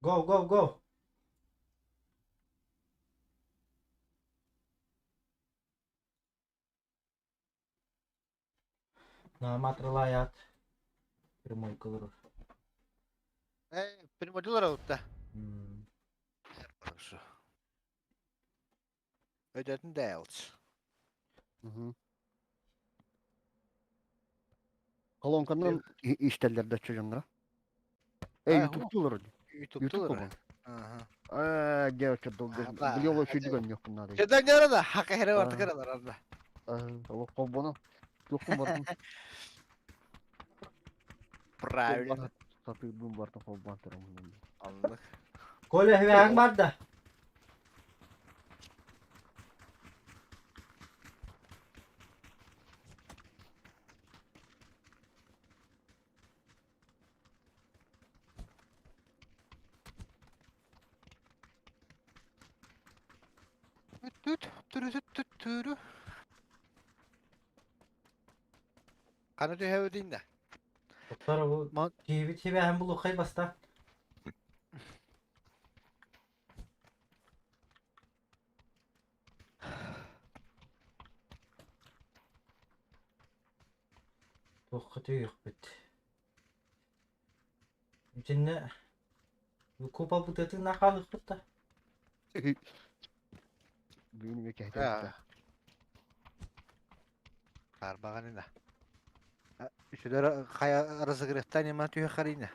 Go, go, go! Нааматралаят прямойка олорор. Э, прямойдулар олutta. Хорошо. Өдөтүн дээлс. Колонканан истэллэр да дьонноро. Э, ютубтулар. Ютубтулар. Ага. Э, девочка долго. Билиоло чүдүгөн жокпун надо. Чөдөн жара да, хака хере бартыкыр алар арда. Ол холбону. Жокпун бардым. Правильно. Сатыыбын бардым холбоон турам. Аллах. Коля хвяң бар да. Түт түрү Қаны түһәбі дейін да. Тоқтар bu TV TV hem bu lukay basta. Туохха түһүөхпүт. Итиннэ купа бытыатын хаалыахпыт да. Бүгүн эмиэ кэһэтэ. Арбаҕанына. Үсүлэр хайа разогревтан има түһэ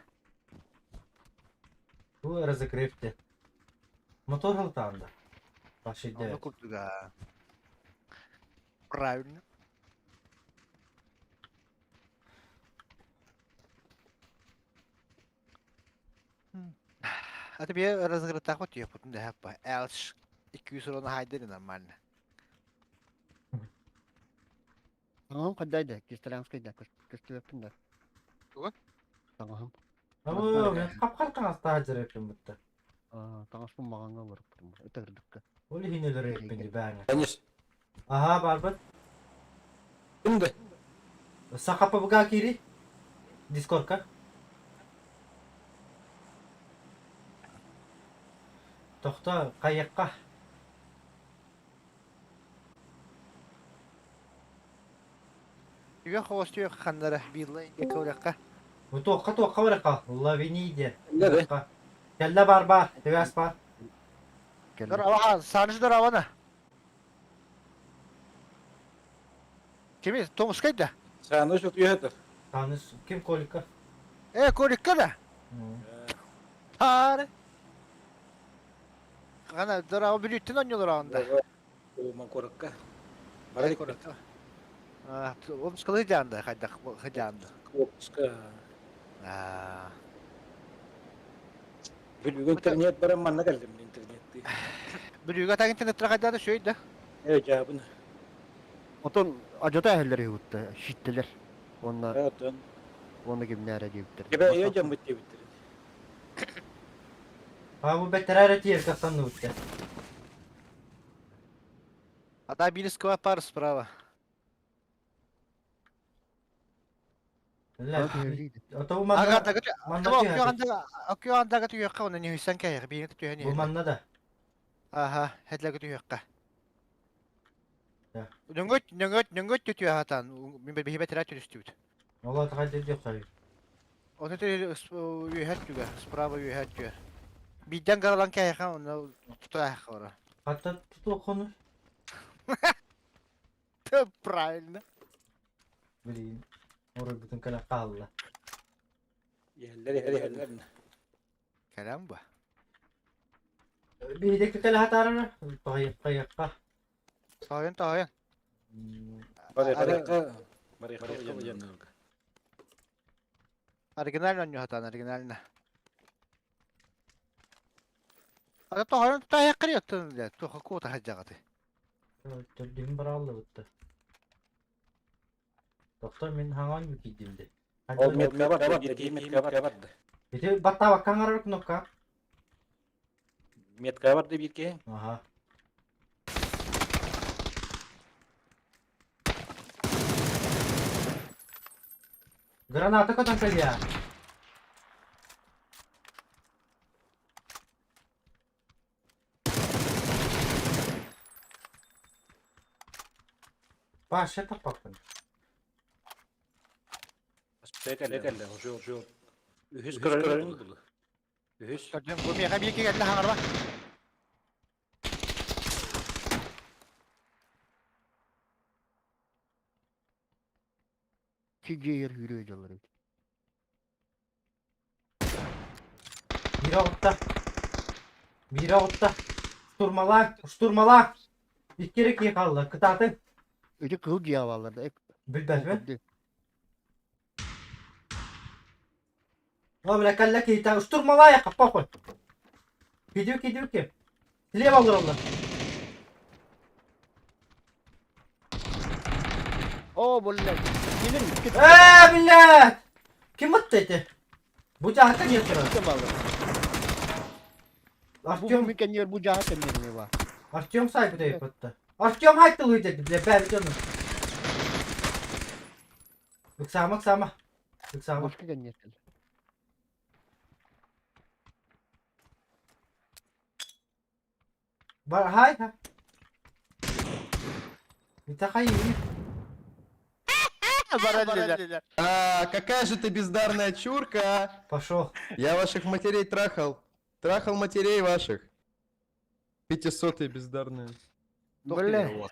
Бу разогревте. Мотор халтаанда. Башидэ. Ону курдуга. Правильно. А тебе разогретах вот я потом да по Элш 200 хайдер нормально. Таҥаһым хайдай да, кистэлэҥскэй да, көстүбэппин да. Тугун? Таҥаһым. Оо, мен хап-хар таҥастаах дьарыппын бытта. Таҥаспын маҕаҥҥа олоруппутум. Ытырдыкка. Ол иһин өлөрөйүппүн ди бээҥэ. Конечно. Аһаа, барбыт. Кимде? Саха ПБГ киири. Дискордка. Тохто, хайыахха. Түгэх хоҕус түгэх ханнара биилла инде кылыахха. Бу туохха туохха барыахха? Лавини диэн. Кэллэ бе. Кэллэ бар бар, төвәс бар. Кэллэ. Дорава, Саныш доравана. Кими? Томускай да? Сааны şu түйэтер. Таныс ким Колика? Э, Коликка да? Таары. Хана дорава бүлүүттэн онньолор анда. Ман коракка. Барар Коракка. Омскалы жаанда, хайдах хажаанда. Отпуска. Аа. Бүлүүгө интернет баран манна кэллим интернетти. Бүлүүгэ так интернеттер хайдаата шөй да. Э жаабын. Отон ажата эһэллэр үһүтта шиттилер. Уонна Отон. уонна кимнээрэ диэбиттэр. Кебе э жаммыт диэбиттэр. А бу бэтэрээр тиэр каттанныбытта. Ата Бильского пар справа. Ото бу манна манна түһэ. Океандага түһүөххэ онно ньүһүссэн кэһиэх биирин түһэн Бу манна да. Аха, хэтлэгэ түһүөххэ. Нөҥөт нөҥөт нөҥөт түһэ хатан мин биһибэ тирэ түстүбүт. Ола тахай диэх хайыр. Ону үөһэ түгэ, справа үөһэ түгэ. Биирдэн гаралан кэһиэхэ онно тутаахха ора. Хатта тутуоххуну. Правильно. Блин, оройбутун кэлэ хаалла. Иһэллэр иһэллэр. Кэлэн ба. Биһиги кэлэ хатаарара. Тоһуйахха. Тоһуйан тоһуйан. Барыахха барыахха Оригинально онньу хатаан оригинально. Ата тоһуйан тутааххари оттон туха куота хадьаҕаты. Төрдүһүн барааллыбытта. Доктор мин хаҥан киирдим де. Ол метка бар, бир метка бар. Ити баттаабакка аҥарар кнопка. Метка бар да бирке. Аха. Граната көтөн кэлиэ. Вообще таппаппын. Кэллэ, уже үһүс көрөрүн булу. Үһүс. Көрдүм, бу миэхэ биир кэллэ хаҥарба. Кигиэр хүрүө дьоллор эбит. Биирэ оҕутта. Биирэ оҕутта. Штурмалаан, штурмалаан. Икки эрэ киһи хаалла. Кытаатыҥ. Ити кыһыл дьиэ бааллар да. Билбэтим. О, бля, кэллэ киһитэ. Штурмалаайахха, похуй. Кидю, кидю, ким. Слева олороллор. О, блядь. Кимин? Ээ, блядь! Ким ытта ити? Бу дьаһакка нет турар. Артем, Бу кэннигэр бу дьаһа кэннигэр бар. Артем сайбыт өйөппөттө. Артем хайтылыы деді, бля, бәрі дьону. Ыксаама, ыксаама. Ыксаама. Башка кэннигэр кэллэ. Бар, хай, хай. Это хай. Баран А, какая же ты бездарная чурка! а? Пошел. Я ваших матерей трахал. Трахал матерей ваших. Пятисотые бездарные. Бля.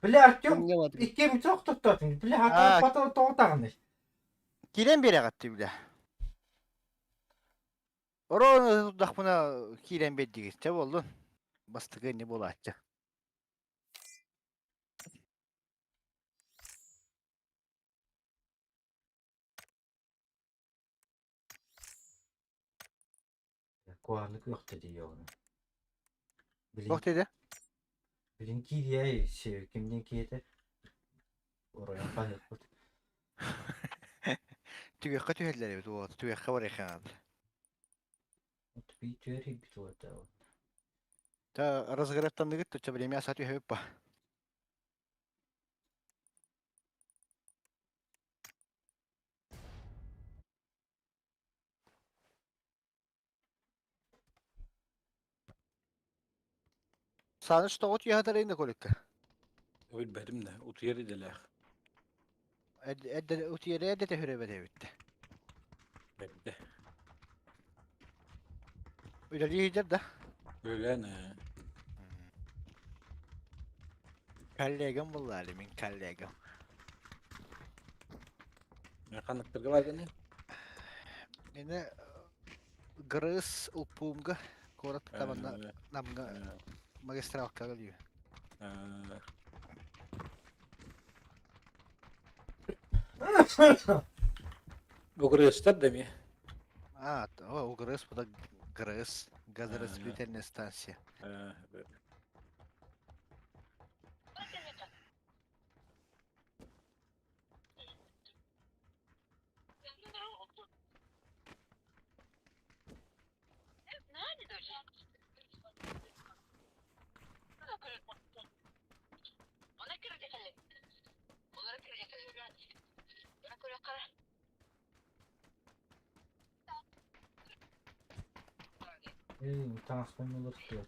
Бля, Артем, Кэмҥэ баатыр. икки миток тоттотун. Бля, А. хата пата тоҕутаҕын. Киирэн биэрэҕит бля. Ороон тутахпына киирэн биэрдигит, чэ буоллун. Бастакы инни буолааччы. Куһаҕаннык күөхтэ дии оҕону. Билин, Туох диэтэ? билин киириэй, кимниин киһитэ? Оройон хаһыаппыт. Түгэххэ түһэллэр эбит уол, түгэххэ барыахха наада. Тупий түөр хийбит уота. Та разгребтанныгыт то время аса түһэбит па. Саныш тоҕо түһэ да коликка. Билбэтим да, утуйар идэлээх. Эдде утиере эдде төһүрэ эбитте. Бэрдэ. Үлэлии да. Өлөөн Коллегам буллаали мин коллегам. Мен ханныктарга барганы? Мені Грыз УПУМга город табанна намга магистралка галю. Угрыстар да ми? А, о, УГРС, бу да ГРС, газораспределительная станция. Эй, таҥаспын уларытыа.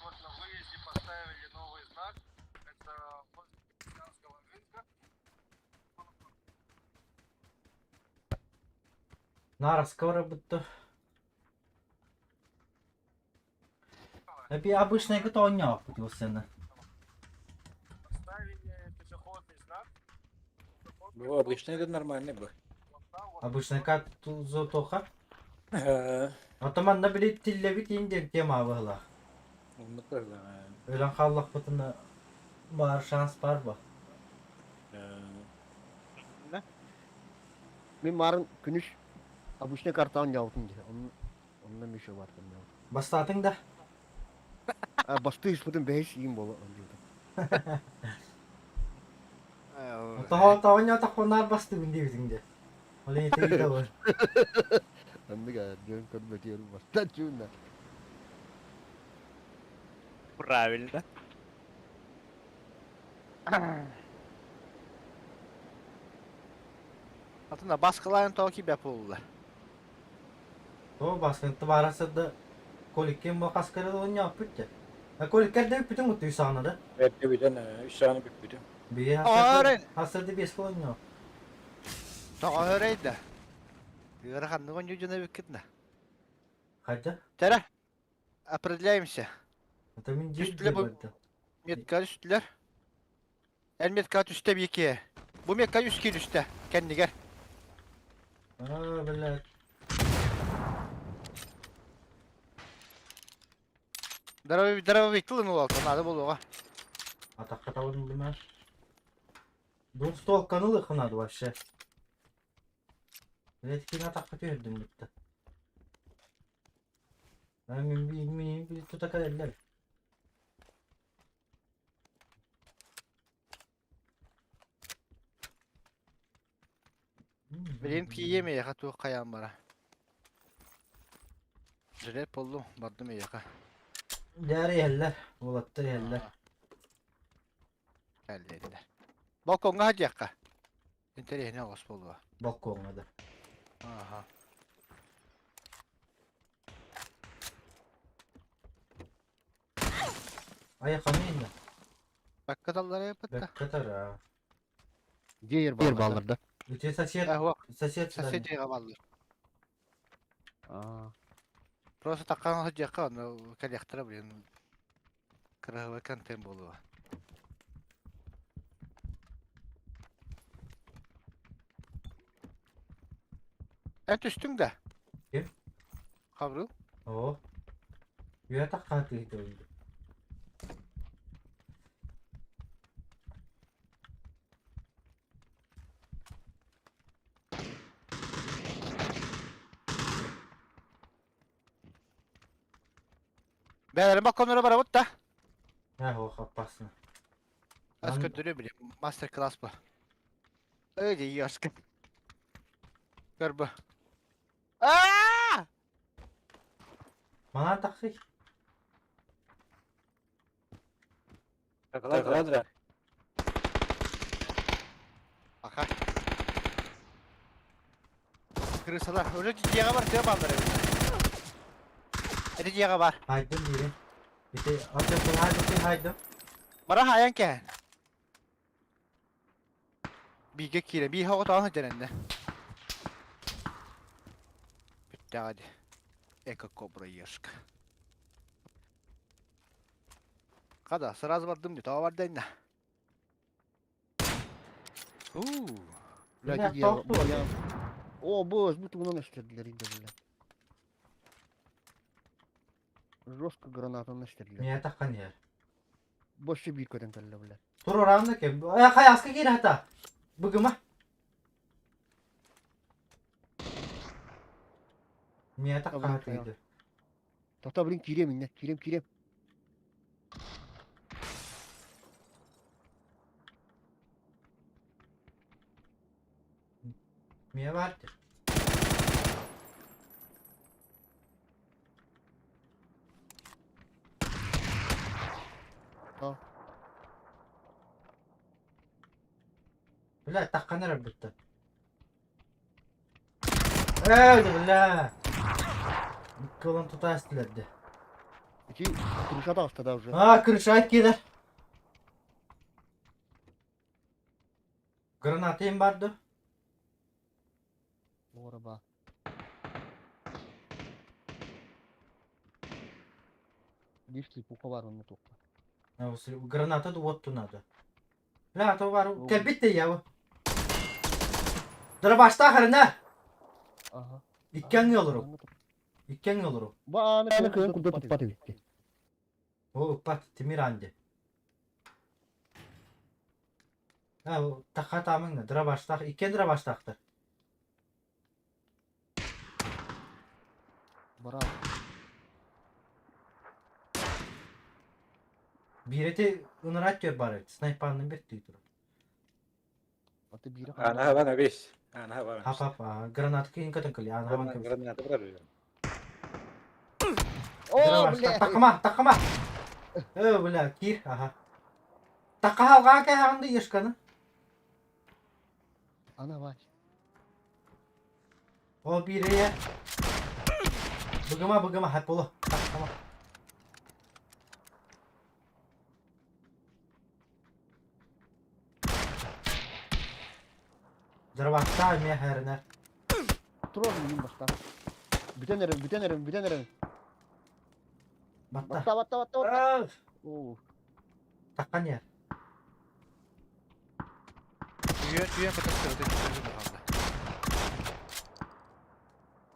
Вот на выезде поставили новый знак. Это возле Казанского рынка. Нараска барабытта. Эпи обычный готовняк сцена. Поставили пешеходный знак. Бу обычный да нормальный бу. Обычный как зотоха. Атаман на били тиллэбит индер тема была. Оннук барла. Өлөн хааллахпытына баар шанс бар ба. Мин марын күнүс обычный картаҕын дьаабытым дии. Онно еще бар дьаабытым. Бастаатыҥ да? А бастыы испытым бэһис иим буола диэбитим. Тоҕо тоҕо бастыгын диэбитиҥ дии. Ол ити да бар. Оннук дьон көрбөтүөр бастан чуунна. Правильно. Атын баскылайын тоҕо киирбэт буолла. О, баскынты баара сырда Коликкен бу хас кэрэ оонньооппут дьэ. А Коликкер да бүппүтүн кутtu үс саҕана да. Эрдэ бүтэн үс саҕана бүппүтүм. Бие Орен! хасырды бес оонньоо. Тоҕо өрөйдө? Ыараханнык оонньуу дьоно эбиккит да. Хайда? Тэрэ, определяемся. Это мин дьиэ Түстүлэр бу барда. метка түстүлэр. Эн метка түстэ биэки. Бу метка үс киил түстэ кэннигэр. А, блядь. Здоровый, здоровый тылын улалта наада буолуоҕа. Атахха табын булма. Двухстволканы ылыахха надо вообще. Блядь, кини атахха түһэрдим бутта. Мин мин тута кэлэллэр. Билигин тиийиэм эйиэхэ туох хайаан бара. Жилет буоллум, бардым эйиэхэ. Дьэ иһэллэр, уолаттар иһэллэр. Кэллиэллэр. Балкоҥҥа сылдьыахха. Интэриэһинэй оҕус буолуо. Балкоҥҥа да. Аха. Айаханы иннэ. Бакка таллара эппит да. Бэккэ тара. Дьиэ ер бааллар да. Ити сосед, Э, сосед сосед дьиэҕэ бааллар. Аа. Просто таккан сылдьыахха, онно кэлиэхтэрэ блин. Кыраһыбай контент буолуо. Эн түстүҥ да? Ким? Хабрыл. Оо. Үө тахха тыытын. Бээлэрин балконнара барабыт да. Ээ, ох, опасно. Ас көрдөрүө били. Мастер-класс бу. Эй, дии, аска. Көр бу. Аа! Манан тахсый. Кадра. Аха. Крысалар. Уже дьиэҕэ бар, тыа бааллар эбит. Эти дьиэҕэ бар. Хайдым диирин. Ити атын хайдым хайдым. Бара хаайан кэһэн. Бииргэ киирэн, биир оҕотоон сылдьар эннэ. Бүттэҕэ дии. Эко-кобра ешка. Хада, сразу бардым дии, тоҕо барда иннэ? Уу. Блядь, Бля, тохтуу. я... О, босс, будто бы настердилер инде, бля. Жестко граната настердилер. Миэ таххан иһэр. Больше биир көтөн кэллэ, бля. Тур ораанна кем. Э, хайаска киир хата. Быгыма. Миэ таххан тыйды. Тоқта, блин, киирем инне, киирем, киирем. Миэ бар. А. Бля, таххан эрэр бытта. Ээ, бля. Икки тута эстилерди. Ити крыша таҕыста да уже. А, крыша киирэр. Граната им барды. Ора ба. Биир слепуха бар онно туохха. Граната да уотту надо. Бля, то бар. Кэлбит да я. Дробаштаах эрэнэ. Ага. Иккиэн олору. Иккиэн олору. Бааны кыайан курдат туппат эбит. О, уппат, Тимир анди. А, таха тамыңна, дробаштаах, иккиэн дробаштаахтар. Бара. Биирети ынырат көр бар эбит, снайпанын бир түй турар. Аты биире Ана бана бес. Ана бана. Хап хап, граната кийин көтөн кели, ана хабан кебис. Граната бар. О, бля. Такама, такама. Э, бля, кир, аха. Такаһалҕаа кэһэҕин да Ешканы. Ана бач. Ол биирэ Быгыма, быгыма, хаппылы. Tamam. Дырбаттаа эмиэ хэринэр. Турар мин бастаан. Бүтэн эрэн, бүтэн эрэн, бүтэн эрэн. Батта. Батта, батта, батта, батта. Оо. Таккан yer. Түйен түйен көтөстөрү хаалла.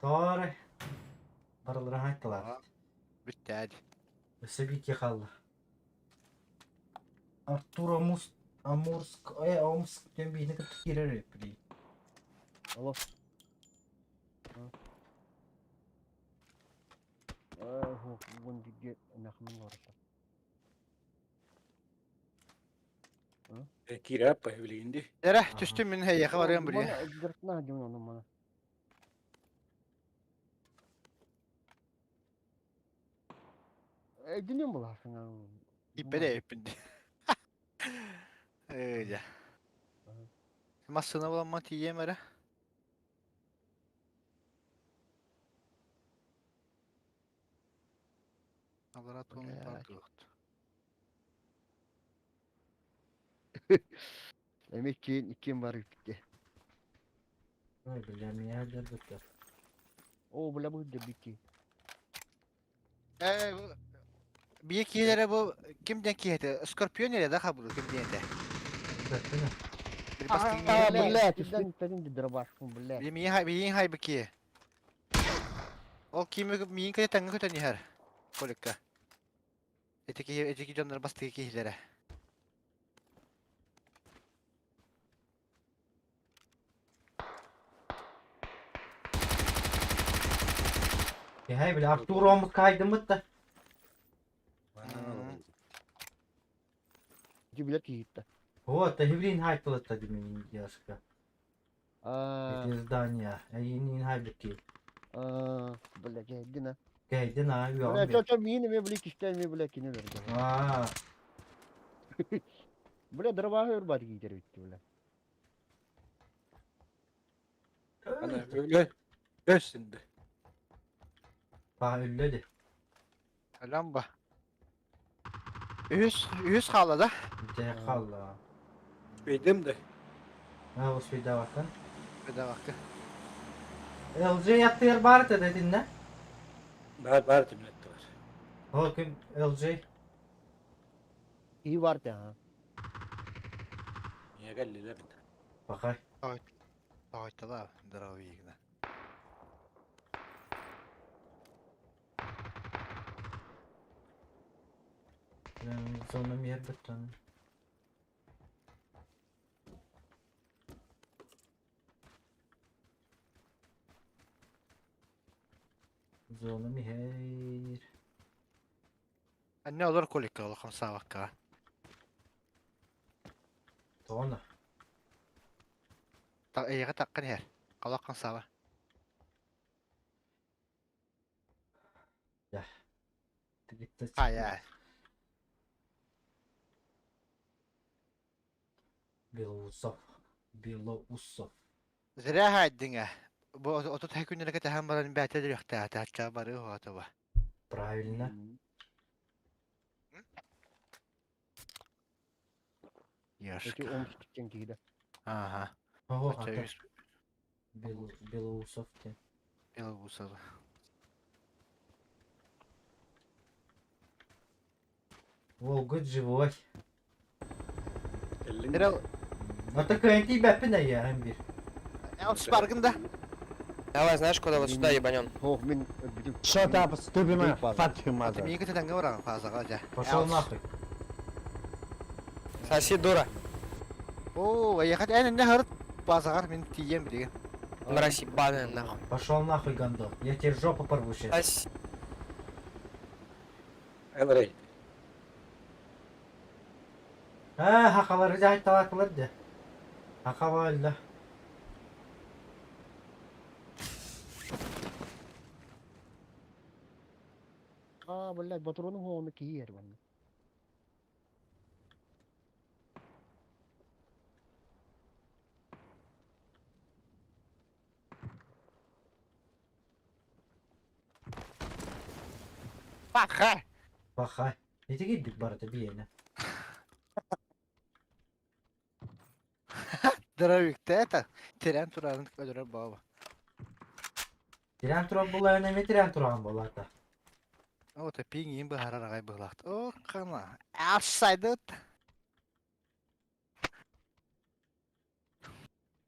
Doğru. Барылара hayttılar. Бүттэ adi. Өссө биир хаалла. Артур Амурск, Амурск, Омск диэн биһини кытта киирэр эбит Алло. Вон где нахман барыта. Киирэ аппа билигинди. Эрэ түстүм мин эйиэхэ барыам билиэ. Дыртна дьон ону мана. Эдинем буласың. Иппede эппин. Ээ дьэ. Массыына буламман тиийиэм эрэ. Аллара туон Блядь. бардыбыт. Эми кийин иккиэн бар битте. Ой, бля, меня дербүттэр. О, бля бу дебити. Ээ бие киилэрэ бу ким диэн киһи Скорпион эрэ да хабылы ким диэн этэ. Бэртинэ. Били бастыҥ А, миин блядь, түстэн түстэн дырбашпын, блядь. били миин хай миин хайбы киһи. Ол кими миин кэ тэҥҥэ көтөн иһэр. Коликка. Эти киһи эти ки дьоннор бастыгы киһилэрэ. Кэһэй, бля, Артур Омск хайдыммыт да. Ити билэр киһитте. Вот, Еврин хайпылытта димин девушка. А, Эти здания. Эйинин хайбыки. а, блядь, эдина. Кэйдин а, Бля, үөҕүм чо чо миин эме били кистэн эме бля кине берди. Аа, Бля, дырбаһы өр бар киитер битти, бля. Ана өлө өссүндө. баа үллэди. Ламба. Үһүс үһүс хаалла да. Дьэ хаалла. Бейдим да. Аа, успейдабаккын. Бедавакка. LJ яттыгар баар этэ да итиннэ? Бар бар тимнетти бар. Ол ким LJ? И бар те, а. Niye geldiler бит. Бакай. Тойтала здоровье. Зона мер бөттөн. Зона михер. Анне олор коликка улахан саабакка. Тоҕоно. Та эйиэхэ таккан иһэр. Халаххан сааба. Ая. Белоусов. Белоусов. Зря хайдыҥ ээ. Бу отут күннэргэ тэһэн баран бээтэ дүрүөхтээтэ ачча бары уһаатыба. Правильно. Эти Яшка. Омск тен киһитэ. Ага. Ого, Ачча ата. үс Белоусов диэн. Белоусова. Волгут живой. Эллин. Эрэ Ата кыайан тиийбэппин эйиэхин биир. Спаргын да. Давай, знаешь, куда вот сюда ебанем. Ох, мин бүтүн. Shut up, stupid man. Fuck you, mother. Миигин тэҥҥэ бараҕын фазаҕа дьэ. Пошел нахуй. Соси, дура. Оо, эйиэхэ эн иннэ хырыт базаҕар мин тиийиэм билигин. Мразь ебаная, нахуй. Пошел нахуй, гандон. Я тебе жопу порву сейчас. Соси. Элрей. А, хахалары жайталатылар де. Хахалар А, блядь, батрону хону киһи ер банна. Паха! Паха. Ити киирбит барыта биэнэ. Здоровикта это. Тирэн турарын өлөрөр баба. Тирэн турар буоллаҕына эмиэ тирэн тураҕын буолаата. О, это пиҥ иин быһаарар аҕай быһылаахт. О, хана. Outside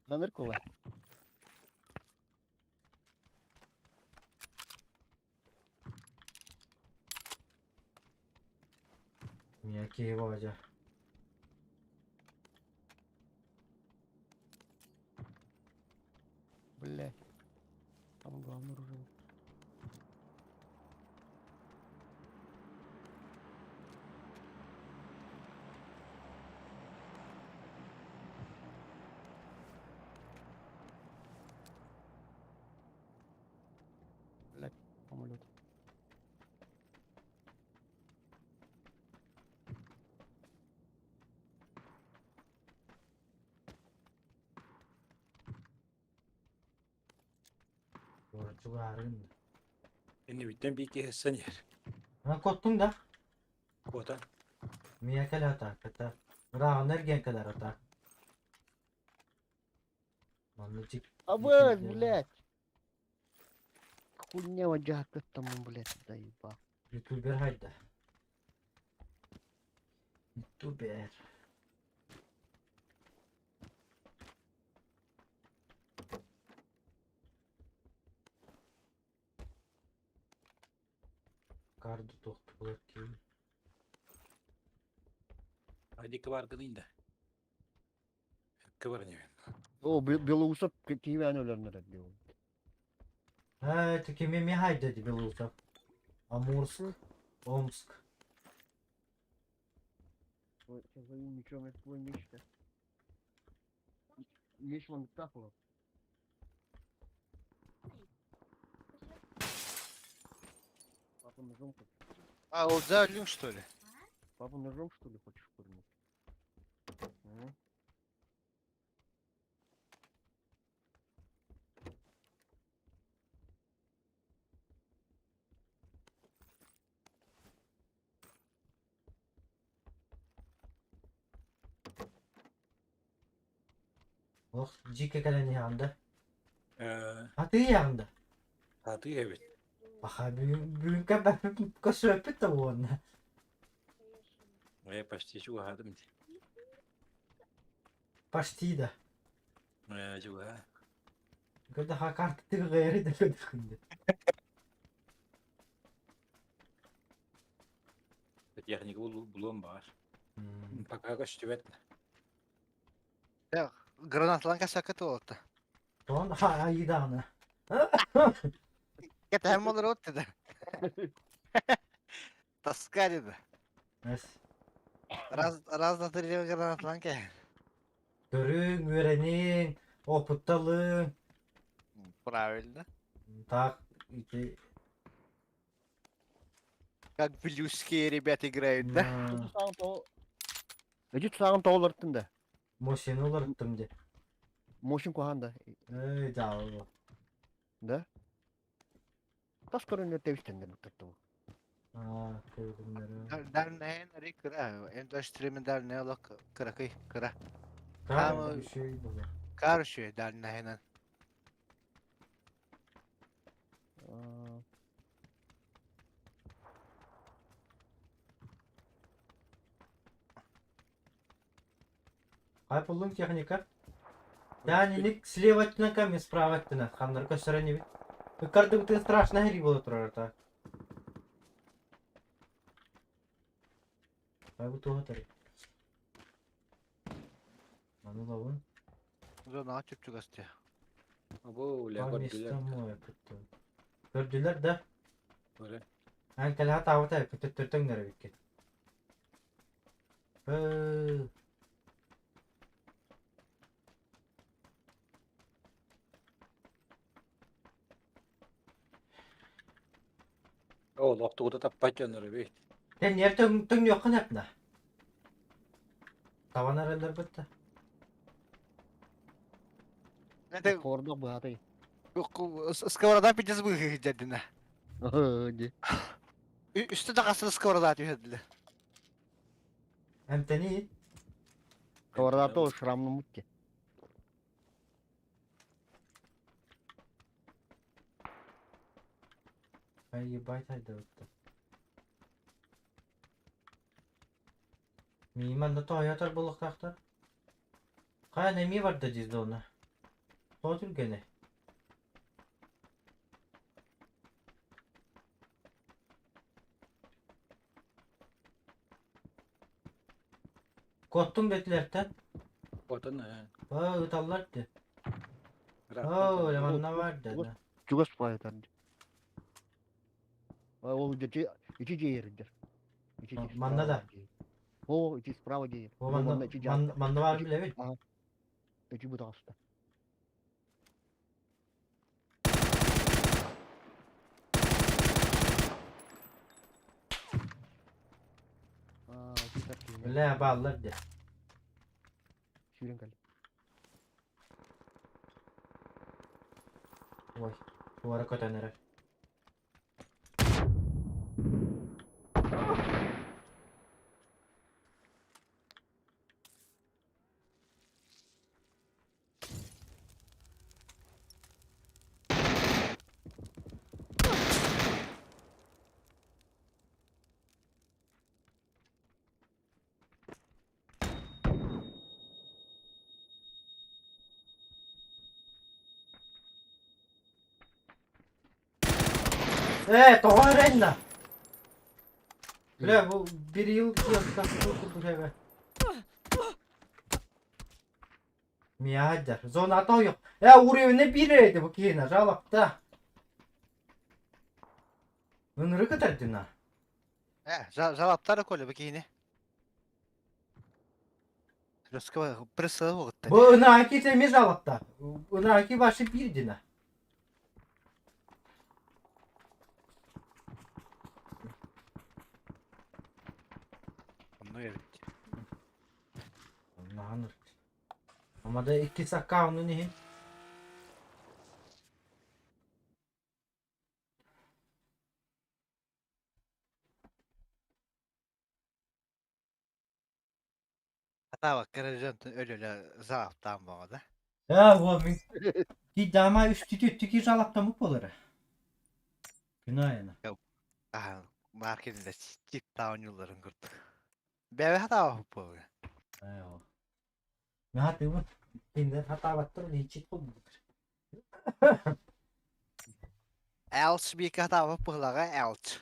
Наныр кола. Мия киһи баҕадьа. Блядь. Там главный уже. Блядь, самолет. Чугаарыгын да. Иннибиттэн биир киһи сен иһэр. Ha коттуң да. Куотан. Мия кэлэ атаакката. Ырааҕын эргиэн кэлэр атаак. Манна дьик Абыз, блядь! Хуйня вадяка там, блядь, заебал. Ютубер хайда. Ютубер. Карды тохтулар киин. Айдика баргын да. Кыбар небен. О, Белоусов киевен өлөрнөр диyor. Ha, tükemi mi hayda di Белоусов. Амурск, Омск. Ничего, твой меч-то. Меч вон так вот. Папа ножом хочешь? А, вот за өлүҥ, что ли? Папа ножом что ли хочешь пырнуть? А? Ох, дьике кэлэн иһэҕин Э, Аты иһэҕин да? Аты эбит. Баха бүгүн бүгүн кэбэппит көсүөппүт да уонна. Я почти чугаһаатым дии. Почти да. Э, чугаһа. Көрдөхө картытыгы гайры да көрдөхүндэ. Техника булуом баар. Пока көстүбэт. Гранатлан касака туолта. Тон ха айдааны. Кэтэһэн олорор да. Тоска dedi. Эс. Раз раз на три гранатлан кэ. Көрүҥ, үөрэниҥ, опытталыҥ. Правильно. Так, ити Как блюзские ребята играют, да? Эти саҕын тоҕолортун да. Мошени уларыттым де. Мошин куһаан да. Эй, дьаабы. Да? Тас көрүннэр тэбистэннэр буттаттыбы. Аа, көрүҥнэрэ. Дальнейн ри кыра. М24 дальней олох кыракый кыра. Кар үчүгэй буолар. Кар үчүгэй дальнейнан. Хай буллуҥ техника? Дани слева өттүнэн кам, справа өттүнэн. Ханнары көстөрөн ибит. Ыккардыбытын страшно хери буола турар та. Хай бу туох этэрий? Маны ылабын. Зонаҕа чуп-чугас дии. Бу бля По көрдүлэр. местам кыттым. Көрдүлэр да? Көрө. Эн кэлэһэ таабыта көтөттөртөҥнөр эбиккин. Быы. Ол охтугута таппат дьоннор эбит. Тэнниэр төҥнүөххүн эпнэ. Табан эрэллэр бытта. Это Хордох быһатай. сковорода пиздец быһыы дьэрдинэ. Ди. Үстэ да хасыр сковорода түһэрдилэр. Эмтэнии. Сковорода ол шрамныммыт ки. Ay ебать айдабытта. Мииман да тоойотор буолуохтаахтар. Хайа эмиэ барда дии зона. Тоҕо түргэнэй? Куоттуҥ дэтилэртэн? Куотан ээ. Оо, ыталлар дии. Оо, манна баар да. Чугас баайытар. Ол ити ити дьиэрдэр. Ити Манна да. О, ити справа дьиэ. О, манна манна баар билэбин. Ити бу таҕыста. Бля, бааллар дии. Сүүрэн кэлли. Ой, туора көтөн эрэр. Ээ, тоҕо эрэннэ? Бля, бу bir yıl курдук эбэ. Миядер. Зона тоюк. Э, уровень биир эти бу киһини жалапта. Ынырык ытардына. Э, жалаптар Коля бу киһини. Русского присыл угутта. Бу ынаки теми жалапта. Ынаки башы бирдина. Онно эбит. Оннаһан Ама да иккис аккаунун иһин. Атаабакка эрэ дьонтон өлө-өлө заалаптаан баҕа да. Ээ, уол мин кийдаама үстүтү жалаптамыт буолара. Күн айына. Аһан маркетинде тип оонньуулларын курдук. Бэйэ хатаабаппыт буолуо. Ээ, ол. Мен хатыыбын. Кинилэр хатаабаттар, личит буолбуттар. Элч бииргэ хатаабат быһылаҕа Элч.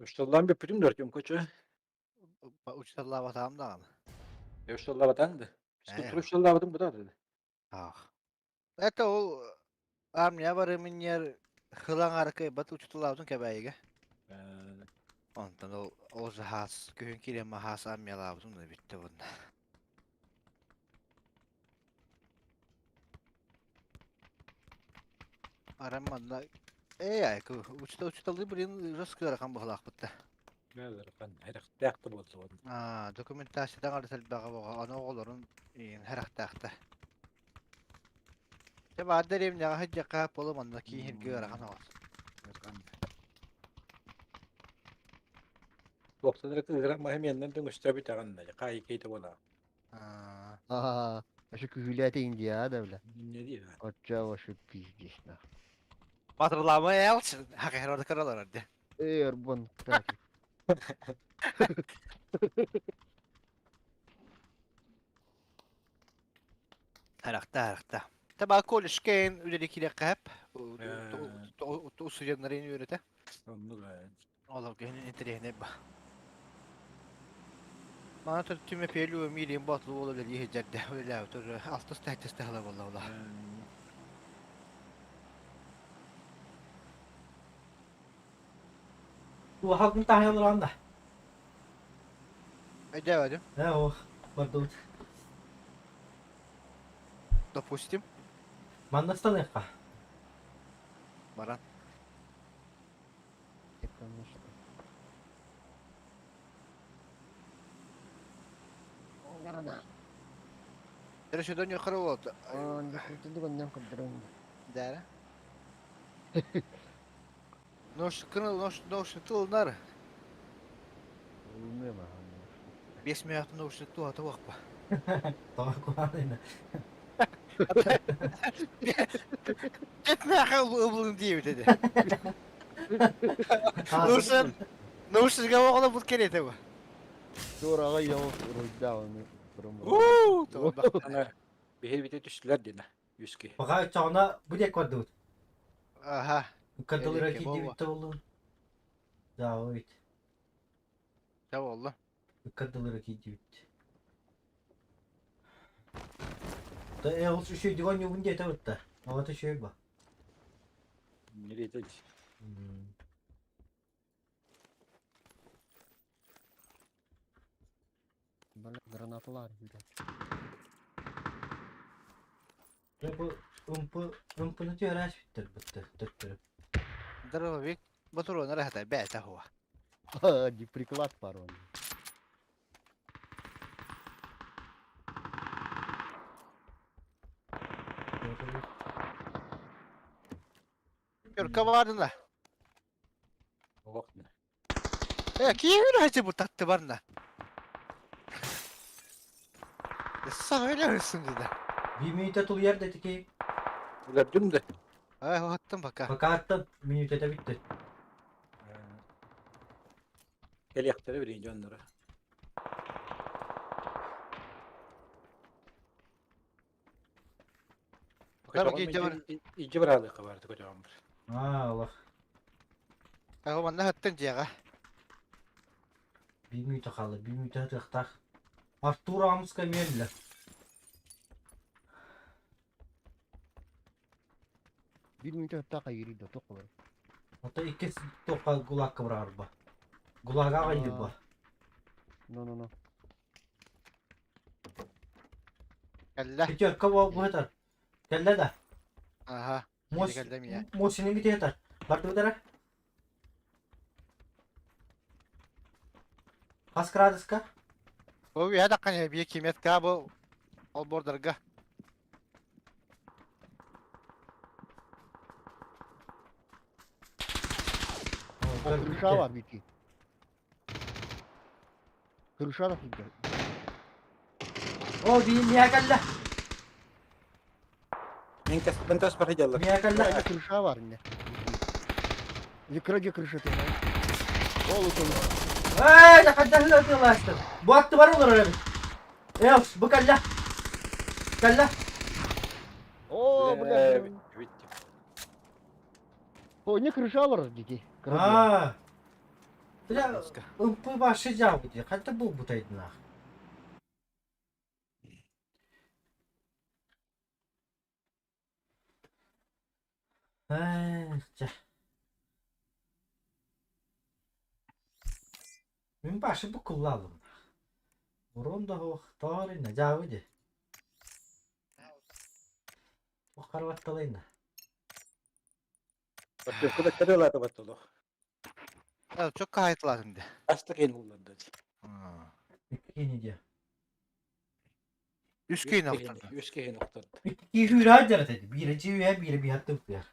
Учталлаан бүппүтүм да Артем Коча. Учталлаабатаҕым даҕаны. Учталлаабатаҥ да. Физкультура учталлаабытым бу да. Ах. Это ол армия барымынньар хылаҥ аркайбат учуталаабытын кэбээйигэ. Онтон ол ол хаас күһүн киирэн хаас армиялаабытым да бүттэ бунна. Арам манна Эй, айку, учуталыы блин ужас ыарахан быһылаахпыт да. Ыарахан, эрэхтээх да буолла. Аа, документациятан арыс элбэҕэ буолла, аны оҕолорун иин хэрэхтээх да. Дьэ баар дэриэбинэҕэ сылдьыахха буолуо манна кииһиргэ ыарахан оҕус. Туохтан эрэ кыыһыран маһы миэннэн дөҥөстөө бүтэҕин да, хаайыкейте буолаа. Аа, Аа, вообще күһүүлээтэ Индия да бля. Не диир. Оччо вообще пиздец нах. Батырлаама эл, хакыһар кыралар дии. Эй, Арбан, так. Харахта, харахта. Таба колледжкейн үлэли кириэххэ сөп. Устудьуоннарын үөрэтэ. Оннук ээ. Олорго интэриэһинэй ба. Мана түмэ пиэлүү миилин боотулу буола үлэлии сылдьар үлэлээбит уже алтыс тэһиттис тэһила буолла була. Улахан таһайан олорон да. Өйдөөбөтүм. Ээ, ох, бардыбыт. Допустим. Манна ыстаныахха. Баран. Конечно. Эрэ сүдөн юхары болот. Дәрі. Нош кыныл нош нош тылнар. Бес мөятын наушник туата бақпа. Тоҕо куһаҕан Этмәхэ ылбылын диэбит этэ. Наушник наушникка оҕоло бут керете бу. Туораҕа йоҕус уруйдаҕыны. Уу, Аны биһи бите түстүлэр дина үс киһи. Баҕа оччоҕуна бу диэки бардыбыт. Аха. Ыккардылыра Элекке киирдибит буолла. да буоллун. Дьаабы Та болла. Ыккардылыра киирдибит. Да э ол үчүгэй оонньуубун диэтэ бытта. Оҕото үчүгэй ба. Нерете Бля, гранаталар блядь. Дьэ бу ымпы ымпыны түһэрээч бүттэр бытты төттөрү. Дробовик ботуруона рахата бээтэ хуа. Ди приклад парон. Юрка бардына. Ох. Э, киевин хачы бу татты барна. Сағыля өссүн деді. Bir минута тулуйар да тики. Өлөрдүм да. Ай, оттым пока. Пока аттым минутата бүттү. Кэлиэхтэрэ билигин дьонноро. Ижи бараалыахха баарты көтөҕөм бар. Аа, олох. Аҕа манна хаттан дьиэҕэ. Bir минута хаалла, bir минута тыахтаах. Артур Амска миэллэ. Bir минута тақа ерейді, тоқ бар. Ото иккис туохха гулакка быраарба. Гулага аҕайдырба. Но, но, но. Кэллэ. Пятерка буол быһытар. Кэллэ да. Аха. Мос Кэллэ мия. Мосинин китиэтэр. Бардыбытара. Хас градуска? Бу үһэ даққан бие киметка бу ол бордарга. Крыша бар бити. Крыша да хидде. О, би мия кэллэ. Мен кэс мен тас бар дьаллар. Мия кэллэ. Крыша бар не. Викраге крыша ты. Ол утун. Эй, хадда тыластым. Бу атты бар олар эбит. Элс, бу кэллэ. Кэллэ. О, бля. Бит. О, не крыша бар бити. Аа. Бля, ымпы башы жабы ди. Хадда бу бутайдынах. Эх, чэ. Мин башы бу куллалым. Урон да хоох тоорина жабы ди. Охарватталайна. Баттык да кадалата баттылы. Çok кайтлатым де. Астык ен улланды. Иккини ди. Үс күйін ақтарды. Үс киһин охторду. Икки хүүраа жарат Бире жиуя, бире биһатты үппэр.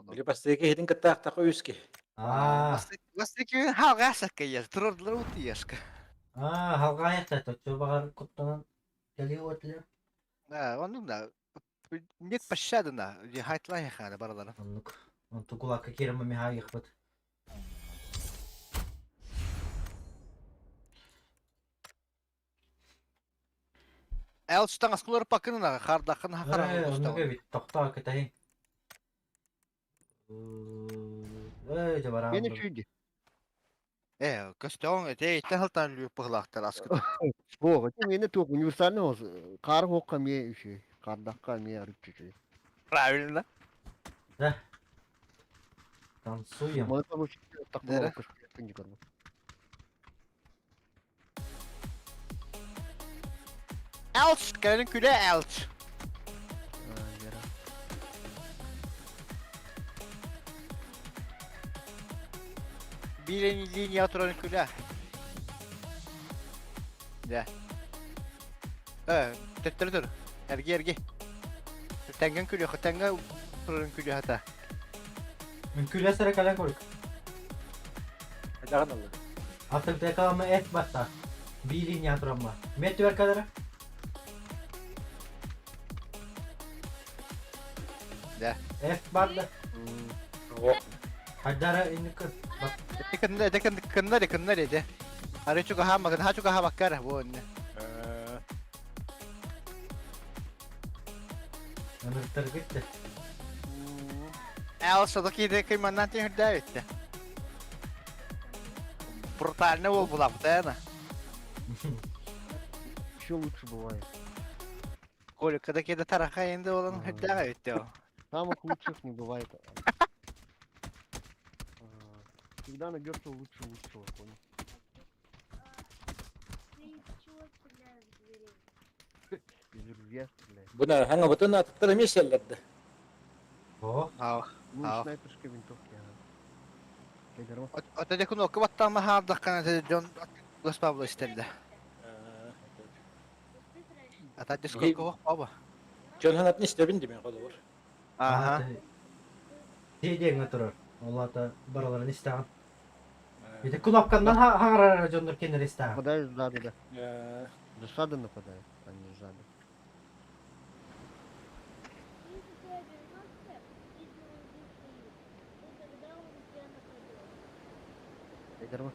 Били бастык киһитин кыттаахтака үс киһи. Аа. Бастык күйін халға кайяс. Турордылар утияшка. Аа, халгааяқта точо бағар куттанан кэлиэ отле. Onun да нет пощады на. Хайтлай хана баралары. Оннук. Онту кулакка киирэмэ михайыхпыт. Эл чтан аскулар пакынына хардақын Э, хақара оннук эбит. Тохтоо кэтэһиҥ. Э, жабараан. Мені чүйді. Э, көстөң эте итте халтан лүп пыглактар аскы. О, мені тоқ универсальный оз. Қар хоққа ме үші. Қардаққа ме арып чүчі. Правильно. Танцуем. Маны там үші Дәрі. тақпа көшті. Элч, кэлин күлэ элч. Биир линия туран күлэ. Дьэ. Э, төттөрү тур. Эрги эрги. Тэҥҥэн күлүөх, тэҥҥэ турарын күлүөх ата. Үҥкүүлэс эрэ кэлэн көрүк. Хайдаҕын ылла? Аттыктыакалама эт батта. Биир линия турамма. Мет түбэр кэлэрэ. Да. F барда. Ох. Хайдара инник Эти кынна, эти кынна, кынна де, кынна де. Ары чугаһаама, кынна чугаһаабакка эрэ, бу инне. Ынырыктар гитте. Эл содо кииде кыйманнан тиһирдээбитте. Брутально бол булапта Еще лучше бывает. Коля, когда кеде тараха енді олон хүрдээбитте ол. Самых лучших не бывает. Всегда найдется лучше лучшего, понял? Ты из чего стреляешь в дверей? Из ружья стреляет. Буна хаңа бутын аттар эмес эллерде. О, Ау. Ну, А. снайперская винтовка, ага. Кайдарма. Ота де кнопка баттама хаардаккана те Джон Гос Пабло истерде. Ата дискорка ох баба. Жон ханатын истебин демен колор. Аха. Тиедең турар. Олата бараларын истәгән. Ите кнопканнан хаңарар дьоннор кенер истәгән. Нападают сзади, да. Засады нападают, а не сзади. Если ты обернешься и ты увидишь то тогда он на тебя нападет. Кайдарма.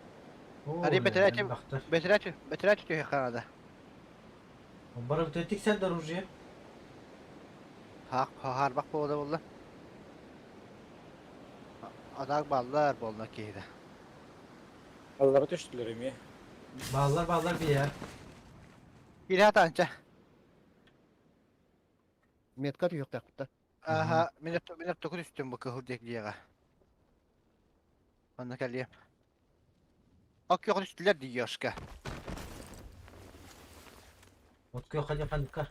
Ари бетерәтим. Бетерәт, бетерәт түйе канада. Бары төтик сәл оружие. Хак, харбак болду болду. Адаг баллар болна кейде. Аллара түштүлөр эми. Баллар баллар bir ya. Бир танча. Метка yok такта. Аха, мен мен токун үстүм бу кыһыл диэк диэҕэ. Онно кэлиэм. Ок yok үстүлэр диёшка. От кö хадя ханка.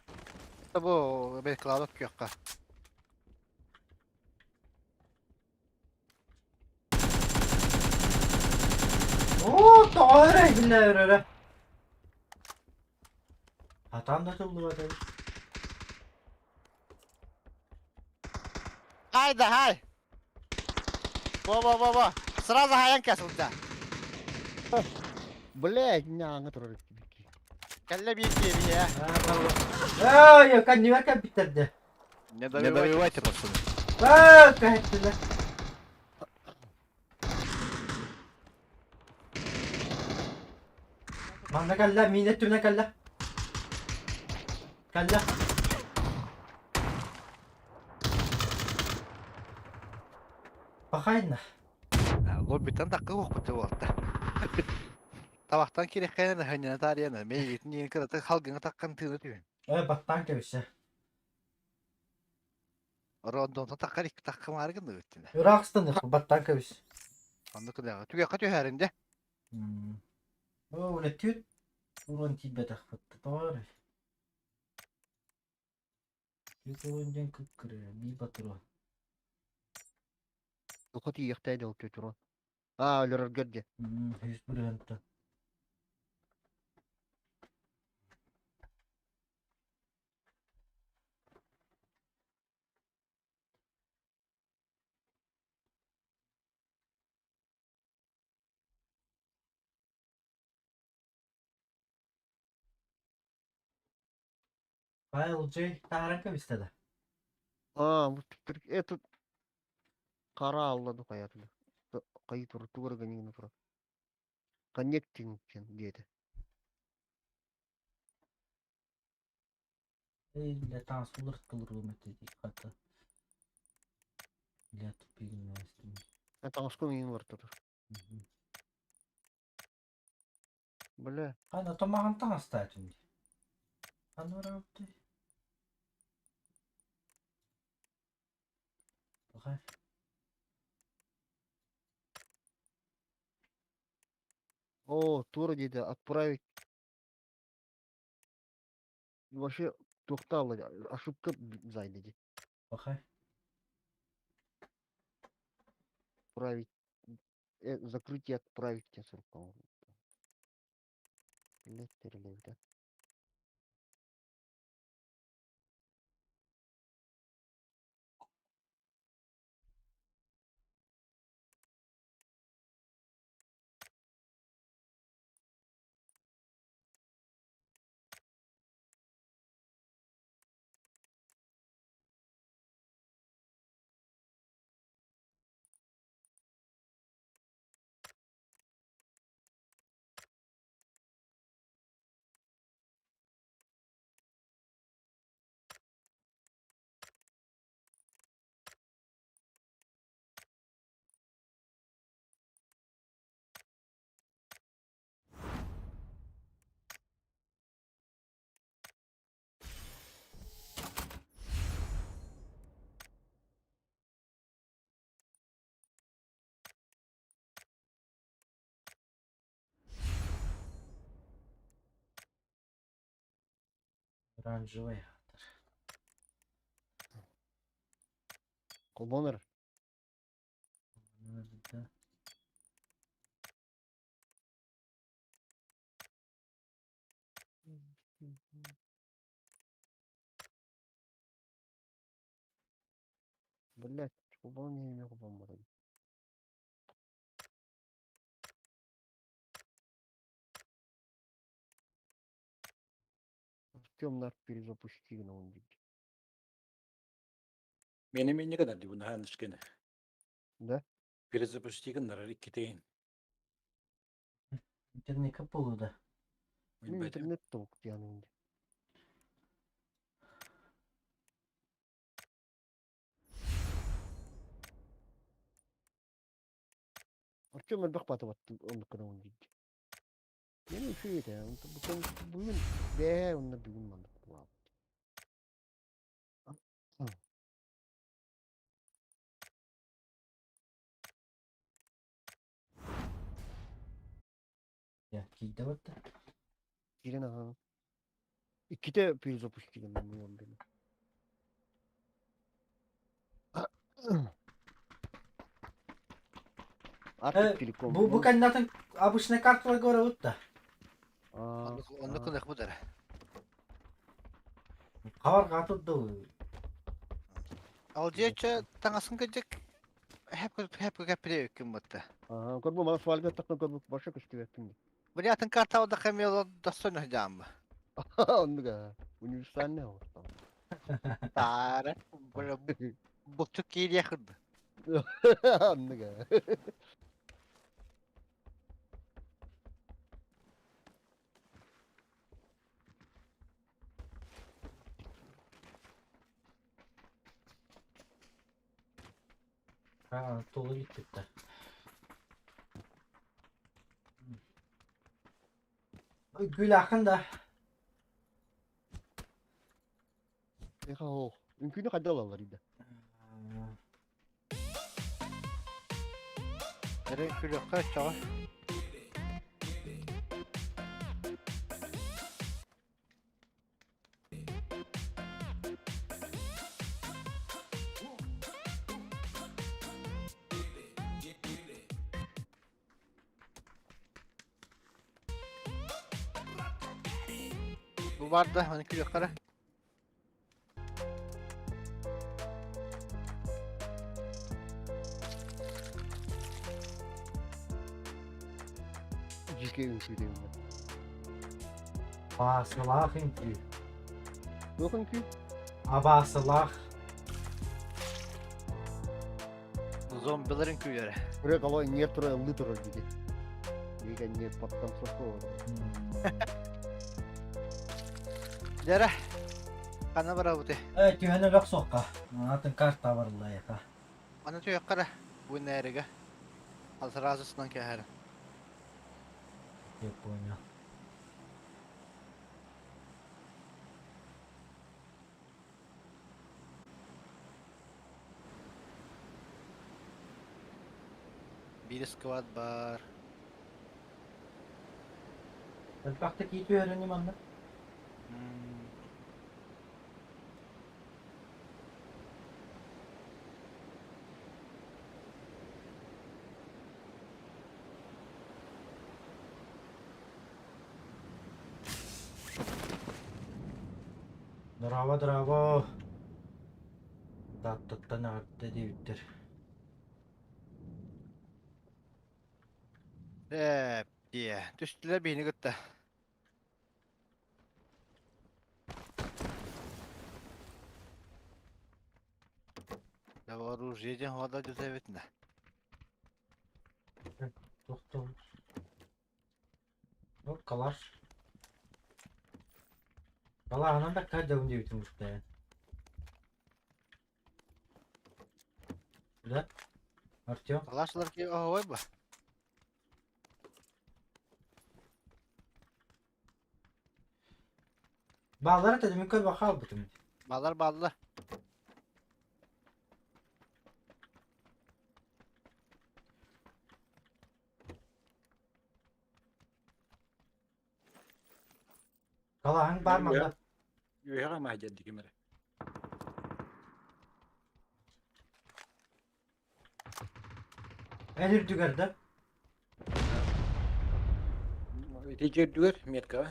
Бу бе клават күйөккө. О, тоғырай биллә өрөрө. Атам да тылды бата. Hayda hay. Во во во во. Сразу хаян кесилди. Блять, не турар. Кэллэ биир киэби Ай, кәннибер кәп биттерде. Не добивайте, пацаны. Аа, кәттилер. Манна кәллә, мине түнә кәллә. Кәллә. Бахайна. Лоббитан такы окпут болта. Табактан керек кайна ханына тарияна. Мен етін ең кыраты халгыңа таккан тыны түйін. Ой, баттан кебише. Рондонтан таккар ик таккы маргын өттүнө. Иракстан баттан кебиш. Онды кыдага. Түгө каты хәринде. О, уле түт. Урон тибет ахпатты. Тоғыр. Түт урон ден күккірі. Би батыру. Ухот ехтайды ол төтүрон. А, өлөрөр герде. Жүз бір. Файл J тааран кебистеде. А, бу этот кара аллады каятыды. Кайы тур тугар ганигин тур. Connecting диэти. Эй, бля, тансулар тылыр метеди хата. Бля, тупигин местим. Таҥаскын иин бар турар. Бля, Ана томаган таңаста түнди. Аны рапты. Бахай. О, тура диэти отправить. Вообще тоқталды. Ошибка зайды ди. Бахай. Отправить. Закрыть и отправить диэн сурукка оҥорбуттар. Билет тэрилэбитэ. Оранжевый. Холбонор. Да. Блять, холбон не холбон Артем перезапусти на он дейді. Мени мени гынар ди буна ханышкене. Да? Перезапусти гынар иккитейин. Интернет капулу да. Мен интернет толк дианын. Артем элбэх батыбат оннук гына дейді. Мен үчүгэй этэ. Бүгүн бээ онно бүгүн маннык буолаабыт. Я кийде батта. Киирэн аһаа. Иккитэ перезапустили мен били. Артик Телеком. Бу кандидатын обычный карталар көрөбүт да. Оннук кылыах бу дара. Хабар катырды. Ал дьиэччэ таҥасын кырдьык хэп кэппире үккүн батта. Аа, көрбү мана свалга тахтан көрбү баша көстүбэппин. Били атын карта да хамело достойно жаамба. Оннуга универсальный оҕустан. Таара булчук киириэх курдук. Оннуга. А, толы кетті. Гүл ақын да. Эха ол. Үҥкүүнү хайда ылаллар иде. Эрэ күлүөххэ чоҕо. Бу бар да, маны күлүөххэ эрэ. Жеке үҥкүү деймин. Басылах үҥкүү. Туох үҥкүү? Абасылах. Зомбиларын күйөрэ. Үрэ калой нер тура ыллыы турар диги. Диги не подтанцовка. Дьэрэ, ханна барабыты? Э, түһәне бак соққа. Атын карта барылайха. Аны түһүөххэ эрэ, бу нээригэ. Ал сразу сынан кээһэрин. Я понял. Биир сквад бар. Элбахта кии түһәрени манна. Дорообо, дорообо. Тааттаттан эҕэрдэ диэбиттэр. Ээ, дии. Түстүлэр биһини кытта. Да оружие диэн хода дьүтэ эбит на. Тохтоо. Ну, калаш. Калаһынан да кадьабын диэбитим устайан. Да? Артем? Калашлар ки оһой ба. Бааллара тэдимин көрбө хаалбытым. Балар баллар. Калаһаҥ баар манна. Үөһэҕэ маһдьар диким эрэ. Эн үрдүгэр да? Ити дьиэ үрдүгэр меткаҕа.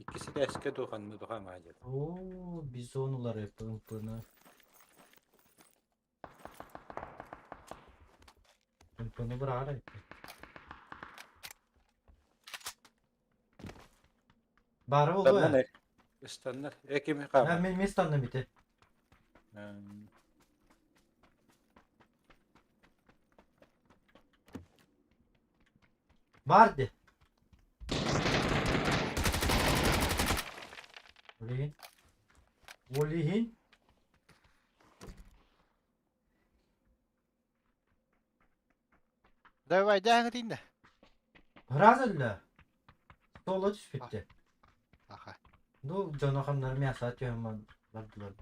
Иккис этээскэ духанны духа маһдьар. Оо, бизон улары ПМП-ны. ПМП-ны быраҕар эбиппин. Баара буолуо Ыстаннар ээ. э. Ыстаннар. Э кими хаамар? Мин мин ыстанным ити. Бар ди. Ол иһин. Ол иһин. Давай, дэһэҥ да. Раз өллө. Соло түспүттэ. Аха. Ну, дьоно ханнары мясо түһэн бардылар.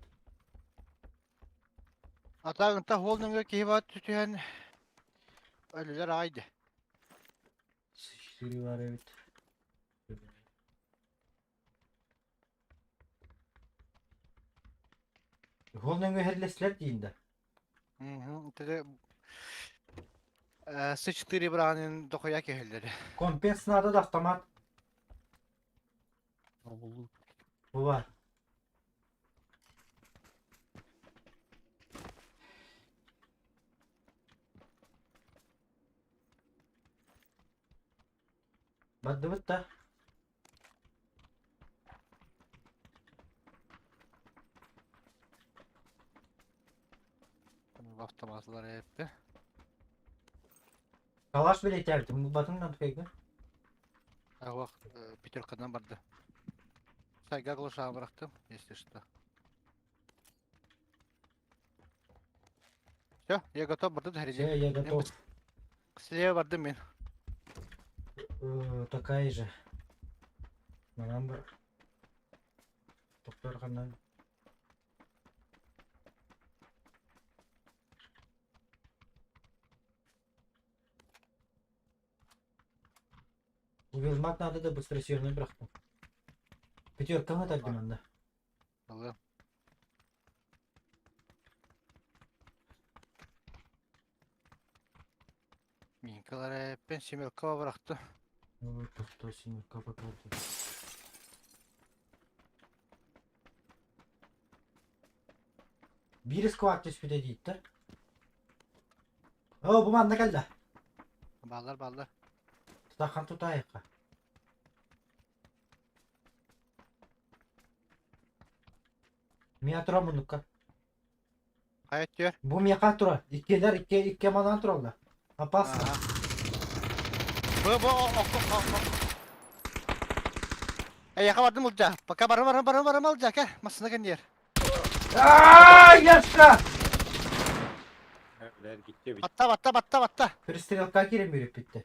Атаагынта хуол нөҥүө киһи баат түһэн өлүлэр аҕай Сири бар эбит. Ол нөҥүө эһэрлэстилэр диин да. Теде С4 быраанын дохуя киһилleri. Компенс надо да автомат. Бу бар. Бардыбыт да. Автоматлар эппи. Калаш билетээбитим булбатым да тукайга. Ах, пятеркадан барды. Сайга глуша бырахтым, если что. Все, я готов, барды Все, я готов. Слева бардым мен. Такая же. Манан бар. Тоқтор ханнан. Уилмак надо да быстро съемный бырахтым. Пятерканы тардым анда. Алло. Минкалар эппен семерка бырахты. Тохто семерка бакарды. Биир сквад түспүтэ дииттэр. О, бу манна кэллэ. Баллар баллар. Тутахан тутаайыкка. Миа тура муннукка. Хайа түөр. Бу миэхэ тура. Иккилэр икки икки манан тураллар. Опасно. Бу бу о о Эйэхэ бардым улдьа. Пока барым барым барым барым алдьа кэ. Массына кэнниэр. Аа, Яшка! Бэр gitti бит. Батта батта батта батта. Перестрелка киирэн бүрэппиттэ.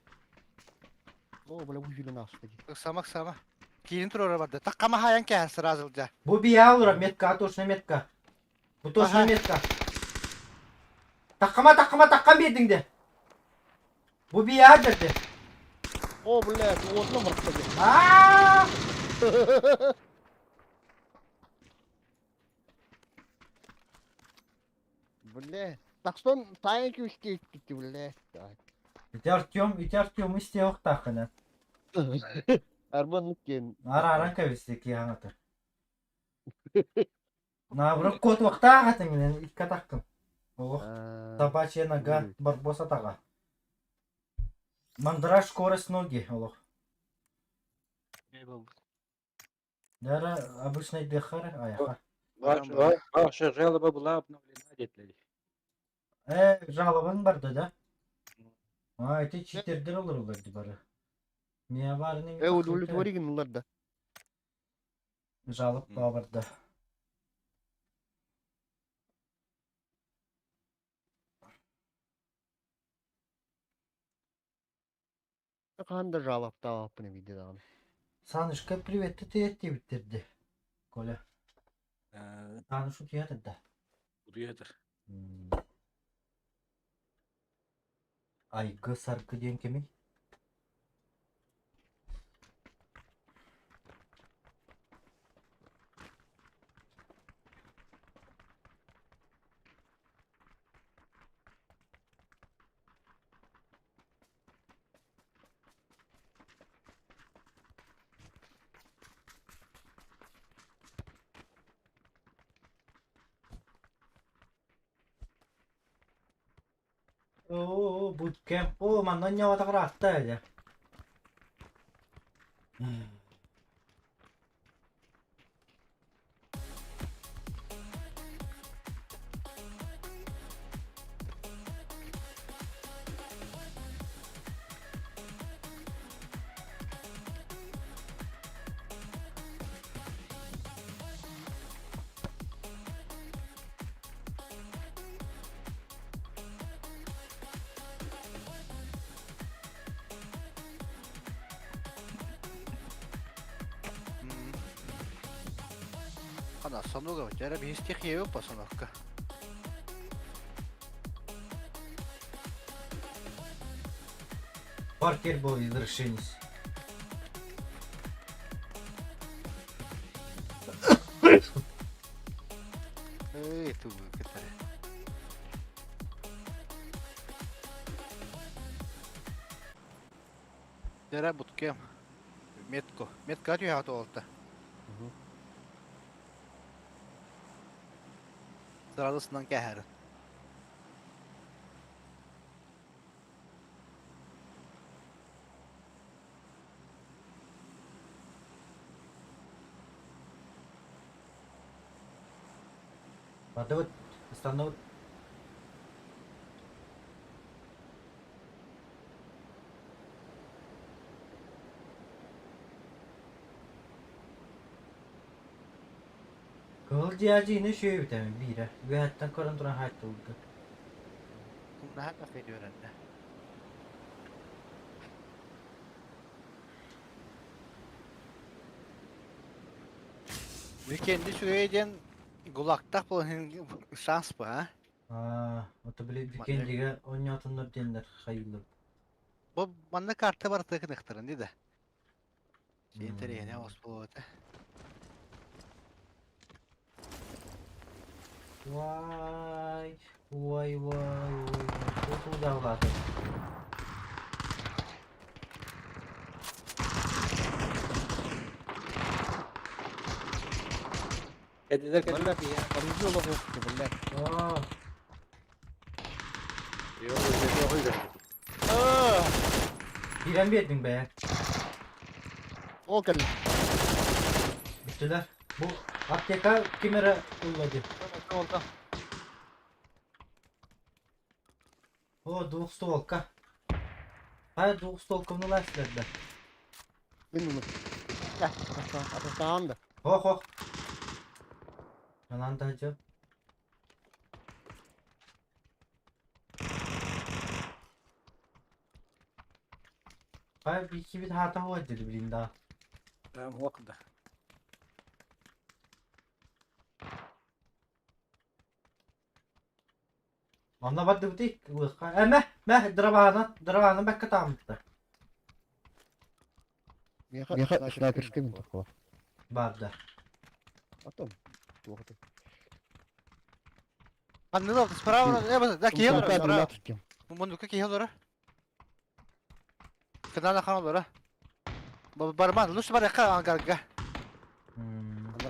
О, бля, ужилен аста ди. Ыксама ыксама. Киирин туруора барда. Таккама хаайан кэһэр сразу ылдьа. Бу бия олорор метка, точно метка. Бу точно Ага. метка. Таккама таккама таккам биэрдиҥ де. Бу бия дерде. О, блядь, уотна барта ди. Аа! Бля, тахсан таайын күүскэ иккити, бля. Ити Артем, ити Артем истиэхтааххына. Арбан кен. Арааран кэбистэ киһаҥата. Наоборот, куотуохтаах этиҥ икки атаххын. Олох Аа, собачья нога, Мм. барбос атаҕа. Мандраж скорость ноги олох. Даже обычный дыхар айаха. Ваша, ваша жалоба была обновлена, диэтилэр. Э, жалобаң барда да? А, ити читердер олорулар ди бары. Мия баарыны Э, удовлетвори гыннылар да. Жалоб барда. Хаһан да жалобтаабаппын эбийдэ даҕаны. Санышка привет ты диэбиттэрди. Коля. Саныш утуйа да. Утуйатыр. Айгы саргы диэн кимий? Оо, буткемп. Оо, манна ньоҕотох ыраатта дьэ. Ана сонуга дьэрэ биһисти хиэбэ по сонокка. Паркер был извращенец. Эй, тугу кытары. Дьэрэ буткем. Метко. Метка түһэ туолта. Сразу сынан кэһэр. Бардыбыт, ыстанныбыт. Кыһыл дьиэдьиини үчүгэй биирэ, үөһэттэн көрөн туран хаайтылга. Наһаа кафе үөрэннэ. Викенди үчүгэй диэн гулактах буолан шанс бу, а? Аа, ото били Викендигэ оонньоотуннар диэннэр хайыыллар. Бу манна карта барыта кыныхтарын ди да. Интэриэһинэй оҕус буолуо этэ. Вай, вай, вай, вай, туох удавлаатый? Кэллилэр кэллилэр. Оружие олох биллэр. Аа, киирэн биэрдиҥ бээ. Ол кэллэ. Бүттүлэр. Бу аптека ким эрэ ылла дии. Oldu. О, двухстволка. Хайа двухстволканы ылааччылар да. Мин уну. Атастаан да. Хох хох. Манан таһдьа. Хайа биикибит хаата хуа дили билин да. Там хуак да. Онно бардыбытый ылыахха. Э мэ, мэ, дырабаана, дырабаана бэккэ тааммыттар. Миэхэ снайперскай винтовка бар. Бар да. Потом. Туох это? Аннылар справа, э, да киһи олорор, справа. Ким? Муннукка киһи олорор. Кынана хан олорор. Барман, лучше барыахха ангарга.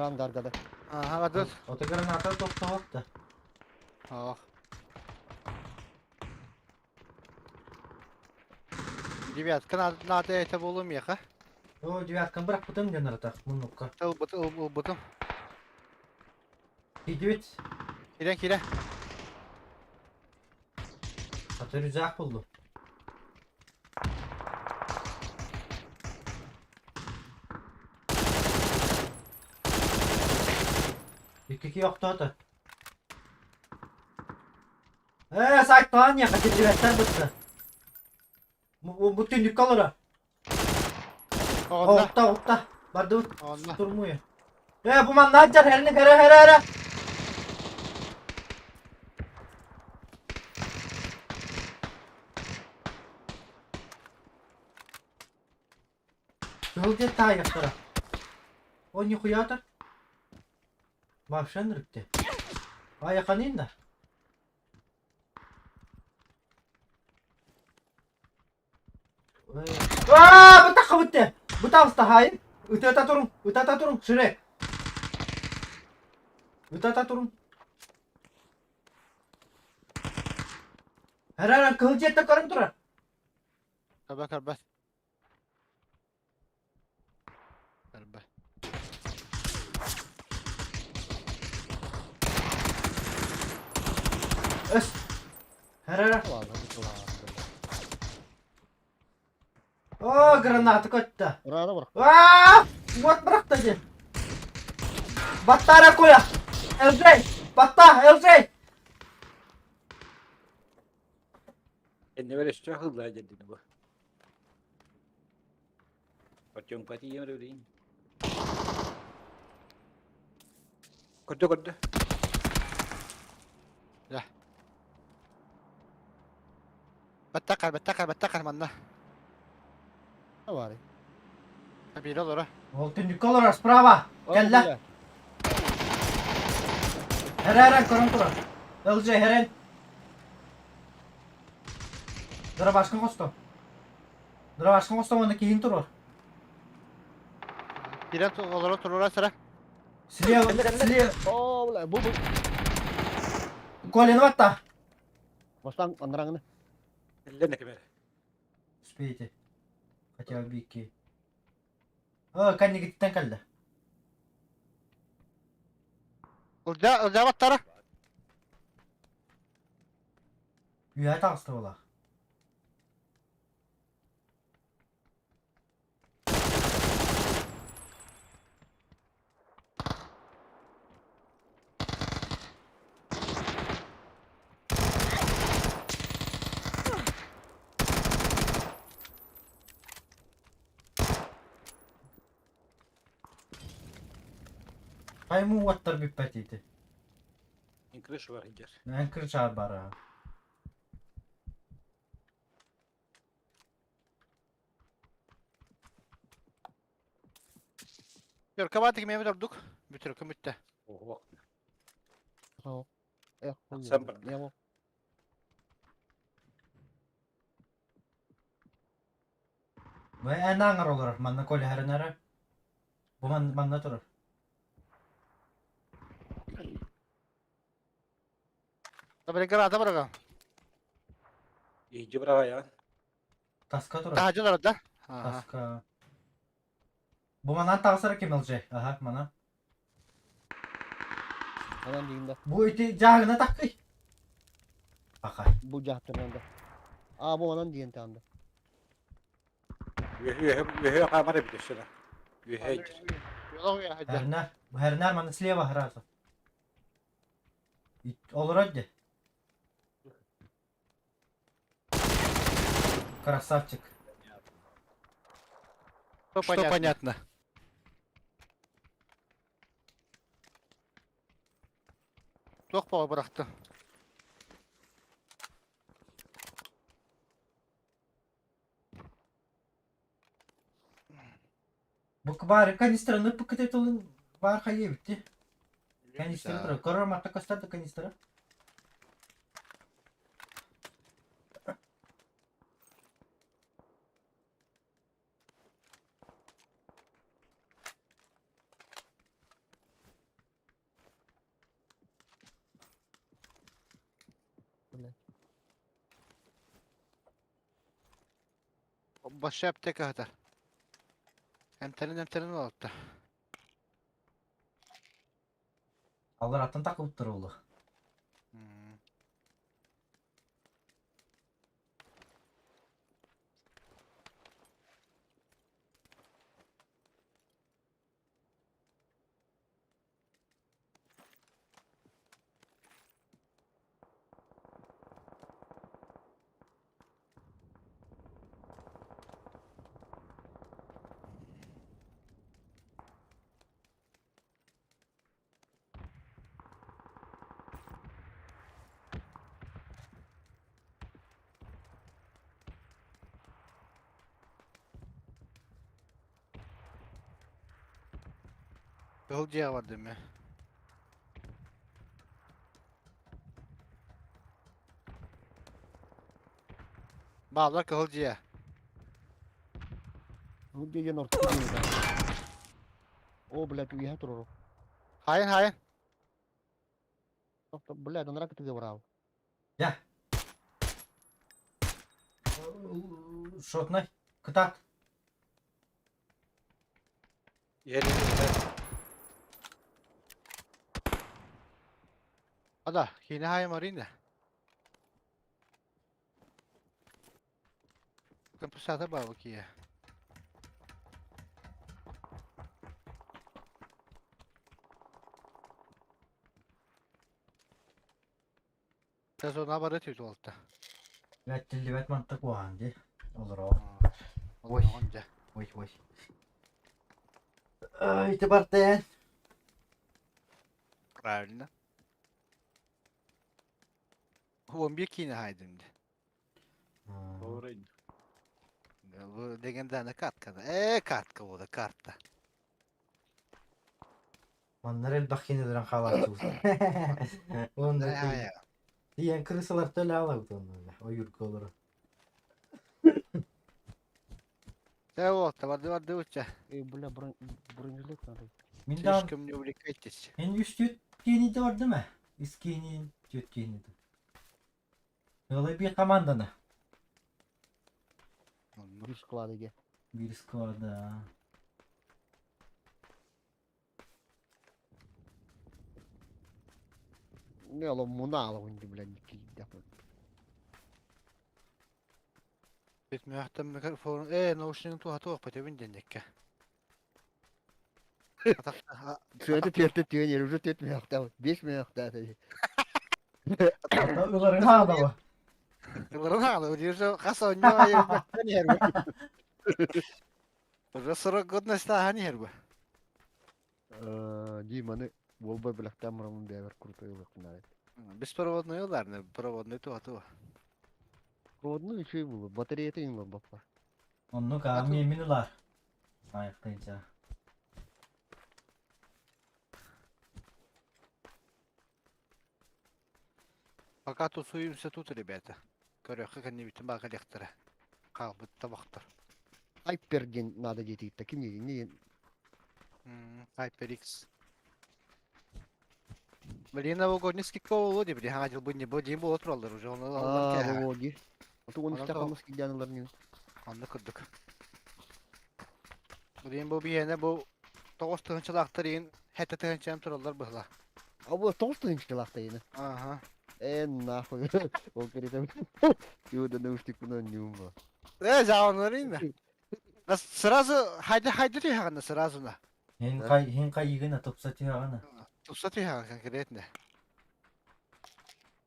Рандаргада. Ага, бардыбыт. Ото граната тохтоһох да. Ох. Девятка надо, надо это было меха. О, девятканы бырахпытым диэн аратах муннукка. Ылбыт, ылбытым. Киирдибит. Кире, кире. Хата рюкзак буллум. Икки охтоото. Ээ, сайтаан яха кирдибэттэр бытта. Бу түннүккэ олоро. Онно. Оҕутта, оҕутта. Бардыбыт. Онно. Турмуйа. Ээ, бу манна дьар, хэрни, хэрэ, хэрэ, хэрэ. Кыһыл диэн таайахтара. О, нихуя-то. Машин рыкты. Айаханын да. Аа, бытахха бүтте. Бытаҕыста хаайын. Ытыата туруҥ, ытата туруҥ, Шрек. Ытата туруҥ. Эрэ, кыһыл дьиэттэн көрөн турар. Көрбөт, көрбөт. Көрбөт. Өс. Эрэ, О, граната көттө. Граната бар. Аа! Уот бырахта диэн. Баттаара Коля! ЛJ! Батта, ЛJ! Эннибэр өстөөх ыллаа дьэрдини бу. Артемка тиийэн эрэ Көрдө көрдө. Баттакар, баттакар, баттакар манна. Бары. Биир олоро. Ол түннүккэ олорор справа. Кэллэ. Эрэ эрэ көрөн турар. ЛJ эрэн. Дробашка хосто. Дробашка хосто уонна киһин туруор. Кирен олоро турура сыра. Слева, слева. О, бля, бу бу. Колены батта. Бастан андраңны. Эллен кемер. Успейте. Хотя бы бики. О, кэннигиттэн кэллэ. Ылдьа, ылдьа баттара. Үөһэ таҕыста буолаах. Пойму уоттар бүппэт ити. Крыша бар иһдэр. Эн крыша бара. Өркабаатык мемет ордук. Бүтүркө бүттэ. Ого. Сам бар. Бу эн аҥар олорор, манна Коля хэрэнэрэ. Бу манна турар. Добре, граната барага. Иһдьи быраҕайаҕын. Таска турар. Таһдьа да? Ага. Таска. Бу манан тахсар ким ЛЖ? Аха, манан. Анан дигинде. Бу ити дьааһына таккый. Аха. Бу жаһтырнанда. А бу анан диэн таанда. Үөһэ үөһэ хаамар эбит өссө да. Үөһэ иһдэр. Хэрнэр. Бу хэрнэр маны слева сразу. Олорор де. Красавчик. Что понятно? Туох баҕа бырахты. Бу баар канистраны пыкыты тылын баар хайы битти. Канистра турар. Көрөр матта көстөр да канистра. Большая аптека сытар. Эмтэрин эмтэрин олорто. Аллараттан такылыптар олу. Кыһыл дьиэҕэ бардым мин. Бааллар кыһыл дьиэ. Кыһыл дьиэ диэн орто дьиэ баар. О, блядь, уеха турар. Хайын хайын. Блядь, анараа кытыга бараабыт. Дьэ. Шотнай. Кытаат. Иһэр иһэр. Ада, киинэ хайым арыйна. Компенсатор баар киһи. Сезона бары түт уолта. Бэттиллибэт мантык уоһаан дии. Олороо. Ой. Ой, ой. Ай, ты бартен. Правильно. 11 киинэ хаайдым дии. Бу легендарная катка. Э, катка буолла, карта. Маннар элбэх кинилэрин хаалааччыбыт. Уонна тиийэн крысалар төлө алабыт онно ойуурга олорон. Э, вот, барды барды уча. Эй, бля, бронежилет надо. Мин даҕаны Слишком не увлекайтесь. Мин үс түөрт киһини да бардым ээ. Үс киһини, түөрт киһини да. Ыалай биир команданы. Биир склада ге. Биир склада. Не, алом муна алом блядь, киирдэ. Бит микрофон. Э, наушнигын туһа туох бөтөбүн диэннэккэ. Сүөтэ түөртэ түөн уже түөрт мүөхтэ, биэс мүөхтэ. Ыларын хаалаба. Ыларын хаалаба, уже хас оонньуу айы иһэр бу. Уже срок годности ааһан иһэр бу. Диманы буолбар бэлэхтээн бараммын бэйэбэр крутой ылыахпын Беспроводной ыларны, проводной туha туha. Проводной үчүгэй буолуо, батареята иҥ барбаппа. Оннук ааммы мин ылар. Айыктыйча. Пока тусуемся тут, ребята. Көрүөххэ кэннибитин баҕа кэлиэхтэрэ. Хаалбыт тобохтор. Хайпер диэн надо диэтигиттэ ким диэн HyperX. Блин, новогодний скидка буолуо дии, били хаҥа дьыл бу не дии буола тураллар уже, оны аллар Аа, кээһэ. буолуо дии. Оту он Онон үстээх то хамнас килдьээн ылар ньуу. онно курдук. Блин, бу биһиэнэ бу 9 тыһыынчалаахтар иин 7 тыһыынчам тураллар быһыла. А бу 9 тыһыынчалаахтайына. Ага. Э, нахуй. Ол кэритэ. Юда наушникпын ньуумба. Э, жаоннарын да. Сразу хайда хайда түһэҕинэ сразу на. Хин хай хин хайыгына тупса түһэҕинэ. Тупса түһэҕин конкретно.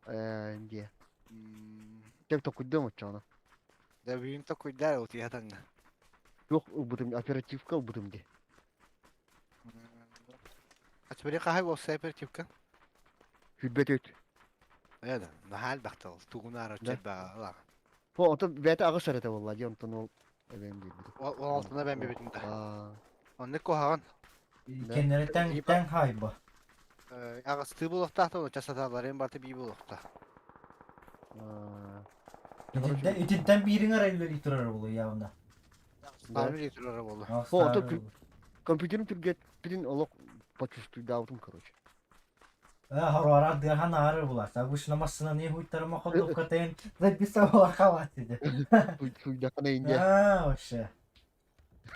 Э, дии. Кэм токуйдуом оччоҕуна. Да бүгүн токуйдар утуйатаҥна. Туох ылбытым, оперативка ылбытым дии. А теперь хаһай болса оперативка? Хүрбэт өт. Э да, наһаа элбэхтэ ол. Тугунаар Да. оччо По онтон бэйэтэ аҕыс эрэтэ буолла дии, онтон ол эбэм биэрбитим. Ол алтына бэм бибитин да. Аа, Оннук куһаҕан. Да. Кеннere тэҥ тэҥ хайба. Аҕыстыы буолуохтаах да часаталарын барыта бии буолуохтаах. аа. Итинтэн итинтэн биириҥ арай үлэлии турар буолуо явно. Да. Ставили турара буолла. По онтон компьютерым түргэппитин олох почувствуйдаабытым короче. Хорора дыахан аары булас. Обычно массынаны хуйтарыма ходовка тен записывала халатиде. Суйдакана инде. А, вообще.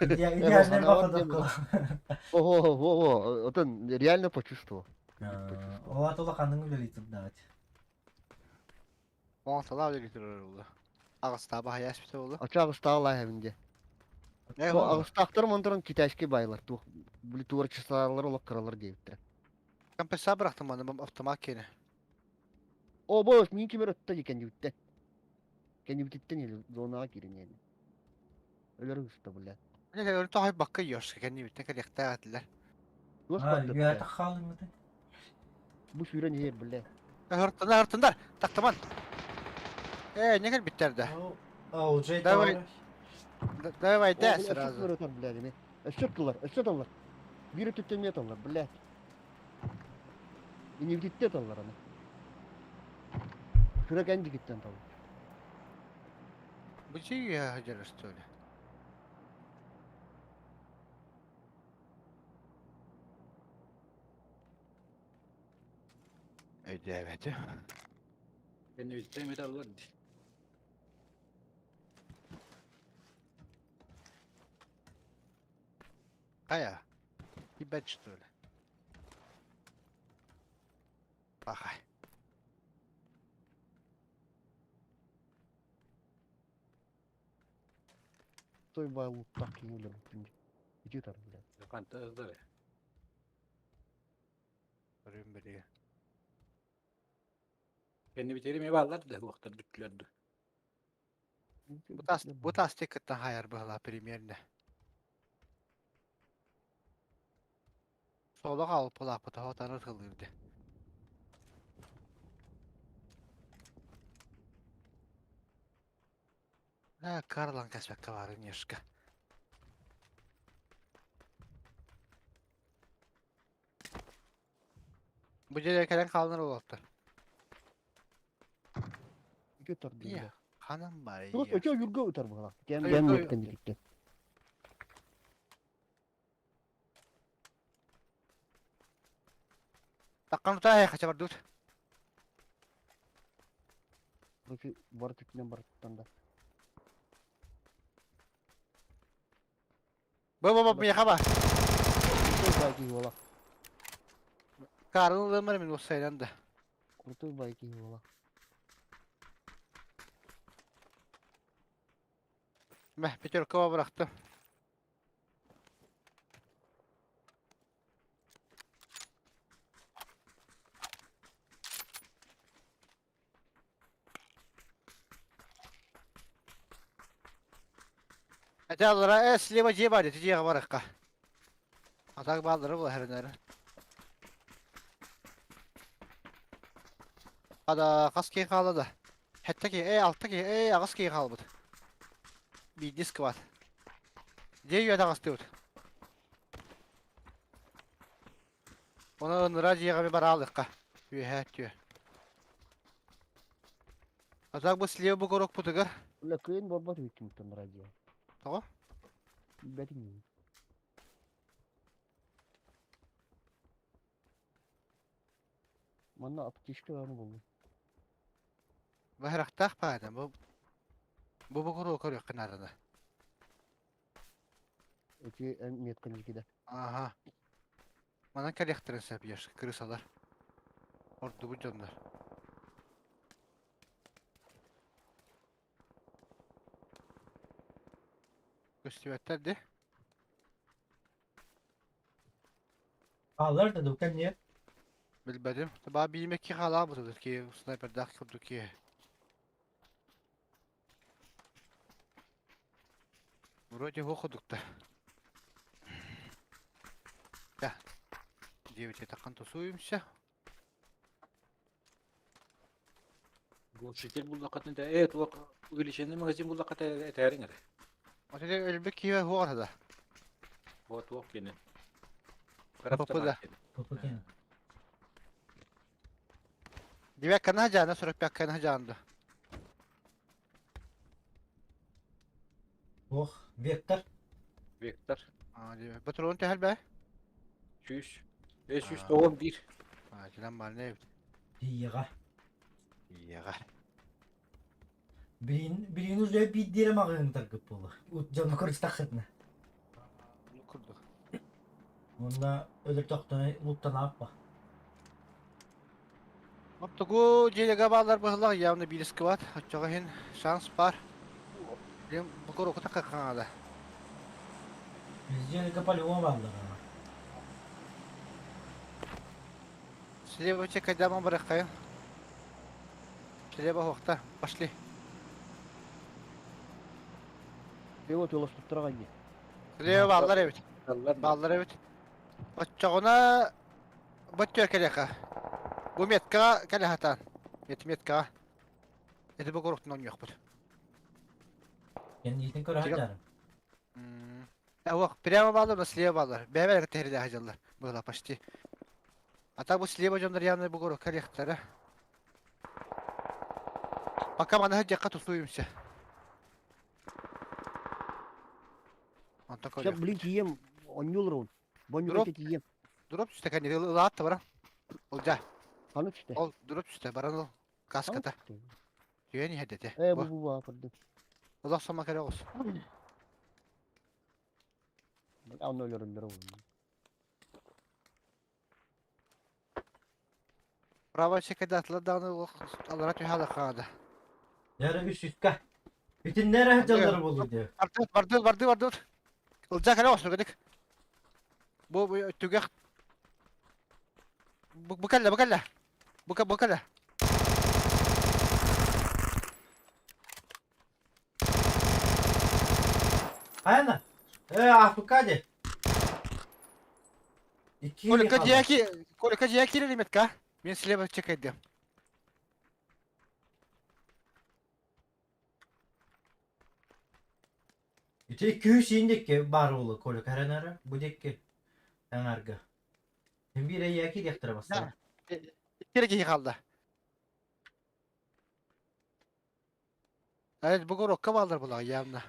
Идеальная походовка. Ого, ого, отон реально почувствовал. Ола тола ханның үлелей турдавать. Оңталаа үлелей турар буолла. Аҕыстааба хайаспыта буолла. Ача аҕыстаалаа эбинде. Бу аҕыстаахтар монторон китайский байлар туох били творчестволар олох кыралар диэбиттэрэ. Компенса бырахтым маны автомат киэнэ. О бос мин кимер өттө дии кэннибиттэн. Кэннибититтэн или зонаҕа киирин yani. Өлөр ыста бля. Не өлө тоһой бакка ёшка кэннибиттэн кэлиэхтээх этилэр. Туос А, үөтэ хаалыҥмытын. Бу сүүрэн иһэр бля. Һыртындар, һыртындар. Тахтаман. Э, не кэлбиттэр да. Ол же Давай. Давай, да, сразу. Өссө бля, эми. Өссө тыллар, өссө тыллар. Биир өттүттэн эмиэ тыллар, блядь. Инибититтэ тыллар аны. Кыра кэндикиттэн тыллар. Бу чий дьэр что ли? Өйдөөбөтү. Кэннибиттэн металлар дии. Хайа. Ебать что ли? Пахай. Той бай луттах киһи өлөрбүттүм. Ити ытар, блядь. Ханта ыздар. Көрүм били. Кэннибитери ме бааллар да уохтар бүттүлэр да. Бу тас кыттан хайар быһыла примерно. Солох алпылааппыта хотаны тылыырды. А, Карлан кәспәккә бары нешка. Бу жерге кэлэн хаалынар буолуохтар. Ити ытар дии, Иә. блядь. Ханан бар Туос иә. өтө юрга ытар быһалаах. Кэм Ой, кэм ой. мөткөн дикиттен. Таккан утаа хача бардут. Короче, бар түтүнэн барыттан да. Бу бу бу миэхэ ба. Крутой байки буола. Карын ылымар мин уссайдан да. Крутой байки буола. Мэ, пятеркаға бырахтым. Эталлара э слева дьиэ бар ити дьиэҕэ барыахха. Атак бааллара була хэриннэрэ. Хада хас киһи хаалла да? Сэттэ киһи, ээ алта киһи, ээ аҕыс киһи хаалбыт. Биирдии сквад. Дьиэ үөтэ аҕыстыыбыт. Ону ыныра дьиэҕэ бараалыахха. Үөһээ өттүө. Атак бу слева бу горокпутугар. Бля, кыайан буолбат үһү радио. Тоҕо? Билбэтим. Манна аптечка даҕаны буоллун. Баһырахтаах баҕайы бу бу бу көрүөххэ наадана. Эти эн меткан дикиде. Аха. Манан кэлиэхтэрин сөп еш крысалар. Ордубут дьоннор. Көстүбэттэр дии. Алар да дукен не? Билбэтим. Баа биимэкки хаалаабытыдыр ки снайпердаах курдук киһи. Вроде курдуктар. Да. Девять такан тусуемся. Глушитель буллакатын да э туох увеличенный магазин буллаката этээриң эрэ. Вот это өлбүт киһи хуоҕар да. Вот туох кини. Попу да. Попу Девятка жаана, 45 жаанды. Ох, Вектор. Вектор. А, девять. Патрон төһөл бэ? 100. 591. Нормально эбит. Тиийэҕэ. Иэҕэ. Билин билин уже биирдиэрэ маҕаһыын таргыт буолла. Дьону көрүстэххитинэ. Курдук. Уонна өлөртөхтөнө луттанааппа. Оптугу дьиэлэгэ бааллар быһылах явно биирискыбат. Оччоҕо иһин шанс бар. Билим бу курукута хаҥаада. Везде полигон бааллар. Слева чекайдама бараххайын. Слева хуохта. Пошли. Слева туластуттара дии. Слева бааллар эбит. Бааллар эбит. Оччоҕуна бөттүөр кэлиэхэ. Бу меткаҕа кэлэ сатаан. Эти меткаҕа. Эти бу куруктун оонньуохпут. Кэнниитин көрө сылдьарым. Ох, прямо бааллар, но слева бааллар. Бэйэ-бэйэ тэһирилээх сылдьаллар. Была почти. А так бу слева дьоннор явно бу курукка кэлиэхтэрэ. Пока маны сылдьыахха тусуйумся. Онтон Сейчас, көрүөх. блин, тиийэм, онньуулар ол. Бонньуга Дроп. тиийэм. Дроп түстэ кэнники ылаат да баран. Ылдьа. Ханы түстэ. Ол дроп түстэ баран ыл. Каската. Ханы түстэ. Түйэн иһэрдэтэ. Э, бу бу бу көрдүм. Олох сома кэлэ оҕус. Анна өлөрөллөр ол. Право чекэдэ атылар даҕаны олох аллара түһэ алахаада. Яра үс үскэ. Бүтүннэр сылдьаллар буолуо дии. Бардыбыт, бардыбыт, бардыбыт, бардыбыт. Ылдьа кэлэ оҕус түргэнник. Бу бу түгэх бу бу кэллэ, бу кэллэ. Бу бу кэллэ. Хайана? Э, Африка дии. Икки Колика хаалла. дьиэки, Колика дьиэки киирэр Мен слева чекайдым. Ити күүс индикки баар буолла Коля кэрэнэрэ бу дикки аҥарга. Биир эйээки диэхтэрэ бастаан. Икки эрэ киһи хаалла. Э, бу городка бааллар булаҕа явно.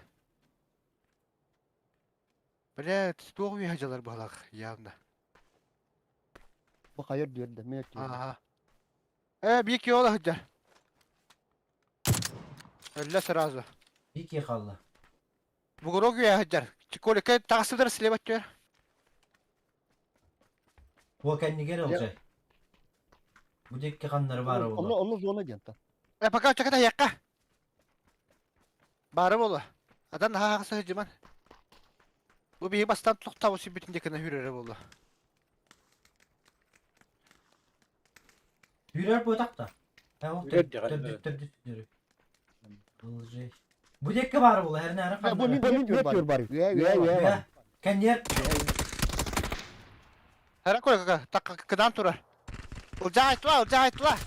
Блядь, туох үөһэ дьалар быһалаах явно. Бу хайыр дүөрдэ, мен өттүгэр. Ага. Э, биир киһи ола сылдьар. Өллө сразу. Икки хаалла. Бугурок үөһэ сылдьар. Колика таҕыстыдар слева өттүгэр. Бу кэннигэр ылдьай. Бу дикки ханнары баара Онно буолла. онно зона диэн та. Э, пока чаката якка. Баара буолла. Адан наһаа сылдьыман. Бу биһи бастан тохтаабы сүбүтүн декана хүрэрэ буолла. Хүрэр буотах да. Э, ол Хүрэр диэҕэ. төрдү төрдү төрдү. Ылдьай. Бу дикки баара буолла, эрнээри Бу мен ханнары. мен өттүгэр бар. Үө үө үө бар. Кэнниэр Хара Колика так кыдан турар. Ылдьаа айтла, ылдьаа айтла.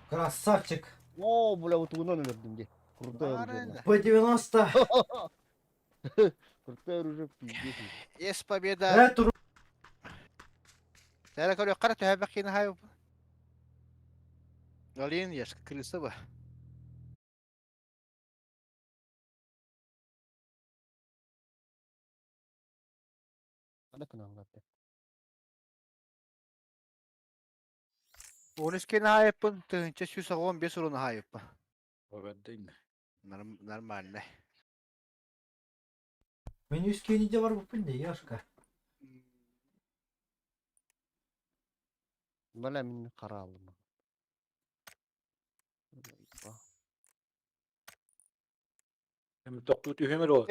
красавчик. О, бля, утугунан өлөрдүм дии. Крутой оружие. П-90. Крутой оружие пиздец. Есть победа. Э, тур. Тәрә көрө кара төһәбәк кина хай. Алин еш крыса ба. Ана кыналлар. Онус кина хайыппын тыһынча сүүс оҕон бес уруна хайыппын. Обердейм. Нормально. Мен үс киһини бар буппун дии, Яшка. Бала мин каралым. Эми тохтуу түһэмэр ол.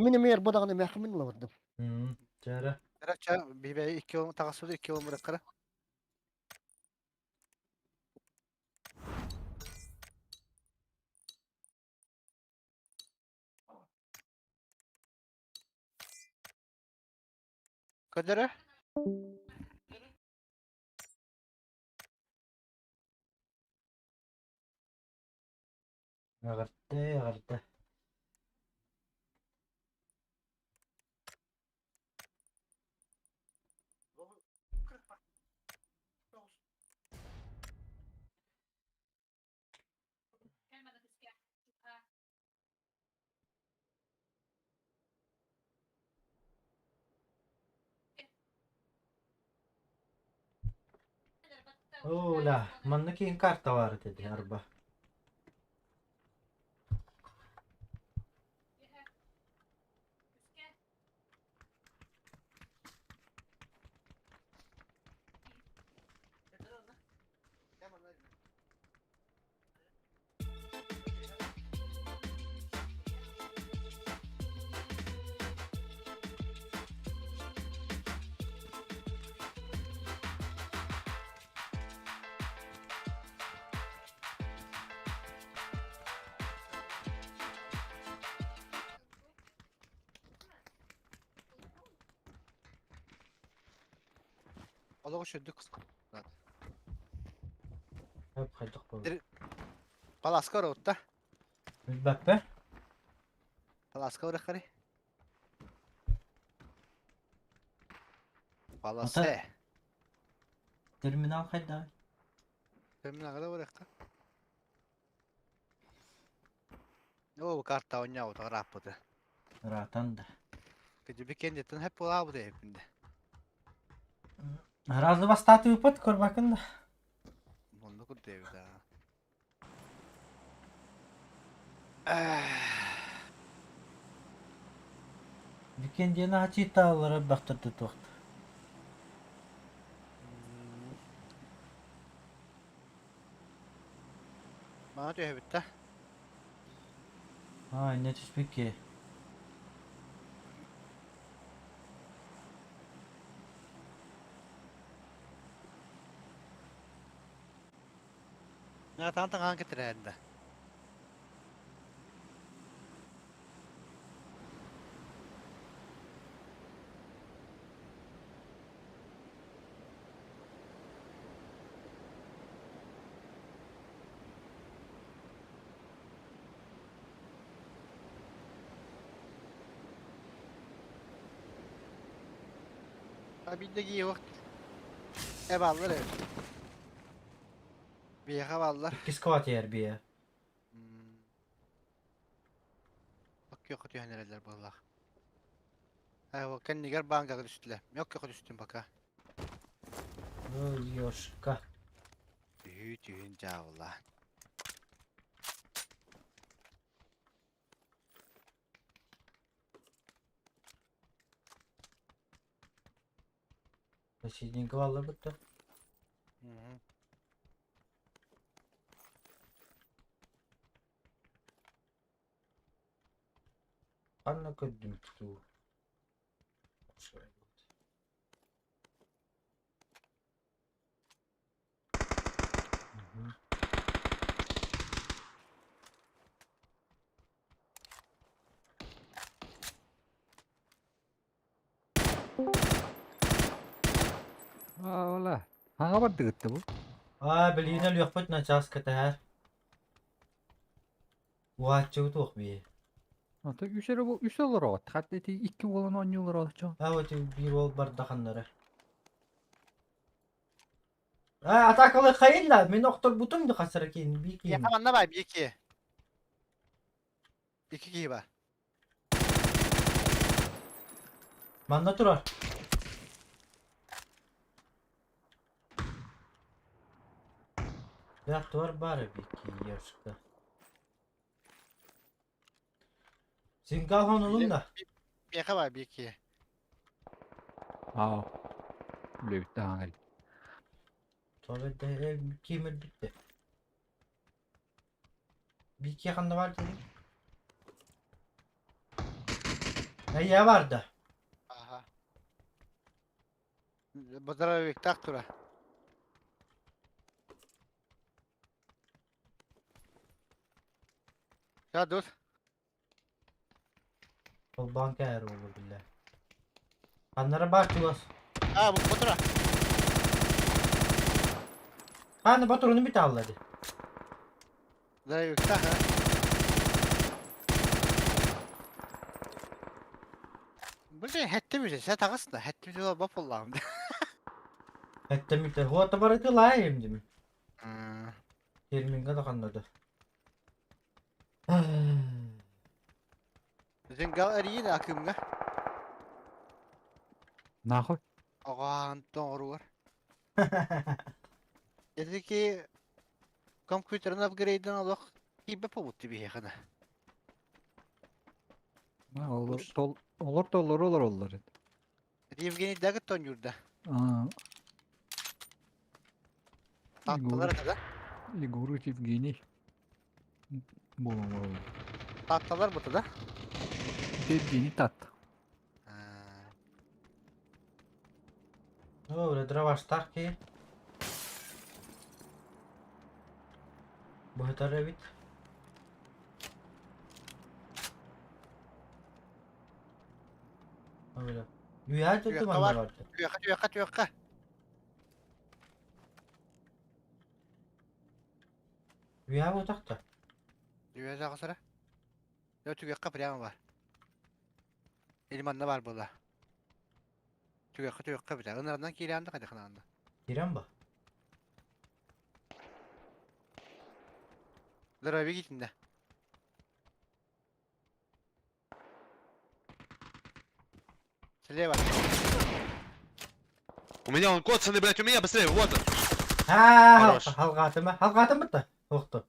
Мин эмиэр бу даҕаны мэхмин лабырдым. Чара. Ча бибе икки он тагасы икки он быраккара. Көдөрө? Аҕарта, аҕарта. Оля, манна киин карта баар этэ дии арба. Олох үчүгдүк Хайдах буолла? Паласка орутта. Билбэппэ. Паласка орахари. Паласе. Терминал хайда? Терминалга да барыахха. Оо, бу карта оонньообут ырааппыты. Ыраатан да. Кыдьыбы кэнниттэн хэп буолаабыт эбиппин да. Разы бастааты ыппат көрбөккүн да. Оннук курдук аа. Викенд диэн аһачыытааллара элбэхтэр тутуохта. Мана түһэбит да. Аа, иннэ түспүт киһи. Таан таҥаан кэтирээн да. Биирдэ киһи Э бааллар эбит. Биһиэхэ бааллар. Иккис квартир биэ. Оккиохо түһэн эрэллэр буоллах. Э, ол кэннигэр баанкаҕа түстүлэр. Мен оккиохо түстүм пока. Ну, ёшка. Түһүү түһүн дьаабыла. Соседненько баллар бытта. Мгм. Ханна көрдүм тутуу. Мгм. Ола. Хаҥа бардыгытта бу. Аа, билигин өлүөхпүт начаас кэтэһэр. Уһааччыбыт уох бии. Ата үс эрэ бу үс олороот. Хат ити икки уолан оонньуулар олочо. Аа, вот биир уол барда ханнары. Аа, атакалы хайын да, мен охторбутум да хасара киин, бии киин. Яха манна бай бии ки. Икки киһи бар. Манна турар. Бях туар баар эбит киевска. Синга хонулун да. Миэхэ баар биир киһи. Аа. Үлэбит даҕаны. Тоҕо ким өлбүттэ? Биир ханна баар дии? Эйэ бар да. Аха. Базаровиктаах тура. Я dur. Ол банка эр буолуо биллэ. Ханнара баар чугас. А, бу бу тура. Ханна батуруну бит аллады. Здоровиктаах, а? Блин, хэттэ мүсэ, сэ таҕыс да, хэттэ мүсэ боп буоллаҕым да. Хэттэ мүтэ. Хуота барыты лаайым дим. Терминга да ханнады. Зингал эрийин акымҥа. Нахуй. Оҕоон тоҥоругар. Эдики компьютерын апгрейдин олох киирбэт буолбут биһиэхэ да. Олор тол олор толору олороллор эт. Евгений Дагыт тонньуурда. Аа. Таатталар этэ да? Егор Евгений буолан олороллор. Таатталар бута да? Евгений Тат. Добре, дроваштар киһи. Быһытар эбит. Öyle. Үөһээ дойду Түөххэ манна бар. барды. Түөххэ, түөххэ, түөххэ. Үөһээ буотахта. Үөһэ саҕасара. Дьэ түгэххэ прямо бар. Или манна бар буолла. Түгэххэ түгэххэ бүтэ. Ынырынан киирээн да хайдахынаан да. Киирэн ба. Здоровье итиннэ. Слева. У меня он коцанный, блядь, у меня быстрее, вот он. Аа, Хорош. халҕаатыма. Халҕаатыммыт да. Уохту.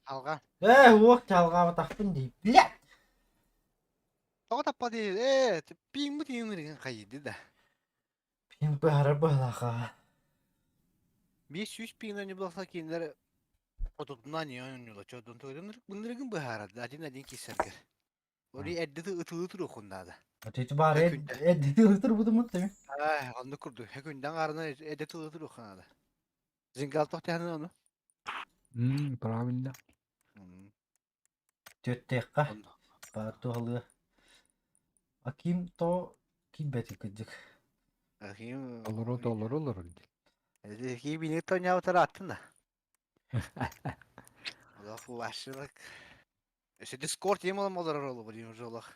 Алға. Ээ, уох халҕаабатахпын дии. Бля! Тоҕо таппа дии. Ээ, пиҥ бу тиҥ хайды да. Пин быһарар быһалаха. 500 пиҥнэн ньубалса кинилэр отутунан ньула чодун туйдун бындырыгын быһаарады один-один киссэргэр. Ори эрдэ ытылы туруохун наада. Отети баар эдди ытыр бутумут дemi. Аа, оннук курдук. Хүндэн аарына эрдэ тылы туруохун наада. Зингал тохтяхын ону. Правильно. Түөттээххэ баар туһалыа. Аким то киирбэти кырдьык. Аким Толору толору олорор дии. Ким бини тоньяутар аттын да. Олох вашылык. Өсө Discord ем олам олорор олу бу уже олох.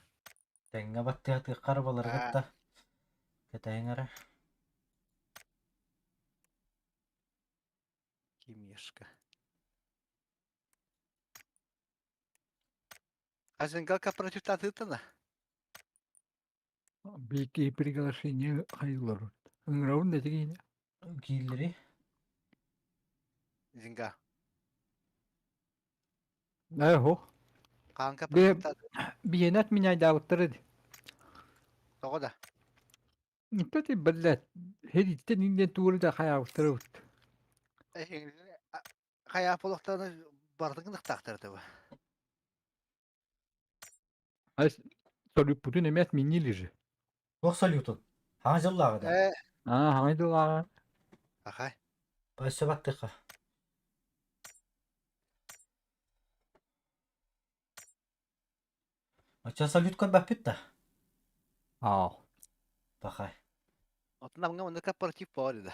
Тэҥҥэ баттыатыахха арбалары кытта. Кэтэһиҥ эрэ. Кимешка. Азингал кооператив татыттана. Бики приглашение хайылар. Ыҥырабын да тигине. Кииллери. Зинга. Ээ, Хаан Бе кооператив биэнэт минайдаабыттар ди. Тоҕо да? Иппэти биллэт. Хериттен инден тууру да хайаабыттар эбит. Хайа полохтаны бардыгын ыктаахтар этэ. Ай салютпутун эмиэ отменили же. Туох салютун? Хаҥа дьыллааҕы да? Э, Аа, хаҥа дьыллааҕы. ахай. Өссө баттыхха. Оччо салют көрбөппүт да? Аа. Пахай. Отун амга манна кооператив бар да.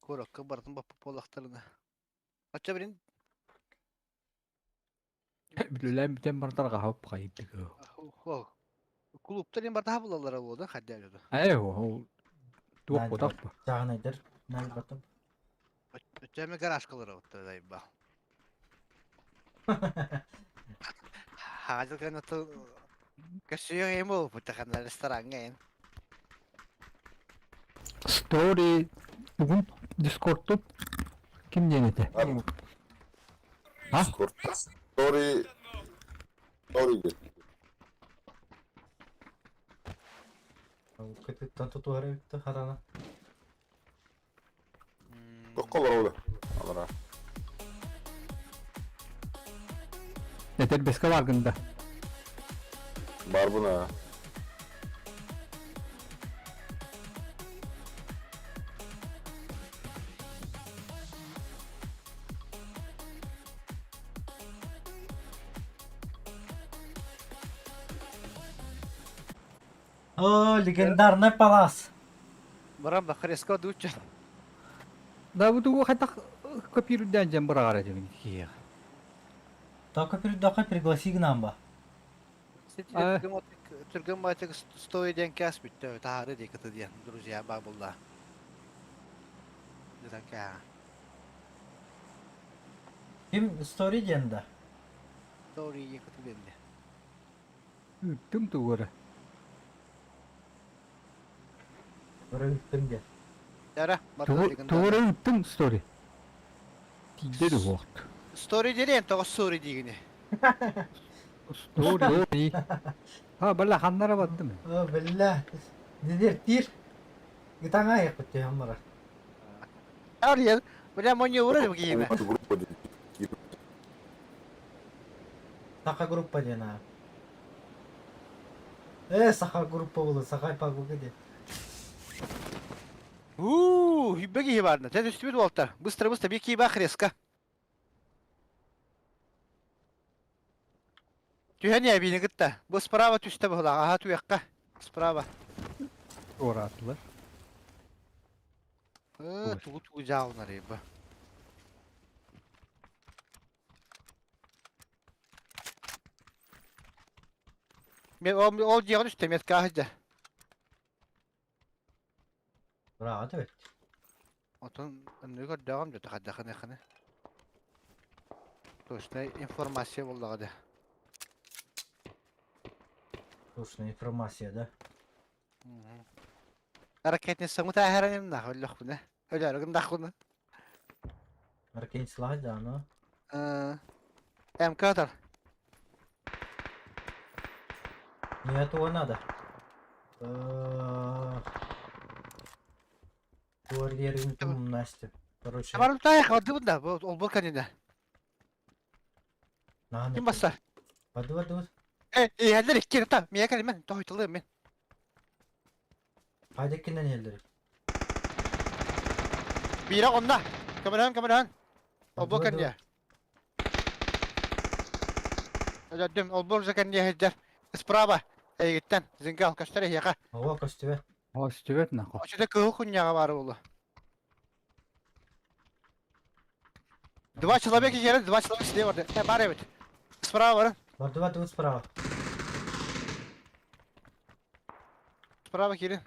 Курокка бардым баппы полохтарына. Оччо бирин Бүлэлээн бүтэн бардар хаһап хайдык. Клубтар им бардаха булаллара буолда хадда дьоду. Ээ, ол туох ботах бу. Чааһынайдар наалбатым. Оччо эми гаражкалара отто дайба. Хаажыл гана көссүйөң эми болуп тахана рестораҥҥа эн. Story бүгүн Discord'тун ким диэн этэ? А? Discord. Story. Story диэн. Кытыттан тутуһар эбит хатана. Тоххо олоробут. Алара. Этэрбэскэ бааргын да? Баарбын аа. О, легендарный палас. Баран ба хреско дуучча. Да бу тугу хайдах копируйдаан дьэн быраҕар этибин киһиэхэ. Только передохай пригласи гынан ба. Түргэн баатык стои диэн кээс бүттэ таһаары дии кыты диэн друзья баа булла. Дэтэн кээ. Ким стори диэн да? Story диэн кыты диэн дии. Ыыттым тугу эрэ. Көрө ыыттым диэн. Яра, Тугу ыыттыҥ стори? Тиийдэ дуһуохт. Стори диэн тоҕо стори диигини? Стори. Ha, бала ханнара бардым. О, биллэ. Дидертир. Гытаҥа айықпыт түһэн барар. Арыйан, бля, моньо урар киимэ. Группа диэн. Саха группа диэн аа. Э, саха группа буолу, саха пагуга диэн. Уу, хүббэ киһи баарна. Тэ түстүбүт уолтар. Быстро, быстро, бир киһи баар резко. Түһэн ээбиини кытта. Бу справа түстэ быһылаах. Аха түһүөххэ. Справа. Туораатылар. Э, тугу тугу дьаалынар бу. Ол ол дьиэҕэ түстэ, метка сылдьар. Браво эбит. Отон оннук көрдөҕүм дьэ хайдахыныхыны. Точная информация буоллаҕа да. Точная информация, да? Ракетницамы тааһараным нах өллөхпүнэ. Өлөөрүгүн дахпына. Ракетницалаах да, ну. МК тар. Мне этого надо. Туарьерин Настя. Короче. Барым таах бардыбын да, ол бу канина. Ким бассар? Барды барды. Э, иһэллэр икки та, мия кэлимэн, тоһуйталыым мен. Хайда иккинен иһэллэр. Биирэ онно. Көмөлөһөн, көмөлөһөн. Олбу кэнниэ. Өлөрдүм, олбу уже кэнниэ иһирдэр. Справа, эйигиттэн, зингал, көстөр эһиэхэ. Ого, көстүбэт. Көстүбэт нахуй. Очута кыһыл кунньаҕа баар буолла. Два человека кэлэн, два человека слева барды. Э, бар эбит. Справа барын. Барды барды справа. Справа киирин.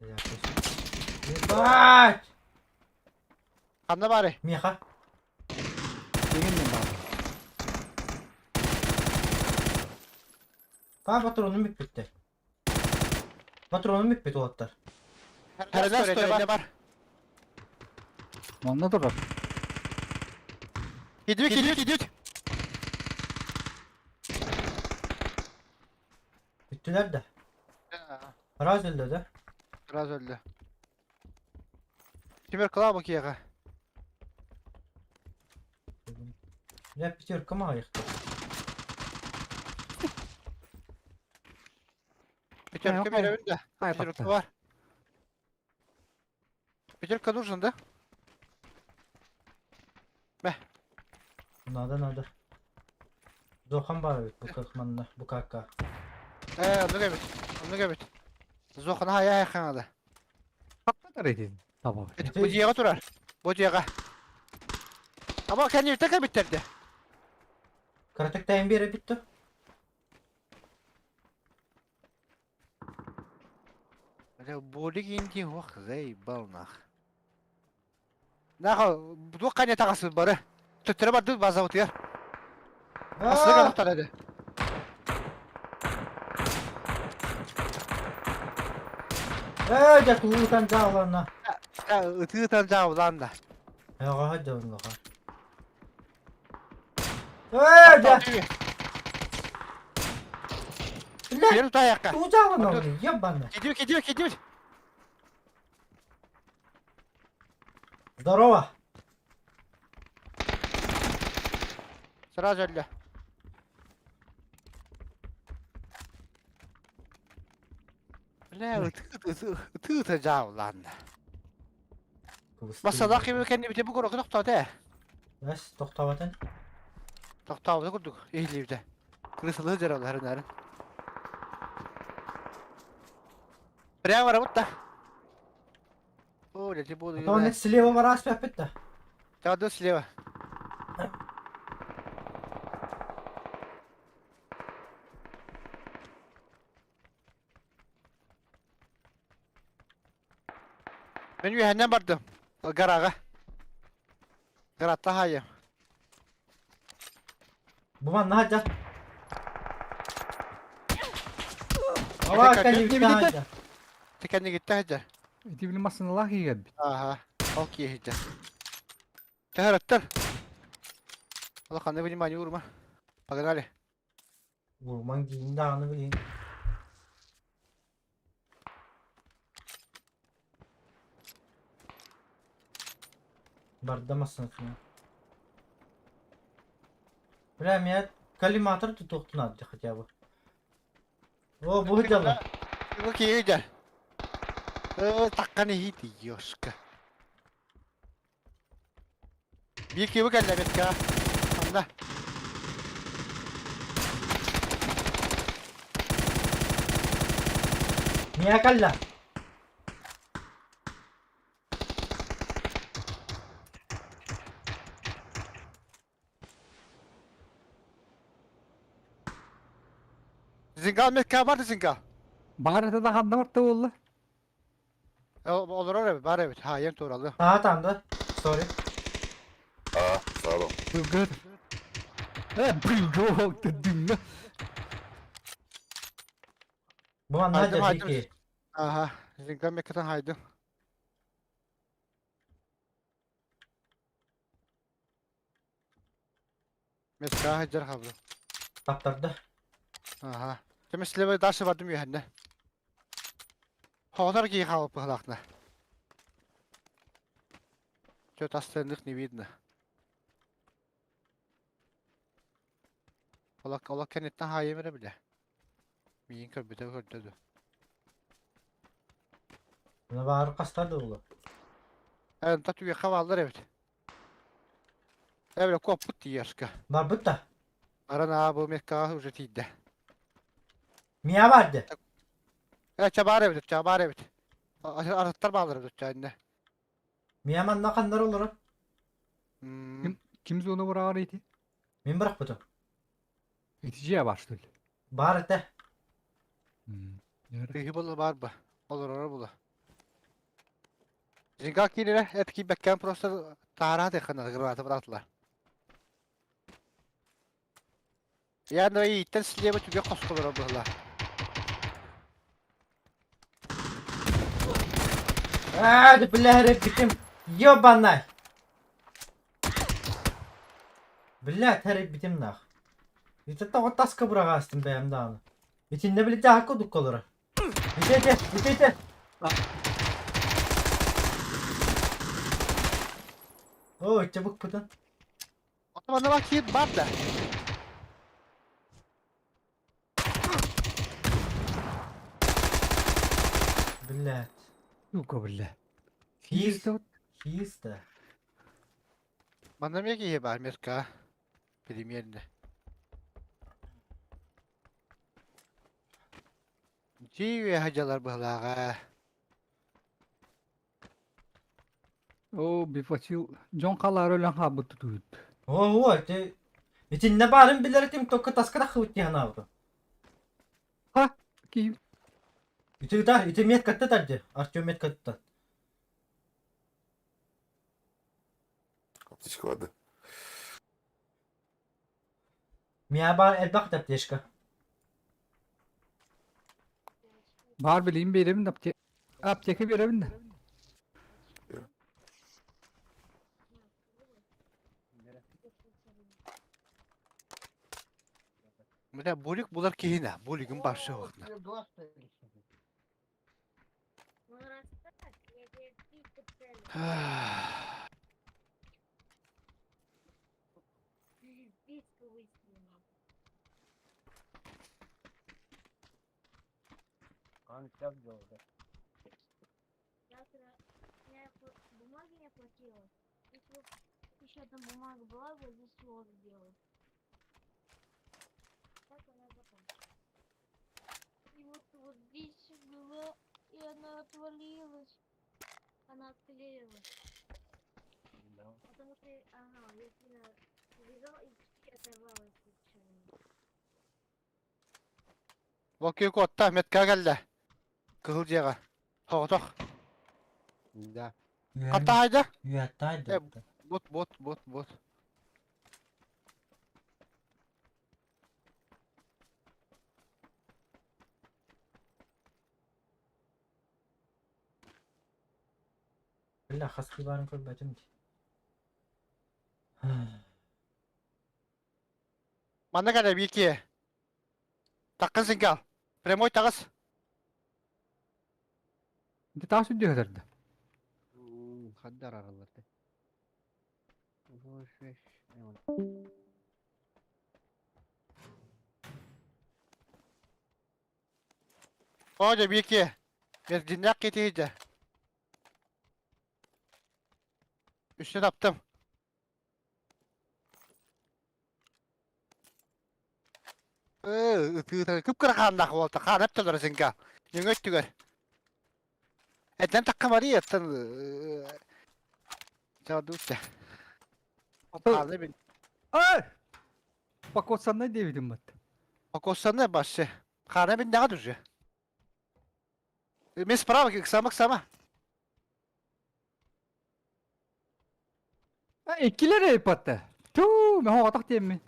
Ебать! Ханна баарый? Миэхэ. Дегенмен баар. Паа патроным бүппүттэр. Патроным бүппүт уолаттар. Хэрэнэ стой, бар. Онно турар. Кидибит, кидибит, кидибит. Бүттүлэр да. Раз өлдө да. Раз өлдө. Тимир кылаа киэҕэ. Я пятерка маҕайыхта. Пятерка беребин да. Пятерка бар. Пятерка нужен, да? Бә. Надо, надо. Зохан бар эбит бу кырхманна, бу какка. Э, оннук эбит. Оннук эбит. Зохан хая хаңада. Хаппатар этин. Таба. Бу дьиэҕэ турар. Бу дьиэҕэ. Ама кэннибиттэн кэлбиттэрдэ. Кыратык тайын биэрэ бүттү. Бля, болик инди уох заебал нах. Нах, туох хайа таҕасыбыт бары. Төттөрө бардыбыт базабытыгар. Аслык анахтар эди. Ээ, дьэ туутан дьаалана. Ытыытан дьаалан да. Эҕэ дьонноха. Ээ, дьэ. Бля, Бери таяққа. туу дьаалана, ебана. Кидибит, кидибит, кидибит. Здорово. Сразу өллө. Бля, ытыыта дьааллаанна. Басалаах кими кэннибите бу курок тохтоото ээ. Эс, тохтообатын. Тохтообута курдук иһиллибитэ. Крысалыы дьаралларын арын. Прямо барабыт да. О, я тебе буду. А то он слева барас опять да. Да, слева. Мен үөһэннэн бардым. Гарага. Гаратта хайым. Бу манна хадьа. Ава кэннигиттэн хадьа. Кэннигиттэн хадьа. Ити били массыыналаах иһэрбит. Ага, ол киэһитэ. Төһөрөттөр. Улаханнык внимание уурма. Погнали. Уурмаҥ диин даҕаны билигин. Барда массыынатынан. Бля, меня коллиматор тутуохтун надо хотя бы. О, бу дьалла. Бу киһи Таккан иһити, ёшка. Биир киһи кэллэ бэткэ. Анна. Миэхэ кэллэ. Зингал мекка бар зингал. Баар этэ да ханна барта буолла? Олорор эбит, бар эбит. Хаайан туралы. Аа, танды. Sorry. А, саадам. Бүгүн. Э, бүгүн дедим. Бу манна Хайдым, дьэ хайдым. бики. Аха, зингал меккатан хайдым. Метка хаджар хабы. Таптарда. Аха. Темеслебе дальше бардым үйәнне. Хоғдар кии хаалып быһылаахна. Чё-то остальных не видно. Олак олак кэнниттэн хаайым эрэ билэ. Миигин көрбүтэ көрдө дуо. Мына баары хастарды була. Эн татуяха бааллар эбит. Эбре куоппут тиийэрскэ. Барбыт да. Аран аа бу меккаҕа уже тиийдэ. Миа барды. Э ча баар эбит, ча баар эбит. Арыттар бааллар эбит ча инне. Миа манна ханнар олорор. Ким ким зона быраҕар ити? Мин бырахпытым. Ити дьиэ бар что ли? Баар этэ. Тыһы була баар ба. Олороро була. Зинга киирэрэ эт киирбэккээн просто таараат эххана граната быраатылар. Я на ииттэн слева түгэ хоско быһыла. Аа, да бля, битим. Ёбанай. Бля, битим нах. Ити тоҕо таска быраҕаастым бэйэм даҕаны. Итиннэ били дьаһакка дукка олорор. Ити ити, ити ити. Оо, иччэ букпутун. Манна бак киир бар да. Блядь. Сука, бля. Хиис, хиис да. Манна эмиэ киһи баар мерка. Примерно. Дьиэ үөһэ дьалар быһылааҕа. О, бифасил. Дьон халаар өлөн хаалбыт тутуут. Оо, ити итиннэ баарын билэр этим, только таска таххыбыт дии санаабытым. Ха, киһи. Ити да, ити меткатта тарди. Артем меткатта. Аптечка барды. Миа баар элбэх аптечка. Бар билeyim беремин аптека. Аптека беремин да. Мына булик булар киһинэ, булигин барсы оҕотна. Ну раз так, я тебе письку целю. Письку высуну. Завтра я бумаги не оплатила. Если бы еще одна бумага была, вот здесь вот сделала. Так она закончилась. И вот, вот здесь была, и она отвалилась. Она отклеилась. Потому что, ага, я сильно лежал и чуть оторвалась случайно. Ол куотта метка кэллэ. Кыһыл дьиэҕэ. Соҕотох. Да. Хатта хайда? Үөттай Э, да. Бот, бот, бот, бот. Бля, хаски баарын көрбөтүм дии. Манна кэлэ Вики. Таккын сингал. Прямой таҕыс. Ити таас үрдү өтөрдө. Хаддар араллар те. О, дьэ Вики. Мердиннээх китиһидэ. Үстүн аптым. Ээ, ытыытар кып-кыра хааннаах буолта, хаан эптэлэр синга. Нөҥө өттүгэр. Этэн такка барый, оттон чаадуутта. Хааны бин. Ай! Покоцаннай диэбитим бат. Покоцаннай башы. Хаана биннэҕэ дүржү. Мен справа, ыксама, ыксама. Иккилэр эйпатта. Туу, мен хоҕотох диэммин.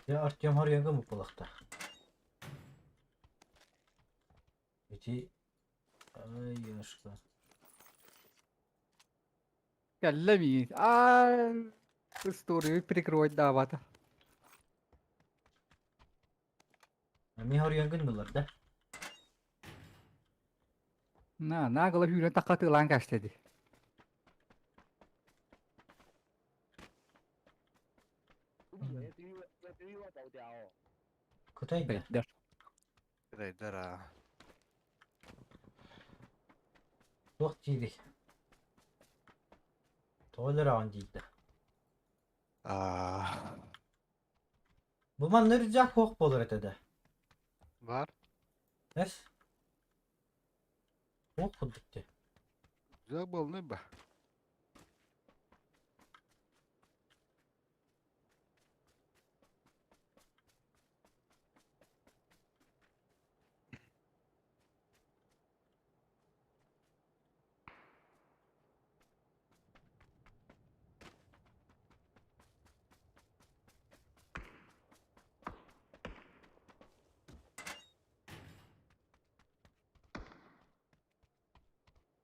Дьэ, Артем хоруйга муппулахтаах. Ити ай Яшка. Кэллэ миигин. Аа, историю прикрывать даабата. Эмиэ хоруйан гыннылар да? На, наагала сүүрэн тахха тыылаан кээстэди. Кытай да. Бэйдэр. Кытайдар аа. Туох диирий? Тоҕо өлөрөҕүн диирдэ. Аа. Бу манна рюкзак суох буолар этэ да. Бар. Эс? Суох курдук дии. Рюкзак буолнай ба.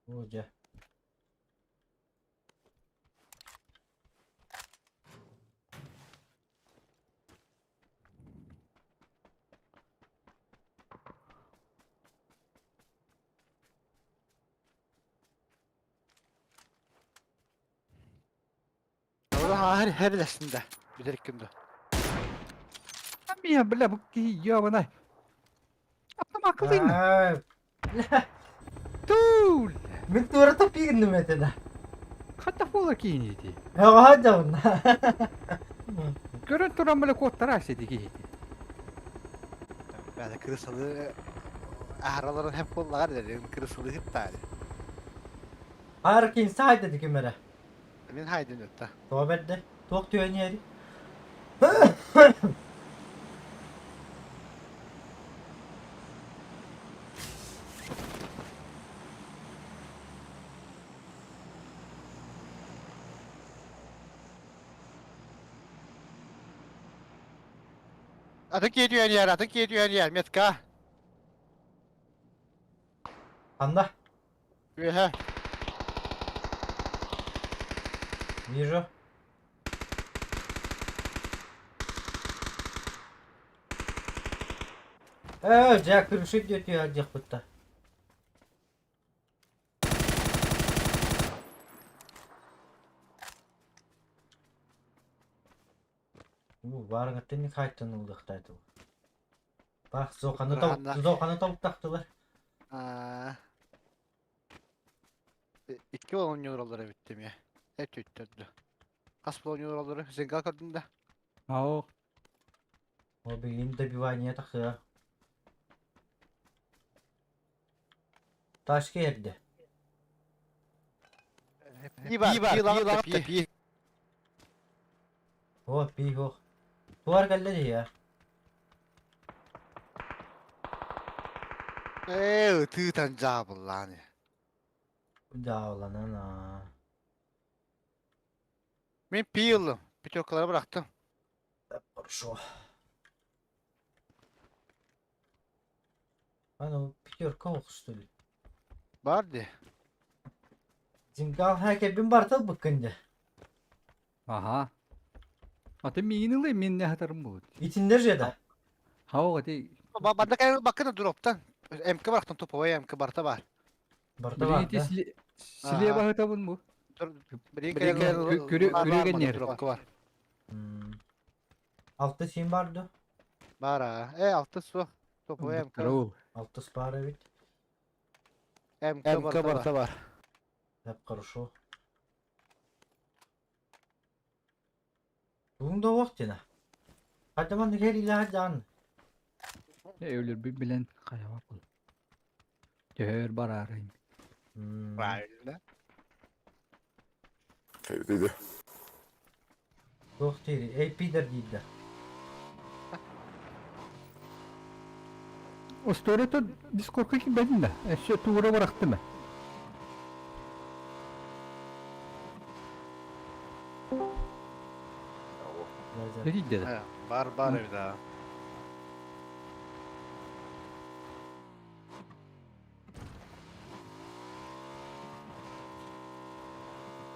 Оо дьэ. Ааһар иһэр да билэр ким да. Мия, бля, бу киһи ёбаный. Автомакылын. Ай, бля. Туул. Мин туора топпигинным этэ да. Хата буола киинити. Эҕэһэ дьабынна. Көрөн туран бля куоттара сети киһити. Бәле кырысалы аһараларын хеп буоллаҕар эрэ кырысалы хиттаары. Аар кин саайда диким эрэ. Мин хайдын өттө. Тоҕо бэрдэ? Туох түһэниэри? Атын киһи түһэн иһэр, атын киһи түһэн иһэр, метка. Ханна? Үөһэ. Вижу. Э, дьэ, крышит диэки диэхпит Бу баарыҥыттан хаайтан ыллыахтаатылар. Бах, зоқаны зоқаны толуктахтылар. Икки оонньуураллар эбит эмиэ. Эт үттэрдэ. Хас оонньуураллары Зенга көрдүн да? Ау. О, билин добивание тахсыа. Ташка эрдэ. Пи бар, пи лаҕа пи. О, пи ох. Туар кэллэ дии Ээ, ытыытан дьаабыллаан. Дьаабыланан аа. Мин пи ыллым. Пятеркалары бырахтым. Хорошо. А ну, пятерка ох, что ли? Бар дии. Дьиҥкал хээкэйбин барыта ылбыккын дьэ. Аха. Аты миигин ылый, мин не хатарым буолут. Итиннэ же да. Хау ати Манна кэлэн ылбаккын да дроптан. МК барахтан туповой МК барыта баар. Барыта баар да. Силе баһытабын бу. Күрүгэн дропка бар. Алты син бар ду? Бар а. Э, алты суох. Туповой МК. Алтыс бар эбит. МК барыта бар. Hep хорошо. Бүгүн да уох дина. Хадаман кэлиилээх дьаан. Өлөрбүт билэн хайаба был. Төһөр бараарыйм. Правильно. Кэбитиде. Туох диир? Эй, пидор диирдэ. Остуоруйата дискорка киирбэтин да, өссө туура бырахтым ээ. Дэ да. Бар бар эбит аа.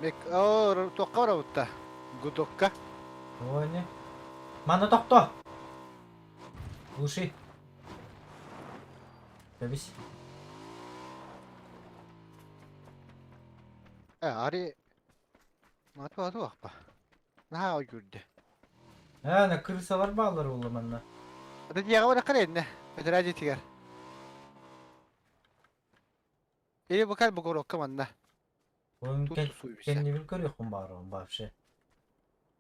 Мек оо туохха барабытта? Гудокка. Ой, Манна тохто! Глуши. Кэбис. Э, ари Мату ату ахпа. Наһаа ойгүрдэ. Ээ, на крысалар бааллар буолла манна. Ата дьиэҕэ бараххар эннэ. Бэтэрээ дьиэтигэр. Или букар бугурокка манна. Onun кэннибин көрүөхпүн баарым вообще.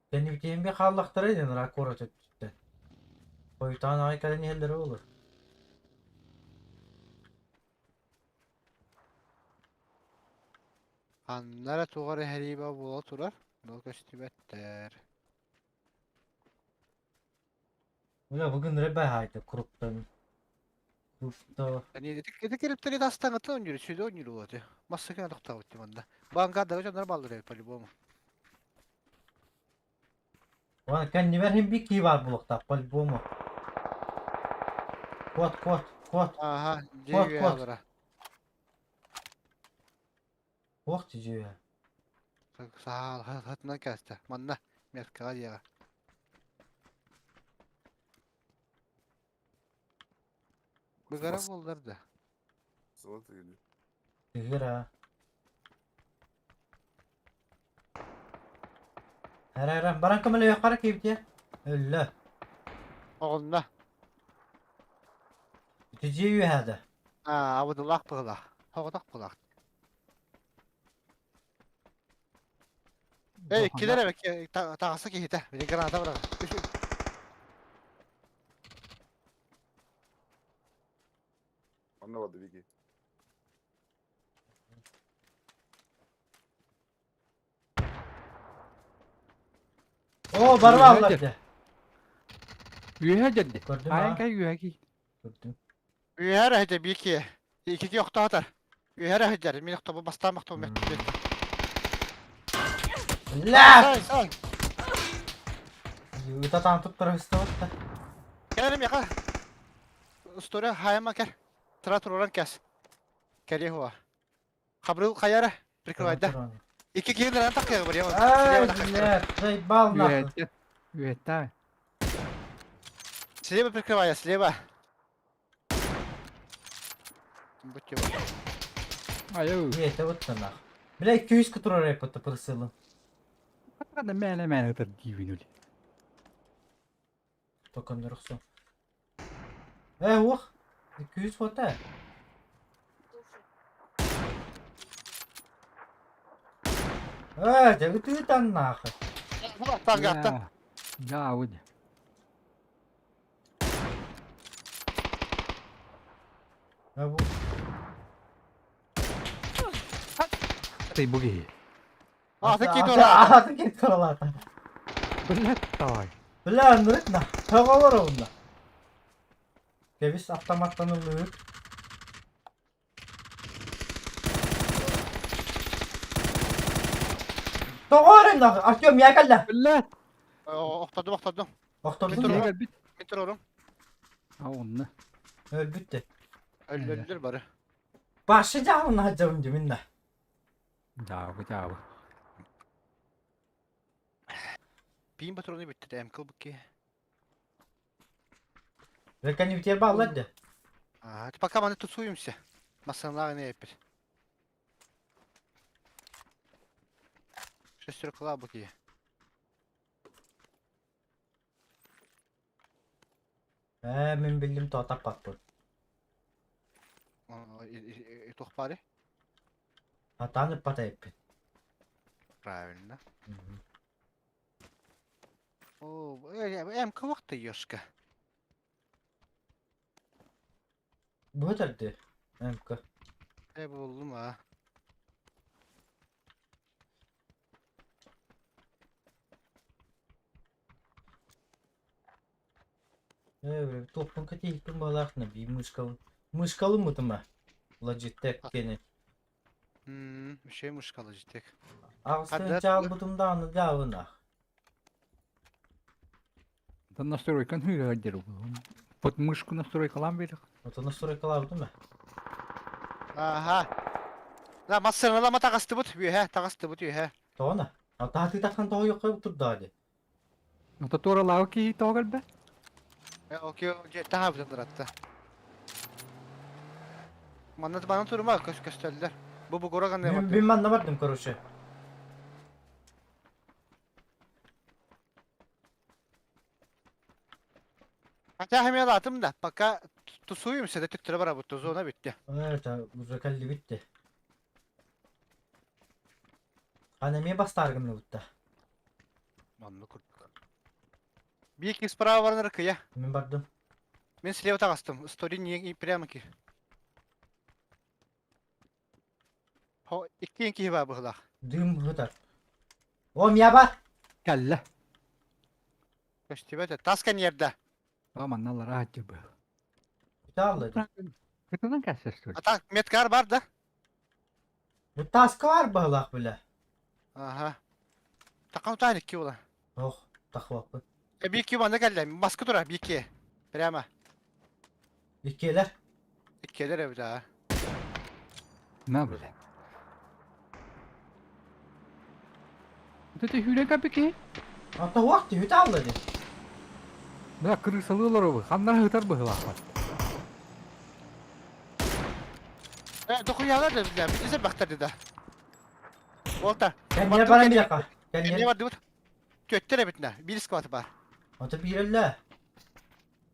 Кэннибитиэн би хааллахтара диэн ыраах куорат өттүттэн. Хойутаан аҕай кэлэн иһэллэрэ буолуо. Ханна эрэ туох эрэ эһэриибэ буола турар, но көстүбэттэр. Бля, бүгүн рыба хайта круптан. Крупто. Ити кириптери тастаҥыттан оонньуур, сүдү оонньуур буолуо Массакына тохтообут дии манна. Баанкаардага дьоннор бааллар эбит по-любому. Уон кэннибэр иһин бик кии баар буолуохтаах по-любому. Кот, кот, кот. Ааха, дьиэ Кот, үөһэ кот. олоро. Туох дьиэ Саал хатынан кээстэ. Манна меркаҕа диэҕэ. Быгара буоллар да. Тыгыр аа. Эрэ эрэ баран көмөлөһүөххэ киирдиэ. Өллө. Оҕунна. Ити дьиэ үөһээ да. Аа, абыдылаах быһылаах. Соҕотох быһылаах. Эй, иккилэр эбит таҕыста киһитэ. Били граната быраҕа. Онно барды Вики. Оо, барба аллар дьэ. Үөһэ дьэрди. Көрдүм Айан аа. кай үөһэ кий. Көрдүм. Үөһэ эрэ сылдьар биир киһи. Икки охтоотор. Үөһэ эрэ сылдьар. Мин охтобу бастаан охтобу Ля! Сай, сай. Ыта туттара сыстыбыт да. Кэл миэхэ. История хайама кэр. Тыра туруран кэс. Кэри хуа. Хабрыл хайара. Прикрывайда. Икки киһи ныран таххыга бар Ай, блядь, заебал нахуй. Үөһэттэ. Үөһэттэ. Слева прикрывая, слева. Будь его. Айуу. Это вот нах. Бля, күйіс которая рэп просила. Хата мээлэ мээлэ ытар диибин үли. Только не рухсу. Э, ох. Күйіс хватает. Э, да ты там нахуй. Тангатта. Да, вот. А бу Ты буги. А, ты кит А, ты кит туралата. Блядь, давай. Бля, нырык на. Тоголор онда. Кебис автоматтан ылык. Тоҕоор нах, Артем якалла. Блядь. Охтодум, охтодум. Охтордун Метро. да. Бит. Метрорум. А онна. Өлбүттэ. Өллөллөр бары. Башы жаҕын хаджабын диминна. Дьаабы, дьаабы. Пиин патроны бүттэ МК букки. Реконнектер бааллар да. А, пока маны тусуемся. Массаналаах не эппит. Шестеркалаа бу киһи. Ээ, мин биллим тоҕо таппаппын. Туох баарый? Хатаан ыппата эппит. Правильно. О, МК вахта ёшка. Бу төрдү. МК. Э буллум а. Э, туохпун кэтиһикпин баалаахна бии мышкалым. Мышкалым мытыма. Logitech кени. Үчүгэй мышка Logitech. Аҕыстан чаалбытым даҕаны дьаабынах. Это настройка ну Под мышку настройкалаан берех. Это настройкалаабытым ээ. Аха. Да, массыыналама таҕыстыбыт үөһэ, таҕыстыбыт үөһэ. Тоҕо Атаатыы тахсан тоҕо йокко турдаа дии. Это туоралаабы киһи тоҕо кэлбэт? Окей, дьэ таһаабытын ыратта. Манна манна турума көс көстөллөр. Бу бугура гана Мин мин манна бардым, короче. Хотя хамелатым да, пока тусуемся, да түктөрө барабыт, зона бүттэ. Это уже кэлли бүтте. Аны эмиэ бастааргын бутта. Манна курдук. Биир справа баран ыркыйа. Мин бардым. Мен слева таҕыстым. История не прямо ки. Хо, иккиэн киһи баар быһылаах. Дым бытар. О, мияба! Кэллэ. Көстүбэт. Тас кэньердэ. А манналар аатчы бы. Тааллы. Кытынан кәсәстүр. А так меткар бар да? Бу таска бар быһылаах билэ. Аха. Такан утаан икки була. Ох, тахваппын. Биир ки манна кэллэ. Маска тура, биир ки. Прямо. Иккиэлэр. Иккиэлэр эбит аа. На бля. Вот это хүлэ капики. Ата уақ түһүт алла ди. Бля, крысалыылар обы. Ханнара ыытар быһылаахпат. Э, дохуяла да бля, битесе бахтарды да. Волта. Кэнниэ баран биэхэ. Кэнниэ Кэнниэ. бардыбыт. Түөттэр эбит на. Биир скват бар. Ата биирэллэ.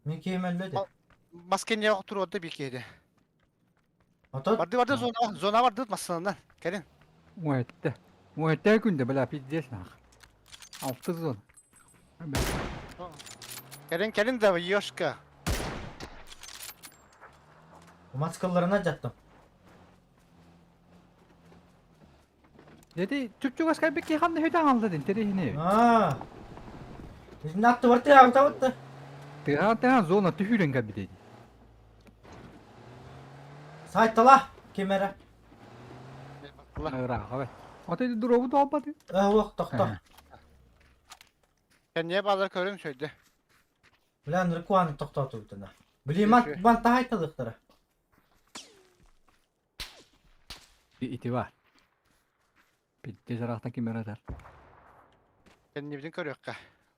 Мин киһим өллө Бас кэнниэ туруорда биир киһи. Ата Барды барды зона зона бардыбыт массанан. Кэлин. Уэтте. Уэтте күндэ, бля, пиздец нах. Алты зон. Кэлин кэлин да ёшка. Маскаларына жаттым. Dedi чүп-чугас кэлбит киһи ханна хүтэн алды дин тэрихини. Аа. Bizim attı var тыа табытты. Тыа тыа зона түһүрэн кэлбит dedi. Сайтала кемера. Ыраах бе. Ата дробу тооппаты. Э, уох тохто. Кэнниэ баалар көрүн сөйдө. Билэн рекуаны тохтоотубутuna. Билиман бан тахайталыктара. Ити бар. Пиздец ыраахтан ким ыратар. Кэннибитин көрүөххэ.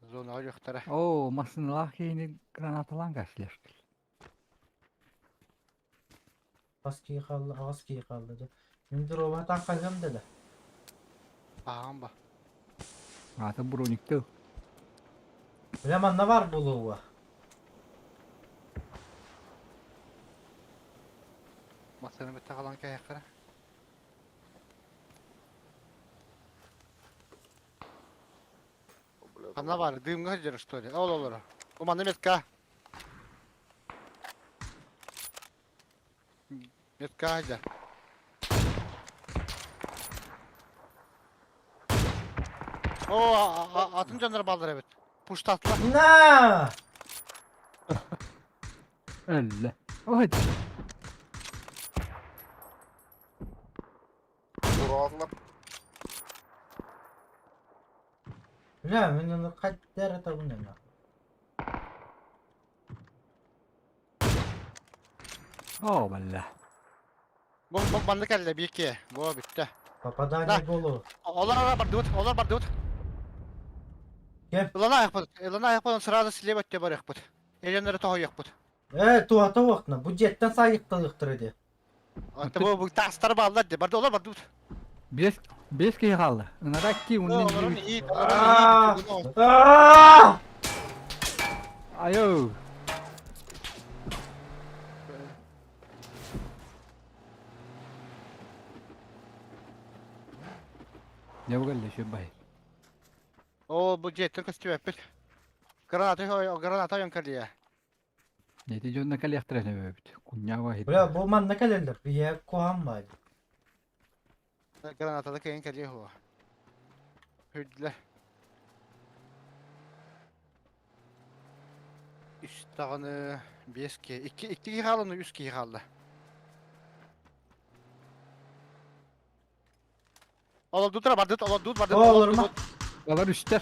Зонаҕа үөхтэрэ. Оо, массыыналаах киһини гранаталаан кашлер. Хас киһи хаалла, аҕыс киһи хаалла дьэ. Мин дроба таҥхайыам да да. Ааҕан ба. Аата брониктыл. Бile манна бар буолуо. Массыына бүтэ хаалан кэһиэххэрэ. Ханна бар, дыымҥа сылдьар что ли? Ол олоро. Бу манна метка. Метка сылдьар. О, атын дьоннор бааллар эбит. Пуштатлар. На! Өллө. Ой. Турааллар. Бля, мин ону хайдара табынна. Оо, балла. Бу бу манна кэллэ биир киһи. Бу бүттэ. Попадание в голову. Олар бардыбыт, олар бардыбыт. Кем? Ылана айахпыт, ылана айахпыт, сразу слева өттө барыахпыт. Эленнері тоһуйахпыт. Э, туата уохтна. Бу дьиэттэн саайыкталыахтара дии. Антон бу бу тастар бааллар дии, барды олар бардыбыт. Бес, бес киһи хаалла. Ынара ки, уннен Олорун жибит. иит, олорун иит. Аа! Айо. Не угалли шубай. О, бу дьиэттэн көстүбэппит. Граната, граната ойон кэлиэ. Нети дьонно кэлиэхтэрэ нөбөбүт. Кунньаҕа Бля, бу манна кэлэллэр. Бие куһам баар. Граната да кэлин кэлиэ хуа. Хүрдүлэр. Үс даҕаны биэс киһи, икки икки киһи хаалла, үс киһи хаалла. Олордутара бардыт, олордут, бардыт, Олорма. Олор үстэр.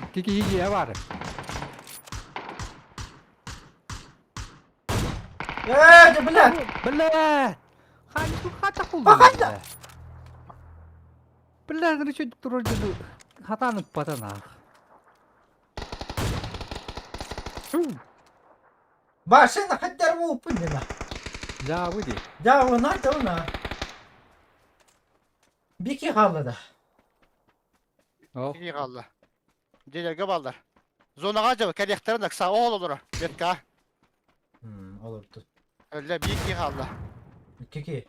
Икки киһи дьиэ баар. Э, да бля! Бля! Хаанчы хата Бахайда! Бля, ну что турар дьону хатаан ыппатан аах. Башина хаддар уупуннина. Дьаабы дии. Дьаабына тылна. Бики хаалла да. Ол. Киһи хаалла. Дьиэлэргэ бааллар. Зонаҕа дьабы кэлиэхтэрин акса оол олоро. Ветка. Олорду. Өллө биир киһи хаалла. Икки киһи.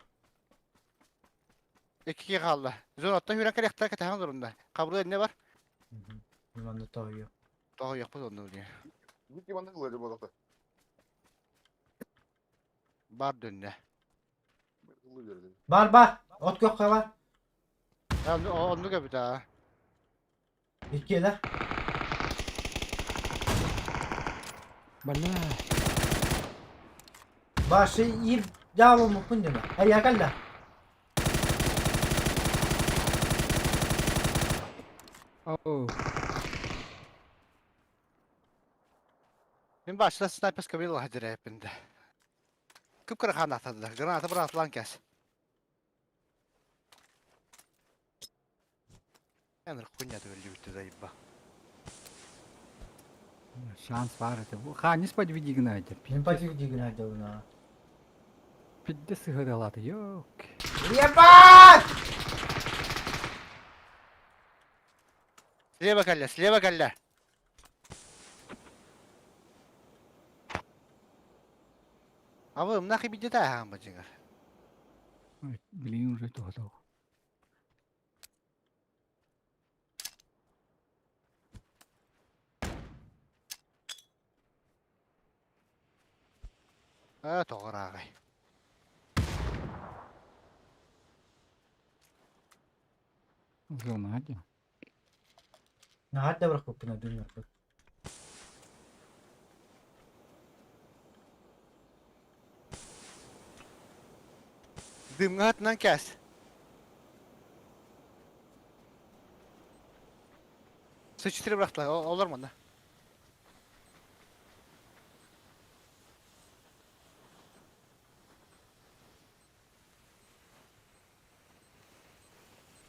Икки киһи хаалла. Зонаттан үүрэн кэлиэхтэрэ кэтэһэн олорунна. Хабырыа иннэ бар. Манна тоойуо. Тоһуйуохпут онно диye. Вики манна ылар буолуохта. Бар дөннө. Бар бар. От көххө бар. Оннук эбит аа. Иккиэлэр. Бля. Башы ир дьаабы муппун дима. Айа кэллэ. Оу. Мин башта снайперска бил хадирэппин да. Кып-кыра хаан аталлар. Граната быраатылаан кэс. Эн хуйня өллүбүттэ заебба. Шанс бар это. Хаанис подведи гнайте. Мин подведи гнайте уна. Пидде сыһыралаты. Yok. Ебать! Слева кэллэ, слева кэллэ. Абы нахи бидде тааһаан бадьыгар. Блин, уже тоҕо. Аа тоҕорааҕай. Зона дии. Наһаа да барахпыппын дүннэрбит. Дымҥа атынан кээс. С4 бырахтылар, олор манна.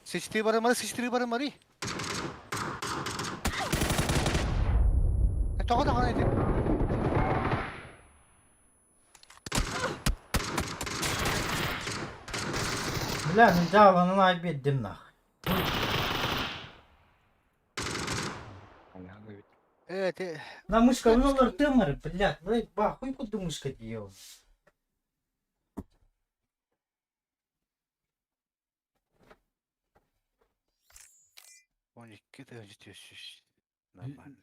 С4 барымары, С4 барымары. Тоҕо даҕаны ити. Бля, мин дьаабанан аай биэрдим нах. Э, те На мышка олор тымыр, блядь, блядь, ба, хуй куду мышка делал. Он икки тыһыынча түөс Нормально.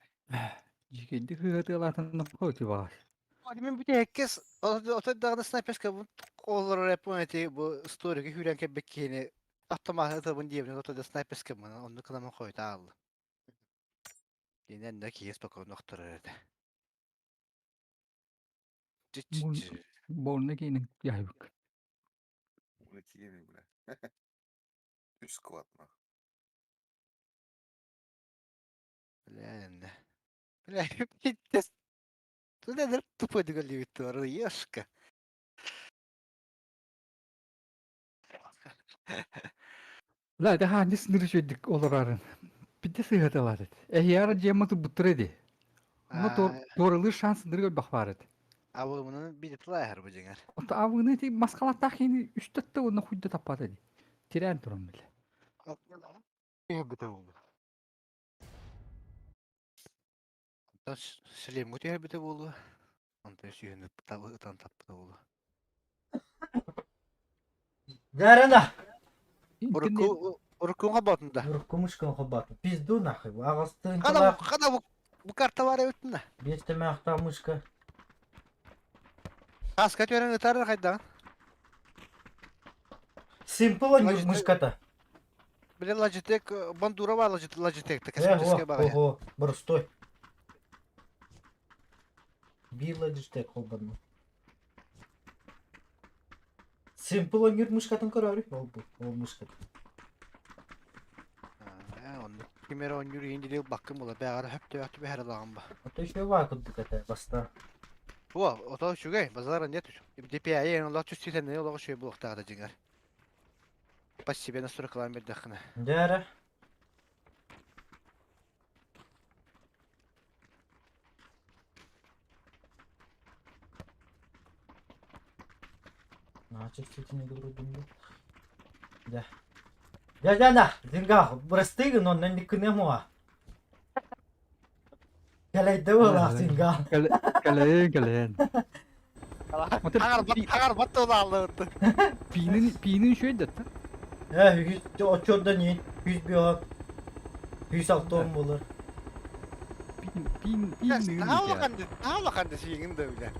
Дьикэйди кыһытыалаатын хоти баар. Мин бүтэһиккэ ото даҕаны снайперска бу олорор эппун эти бу сторига хүүрэн кэлбит киһини автомат ытабын диэбин ото да снайперска мына онну кыламан хойута аалла. Динен да киһи спокойно охторор этэ. Борна кейин яйбык. Улетели, бля. Үс склад, нах. Бля, бля, пиздец. Туда тупой дыгалевит, ешка. Ла это хаанньа сыныры үчүгэйдик олорарын. Бидде сыһыаталаат эт. Эһиара дьиэмма турбуттара ди. Ону туоралыыр шанс сындыры көрбөх баар эт. Абылымынан биир тылааһар бу дьиҥэр. Ото абыны ити маскалаттаах киһини үстэтте уонна хуйда таппата ди. Тирээн туран биле. Түһэрбитэ буолуо. Онтон Шлемҥэ түһэрбитэ буолуо. Онтон сүүһүн ытан таппыта буолуо. Дарана! Урукку уруккуҥа ботун да. Урукку мышканы холбоотум. Пизду нахуй. Аҕыстыын Хана тылаах хана бу бу карта бар эбит на. биэс тэмээхтээх мышка. Хаска түөрэн ытар хайдаҕын. Симпл Logitech- мышката. Били Logitech бандура бар Logitech Logitech Э, космическая баҕайы. ого, боростой. Биир Logitech холбонно. Simple оонньуур мышкатын көрөөрү. Ол бу, ол мышката. Ээ, оннук ким эрэ оонньуур иһин дириэл баккын була бэҕэрэ хөптөөх түбэһэр ылаҕын ба. Ото үчүгэй баа курдук этэ баста. О, ото үчүгэй, базара нет. DPI эн олох түстүтэн олох үчүгэй буолуохтаах да дьиҥэр. По себе настройкалаан бердэххинэ. Дьэ эрэ. Начал сетини говорю, Да. Дядя, на, деньгах, просты, но на не муа. Кэлэйдэ буолаах деньгах. Кэлэйин кэлэйин. Хаҕар бат олааллыбыт. Пиинин пиинин үчүгэй да Э, үһүс оччордо не, үс биот. Үс алтон болар. Пиин пиин пиин Наалахан да сииҥин да үлэ.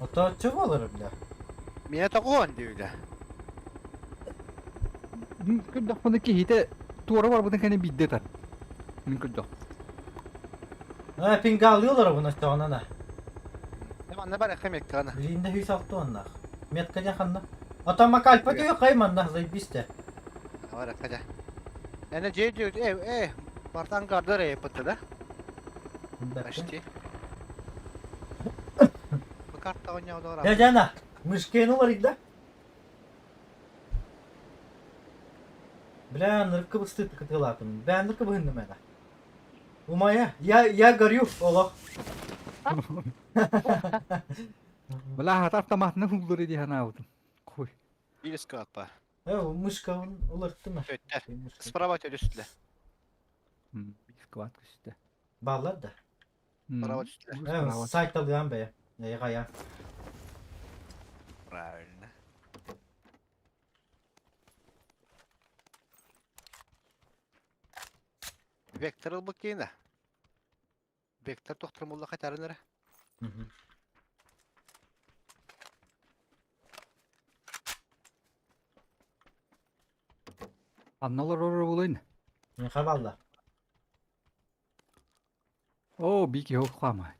Ото оччо болар бля. Миэ тоҕуон дии үлэ. Мин көрдөхпүнэ киһитэ туора барбытын кэннэ биирдэ ытар. Мин көрдөх. Э, пингалыы олоробун оччоҕуна на. Манна бар эхэ метканы. Билиинде үс алтоннах. Метка дьэ ханна? Ото макальпа түйө хай манна заебись те. Бар эхэ дьэ. Эне же же э э бартан кардар э пытты да. Почти. Бу карта оонньоодоҕор Дьэ дьэ мышканы уларыйда. Бля, нырыкка быстыт кытылаатым. Бля, нырыкка быһынным это. Умая, я горю, олох. Бля, хата автоматынан уллары дии санаабытым. Хуй. Биир склад бар. Э, мышка уларыттым. Өттөр. Справа төдүстүлэ. Склад көстө. Баллар да. Справа түстүлэ. Э, сайт алыган бэйэ. Эйҕайа. Правильно. Вектор ылбыт киинэ. Вектор тохтор мулла хатарын эрэ. Анна олорор булын. Миэхэ балла. Оо, бики хама.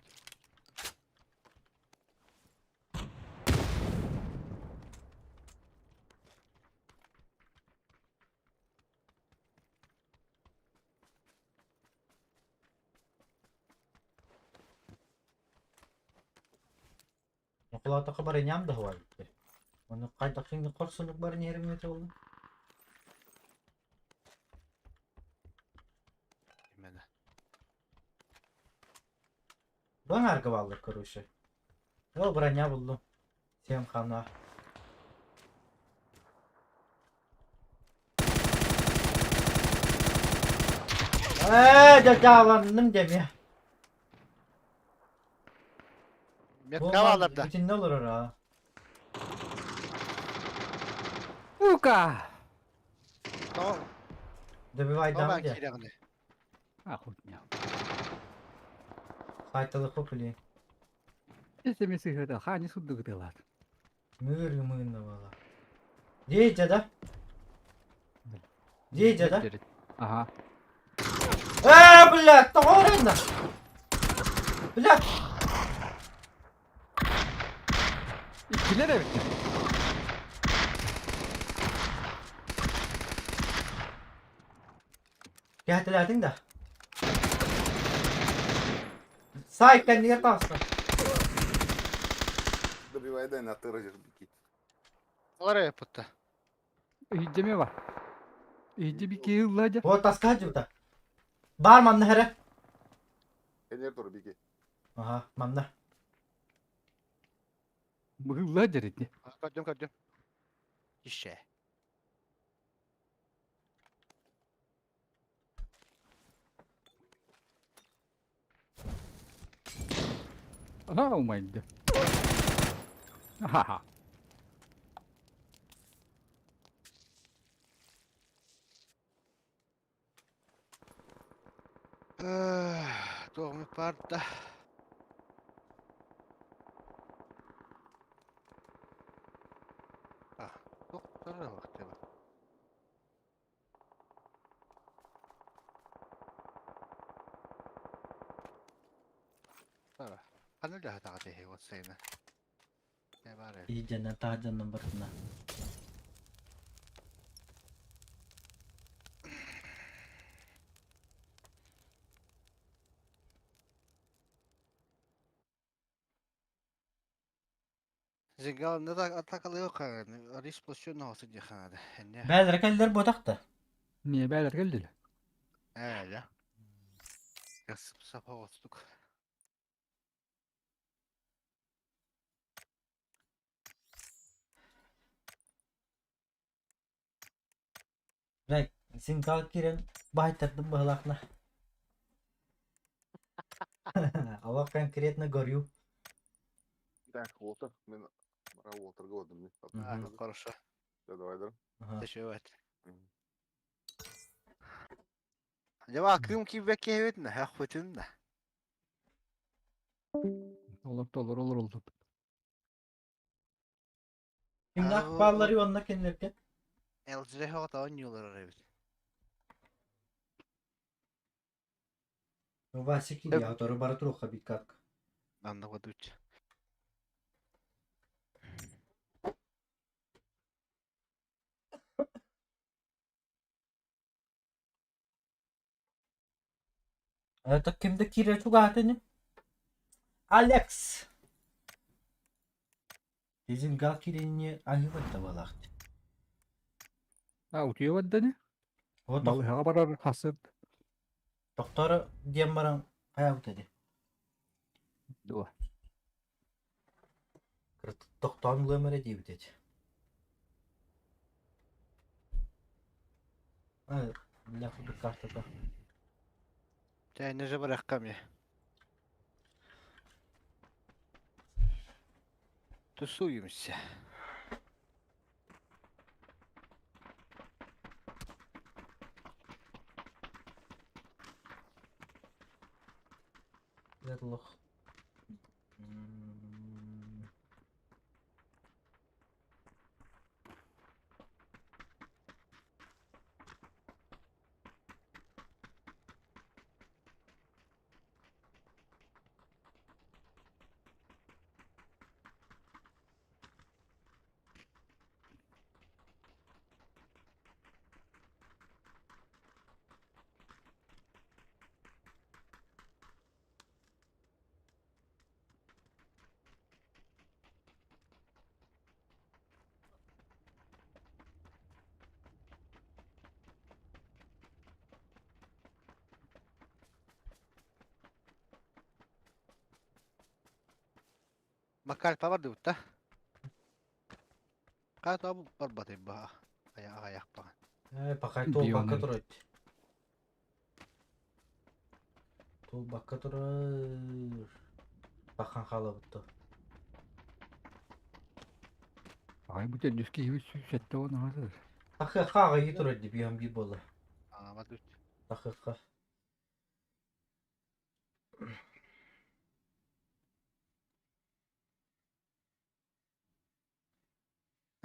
Окулаатахха барыньам да хуайбыт. Ону хайдаххын хорсунук барын иһэрим этэ буолла. Именно. Баҥаарга бааллар короче. Ол броня буллум. Всем хана. Ээ, дьадьааланным дэмиэ. Метка баалар да. Итиннэ олорор аа. Ука! Тоҕо Добивайдаан дьэ. киирэҕиний? Охуйня. Хайталыкка блин. Эсэми сыһыата хаани сурдугуталаат. Мыыр мыынна буола. Дии да? Дии да? Ага. Ээ, блядь, тоҕо оройно? Блядь! Иккилэр эбит. Кэһэтилээтиҥ да? Сай кэннигэр таҕыста. Добивай дай на тыры бики. Олар эппитте. Иһдьэме бар. Иһдьэ би киһи ылла дьэ. Вот таска дьута. Бар манна хәрэ. Энер тур бики. Ага, манна. Быһылла дьэрити. Көрдүм көрдүм. Ишше. Аха умайды. Ха-ха. Туох парта. А, туох Ханна дьаһатаҕа тэһи уотсайна. Иһдьэнэн таһдьанан бартына. Зигалны атакалыы хааны, рис площадь сидя хааны. Бээлэр кэллэр ботахта. Не бээлэр кэллилэр. Ээ, Сапа Бля, сингал киирэн баайтардым быһылаахна. Аллах конкретно горю. Так, Уолтер, мен бара Уолтерга болдум. Хорошо. Давай, да. Тешевет. Дьэ, кым киирбэккэ эбит, хахпытын да. Олор толор олор олдуп. Кимнах бааллары онно кинилерге? Элжре хоҕото оонньуулар эбит. Вася киирия, который бара туруохха биккак. Анна водуч. Это кимде киирэ чугаатыны? Алекс! Дизингал кииринни аһыыбат балаахт. А утуйа барданы? Балыһаҕа барар хасыт. Тохтор диэн баран хайабыт эди. Дуо. Тохтоон ылыам эрэ диэбит эти. Бля, курдук картата. Чэ, не же барахка мне. Тусуемся. Лох. Макар бардыбыт да. Хаата бу барбатый ба. Ая аяк ба. Э, пока тол бакка турат. Тол бакка турар. Бахан халабытты. Ай бу төрдүскэ иһи сүүсэтте он аҕа. Тахыха аҕайы турар ди биһан би бола. Аа, бадут. Тахыха.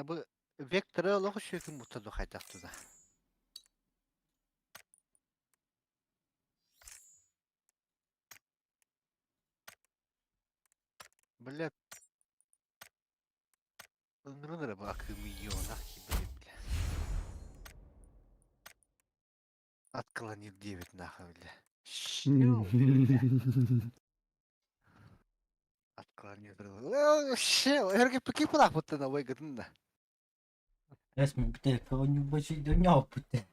Бу векторы олох үчүгүн бутта хайдахтыда. Бля. Ыҥырын бу акымийона бля. Отклонил 9 нахуй, бля. Отклонил. Эрге пики пулах бутта на выгодно. Эс мин бүтэһиккэ оонньуурбут дии.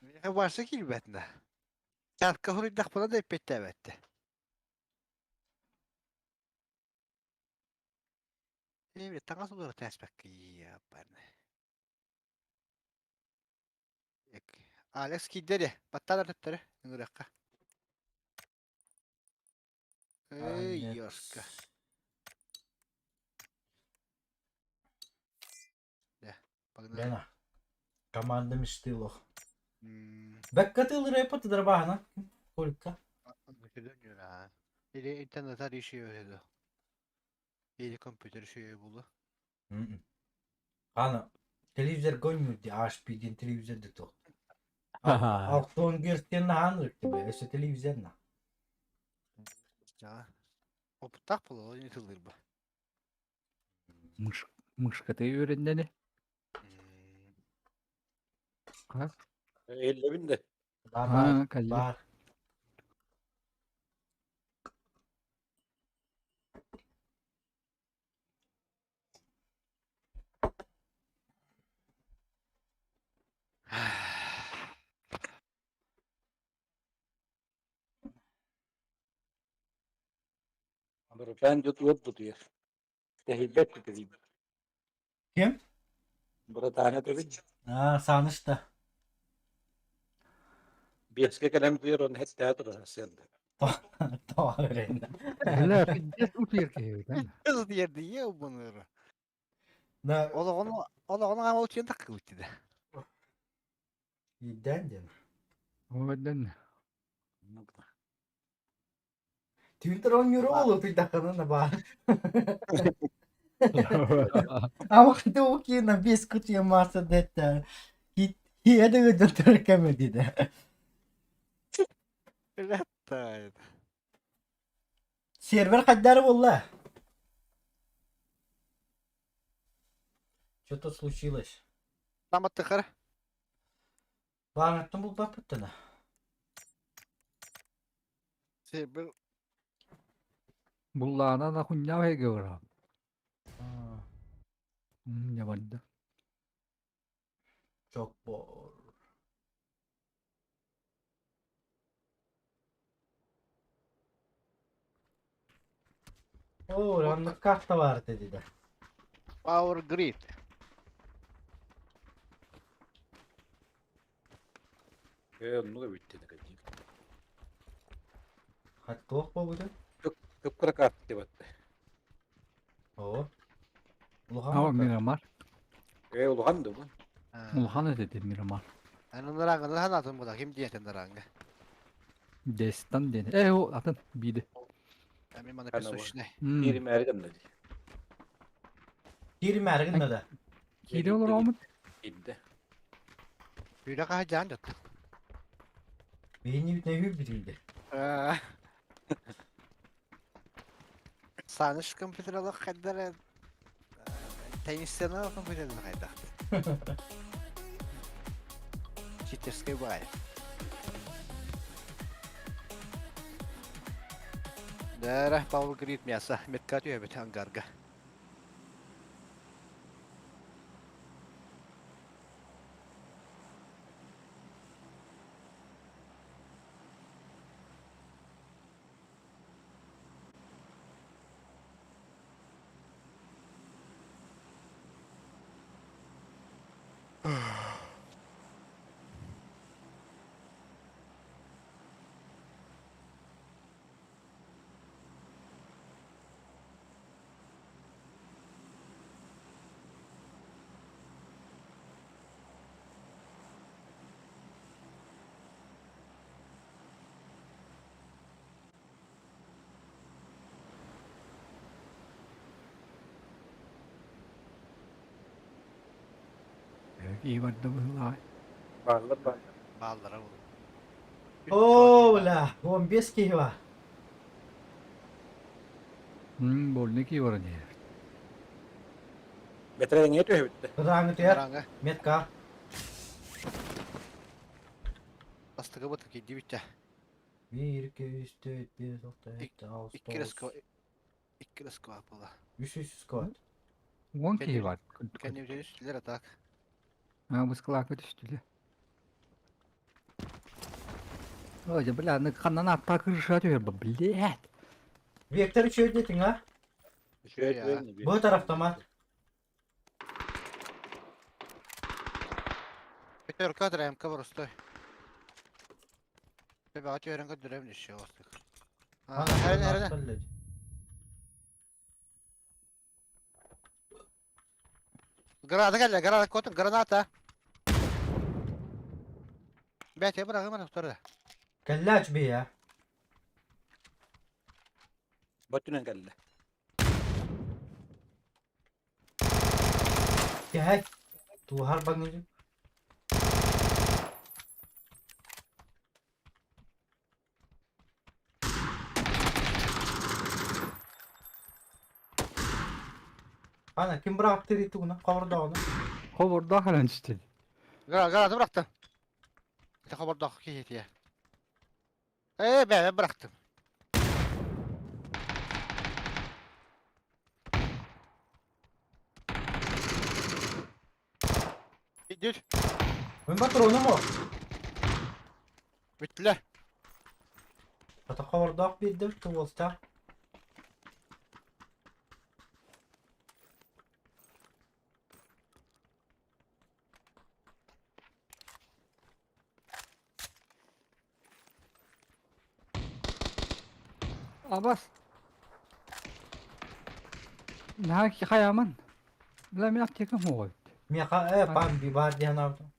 Миэхэ барса киирбэт да. Чатка суруйдахпына да эппиэттээбэттэ. Эбит таҥас улара тээспэккэ иэппэрнэ. Алекс киирдэ эрэ, баттаан төттөрү ыҥырыахха. Эй, ёшка. Погнали. Лена. Команда мечты лох. Бэккэ тылырайпыт дарбаһына. Колька. Или интернет решили Или компьютер үшүгэй буолуо. Аны телевизорга ойнуур дии HP диэн телевизор да туох. Алтон герстен наһаан ырыттым өссө телевизор на. Дьаҕа. Опыттаах буолуо ини тыллыырба. Мыш, мышката үөрэннэни. Хас? Эллэбин да. Бар бар А, калли. бар. Бырытаан дьот уот бутуйар. Тэһийбэт тэһийбэт. Ким? Бырытаана тэбин. Аа, Саныш да. Биэскэ кэлэн быйар он хэттээх турар сыанда. Тоҕо өрөйнө. Бля, пиздец утуйар киһи эбит. Кыз диэрди ийэ убунура. На Олоҕун олоҕун аҕам утуйан таккыбыт дии. Иирдээн диэн. Оҕодон. Твиттер оонньуура буолуо утуйдаххына баар. Амахты укина без кутия масса дэтэ. Хиэдэ дэтэр кэмэдиде. Летает. Сервер хайдары буолла? Что-то случилось. Таматтыхар. Баараттан булбаппыттана. Сервер Буллаана на хуньяа хэгэ ора. Не барда. Чокбор. Оо, оннук карта баар dedi. Power Grid. Ээ, оннук эбит диэн кэлдиим. Хат туох буолбута? Кып-кыра карта деп атты. Оо. Улахан Aa бу Miramar. Ээ, улахан да бу. Улахан этэ Miramar. Анынараңы ханатын була ким диэтен аранга. Дестан диэн. Э, о, атын бииди. Эми мана Хана бу. песочный. Кииримээри гынна дии. Кииримээри гынна да. Киири олороомут. Киирдэ. Бүүрэ хаһа жаан жат. Биһини бүтүнэ үһү бүтүндэ. Саныш компьютерлах хайдар теннисена компьютерлах хайдар. Читерский бай. Дара Power Grid мясо метка түйөбүт ангарга. Ии барда быһыылаах. Бааллар бааллар. Бааллара бул. Оо, бля, 15 киһи бар. Больно кии баран иһэр. Бэтэрээҥҥэ түһэбиттэ. Кытааҥытыгар Аранга метка. бастакы бут кийдибиттэ. 1, 2, 3, 4, 5, 6, 7, 8, Икки 9. икки сквад була. 3 сквад. Уон киһи бар. Кэннибитин түстүлэр а так. Быскылаакка түстүлэр. Ой, бля, аны ханнан аттаа крыша түһэр бу, блядь. Вектор үчүгэй диэтиҥ а? Үчүгэй Бу тарафтама. Пятерка ТРМК простой. Төбөҕө түһэрэн көрдөрөбүн еще остук. Эрэн эрэн. Граната кэллэ, граната котун, граната. Бәте бырагыман тохтор. Кэллээч бия. Бөттүнэн кэллэ. Кэһэй. Туоһар баҥыйым. Ана ким быраактыр тугуна ховордоону. Ховордоох эрэн түстүн. Граната бырахтым. Ити ховордоох киһитиэ. Ээ, бэйэм бырахтым. Идир. Мин патроным о. Бүттүлэр. Ата ховордоох биирдэ туолта. Абас. Наһаа хайааман. Бля, мин аптекам суох эбит. Миэхэ э пам баар диэн аабытым.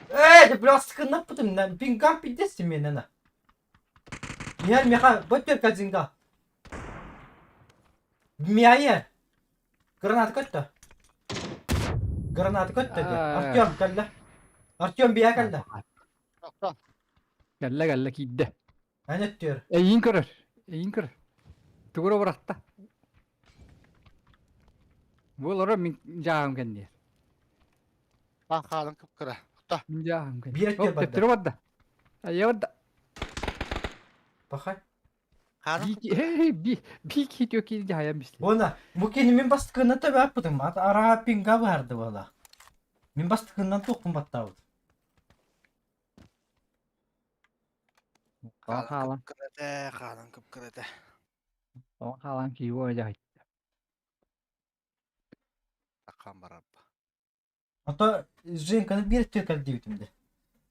Ээ, бля, сыкыннаппытым, пингам пиздец мен Миэр миэхэ бөттөр кадзинга. Миайе. Граната көттө. Граната көттө диye. Артем кэллэ. Артем бия кэллэ. Кэллэ кэллэ киирдэ. Эн өттүөр. Эйиин көрөр. Эйиин көрөр. Тугура бырахта. Бу олорор мин дьааһым кэнниэр. Бан хаалан кып-кыра. Та. Мин дьааһым кэнниэр. Биир өттүөр барда. Төттөрү барда. Айа барда. Пахай. Би киһи киһи дьаһайан бистэ. Уонна бу кини мин бастакынан төбө аппытым. Араа пинга баарды буола. Мин бастакынан туохпун баттаабыт. Хаалан. Кып-кыра хаалан кып-кыра Хаалан киһи буола дьаһайта. Таккан барап. Ото Женьканы биир өттүгэр кэлдибитим де.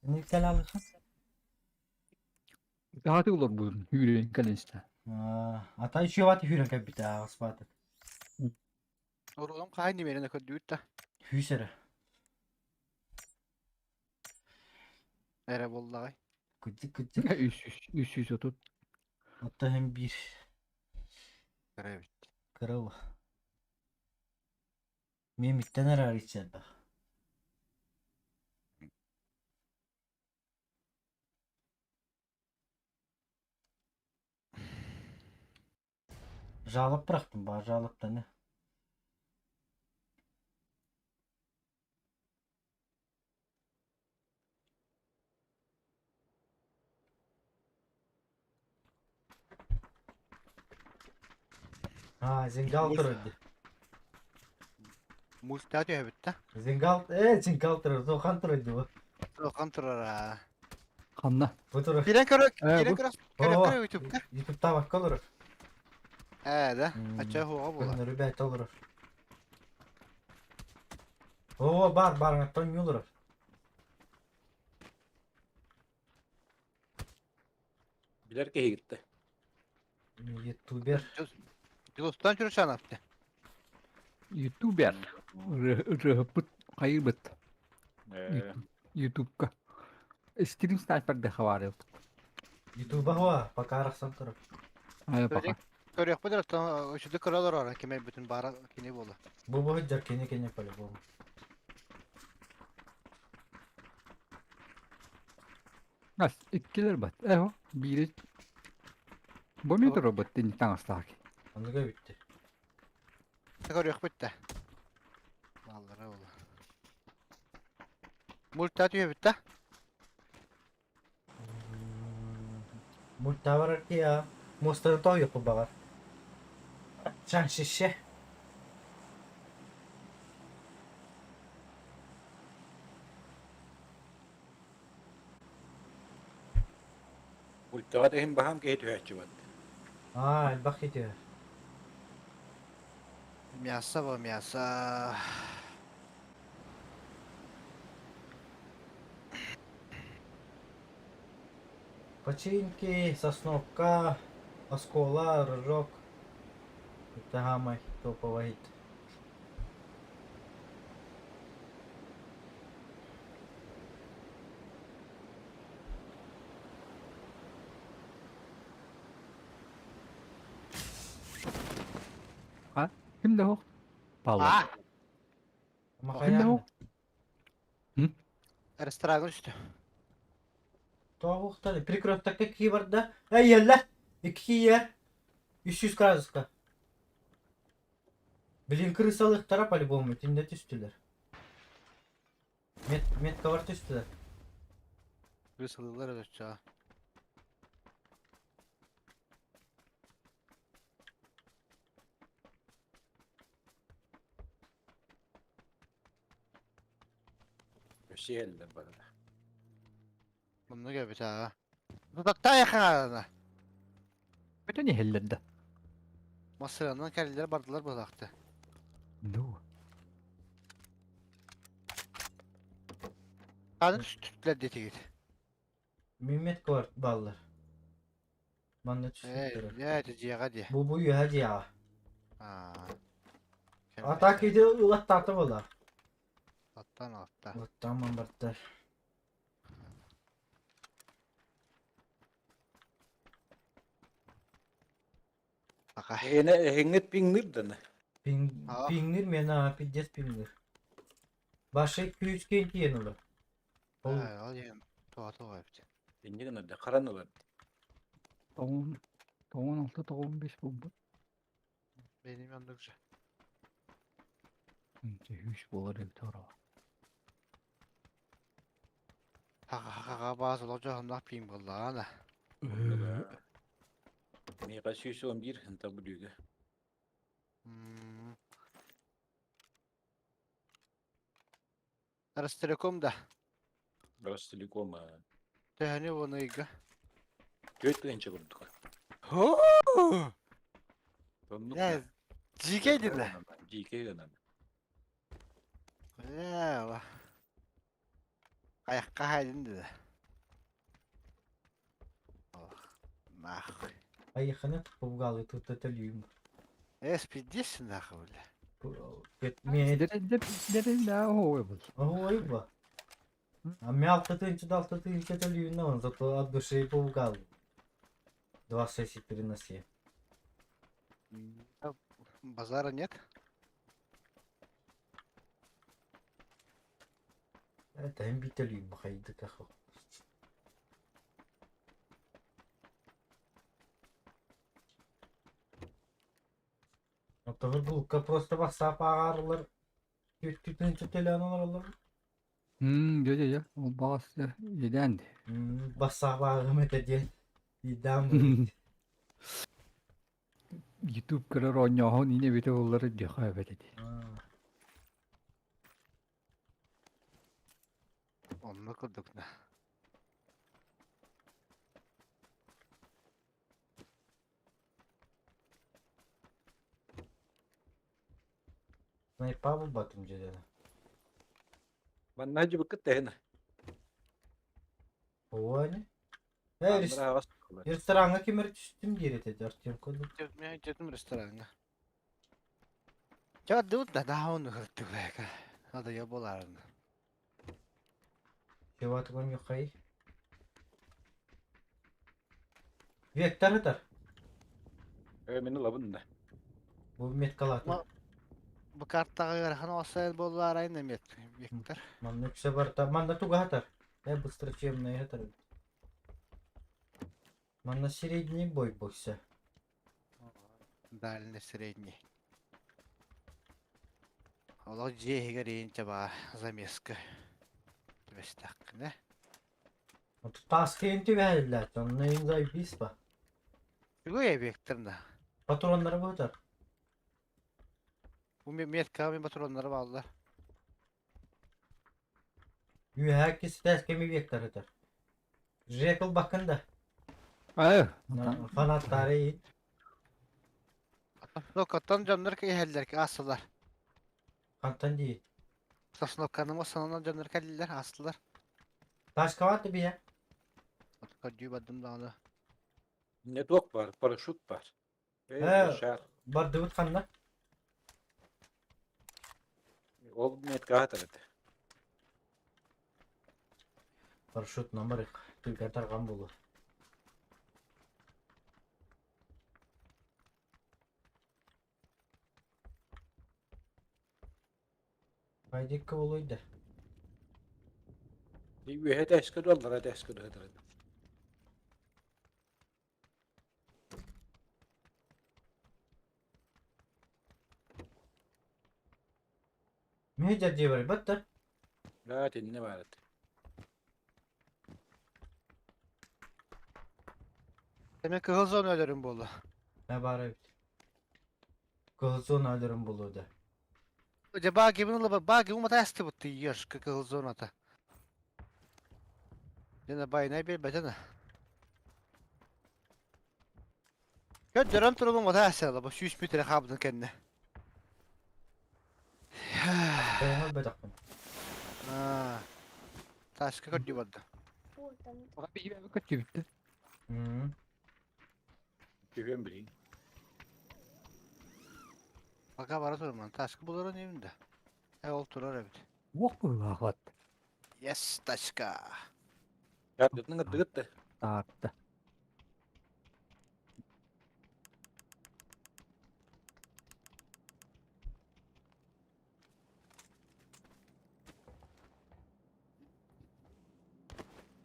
Эни кэлалыха. Даҕаты олорбутум үүрэн кэлэн истэ. Ата үчүөбат үүрэн кэлбитэ аҕыспаатык. Урулам хаай немерен көрдүүт да. Хүүс эрэ. Эрэ буоллаҕай. Кыдьык кыдьык. 330. Отто hem bir Кыра эбит. кыра Мимиттэн эрэ арыйчарбах. Жалоб бырахтым баар жалобтаны. А, Зингал турар Мультаа түһэбит да. Зингал, э, Зингал турар, Зохан турар дии. Зохан турар аа. Ханна? Бу турар. Кирен көрө, кирен көрө, кирен көрө ютубка. Ютубта бакка олорор. Ээ да, ача хуга була. Көннөрү бэт олорор. Оо, бар, бар, аттан олорор. Билэр киһи гитте. Ютубер. Дьулустан Чурчанов де. Ютубер. Ырыһыппыт хайырбыт. Ютубка. Стрим снайперде хабарыбыт. Ютуба хуа, пока арахсан турар. Ай пока. Көрүөхпүт оттон үчүдү көрөлөр ора кеме бүтүн баара кини буола. Бу бу жар кини кини по-любому. Ас иккилер бат. Эho бири Бу ми робот тин таҥастаах. Онуга бүттү. Көрүөхпүт да. Бааллара буола. Мульта түһэбит да. Мульта барар киа. Муостаны тоһуйуохпут баҕар. Чаншище. Ультаҕа иһин баһаам киһи түһээччи бат. Аа, элбэх киһи түһэр. Мясо во мясо. Починки, Сосновка, Оскола, Рыжок. Это самый топовый хит. Ким да суох? Павлов. А, Ким да суох? ресторан үстü. Тоҕуохтан прикроттакка кии барда. Эй, елле! Икки киер. 300 градуска. Блин, крысалыктара по-любому, итиннэ түстүлэр. Мет, меткалар түстүлэр. Крысалыылар өтөччө. Өссө иһэллэр барыта. Муннук эбит аа. Тутаттаа яхаана. Көтөн иһэллэр да. Массыынанан кэллилэр бардылар быһылаахты. Ну. Хааны түстүлэр диэтигит. Мимет кварт баллар. Манна Ээ, түспүттэрэ. ээ, ити дьиэҕэ диэ. Бу бу үөһэ дьиэҕэ. Аа. А так иди ылаттаата буолар. Аттан алта. Ылаттаан барда. Аха. Эһиэнэ эһиҥҥит пиҥнир дана. Пинг, Аа. пиңнир мен аа пиздец пиңнир. Башы күүскэ тиен олар. Ол Ээ, ол диэн туға-туға эбит. Инньэ гынар да харан ылар. Тоҕун, тоҕун алта, тоҕун бес буолбут. Benim yanımda güzel. Үс буолар эбит ороо. Хаха-хаха баас олох дьоһуннаах пиин буоллаҕа Миэхэ 111 ынта бүлүүгэ. М. Ростелеком да. Ростелеком Төһөнү уон ыйга? 4 тыһыынча курдук. Хоо! Оннук Э, дьиикэй дилэ. Дьиикэй гынан. Бля, ла. Айахха хайдын дилэ. Ох, нахуй. Айыханы попугалы тут төлүүм. Эс пиздец нахуй, бля. Мен Дерин да ой был. Ой ба. А мен 6 тыһыынча да 6 тыһыынча төлүүм он зато от души попугал. Два сессии переноси. Базара нет? Это им бителүүм хайды кахо. Оттогор булка просто бассаап ааҕарылар. 4 тыһыынча төлөөн олороллор. Мм, дьэ дьэ дьэ, ол баҕас иэдээн дии. Бассаап ааҕым этэ диэн. Идээн буолбут. YouTube көрөр оонньооһун ине эбитэ буоллар диэхэ эбит ити. Онно курдук да. Снайпа булбатым дьэ. Манна дьыбыккыт тэһин. Ой. Э, рестораҥҥа ким эрэ түстүм диир этэ Артем курдук. Мен жетим рестораҥҥа. Чэ дут да даун хыртыбека. Надо я боларын. Чего нюхай. Вектор ытар. Э, мин ылабын да. Бу меткалатын. Бу картаҕа ыарахан оссайын буоллаарай эмиэт Виктор. Манна үксэ барта. Манна туга хатар. Э, быстро чем хатар. Манна средний бой бойся. Дальний средний. Олох дьиэһигэр иинчэ баа замеска. Түбэстэххинэ. Тас киин түбэһэллэр. Онно ин заебись ба. Үгүй объекттарна. Патроннары быһытар. Бу меткаҕа мин патроннары бааллар. Үөһээ кистэс кеми вектор ытар. Жекл бакын да. Ай, Фанаттары ит. Сосновкаттан дьоннор иһэллэр, аастылар. Хантан дии. Сосновканы сананан дьоннор кэллилэр, аастылар. Ташкабат бия. Көрдүү бардым даҕаны. Не туох бар, парашют бар. Э, Шар. бардыбыт ханна? Ол меткаҕа тарыт. Парашют номер түргэн тарҕан буолуо. Хайдикка буолуой да. Үөһэ тэскэ дуо, аллара тэскэ дуо тарыт. Миһи дьэрдии барбат да. Да, тиннэ баарыт. Demek кыһыл зона өлөрүм буолла. Ne бар эбит. Кыһыл зона өлөрүм буолуо да. Дьэ баагибын ыла баагибын матаастыбыт ешка кыһыл зоната. Дьэ байнай биэрбэтэ Көрдөрөн турабын матаастыла бу 100 метр хаабытын кэннэ. Бэйэм өлбөтөхпүн. Аа. Таска көрдүү барда. Ой, там көттүбүттэ. Түһүөн билин. Пока бара турман. Таска буларын evimde. Э ол турар эбит. Уох быһыылаах Yes, тачка. Картытын ырдыгыт да. Таатта.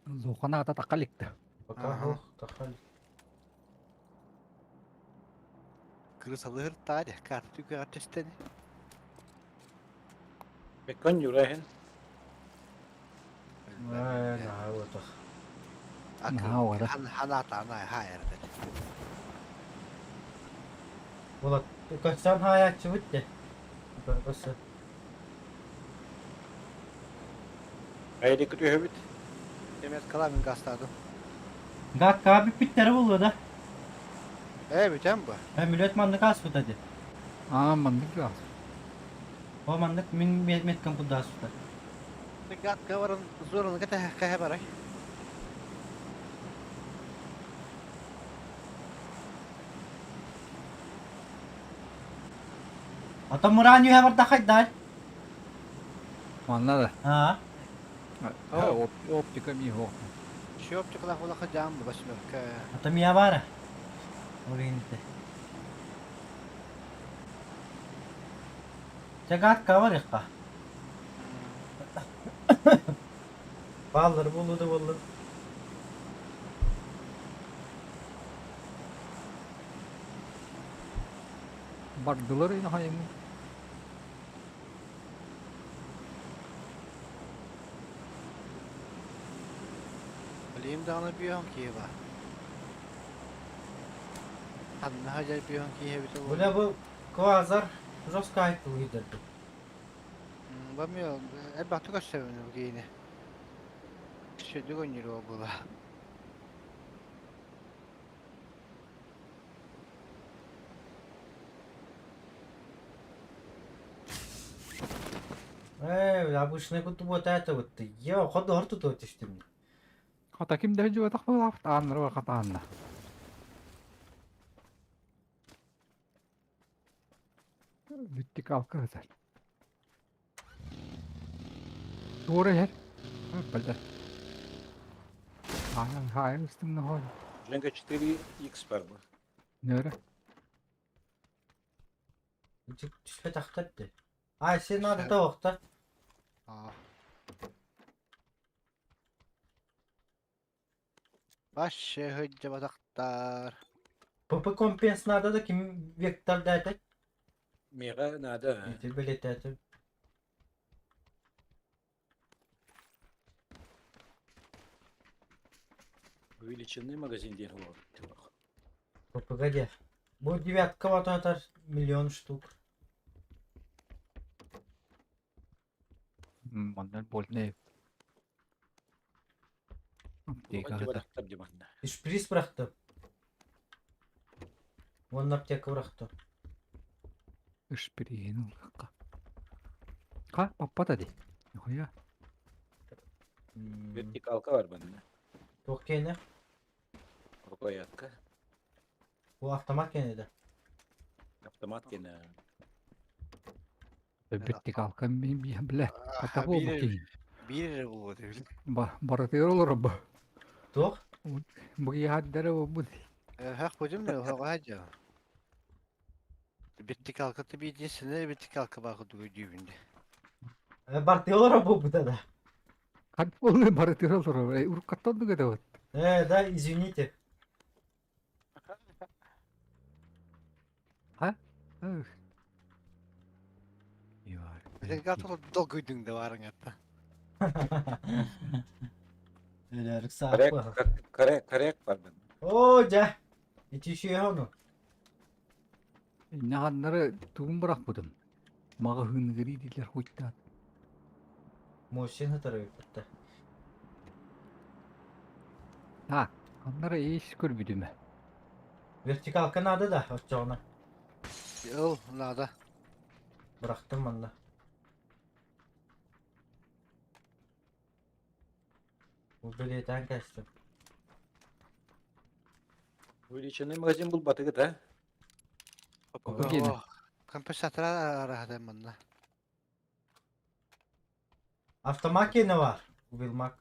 Лухана ата тақаликта. Пока Ага. ох, тахали. Кырысалыыр таадя. Карта түгәгәр төстәне. Беккон юрахын. Э, на вот ох. Наһаа уора. Ханата ана хайыр. Була көтсөн хаячы битте. Басы. Айды күтүһөбүт. Demek kalan gazladım. Гак каби питтери булду да. Э, бүтән бу. Ә мүлөт маннык аспыт ади. Аа, маннык газ. О маннык мин меткам куда аспыт. Газ каварын зорunu кete кәһә барай. Ата муран юһә бар дахайдай. Манна да. А. Оптика ми хо. Шөп чыкла хула жам бу басмырка. Ата мия бара. Оринте. Чагат кавар икка. Баллар булду да булду. Бардылар ин хайым. Билим дагы бүйөн киеба. Анна хажар бүйөн кие бит ол. Бля бу квазар жестко айтты уйдырды. Бамы элбәттә көсәбен бу киене. Шөдү көннөр була. Э, обычный куту вот это вот. Я ходу орту то түштүм. Хата ким дә жуа тақпа тааннар бар катаанна. Бүттик алка хызар. Туора хер. Балда. Аян хайын үстүмнө хой. Женка 4X бар бу. Нөрө. Түшпе тақтатты. Ай, сен надо тавықта. Аа. Баш хөҗҗә батактар. ПП компенс надо да ким вектор дәтек. Мега надо. Ити билет әтіп. Увеличенный магазин ден ол. Погоди. Бу девятка вот миллион штук. Манна больный. Шприц бырахтым. Уонна аптека бырахтым. Шприин ылыахха. Ха, паппата ди. Нихуя. Вертикалка бар манна. Туох киэнэ? Рукоятка. Бу автомат киэнэ да? Автомат киэнэ. Вертикалка бля. Хата буолбут киһи. Биир эрэ буолуо диэбил. Барытыгар олоробо. Туох? Бу киһи буолбут. Хах будем хоҕа дьа. Вертикалка биирдиэсинэ вертикалка баар курдук өйдүүбүн дии. Бартыгар олоробо да. Хат буолуй барытыгар олоробо. Уруккаттан дуга да вот. Да, извините. А? Вертикалка долгуйдуҥ да баарыҥ атта. Өлөрүк Коррект, сааппы. коррект, коррект бар мен. Оо, дьэ. Ити үчүгэй ону. Наһаннары тугун бырахпытым. Маҕаһыыныгар иитиллэр хуйдаат. Мощин хатары бүттэ. Так, аннары ис көрбүтүм. Вертикалка надо да, оччоҕуна. Ыл, надо. Бырахтым манна. Бу бэлиэтээн кэстим. Увеличенный магазин булбатыгыт, а? Гена. Компенсатора араһата манна. Автомат киэнэ бар. Убилмак.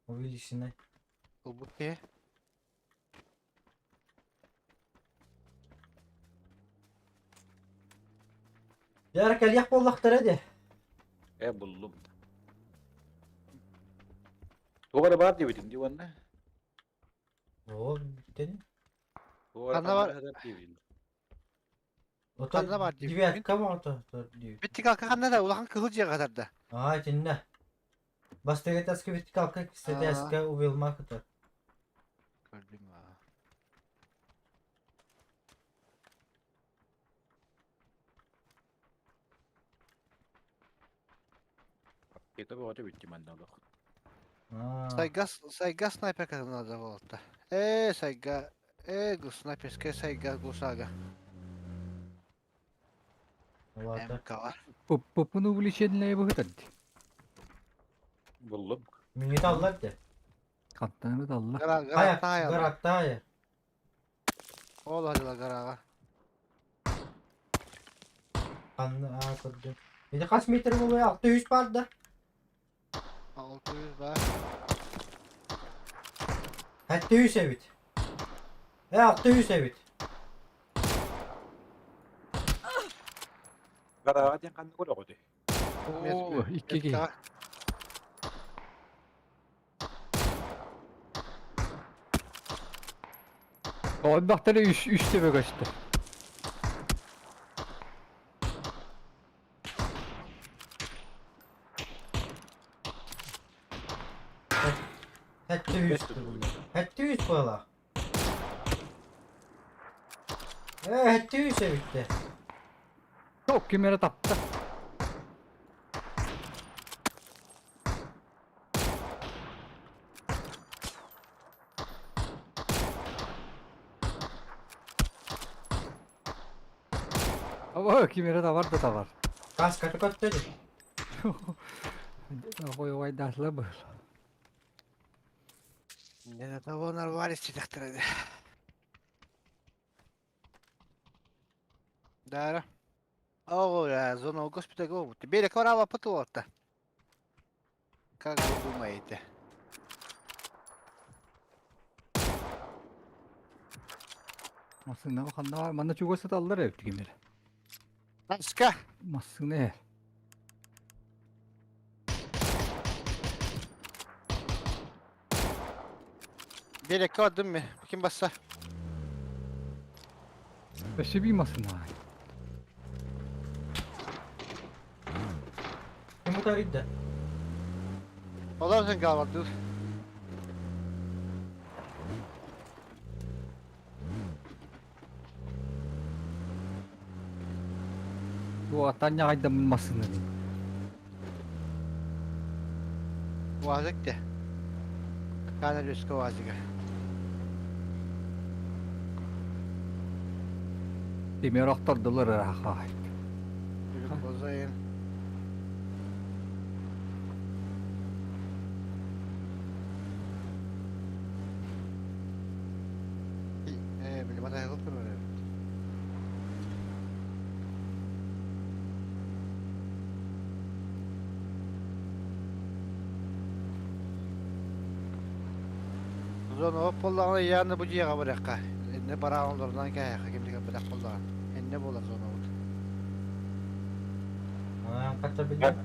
Увеличенный. Ылбыт киһи. Дьэ, кэлиэх буоллахтара дии. Э, буллум. Туох эрэ баар диэбитиҥ дии уонна? Оо, бүттэн. Туох эрэ Ханна бар? ханна сытар диэбитиҥ. Ото Ханна бар диэбитиҥ? девятка оҕото диэбит. Вертикалка ханна да улахан кыһыл дьиэҕэ хатарда. Аа, итиннэ. Бастакы этээскэ вертикалка, иккис этээскэ увелма кытар. Көрдүм аа. Аптека бөҕөтө бүттүм манна олох. Аа. Сайга, сайга снайперка надо болотта. Э, сайга, э, снайперская сайга гусага. Ладно. МК. Поппун увлеченная быһытар. Буллум. Минет аллар де. Хаттан да алла. Гара, Хайа, гара, тая. гараттая. Ол хадыла гарага. Канны аа көрдүм. Ити хас метр буолуой? 600 бар да. 600 бар. 700 эбит. Э, 600 эбит. Гараға диэн ханна көрөҕүтүй? Оо, икки киһи. Олбахтары үс үс төбө көстө. 700 700 буолла. Э, 700 эбит. Топ ким эрэ тапта. Aba ким эрэ табар да табар. Каскаты көттө ди. Ой ой даслы был. Не того нарвались тихтер. Да. О, зона госпиталя го. Берег орала потолота. Как вы думаете? Массыына ханна бар? Манна чугас сыталлар эбит ким эрэ. Аска. Массыына эр. Берег ордум ми. Ким басса? Өссө бии массыына. Ким утарыйда? Олар сен калбар dur. Туохтан ньаҕайдаммын массыынаны. УАЗик де. Каналюска УАЗига. Тимир охтордулар ыраахаайт. Бозайын. Э, били батайылып турар эбит. Зона оп буоллаҕына Яна бу дьиэҕэ барыахха. Иннэ бараан олорунан кээһиэххэ ким да кэлбэтэх буоллаҕына. Иннэ буолар зонабыт. Хата билбэт.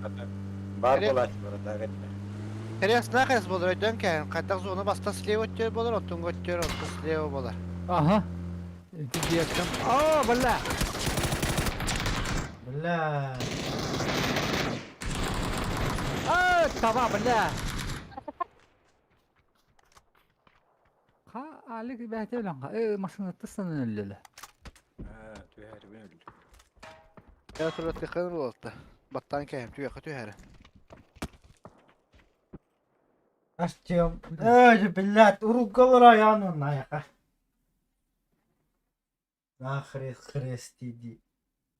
Баар буолааччылар да кэннэ. Крест на крест буолар өйдөөн кээһин. Хайдах зона баста слева өттүгэр буолар, оттон өттүгэр онтон слева буолар. Аха. Ити дьиэттэн. Оо, бля! Бля. Аа, таба, бля! Ха, Алик бэйэтэ өлөн ха. Э, массыынаттан санан өллөлө. Аа, түһэрибин өлдү. Я турат кыхын буолта. Баттаан кээһим түһүөххэ түһэрэ. Артем. Эй, блядь, уруггалар ayağını аяqa. Нахрен хрест иди.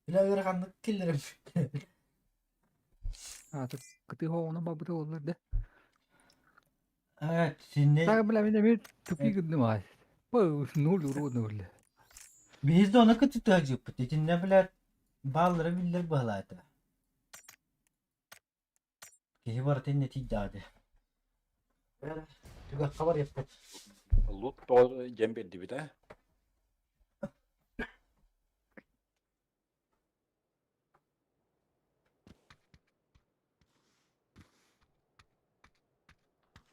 Бля, ыараханнык киллэрем. А, тут кытыы хоҕуна барбыта буоллар да. А, синне. Так, бля, мин эмиэ тупик гынным аай. Бу, ноль уродно, бля. Biz de ona kötü тыгыппыт. Итинне, блядь, баллары биллер баһылаата. Киһи барытын нэтийдаады. Түгэх хабар яппыт. Лут тоҕо дьэн биэрдибит аа?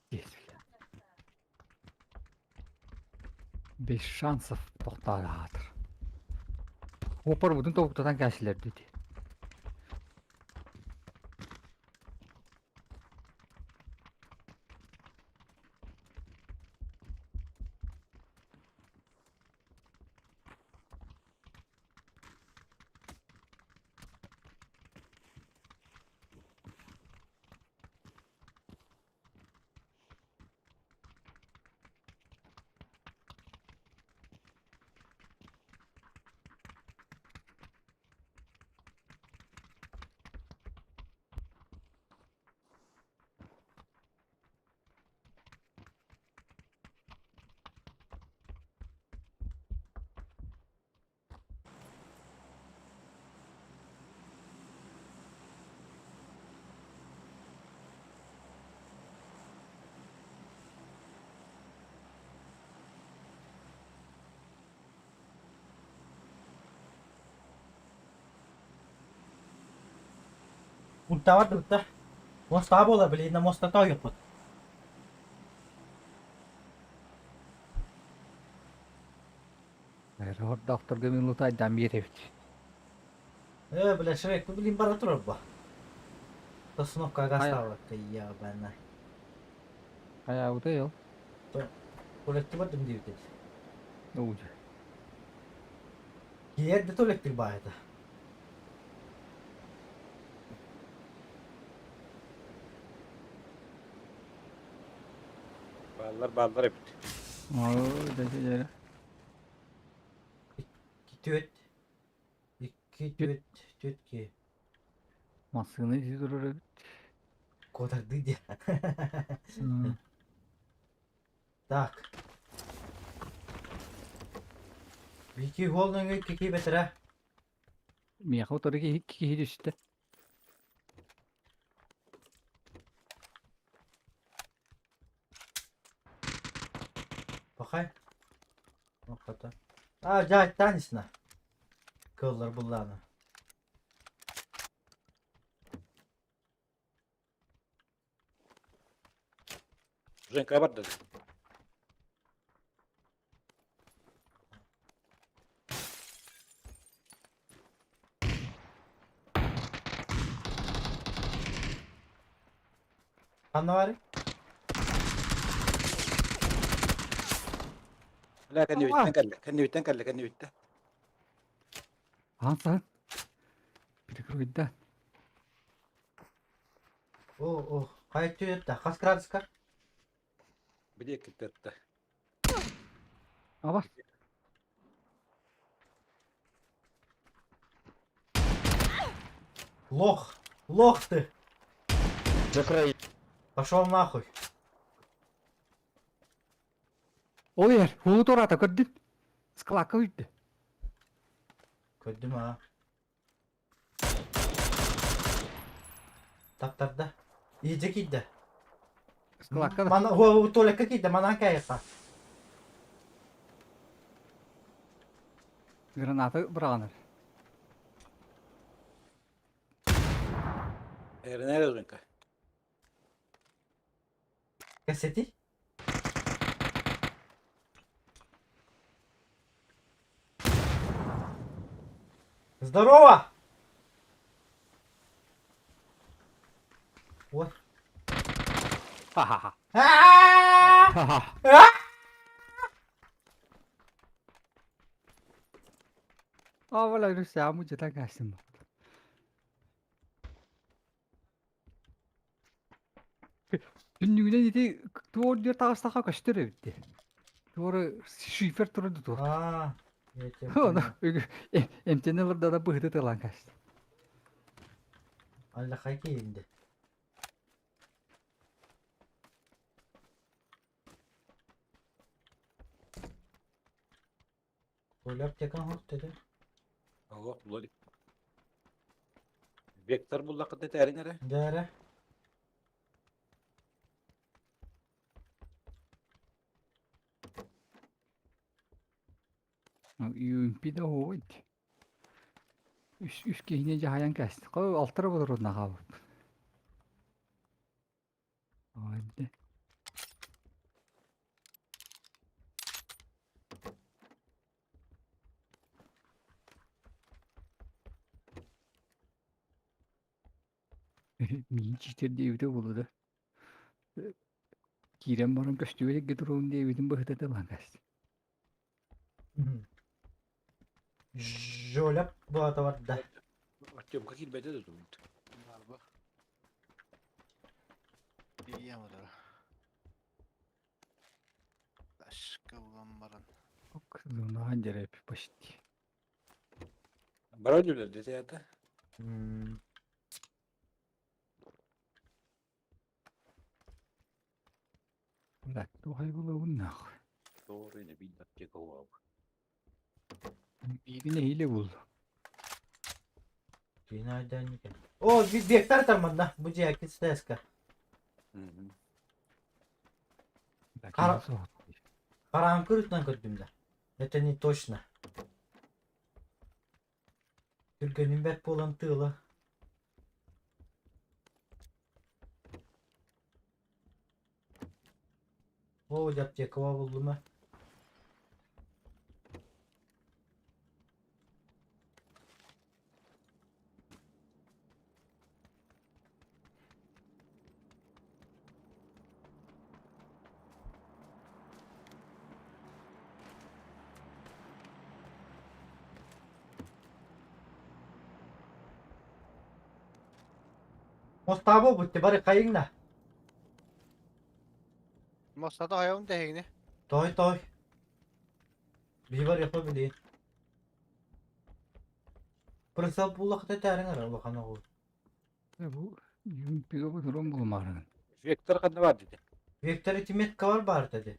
Есть, бля. Без шансов тохтоотор. Опор бутун тобуктатан кээсилэр дии. Ультават ульта. Моста буолар, блин, на моста тоойуппут. Доктор мин лутайдан биэрэбит. Э, бля, Шрек, блин, бара турар ба. Тоснопка гастала, ты ебана. Хайаабыта ел. Туалетти бардым диэбит. Ууж. Киэр да туалеттик баайта. Бааллар бааллар эбит. Оо, дэ дэ. Түөт. Икки түөт, түөт ки. Массыына ити турар эбит. Куотарды дии. Так. Вики холныңы кики бетера. Миэхэ утары киһи киһи түстэ. Пахай. Охота. А, жа, танисна. Кыллар булланы. Женька барда. Ханна бар? Бля, кэннибиттэн кэллэ, кэннибиттэн кэллэ, кэннибиттэн. Аан саһын. Прикройда. О, о, хайа түөртэ, хас градуска? Били кытта. Аба. Лох! Лох ты! Закрой. Пошел нахуй! Ол иһэр, уулу туораата көрдүн. Склакка үйдү. Көрдүм аа. Таптарда. Иһдьэ киирдэ. Склакка да. Мана, о, туалекка киирдэ, манан кээйэххэ. Граната быраҕанар. Эрэнэр рынка. Кэсэти? Здорово! Ой. Ха-ха-ха. А-а-а! А, бля, Руся, муча так Түннүгүнэн ити туор диэр таҕыстахха көстөр эбит дии. Туора шифер турар да туох. А, я тебя Ону понял. эмтэнэ олордо да быһыты тылаан каста. Аллахай киирди. Коля аптекаң хоп dedi. Аллах булар. Вектор буллакыт этәрин эрэ. Дәрі. UMP да оһуобайт. Үс үс киһини дьаһайан кээстэ. Хо алтара болор наҕаабыт. Ой, Миин читер диэбитэ буолуо да. Киирэн баран көстүбэт эргэ туруом диэбитин быһыта тылан кээстэ. Жоля буолата барда. Артемка киирбэтэ да тугут. Барба. Тиийэн барар. Ташка булан баран. Зонаҕа дьэрэпи почти. Бара үлэлэр дэтэ. Блядь, туохай булабын нахуй. Doğru yine bir dakika var. Биирин эһиилэ булла. О, вектор там манна. Бу дьиэ КСТС-ка. Хараам көрүтүнэн көрдүм да. Это не точно. Түргэнин бэрт буолан тыала. О, дьэ аптекаҕа буллум ээ. Мостаабы бутти бары хайыҥна. Мостата хайабын тэһигини. Той той. Биһи барыахпа билигин. Прицел буллахта этээриҥ эрэ улахан оҕу. Бу юмпига бу туран булмаарыгын. Вектор ханна бар dedi. Вектор итиметка бар баар dedi.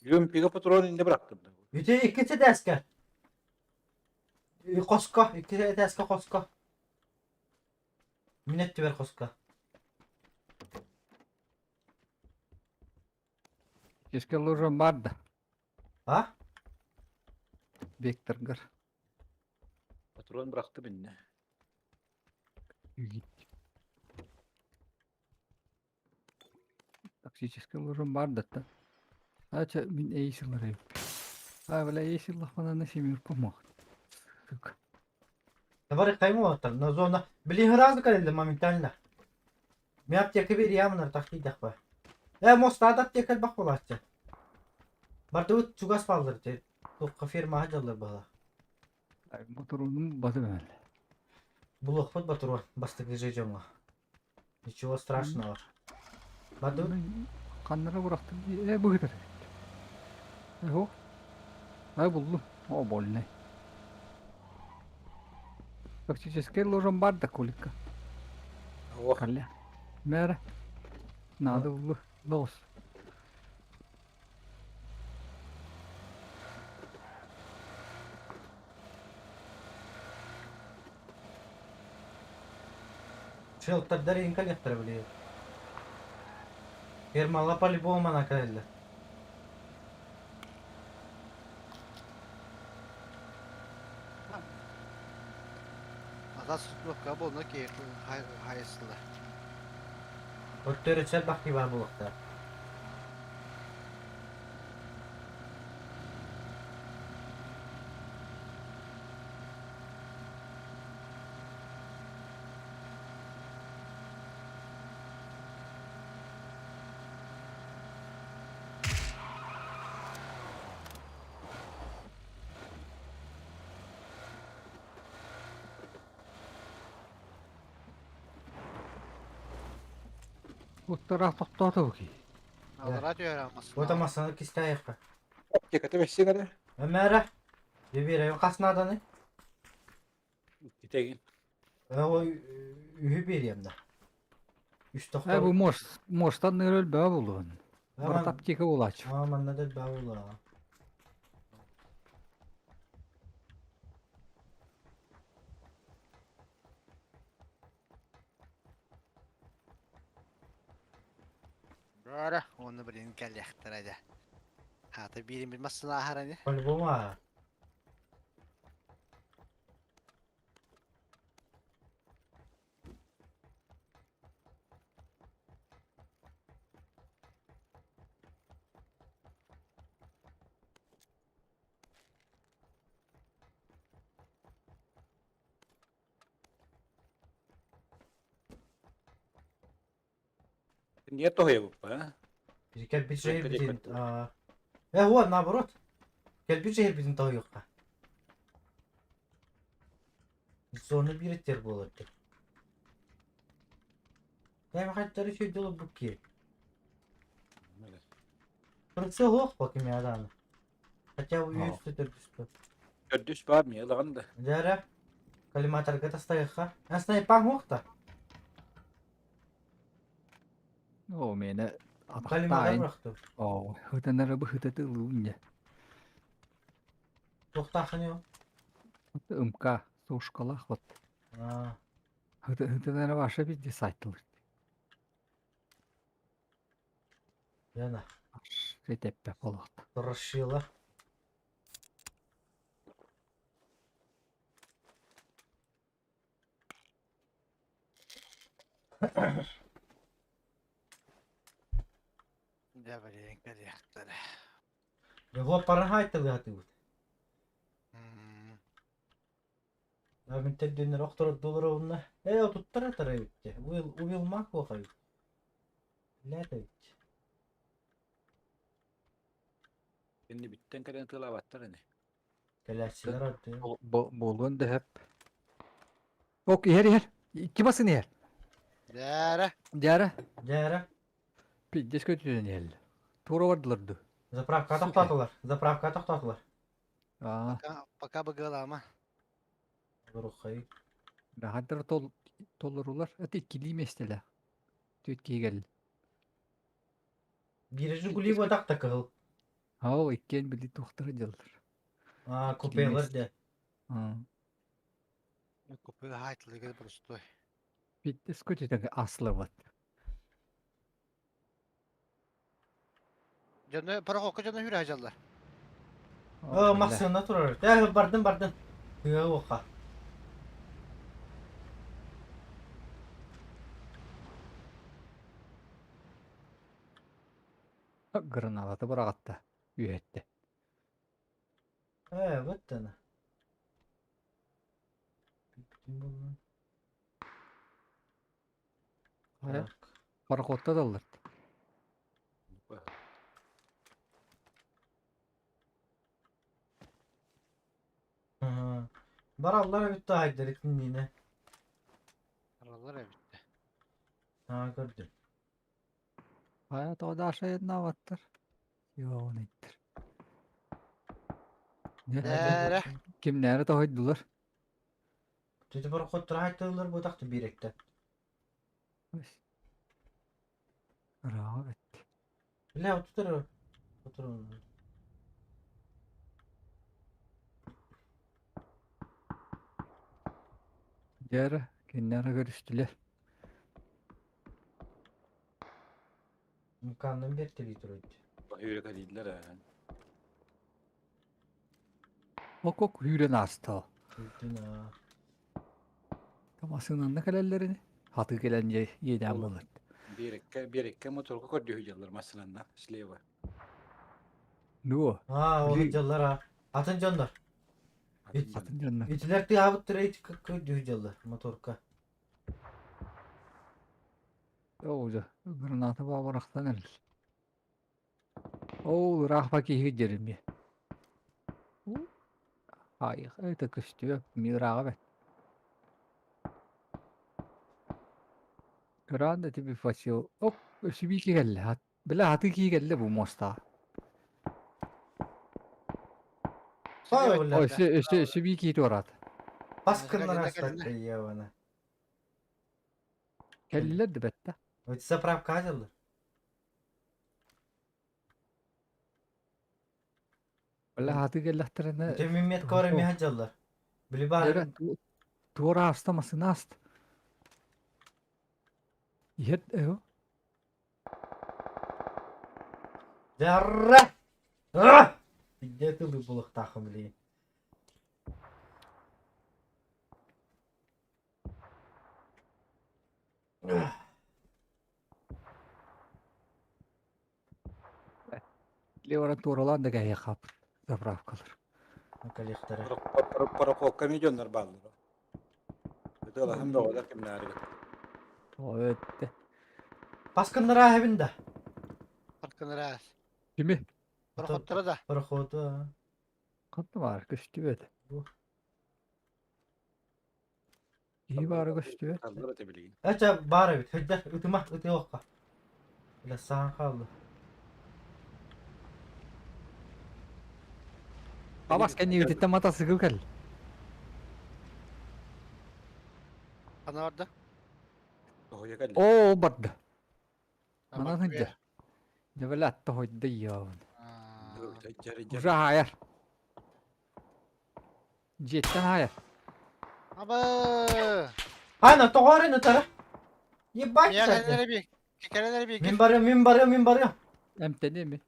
Юмпига патрон инде bıraktım. Үтэ иккитэ этээскэ. Хоско, иккитэ этээскэ хоско. Мин өттүбэр хоско. Кескел ложон бар да. А? Векторгар. Патрон bıraktım inne. Тактический ложон бар да та. Ача мин эйсилар эбит. А бля эйсиллахпына семерка мох. Сука. Давай кайму на зона. Блин, сразу кэллэ моментально. Мин аптека биэриэмнэр тахтыйдахпа. Э, мостаада аптека элбэх буолааччы. Бардыбыт чугас бааллар дии. Туохха фирмаҕа дьаллар быһыылаах. Моторунум баты бэмэл. Булуохпут ботуруон бастакы же дьоҥҥо. Ничего страшного. Бардыбыт? Ханнара бырахтым э быһытар эбит. Эһо. Ай буллум. О, больный. Тактический ложон бар да кулика. Калля. Мэра. Надо буллу. Лоос. Шелтердер иҥ кэлиэхтэрэ билигин. Фермала по-любому манна кэлэллэр. Ата сутуокка буолна киһи хайысыла. Өттөрү элбэх киһи баар буолуохтаах. Уттара тохтоото ки. Аллара түһэр массыына. Вот массыына кистээйэххэ. Аптеката бэссиҥ эрэ. Өмээрэ. Биэриэм хас нааданы? Итэгин. Ой, үһү биэриэм да. Үс Э тохтор. бу мост мостан нырыл баа булуон. Барат аптека булач. Аа, манна да баа була. Бара, оны билин кэлиэхтэрэ дьэ. Хаата биирин бил массыына аһар ини. По-любому. аа. Не тоһуйабыппа, а? Кэлбит Кэлбит жэһирбитин аа Э, вот наоборот. Кэлбит жэһирбитин тоһуйуохха. Зона бириттер буолар диэн. Кэм хаттары сүйдүл букки. Прицел ох бакым яданы. Хотя бы Aa. үстө төрдүстө. Төрдүс баар миэ ылаҕын да. Дьэрэ. Коллиматорга тастайыхха. Снайпаң охта. О, мене Коллиматор атахтаайын. бырахтым. О, хытанара бу хытаты луунья. Туохтаахын ол? Ымка сушкалах вот. Аа. Хытанара ваша везде сайтылыр. Яна. Этеппе болот. Расшила. Дьэ билин кэлиэхтэрэ. Его парахайтылыатыбыт. М, Аминтер дөнөр охторот долларовна. Э, отуттара тарабитте. Уил уил мак уохай. Ләтәбит. Кэнни бүттэн кэлэн тылаабаттар ини. Кэлээччилэр арды. Болуон да хөп. Ок, иһэр иһэр. Икки басын иһэр. Дьээрэ. Дьара. Дьээрэ. Пиздец көтүтэн иһэллэр. Туора бардылар ду. Заправка Сука. тохтоотулар. Заправка тохтоотулар. Аа, Пока, пока быгыалаама. Рухай. Рахаттар тол толорулар. Это иккилии миэстэлээх. Түөт киһи кэллэ. Биир Жигули буотах да кыһыл. Оо, иккиэн били туохтара дьаллар. Аа, Иккилии купелар миэстэ. дэ. Аа. Купе хаайтылыгар простой. Пиздец көтүтэн аслабат. Дьону парохокка дьону хүрэ дьаллар. Оо, массыына турар. Э, бардым бардым. Тыа уоха. Граналаты быраҕатта. Үөһэттэ. Э, вот она. Бүтүн буолла. Хайа, Так. пароходта да ылларт. Ага. Бараллар эбит таайдар итиннине. Бааллар эбит. Аа көрдүм. Хайа тоҕо Даша айаннаабаттар? Йоон иттер. Нээрэ. Кимнээри тоһуйдулар? Түтү пароход тыллар бутахты биэрэктэн. Ырааҕа бэт. Бля, отутар отур. Дьэ кинилэр көрүстүлэр. Муканнан бертелий турайт. Үөрэтэлииллэр ээ. Окок үүрэн ааста. Бүтүн аа. Масыынанна кэлэллэрини хатыы кэлэн иэдээн буолар. Биэрэккэ биэрэккэ моторга көрдүһү дьаллар массыынанна слева. Дуо? Аа, ол дьаллар аа. Атын дьоннор. Атын дьоннор. Итилер тыаабыттара ити көрдүһү дьаллар моторка. Оо, дьэ, граната баабарахтан эрэл. Ол ыраах киһи дьэримиэ. Айых, это көстүө, мирааҕа бэт. Кыраан да тебе фасил. Оп, өсүбии кэллэ. Бile хаты кии кэллэ бу муостаҕа. Ой, Өссө өссө өссө бии кии туораата. Баскыннар астатта ебана. Кэллилэр да бэтта. Өтө заправка азыллар. Бile хаты кэллэхтэринэ Өтө миммет кора михаджаллар. Били бар. Туора аста масына аста. Иһэр эho. Жарра! А! Где ты булыктахым блин? Левара туоралаан да кэһиэ хааппыт заправкалар. Коллектора. Пароходка миллионнар бааллар. Ытыалаһан бөҕөлөр кимнээри. Өттө. Паскыннара хэбин да. Паркыныраас. Кими? Пароходтара да. Пароходу. Ханна баар көстүбэт. Бу. Киһи баара көстүбэт. Аллар этэ билигин. Эчэ баар эбит. Хөддер ытыма ытыохха. Бля саан хаалды. Абас кэннигититтэн матасыгыл кэл. Хана барда? Тоһуйа кэллэ. Оо барда. Манан сылдьар. Дьэ атта хойда иябын. Уже хаайар. Дьиэттэн хаайар. Аба! Ана тоҕоорун ытара. Ебать. Мия кэлэр би. Кэлэр би. Мин барыам, мин барыам, мин барыам. Эмтэниэ ми.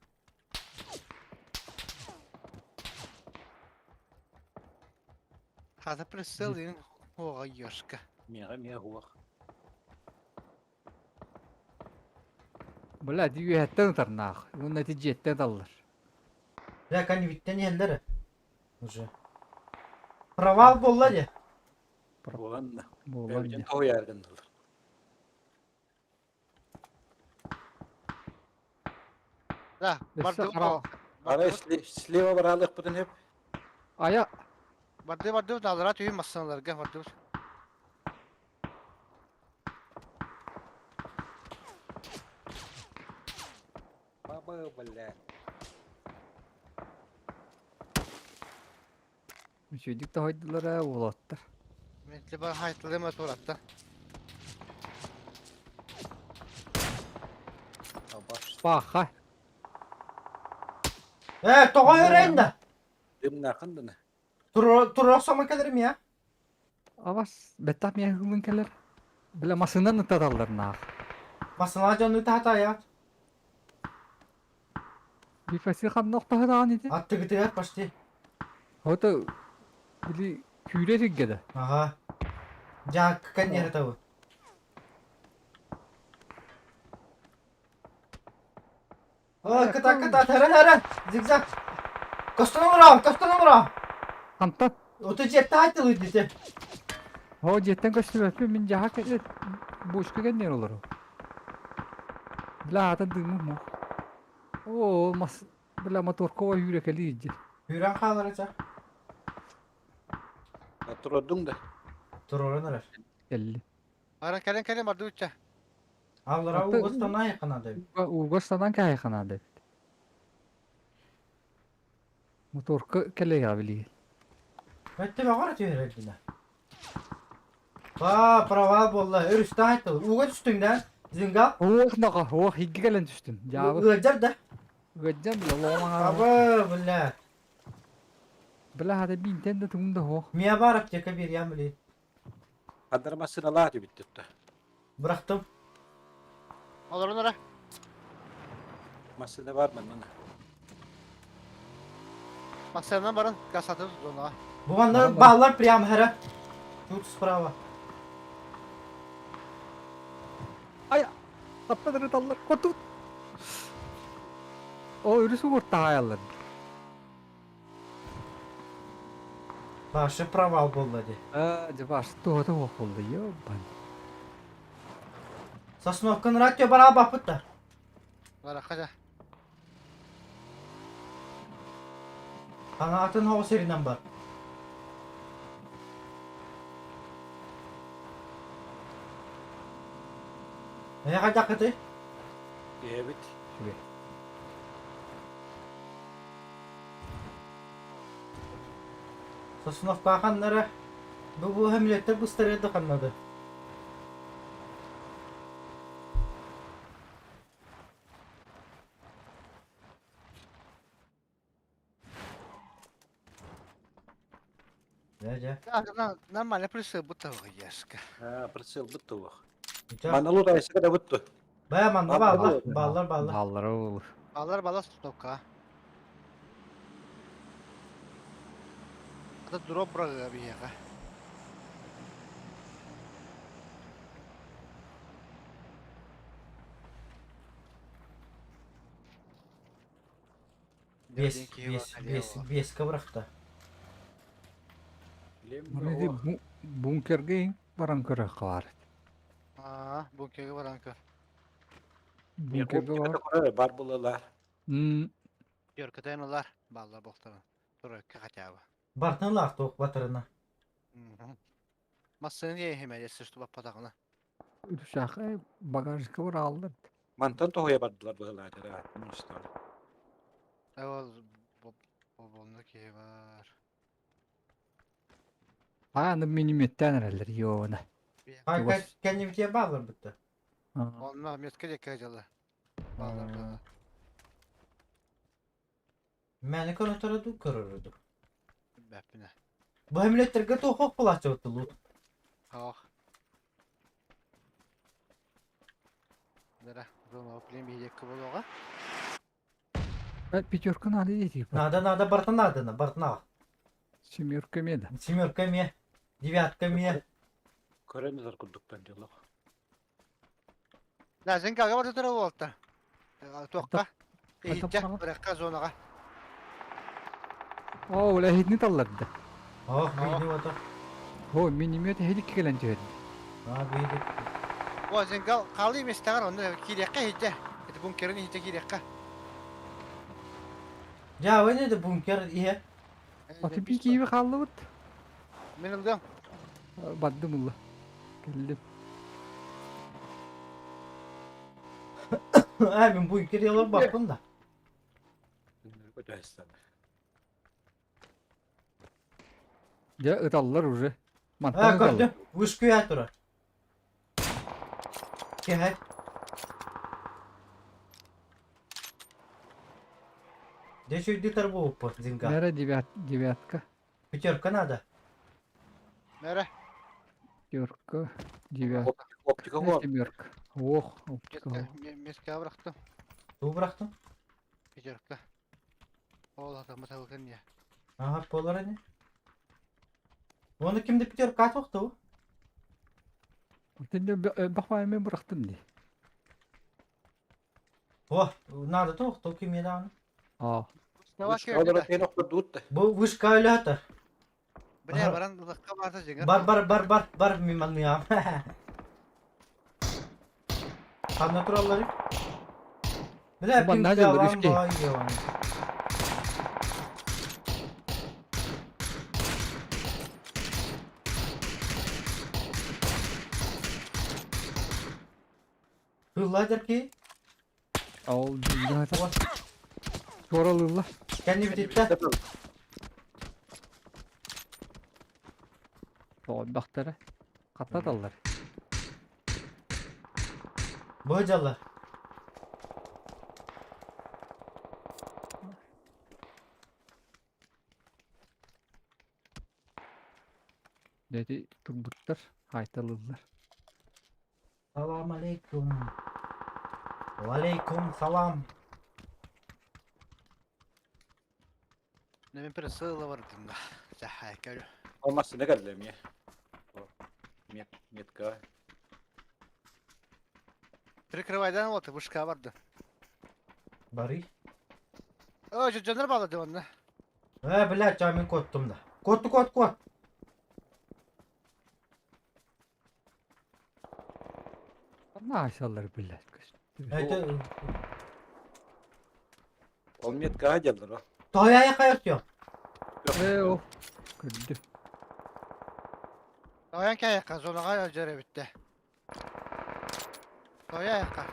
Хата прицел ин хуога ёшка. Миэхэ миэ хуох. Бля, ди үөһэттэн ытарнаах. Уонна ити дьиэттэн ыталлар. Бля, канибиттен иһэллэр. Уже. Провал буолла дии. Буолан Буолан бэйбитин дии. тоһуйаар гыннылар. Да, Өссө барды хара Арай слева бараалыахпытын сөп. Ая Барды барды далара түйүн массыналарга барды. Баба, бля. үчүгдүк тоһойдулар ээ уолаттар. Мен бар хайтлыма туратта. Абаш. Паха. Э, тоҕо өрөйн да. Дымнаахын дана. Туруох сома кэлэрим я. Абас бэттах миэхэ хылын кэлэр. Бля масынан ытаталлар наах. Масына дьону таата я. Бифаси ханна охтоһо ити. Аттыгытыгар почти. Ото били күүрэ сиргэ да. Ага. Жаак кэннere табы. О, кыта кыта тәрен тәрен. Зигзаг. Костон урам, костон урам. Хантан Ото жетти айтылы десе. О дьиэттэн көстүбэппин мин дьаһа кэлэ бочка кэнниэр олору. Бля атын дыымым мух. Оо мас бля моторкова үүрэ кэлии дьи. Хүрен хаалар ача. Турордуҥ да. Туроран арар. Кэлли. Баран кэлэн кэлэн бардыбытча. Аллара Аты- угустанаа якынады. Уга станан кайханады эбит. Моторка кэлэйэҕэ билигин. Өттө баҕар түһэрэрдинэ. Ба, провал буолла. Өрүстэ айтыл. Уга түстүҥ да? Зингал. Уох наҕа, уох икки кэлэн түстүм. Дьаабы. Ыалдьар да? Ыалдьан бile лоомаҥа. Абы, бля. Бile хата биинтэн да тугум да суох. Мия бар аптека бериям били. Ханнара массыыналаах түбүттүттэ. Бырахтым. Олорун ара. Массыына бар манна. Массыынанан баран гасатын зонаҕа. Бу манна бааллар прямо хара. Тут справа. Ай, аттан ырыталлар. Хотут. О, өрүс угур таһаайаллар. Башы провал буолла дии. Аа, дьэ башы туһата суох буолла, ёбан. Сосновканы радио бараа баппыт да. Барахха да. Ханаатын оҕо сиринэн бар. Эһэ хайдаххытый? Иһэбит. Үчүгэй. Сосновка ханнара бу бу хамилеттер быстарыа да ханнады. Дьэ, дьэ. Нормально прицел бутта яска. А, прицел бутта уох. Ничего. Маналу тайсыга да бутту. Бая манна бааллар, бааллар, бааллар. Бааллара ол. Баллар баллар стопка. Это дроп бырагыга биһиэхэ. Бес, бес, бес, беска бырахта. Маны бункерге баран көрө калар. Аа, бункерге баран көр. Бункерге бар. Бар булалар. М, Көркөтөн ылар, баллар болтарын. Туракка хотя бы. Бартын лар тоқ батырына. Массыны ехеме, если что баппатагына. Үрүсәхэ багажка бар алды. Мантан тоһуя бардылар быһылаатара. Мустар. Ол бобонну киһи бар. Аны миниметтен эрэллэр йоона. Ай, кэннибитиэ баалар бытта. Онно метка декке дьала. Баалар баалар. Мэни көрөтөрө көрөрөдүк. Бэппинэ. Бу эмилеттерге туох булааччыбыт лут. Ох. Дара, зона плем биһиэккэ буолуоҕа. Пятерка надо идти. Надо, надо, барта надо, на барта Семерка меда. Семерка ме, девятка ме. Көрөн ылар курдуктан дьолох. Да, зенкага барда тура буолта. Туохха? Иһитчэ, Ата- бырахха зонаҕа. О, оля хитни талларды. Ох, бийди ото. О, минимет хедик келен түһэд. А, бийди. О, зенкал хаалыы миэстэҕэр онно киириэххэ иһитчэ. Ити бункерын иһитчэ киириэххэ. Дьа, не де бункер ihe. Аты би кииби хааллыбыт. Мин ылдым. Бардым ылла. Келдим. А, мен бункер ялар баппын да. Көтөстөн. Дьэ, ыталлар уже. А, Мантан ыталлар. көрдүм. Вышкуя тура. Кеһэ. Дьэ, чүйдү тарбууппут, зинга. Мэра девят, девятка. Пятерка надо. Мэра. Пятерка, девятка, Оптика го. семерка. Ох, оптика. Мескә бырахтым. Туу бырахтым. Пятерка. Ол атамы табылган я. Ага, болар эне. Оны кимде пятерка атықты Тенде бахвай мен бырахтым ди. О, надо тоқты ким еді аны. А, Олар тен окурдуут. Бу вышка өлі Бля, Ага. баран лыққа барса жеңер. Бар, бар, бар, бар, бар, мен манныям. Ханна тураллары. Бля, Оба, пинг надо алам, рүшке. бай, ебаный. Хылла дэрки. Ол Туоралыылла. Кэннибититтэ. Тоҕойбахтара. Хаттаталлар. Бу дьаллар. Дэти турбуттар, хаайталыыллар. Салам алейкум. Валейкум салам. Мен бір сылы бардым да. Сәхә көл. Ол массыына кэллэ эмиэ. Мет, метка. Прикрывайдан вот вышка барды. Барый. О, жонор балады онна. Э, блядь, а мен коттум да. Котту кот кот. Наасаллар биллэр. Это Ол меткаҕа диэллэр ол. Тояя кайыртıyor. Ээ ол. Көрдү. Тоян кайыкка зонаға жөрө битте. Тояйыкка.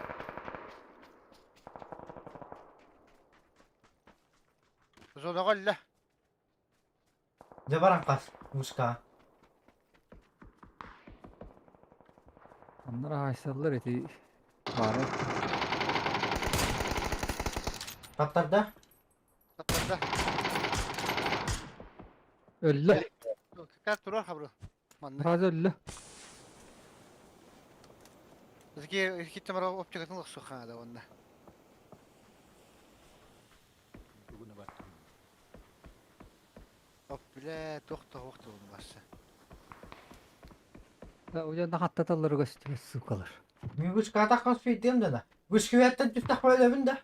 Зонаға элле. Дьэ баран хас, муска. Оннор аайсаллар ити баара. Таптарда? Таптарда. Өллө. Как турар хабры. Манна. Сразу өллө. Бизге киттем ара оптикатын лыксу хана да онна. Бүгүн бар. Оп, бля, тохто хохто оны басы. Уйан хаттаталлар көстүбэт суукалар. Мин вышка атаххан суйдым да да. Вышкыветтен түстах бөлөбүн да.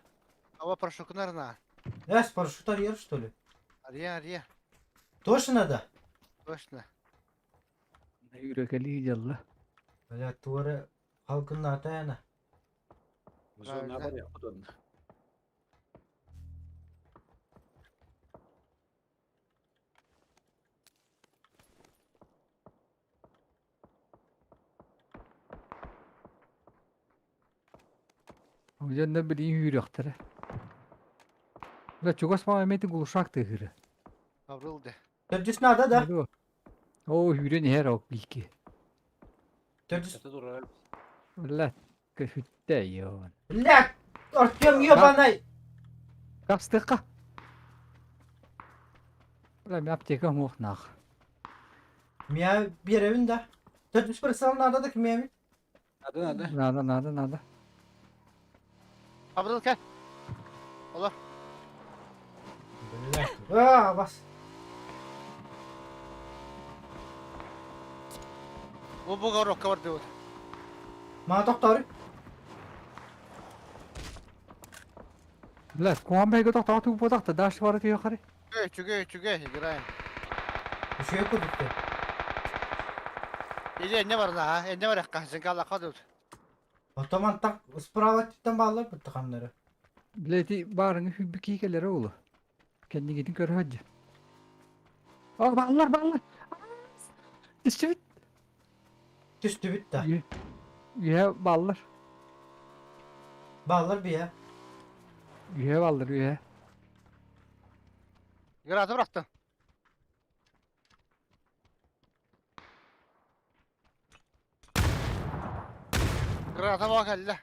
Ава парашютнар на. Эс, парашют арьер, что ли? Ария, ария. Точно да? Точно. Үрөкэлии дьалла. Бля, туора халкыннаата яна. Зона бар я онна. Уйан билин үүрөхтөрө. Бля, чугас маа эмети глушак тыгыры. Абрылды. Төрдүс надо да? Оо, үүрэн иһэр ол бики. Төрдүс. Бля, көһүттэ йоон. Бля, Артем ебаный! Капстыкка. Бля, мен аптека муох нах. Мия беребин да. Төрдүс бір сал надо да кимеби? Надо, надо. Надо, надо, надо. Абрыл кел. Олар. Бля. А, бас. Бу буга рокка бар деп. Мана тохтор. Бля, куан бэйгэ тохтоо туу даш бары түйөхари. Чүгэй, чүгэй, чүгэй, играем. Үшөй курдукты. Или эмне бар на, эмне бар якка, сен кала кадып. Отоман так справа титтен баллар бутты хамнары. Бля, ити барыңы хүббү кийкелери олу. Кэннигитин көрө О, баллар, баллар. Түстүбүт. Түстү бүт да. Үе баллар. Баллар бия. Үе баллар, үе. Граната бырактым. Граната бак элле.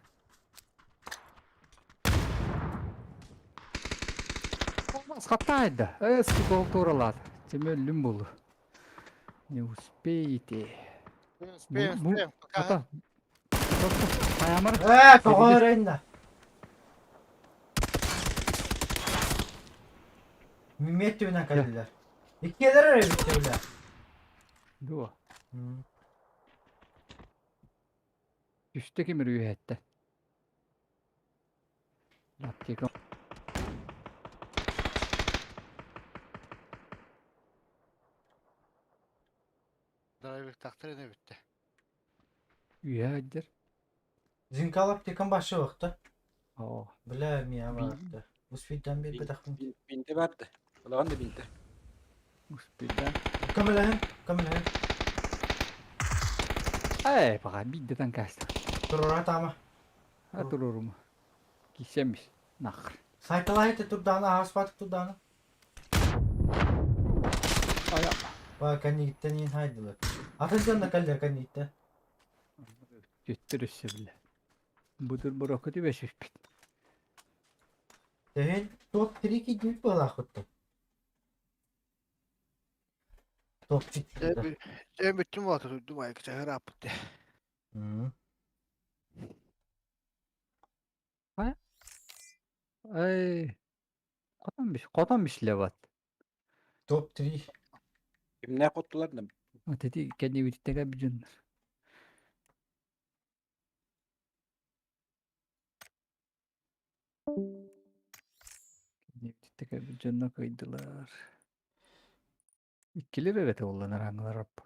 Olmaz хаттайда. Э, сука, туралат. Темел болу. Не успеете. Успеем, успеем. Пока. Ата. Аямар. Э, тоҕо эрейин Мимет түбүнэн кэллилэр. Иккиэлэр эрэ бүттэ бля. Дуо. Түстэ кимир үһэтте. Аптека. Драйвер тактыр эне бүтте. Үһэ Зинкал аптекам башы вакты. Оо. Бля, мия барты. Успейдан бер бетахпын. Бинте барды. Улаган да бинте. Успейдан. Көмөлөһүн, көмөлөһүн. Эй, пока биддетен каста. Турора тама. А туруорума. Кисемис. Нахр. Сайталаһыты турдаана, ааспатык турдаана. Ая. Ба кэннигиттэн иин хайдылар. Атын дьонно кэллэр кэннигиттэн. Түттүр өссө билэ. Бутур борокку түбэсиппит. Тэһин топ-3 киирдибит буолаахпыттан. Топ-3 Дьэ бүттүм буолта туйдум айык чаһыр ааппыт. Ай. Хотон биш, хотон бишлебат. Топ-3. Кимнээх оттулар да? Вот эти кэннибиттэгэ бдьуннар. Кэннибиттэгэ бдьунна кыйдылар. Иккилер эрэ буолланар аңылар аппа.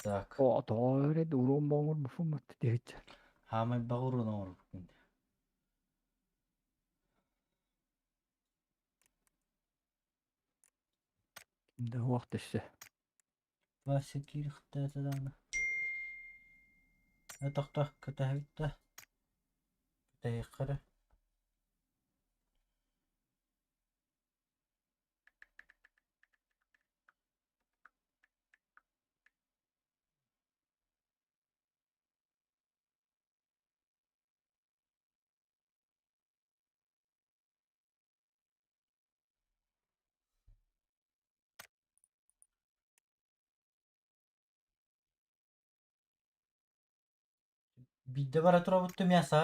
Так. О, тоҕо эрэ уруон боҥур буфуммат диэбит. Хаамай баҕуруон оҥорбуккун. Да уох түссе. Вася киирихтээтэ даҕаны. Э тохтоо кэтэһэбит да. Кэтэһиэххэ эрэ. Биирдэ бара турабыт да мясо.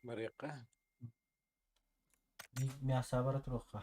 Барыахха. Мясо бара туруохха.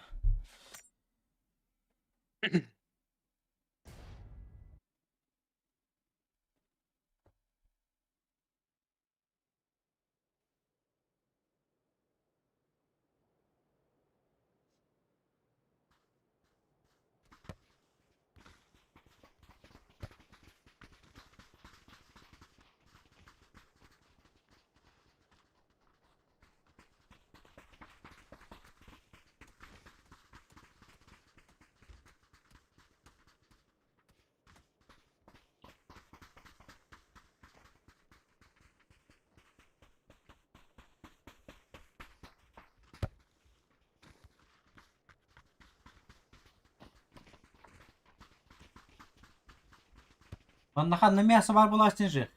Манна ханна мясо бар булааччын же.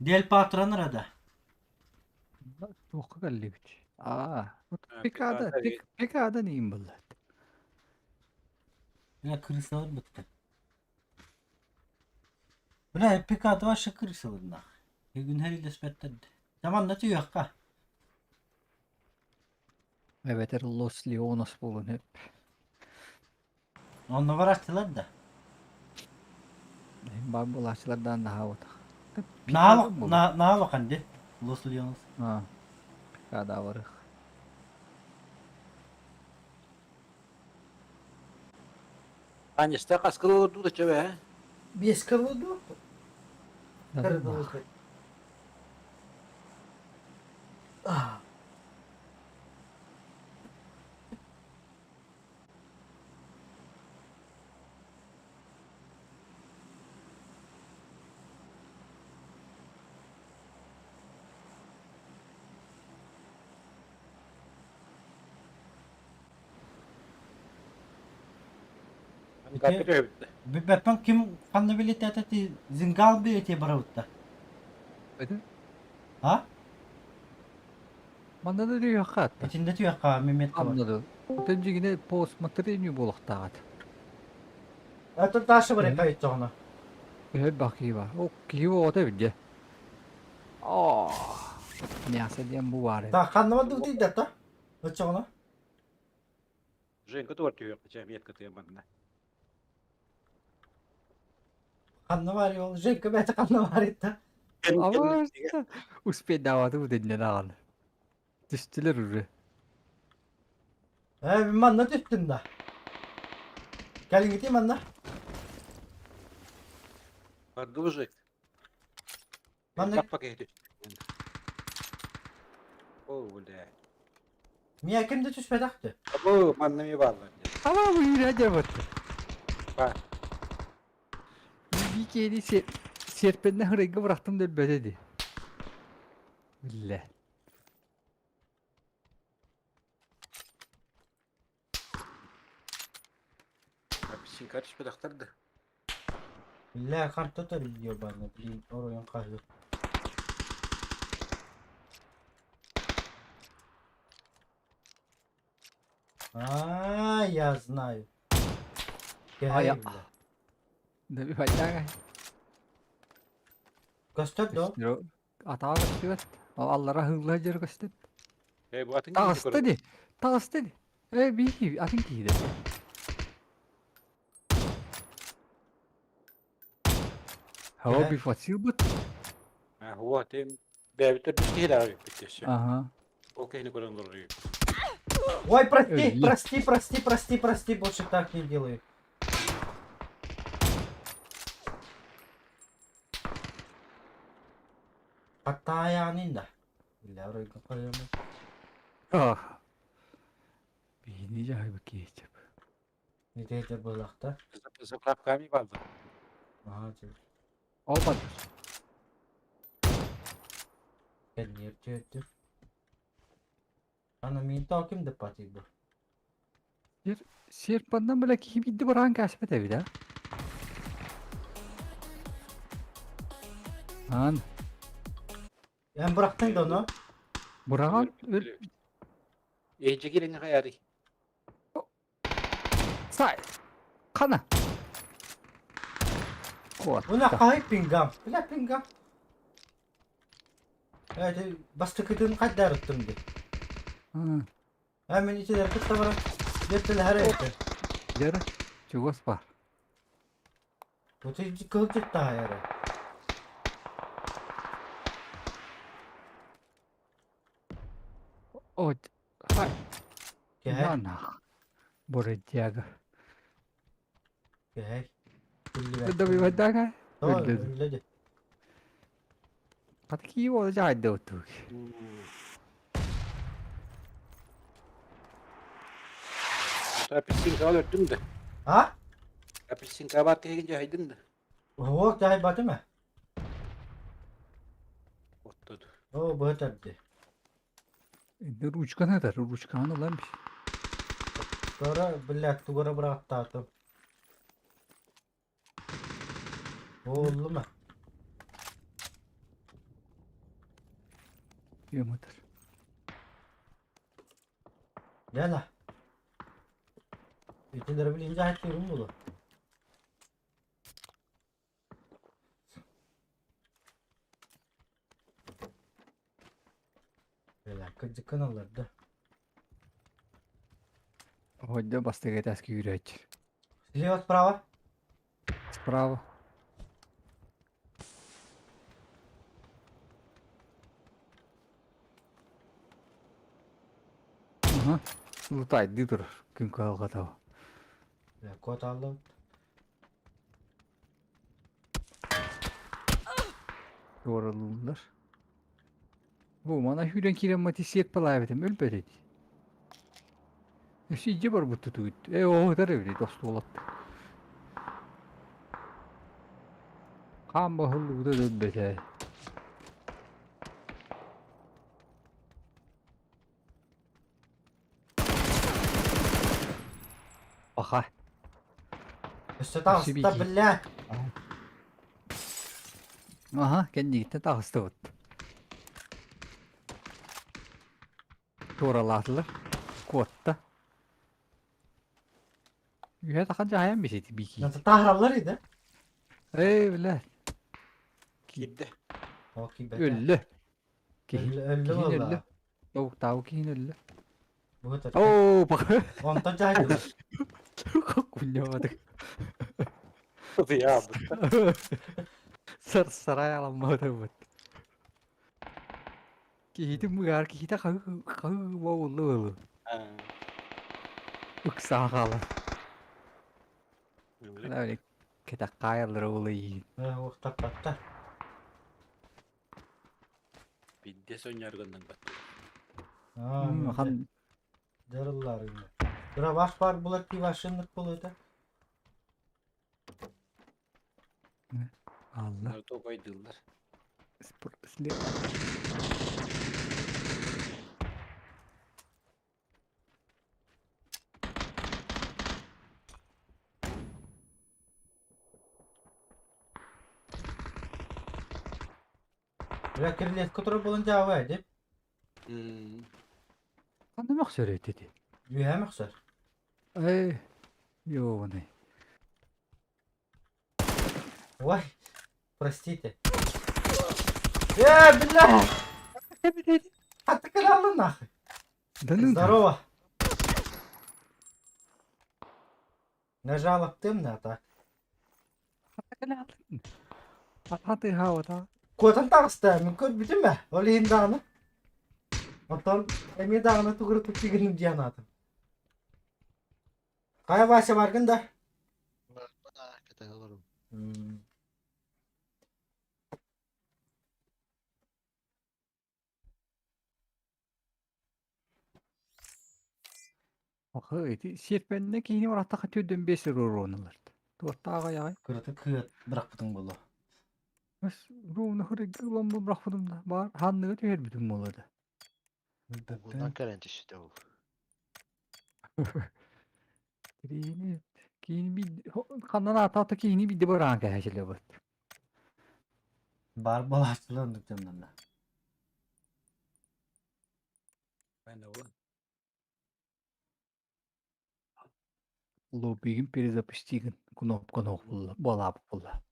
Дель патронар да. Туохха кэллибит? Аа, пикада, пикада нейин булла. Бля, крысалар бытты. Бля, пикада вообще крысалар нах. Күнһэр илэспэттэр. Заманна түйэххэ. Эбэтэр Лос Леонос буолун хөп. Онно барааччылар да. Бар булааччылардаан наһаа ботах. Наһаа улахан ди. Лос Леонос. Аа. Пикада барых. Аньыста хаскыл олорду да чөбө, э? Биэскэ олорду. Бэппэн ким ханна билиэтээтэ ти Зингал билиэтиэ барабытта. А? Манна да түһүөххэ атта. Итиннэ түһүөххэ меметка бар. Манна да. Отон дьигинэ по усмотрению буолуохтааҕат. Это дальше бар кайыттоҕуна. Өһөр бакыы бар. О, киһи оҕото эбит Оо, мясо диэн бу баар эбит. Так, ханна бардыбытый да та? Оччоҕуна? Женька тугар түһүөххэ чэ метка тыа манна. Ханна баар ол? Женька бэйэтэ ханна баар итта? Абыста успейдаабаты бу дэннэн аҕан. Түстүлэр уже. Э, манна түстүм да. Кэлиҥҥитий манна. Барды мужик. Манна Пакети. О, бля. Мия ким да түспэтэхти. Бу манна ми бааллар. Ама бу үүрэ дьабыт. Ба. Би киэни серпенне хырайга бырахтым да өлбөтө ди. Биллэ. Апельсинка түспэтэхтэр да. Бля, карта то ебаный, блин, оройон хаһыы. А, я знаю. Ая. Кэһэй, бля. Да би файдага. Көстөр до? Атаҕа көстүбэт. Ол аллара хыылла дьэр көстүт. Э, бу атын киһи Таҕыста көрөр. ди. Таҕыста ди. Э, бии киһи, атын киһи да. Хава Кэһэй. би фасилбыт. А, вот, им бэйэбит төрдүс киһилээх эбиппит өссө. Аха. Ол киһини көрөн олорор Ой, прости, Өллө. прости, прости, прости, прости, больше так не делаю. Паттаайаанын да. Бля, оройго қоямын. Ах. Биһини жаһайбыт киһи Не деді былақта. Заправками барды. Ага, жер. Ол бар. Кәнер жетті. Ана мен тау ким деп патиды. Серпандан бile киһи биирдэ бараан кээспэт эбит аа. Аан Эн бырақтың да оны? быраҕан өл Эһиджи кириҥ хайарый. сай хана Уна куотта. қай пингам. Бля, пингам. Эти бастыкытын қайдар ұттым де. Аа, А мен ителер кытта бара. Жеттіл хәрі етті. Дьэ чугас баар. Вот и кыл жетті хайары. О хай Кәй, на Бородяга. кәй. Добивайдага. Өллөдү. Өллөдү. Хата кии буола дьаһайда оттук. Апельсинка өлөрдүм да. А? Апельсинка бар киһигин дьаһайдым да. О, жай баты ма? Оттоду. О, быт әбді. Инде ручканы да, ручканы ылан биш. Тора, блядь, тугара бырақтатым. Олду ма? Йоматыр. Яла. Ителер билин жай кирим булу. Бля, кыджыкын аларды. Ходя бастыга тәски үйрәтчер. Слева, справа. Справа. Ага. Лутайды турар. Күн калга таба. Бля, кот алды. Туоралууллар. Бу мана хүрен кирен мати сет палаабитим өлбөт эти. Өссө бар бутtu тугут. Э оотар эбит остуолат. Хаан баһыллыбыта да өлбөт ээ. Аха. Өссө тағыста, бики. бля. Аха, кэннигиттэн таҕыстыбыт. Туоралаатылар. Куотта. Үһэ тахан дьаһайан бисити бики. Nasıl tahralar idi? Эй, бля. Киирдэ. Окей, бля. Өллө. Киһи Өллө, өллө киһин өллө. valla. Тау киһин өллө. Bu da. Оо, баха. Онтон жайды. Кунньаматык. Я Сар сарай аламмата бут. Киһитин мыгаар киһитэ хаһы хаһы боуллу ылы. Ыксаан хаалар. Ана кэтэх хаайаллара улайыын. Уктаппатта. Бидде сонньоргоннон бат. Аа, Хан Дырыллар. Дробаш баар булар дии машиннык буолуота. Алла. Токайдыыллар. Бля, кирилетка турар буолан дьаабай дип. Ханна мөхсөр этити? Үөһэ мөхсөр. Эй, ёбаный. Ой, простите. Э, бля! А ты каналы нахуй. Да ну Здорово. Нажала тымна, а так. Ататы хауата. Куотан таҕыста, мин көрбүтүм ээ, ол иһин даҕаны. Оттон эмиэ даҕаны тугура тигиним диэн аатым. Хайа Вася баргын да? Охы ити сиэрпэннэ киһини бараттаха түрдэн бес уруонулар. Туохтааҕа яҕай? Кырата кыат бырахпытыҥ буолуо. Өс руна хырыгы ылан бу бырахпытым да баар ханныгы түһэрбитим буолуо да. Угунан кэлэн түстэ ол. Киини киини би ханнан аатаата киини бидде бараан кэһэчилэ бат. Бар буолааччылар оннук дьоннорно. Лоббигин перезапустигин кнопканы булла балаап булла.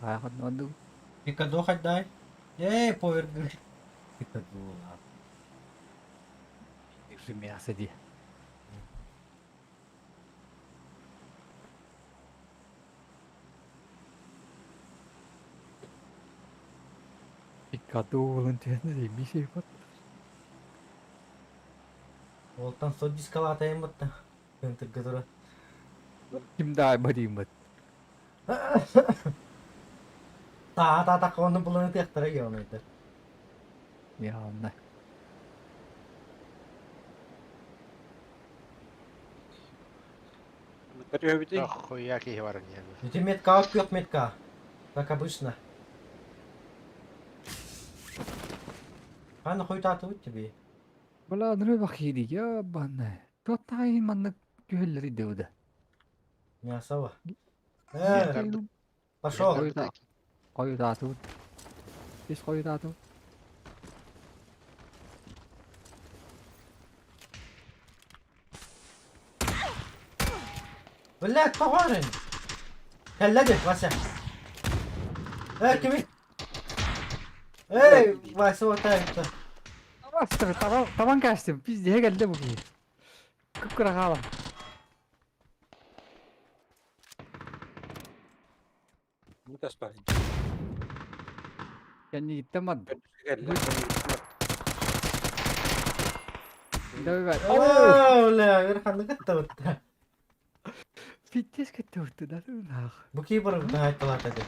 Аахат Пикаду хайдай. Эй, поверг. Пикаду ладно. Мясо ди. Пикаду болон түһэн бишей бат. Олтан со дискалаатайым бутта. Кынтырга тура. Ким да барим бат. Та та та оны буланы тыахтара геонойдар. Явно. Хуя киһи баран иһэр. Ити метка күөх метка. Как обычно. Ханна хуйтаатыбыт тебе. Бала ныры бахири я банна. Туоттай маннык түһэллэри дэуда. Мясово. Э, пошел. Хойутаатыбыт. Ис хойутаатыбыт. Блядь, тоҕорун. Кэллэди, Вася. Э, кими? Эй, Вася отайыпты. Табан табан кәстим. Пиздеге келди бу киһи. Кып-кыра хаалан. Кэннигиттэн барда. Давай. Оо, бля, ыараханнык кыттабытта. Пиздец кыттабытты да тыынах. Бу киборг айталаата дии.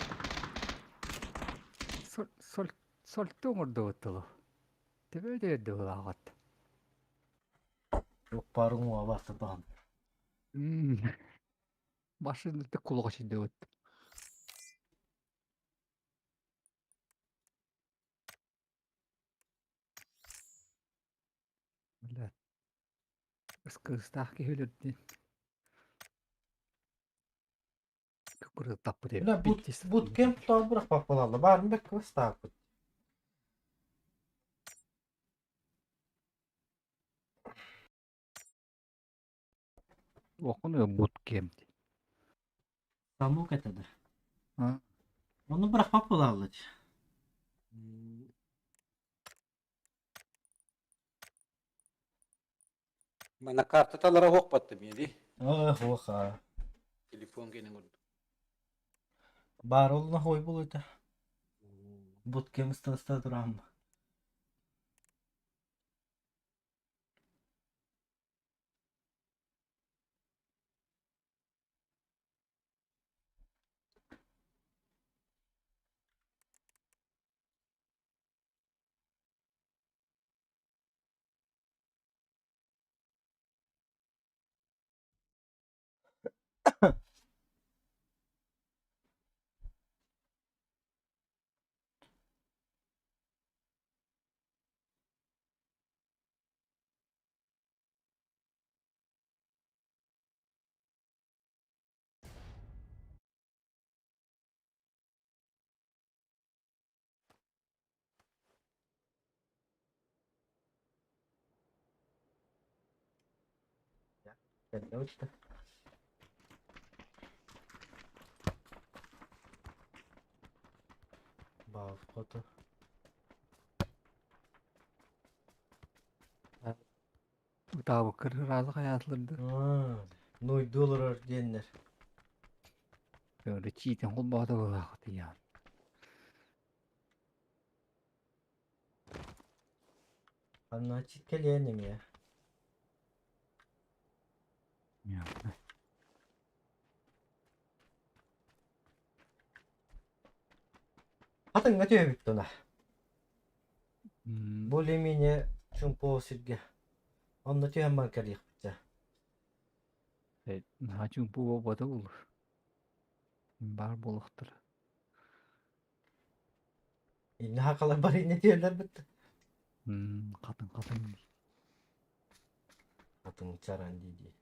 Сол сол солту оҥордубуттулу. Төбө өйдөйөрдө булааҕыт. Укпарың уа бахан. Машинаты кулаҕа сирдибит. Бля. Кыыстаах киһи өлөрдүн. Кукуру таппыт Бля, бут буткемп тообурах паппалалла. Баарын бэккэ бастааппыт. Окуну буткемп. Самук это да. А? Оны бырахпап буолаллар. Мана картаталара хуохпаттым ди. Ох, оха. Телефон кенен курдук. Бар олна хой булута. Буткемп ста турам. Баав хоту. Утаабыккар ыраазы хайаатыларды. Ну доллар диэннэр. Öyle чиитин холбоото булаахыт яан. Анна читкелиэн эмиэ. Хатыҥҥа түһэбит туна. Более-менее чумпо сиргэ. Онно түһэн баран кэлиэхпит. Наһаа чуумпу буолбата буолуо. Баар буолуохтара. Инне хакалар бар инне түһэллэр бытта. Хатын хатын дии. Хатын чаран дии дии.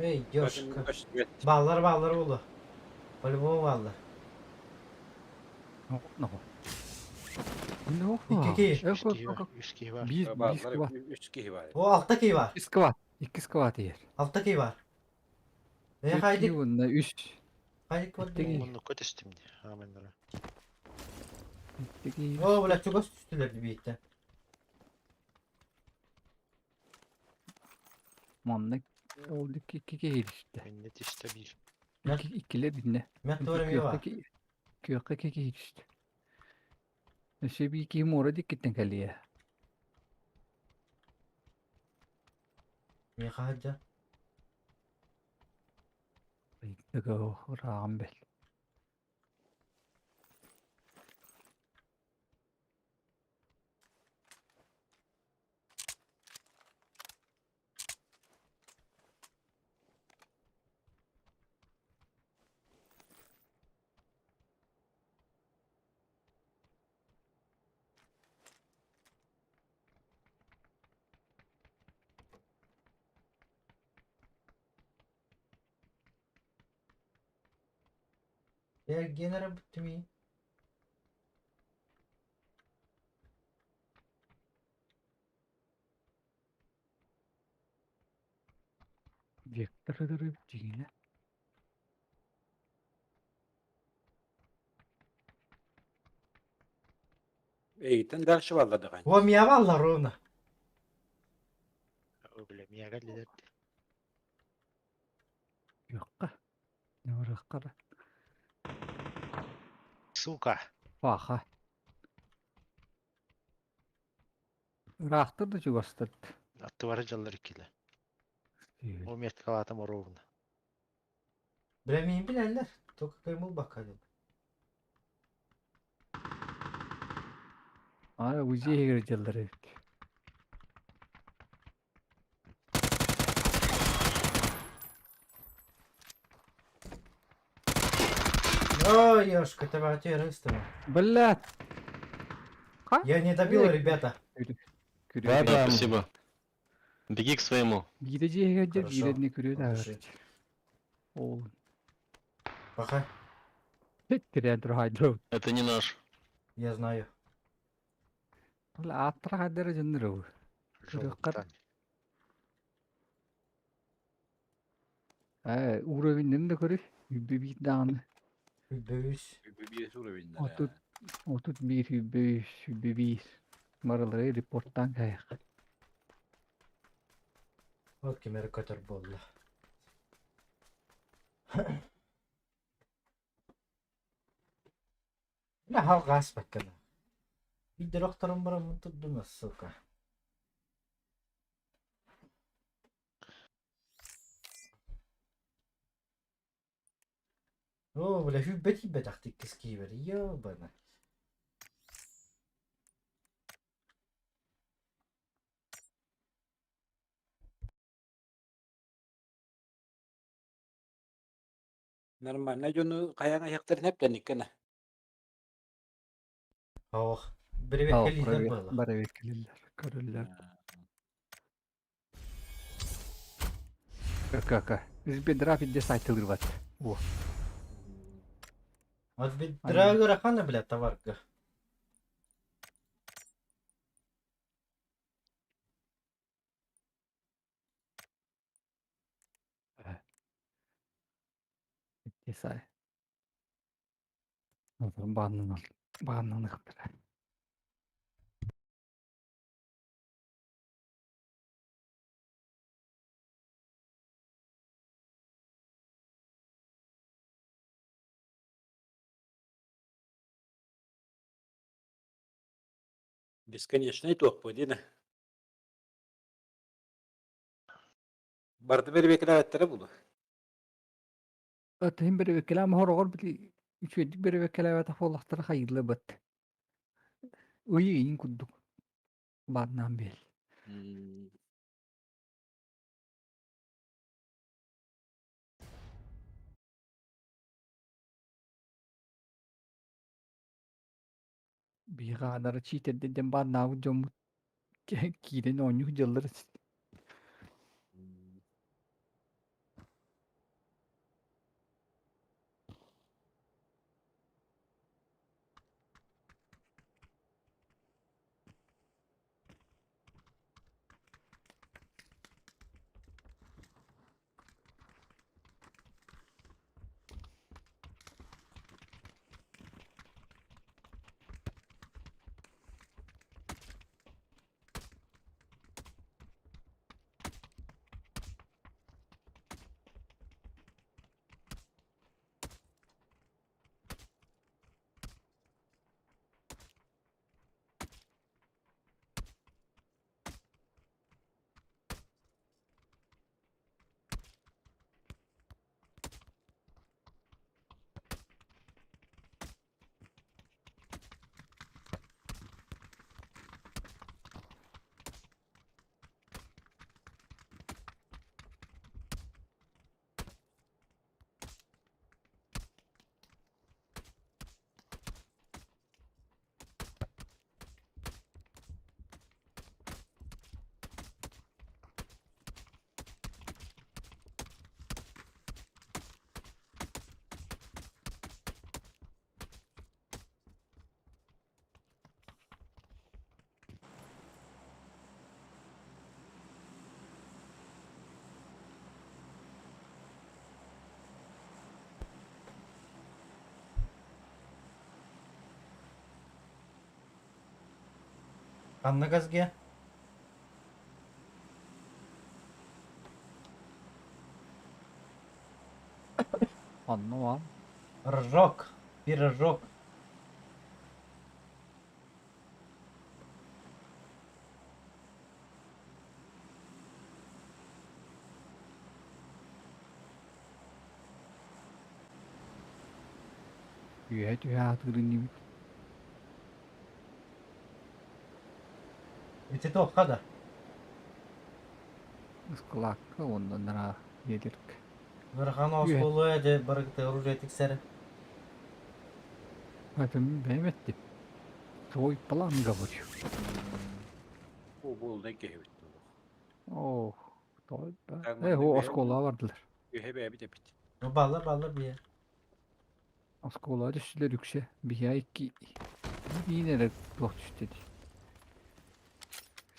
Эй, девушка. Баллар баллар улу. По-любому баллар. Икки киһи. Үс киһи бар. Биир биир скват. Үс киһи бар. О, алта киһи бар. Скват. Икки скват иһэр. Алта киһи бар. Э, хайдик. Уонна үс. Хайдик вот. Муннукка түстүм дии. Ааманнара. О, бля, чугас түстүлэр бииттен. Манна ол икки киһи түстэ. Инне түстэ биир. Иккилэр бинне. Мен туора эмиэ бар. Күөххэ киһи түстэ. Өссө биир киһи муора диэкиттэн кэлиэ. Миэхэ сылдьар. Ыйдыга ырааҕын бэл. Эргиэн эрэ бүттүмүй? Вектор ытырып дьиҥинэ. Эйигиттэн дальше балладаҕын. О, меня балла ровно. Бля, мияга лидер. Юққа. Нөрөккара. Сука. Паха. Ыраахтар да чугастар. Аттыбары дьаллар иккилэ. Ол меткалаатым ровно. Бля, мин билэллэр. Только каймыл бакка деп. Aa, узи иһигэр дьаллар эбит. Ой, ёшка, тебя террористами. Блядь. Я не добил, ребята. Да, да, спасибо. Беги к своему. Биирэ дьиэһигэр дьэ Хорошо. биирэ күрүө От души. Ол. Пока. Тирэн турахайдыр. Это не наш. Я знаю. Ол ааттара хайдара дьоннор Күрүөккар. Ээ, уровеньнин да көрү. Үбү биир даҕаны. Үбүс. Үбү уровеньнэр. 31 үбү үбү биир. Барылары репорттаан кайах. Вот кемер көтөр болла. Бля, халгас баккана. Бидер охторон барамын турдум, сука. О, бля, хүббет хиббет ахтык кискибер, ёбана. Нормально дьону хайаҥа иһэхтэрин эптэниккэнэ. Ох, привет, кэлиилэр буолла. Бары кэлиллэр, көрүллэр. Кака. Избедра пидде сайтылырбат. О. Вот бедра рахана, бля, товарка. Сай. Бааннан бааннан ыктыра. Бесконечный туох бу дина. Барды бербекилээбэттэрэ булу. Тыһын беребеккелээн хороҕор били үчүгэйдик беребеккелээбэтэх буоллахтара хайыылла бат. Ыйы иин курдук бааннаан биэл. Биһиги чиитерден бааннаабыт дьоммут киирэн оонньуу дьыллар. Ханна газге? Онно баар. Рожок. Пирожок. Үөһэ түһэ аатыыр инибит. Ити туохха да? Ыскылаакка уонна анараа дьиэлэргэ. Ыарахан Үөһэ оскуола дьэ барыгыта оружие тиксэр. Этим бэйэм эттим. Твой план говорю. Бу буолунай киһибит. Оо, той да. Так Э, манна о бэйэ оскуолаҕа бардылар. үөһэ бэйэбит эпит. Ну баллар баллар бие. Оскуолаҕа түстүлэр үксэ. Биһиэхэ икки биин эрэ туох түстэ дии.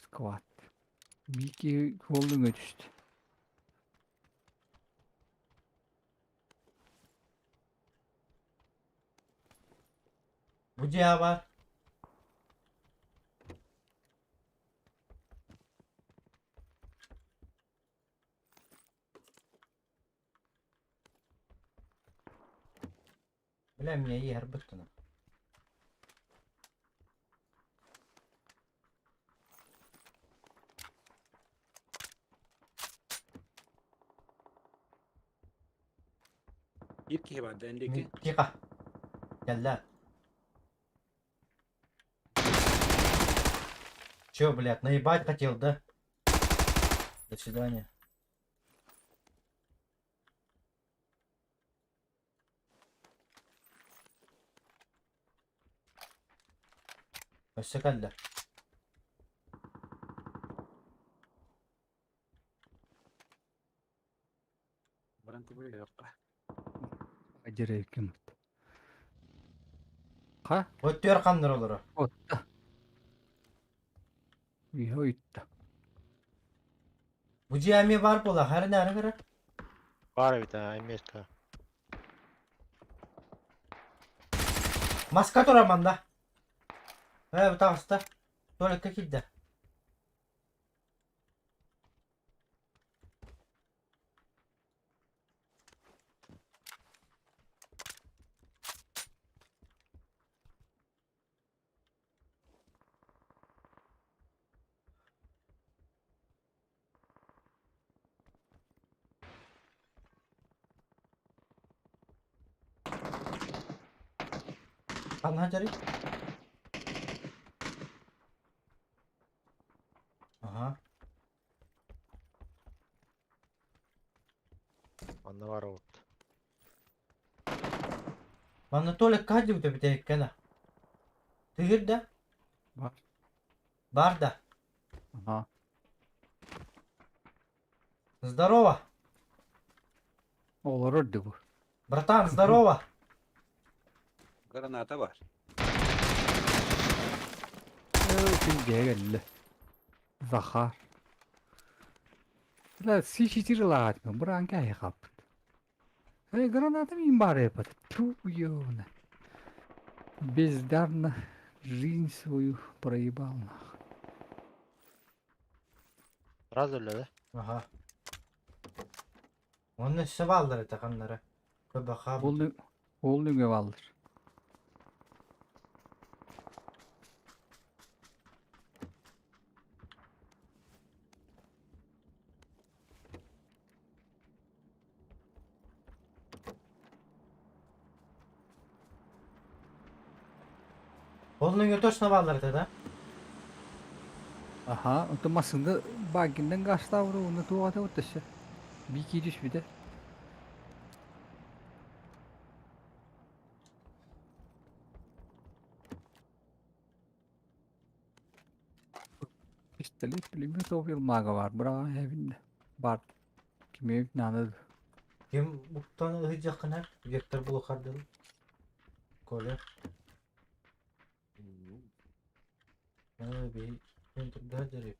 Сквад. Биир киһи уол өҥө түстэ. Бу дьиэ бар. Бля, меня иһэрбит гына. Биир киһи баар да эндики. Тихо. Кэллэ. Че, блядь, наебать хотел, да? До свидания. Өссө кэллэ. Баран көмөлөһүөххэ. Дьирэйкин. Ха? Өттүөр ханнар олоро. Отта. Үһэ уйутта. Бу дьиэ эмиэ баар буола, хары нары көрөр. Баар эбит аа, эмиэ Маска турар манна. Ээ, таҕыста. Туалекка киирдэ. Ханна дьарый? Аха. Манна баар вот. Манна Толик хаһдьыбыта бүтэһиккэнэ. Тыгыр да? Бар. Бар да? Ага. Здорово! Олорор дии бу. Братан, здорово! Граната бар. Күн дьиэ кэллэ. Захар. Бля, С4 лаатым, бураан кэһи хаппыт. Эй, граната мин баар эппит. Тьфу, ёбана. Бездарно жизнь свою проебал нахуй. Сразу өлө да? Аха. Онно өссө бааллар этэ ханнара. Көбөха. Ол нүгэ бааллар. Ол нүгэ точно бааллар этэ да? Аха, онтон массыына баггиннан гаастаабыра уонна туох ата өссө. Биики түспүтэ. Пистолет, пулемет ол мага бар, быраҕа эбин бар. Кими наада Ким буктан ыһыдьаххына Вектор булухардыл. Коля. Би турда дери.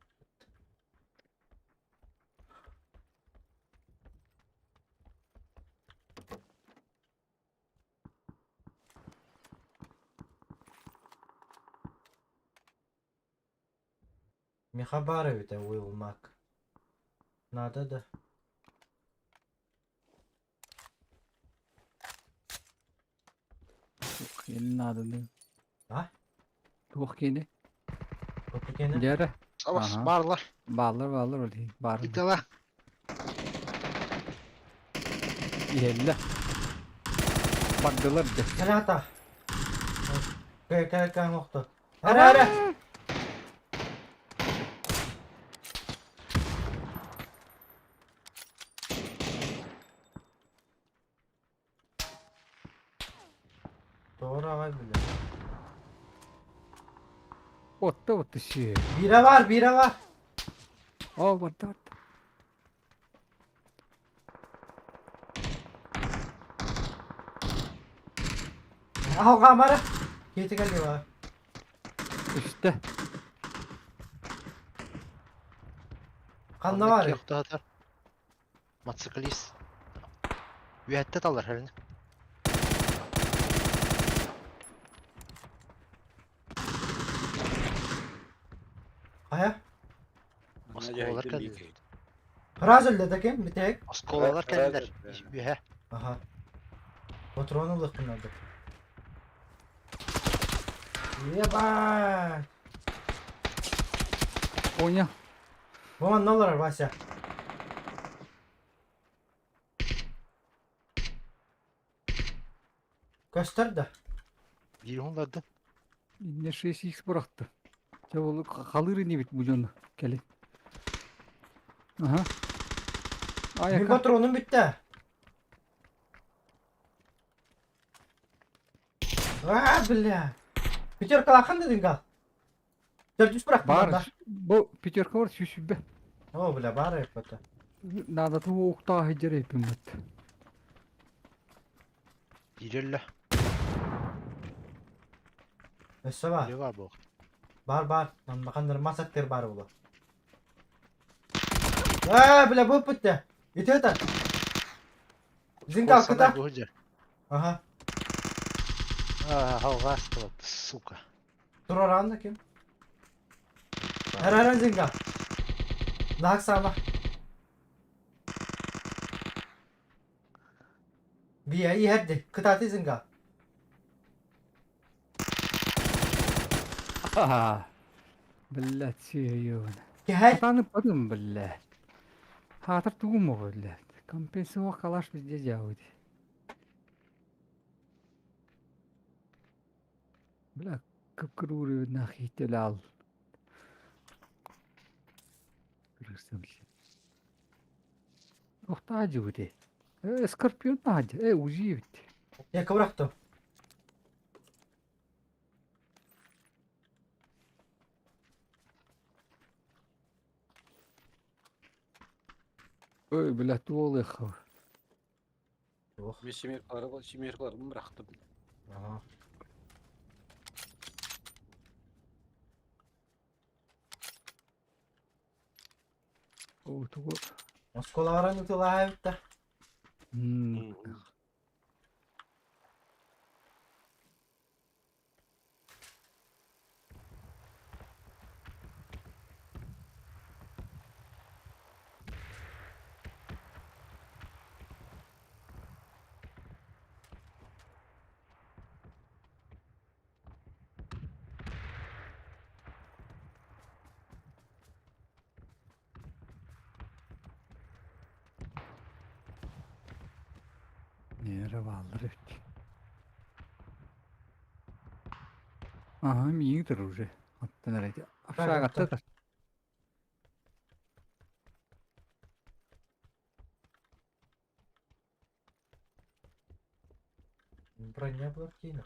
Миха баар эбитэ Уилл Мак. Надо да. Туох киэнэ нааданы. А? Туох киэнэ? Туох киэнэ? Дьэрэ. Абас Аха. баарлар. Бааллар бааллар ол иһин. Баар. Итала. Иһэллэ. Бардылар дьэ. Кэлэ ата. Кэ кэ кэ охто. Ара ара. Doğru аҕай билэр. Отта отта сиэ. Биирэ бар, биирэ бар. Оо барда барда. Алҕаамара. Киһитэ кэллиэ Үстэ. Ханна баарый? Охтоотор. Мотоциклист. Үөһэттэ талар хэрин. Хайа? Оскуолалар кэллилэр. Раз өллө ким бүтэһик? Оскуолалар кэллилэр. Үөһэ. Аха. Патрон ылыахпын наада. Ебать! Понял. Вон олорор, Вася. Көстөр да. Биир уһуннардым. Инне 6x бырахты. Чэ ол халыыр инибит бу дьону кэлин. Аха. Мин Айака. патроным бүттэ. А, бля. Пятеркалахан дедин гал. Төрдүс бырахтым Бар. да. Бу пятерка бар сүүсүбэ. О, бля, бар это. Надо туу уктаа хыдьар эппиммит. Биир өллө. Өссө бар. Биир бар буолуох. Бар бар. Манна масаттыр бар була. А, бля, бу бүттэ. Ити это. Зинкал кыта. Ага. А, алҕас сука. Тураран да ким? Эрэрэн Зинга. Лаак саама. Бия иһэрди. Кытааты Зинга. Ха. Блядь, серьезно. Кэһэй. Сатаны потом, блядь. Хаатар тугум оҕо, блядь. Компенсуох калаш везде делают. Бля, кып-кырууру нахител Кыргызстан Охтаа дьыбыты. Э, Скорпион наадьа. Э, УЗИ эбит. Я кыбырахтым. Ой, бля, туолыхов. Ох. Мен семеркалары семеркаларымды бырахтым. Ага. О, тугу. Оскуолаларын ытылаабыт да. М, Нere бааллар эбит. Аха, миигин турар уже. Оттон эрэ Правильно. Общагаттар. Броня блокина.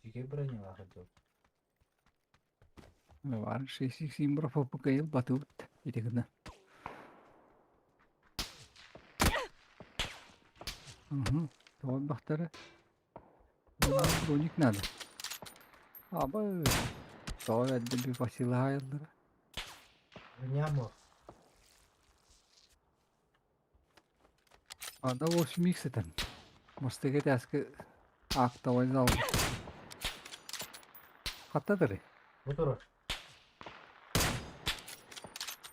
Сиге броня хотел. Бар 6x бро ПКЛ батыбыт. Ити гына. Угу. Тоҕо бахтара. Броник надо. Аба. Тоҕо эрдэ би Василайаллара. Броня мо. Анда 8x этэн. Мастыга тээскэ актовай зал. Хаттадыры. Бу турар.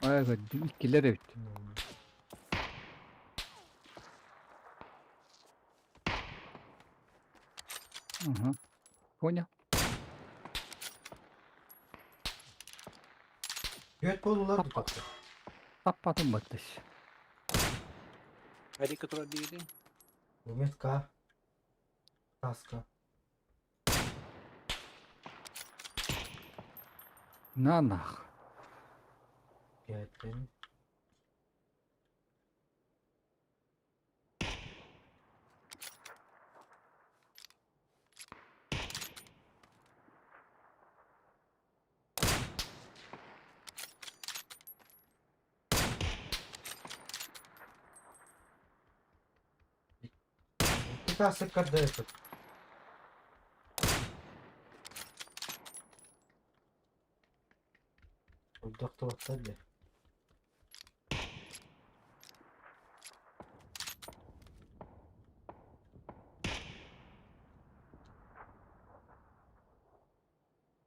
Ай көрдүм иккилэр эбит. Угу. Понял. Түөрт буоллулар дуу? Таппатым баттас. Арика турар диигин. Метка. Таска. На нах. Пятин. Икки сыккарда этот. Өлдөхтүбэттэр дии.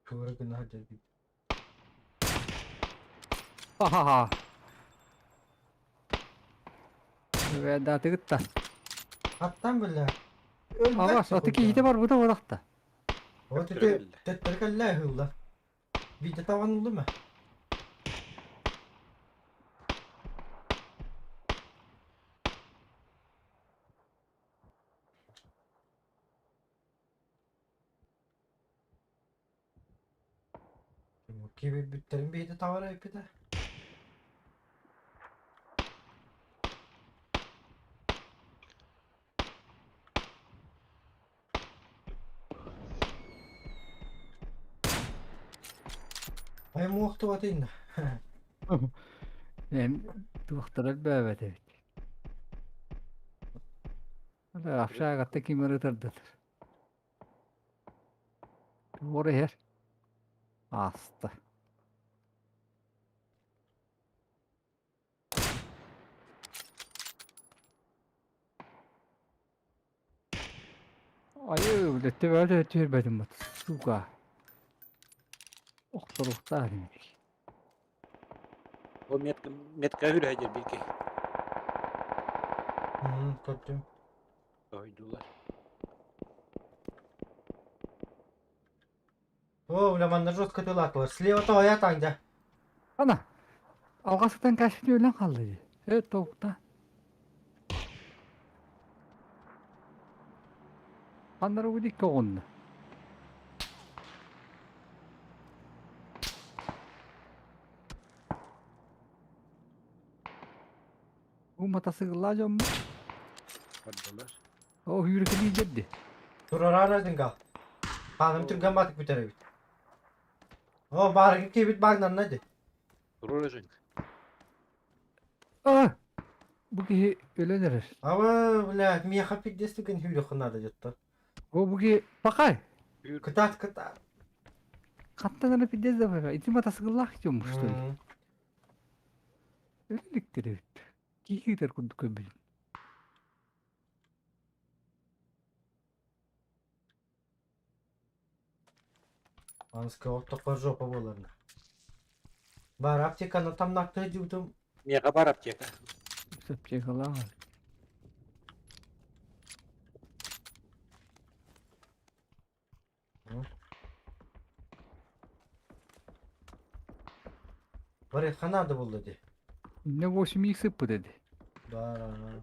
Туора гына сылдьар Ха-ха-ха. Даатыгытта. Аттан биллэ. Абас, аты киһитэ барбыта барахта. Вот ити төттөрү кэллэ ыһылла. Биирдэ табан ыллым ээ. Киирбиттэрин биһиги таҥара эппитэ. Ай муохтубатын. Эм туохтара элбээбэт эбит. Общагатта ким ырытардатар. Туора иһэр. Ааста. Айыы, блядь, төбөтө түһэрбэтим бат, сука. Охторуохтаах инник. Ол метка метка үрэ дьэр Көрдүм. Ойдулар. О, бля, манна жестко тылаатылар. Слева тоҕойа таҥдьа. Ана, алҕасыттан кашпин өлөн хаалла дии. Э, тобукта. Ханнара бу дикки оҕунна. Бу матасыгыллаа дьоммут. Бардылар. О, үүрүкэлии дьэрди. Турараар динга. Ханым түргэн батык бүтэр эбит. О, баарыгы киэбит баагнанна ди. Турар жин. А! Бу киһи өлөн эрэр. Аба, бля, миэхэ пиздец түгэн хүүрүххэ наада дьотто. О, бу киһи пакай! Кытаат, кытаат. Хаттан эрэ пиздец да бара. Ити матасыгыллаах дьоммуш, что ли? Өлүктэр эбит. Киһи ыытар курдук көрбүтүм. Анска оттохпор жопа буоларна. Бар аптеканы тамнакты дьубутум. Миэхэ бар аптека. Аптекалаах. Бары ханада булду ди. Не 8 икс ыппыт эди. Бар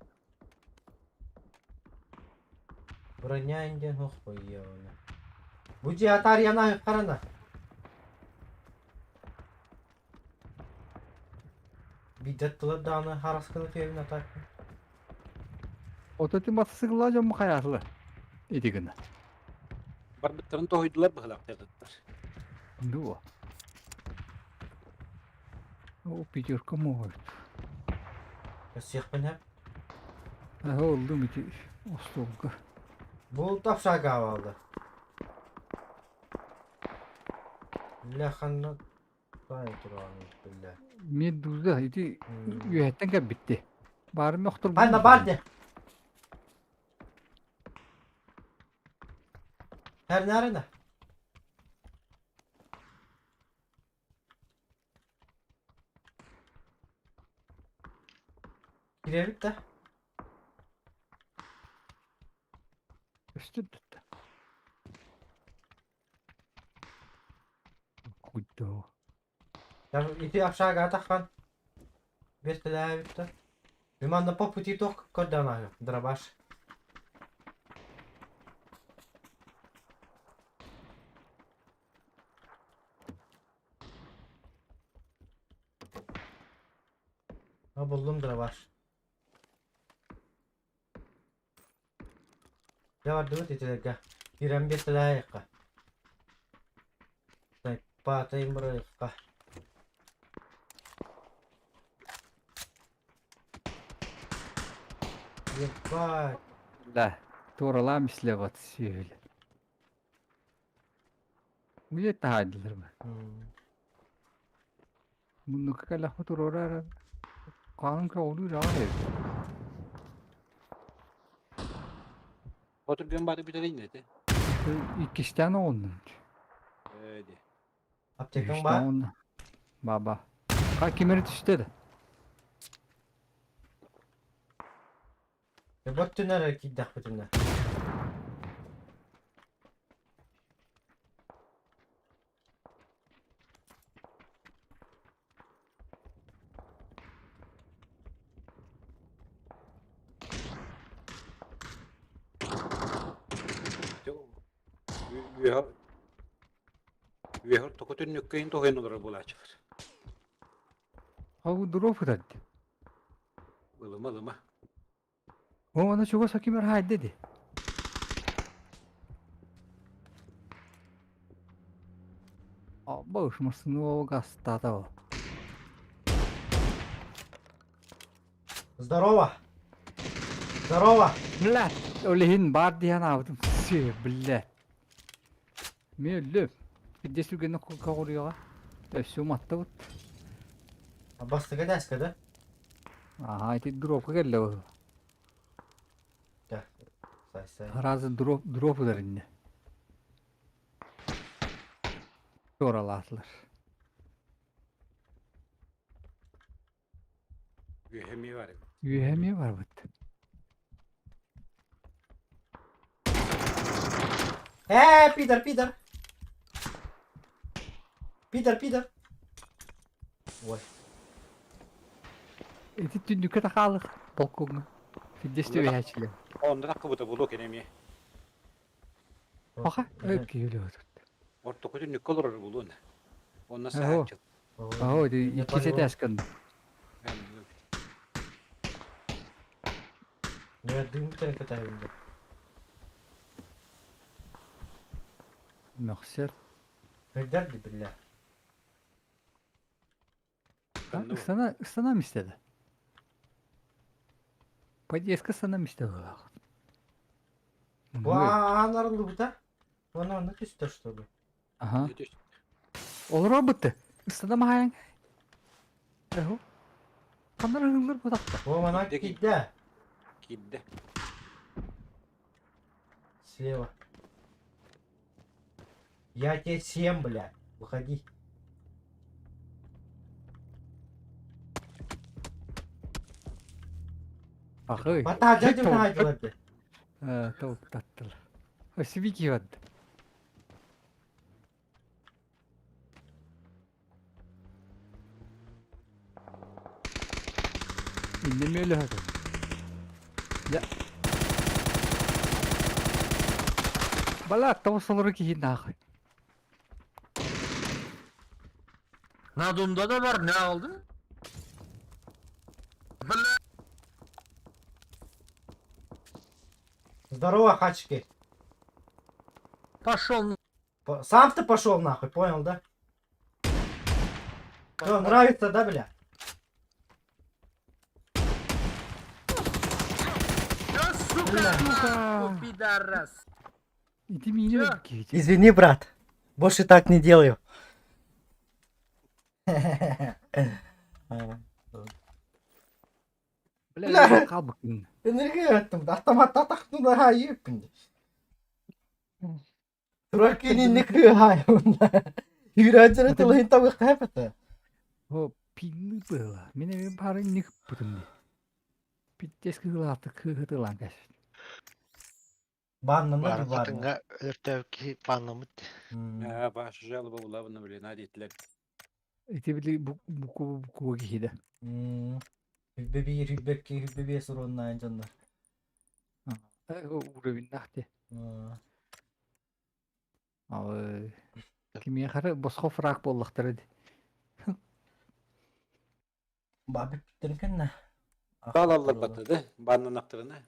Броня инден хох бойяуна. Бу дьиэ атаарыйана харана. Бидет тылар дааны хараскыны түөбүн атаакпын. Ото ти матасыгылаа дьомму хайаатылар. Ити гына. Барбыттарын тоһуйдулар быһылаахтардыттар. Дуо. О, пятерка может. Өссүөхпүн хэп. Аха ыллым ити остуолга. Бу тапшага алды. Бля ханна Бай туран бля. Медуза ити үөһэттэн кэлбитти. Баарым охтор Анна бар де. Her nerede? Кирэбит да? Көстөр да. Куйдоо. Ити общага таххан. Бертэлээбит да. Миманна по пути тох көрдөөн дробаш. Ha buldum дробаш. Дьэ бардыбыт итилэргэ. Киирэн биэртэлээйэххэ. Паатайым бырайыахха. Ебать. Да, туоралаан мислебат сүөһүлэр. Уйа таһаардылар ба. Муннукка кэлэхпит туруорар хаалын көҕүлүүр аҕай эбит. Хотурган бааты бүтэрин этэ. Иккистээн оҕуннум. Ээ ди. Аптекаң Үһүстээн баар? оҕунна. Баба. Ха ким эрэ түстэ да. Бот түнэр киирдэхпитинэ. Үөһэ үөһэ ортоку түннүккэ иһин тоһуйан олорор буолааччылар. Хау дров ытарды. Ылыма ылыма. О, аны чугас кимер хайда ди. Абба ушмасыны гастата. Здорово! Здорово! Блядь, олехин бар диэн аабытым. Все, блядь. Мен өллүм. Бидде сүргэнэ көҕүрүйэҕэ. Өссө уматтыбыт. Бастакы дээскэ да? Аха, ити дробка кэллэ бу. Да. Сай сай. Разы дроп дроп ылар инне. Туоралаатылар. Үөһэ эмиэ бар эбит. Үөһэ эмиэ барбыт. Ээ, пидор, пидор. Пидор, пидор. Ой. Ити түннүккэ тахаалык балкоҥҥа. Фиддес түбэһээччилэр. Онно таххыбыта булуо кини эмиэ. Аха, киһилэ отут. Ортоку түннүккэ олорор булуон. Онно саһааччы. Аһо, ити иккис этээскэн. Не дым кытайбын. Мөхсөр. Өйдөр биллэ. Ыстана, ыстана мистеді. Подъездка ыстана мистеді олақ. Бу аан арыллыбыта. Оны онно түстэ чтобы. Ага. Олоро бытты. Ыстана махайын. Эхо. Ханнар ыллыр бутақта. О, мана киирдэ. Киирдэ. Слева. Я тебе всем, бля. Выходи. Ахы. Бата дядя наадыларды. Толуктаттылар. Өсүбики барды. Иннеме өлөһөтө. Я. Бала тоғыз киһи нахуй. Надумда да бар, не алдың? Бля. Здорово, хачки. Пошел. Сам ты пошел нахуй, понял, да? Что, нравится, да, бля? Да, сука, нахуй, пидорас. Иди меня Извини, брат. Больше так не делаю. Бля, қалбыкын. Энергия автомат татахтуна хайыппын. Туракини не кыхай. Юрачыры тылын табы хайпата. О, пинны было. Меня бары не путын. Пиздец кыылаахтык кыыһытылаан кэспит. Бааннанна Баарын дии баанна. хатыҥҥа өлөртөөбүт киһи бааннаммыт. Аа, ваша жалоба была обновлена диэтилэр. Ити били буква буква киһи да. Хүббэ биир, хүббэ икки, хүббэ биэс уруоннаан дьоннор. Уровеннаах дии. Кимиэхэ эрэ босхо фраг буоллахтара дии. Баабыттарын кэннэ. Хаалаллар баттады, бааннанахтарына.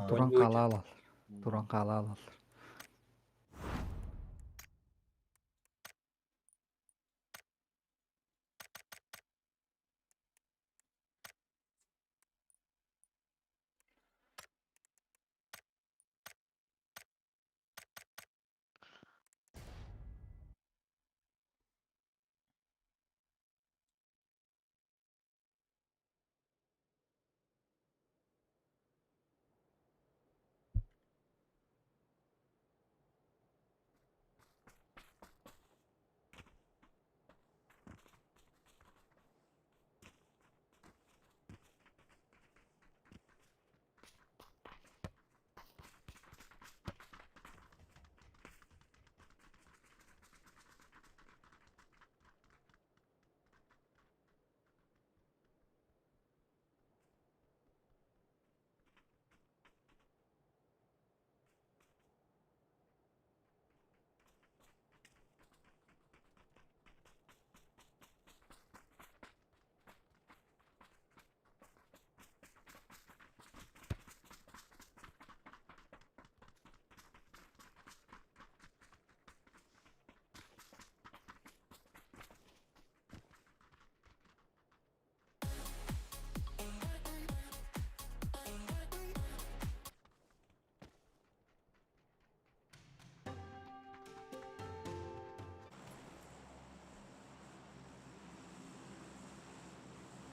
Туран хаалаалал. Туран хаалаалал.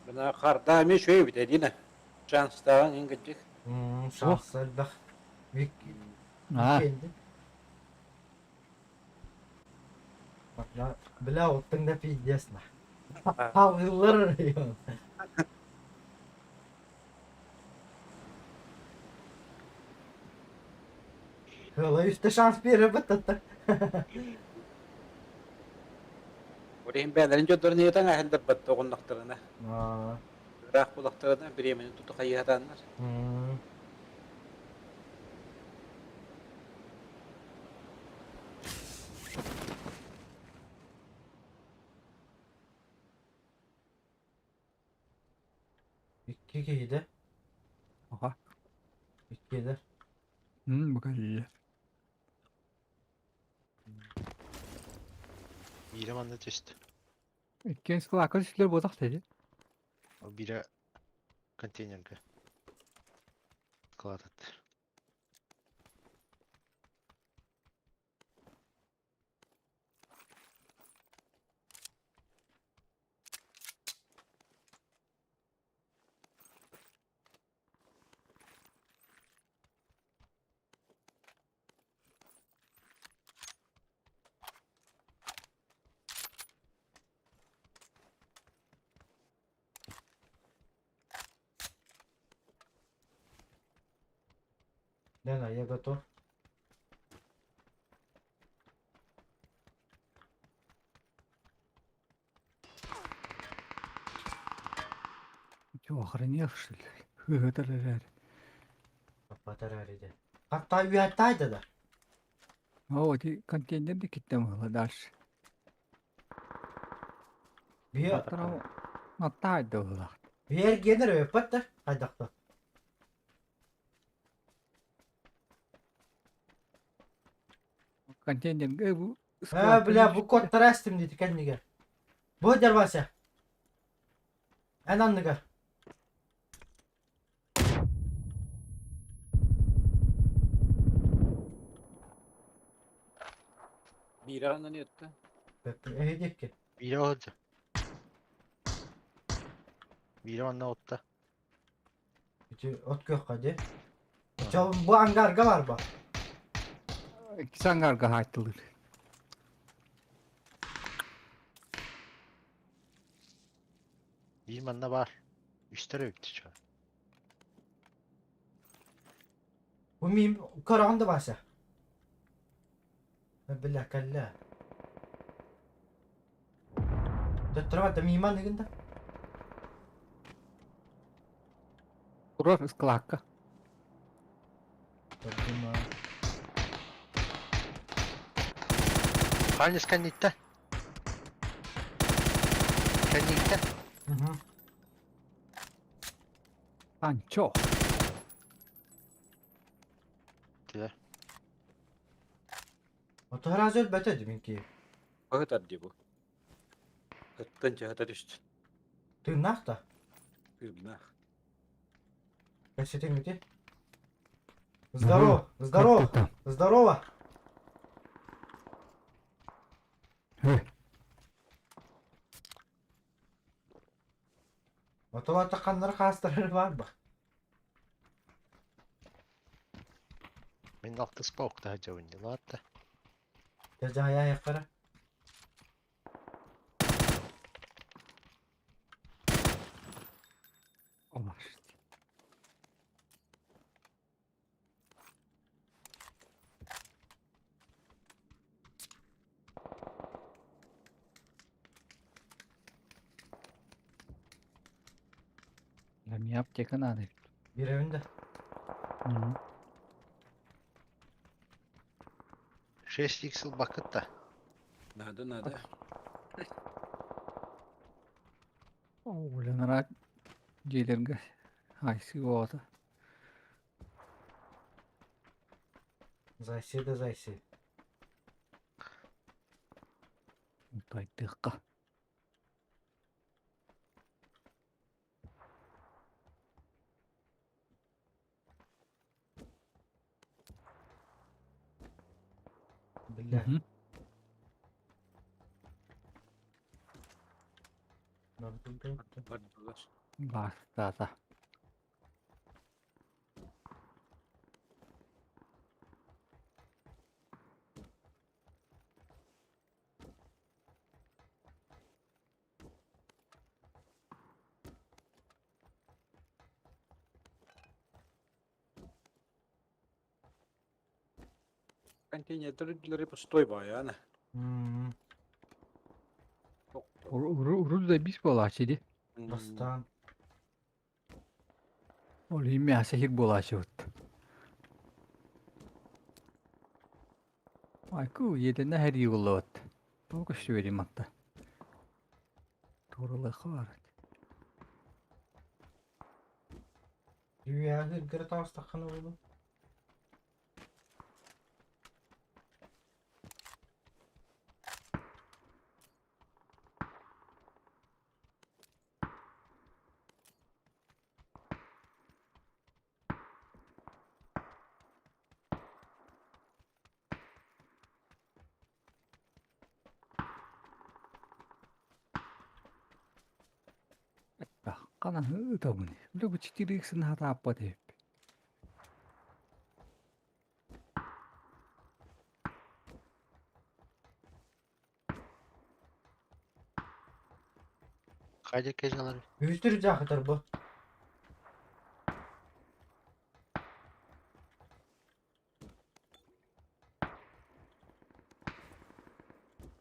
Бына харда эмиэ үчүгэй эбит Эдина. Шанстааҕыҥ иҥгирдик. Шанс элбэх. Викенди. Бля, оттон да пиздец на. Алгылар Ыла үстэ шанс биэрэбит татта. Ол иһин бэйэлэрин дьоннорун ыйытан аһындарбат оҕуннахтарына. Ыраах булахтарына бириэмэни тута хайыһатааннар. Икки киһи да. Аха. Иккиэлэр. Бу кэллэ. Биирэ манна түстэ. Иккиэн склакка түстүлэр буотах дии. Ол биирэ контейнерга кладат. Лена, я готов. Чё, охренел, что ли? Ыытар эрээр. Батарар иде. Хатта үйәттайды да. О, ити контейнер да киттем ыла дальше. Бие Аттаайды ыла. биэр генер өппөт да хайдахта. Контейнерге бу Э, бля, бу коттара эстим дейdi кэннигэр. Бу дервася. Эн анныгар. Биирэ аннан өттө. Эһидикки. Биирэ олордо. Биирэ манна отта. Ити от күөххэ ди. Чо бу ангарга бар ба. Иккис ангарга хаайтылыр. Биир манна баар. Үстэр эбит чо. Бу мин көрөҕүн да Вася? Бля, кэллэ. Төттөрү барда миим аныгын да. Турар ыскылаакка. Көрдүм аа. Ханис кэнниттэн. Кэнниттэн. Мгм. Панчо. Тилер. Ото разы өлбөтө диминки. Баһытар дии бу. Ыттан чаһыта түстүн. Тыыннаах да. Тыыннаах. Кэпсэтиҥ Здорово, здорово, Как ты там? здорово. Эй, Отолата ханнар хаастарар бар ба. Мин алтыспа укта дьабын ладно. Дьаһайа яккара. Олар. Мне аптека надо. Бирэбин да. Мгм. 6 икс бакытта. Надо, надо. Оленара дьиэлэргэ айсыы оҕото. Зайси да зайси. Тайдыахха. Бля. Мгм. Бардылар. Баастаата. Контейнердер үрдүлэри пустой баайаана. М, Урут да бис буолааччы дии. Бастаан. Ол иһин мясо иһир буолааччыбыт. Айку иэдэнэ хэрии буллабыт. Тоҕо көстүбэтим атта. Туоралыахха баар. Үйэҕэ ыргыра таҕыстаххына буолуо. Ханан ытабын. Бile бу читириксин хатааппат эбиппин. Хайда кежалар. Үстүр жаахытар бу.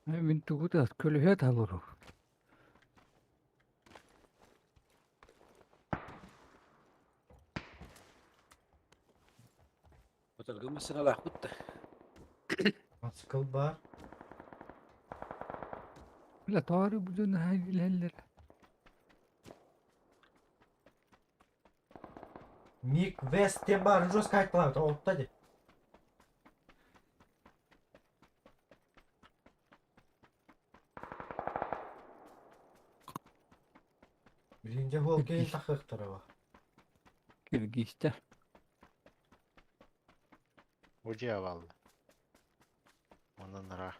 Мин тугу да көлөһө талыру. Отаргы массыналаахпыт да. Мотоцикл бар. Бile таары бу дьон илэллэр. Мик Вест тем бар жестко айтылабыт. Олтта де. Билинже хол кейн тахыктырыба. Киргизтэр. Удья валла. Онон ра.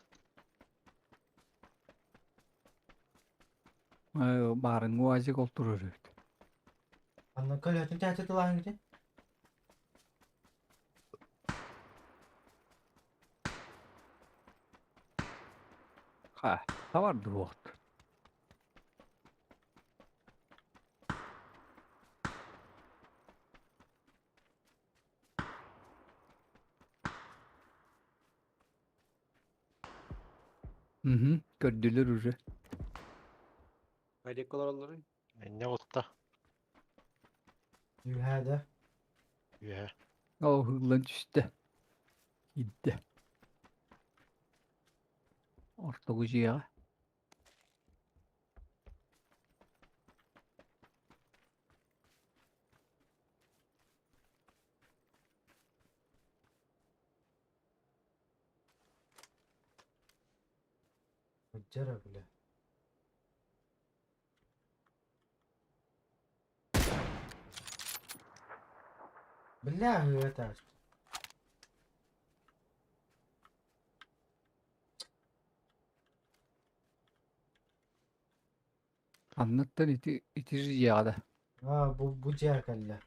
Баарын уазик олтурur эбит. Анна көлөтүн тәте тылаан ките. Ха, табарды буолт. Мгм, көрдүлэр уже. Хайдык олороллорун? Инньэ отта. Үһээ да. Үөһэ. Оо, ыһыллан түстэ. Киирдэ. Ортоку дьиэҕэ. Ыдьара бля. Бля ыата. Анныттан ити ити дьиэҕэ да. Аа бу бу дьиэ кэллэ.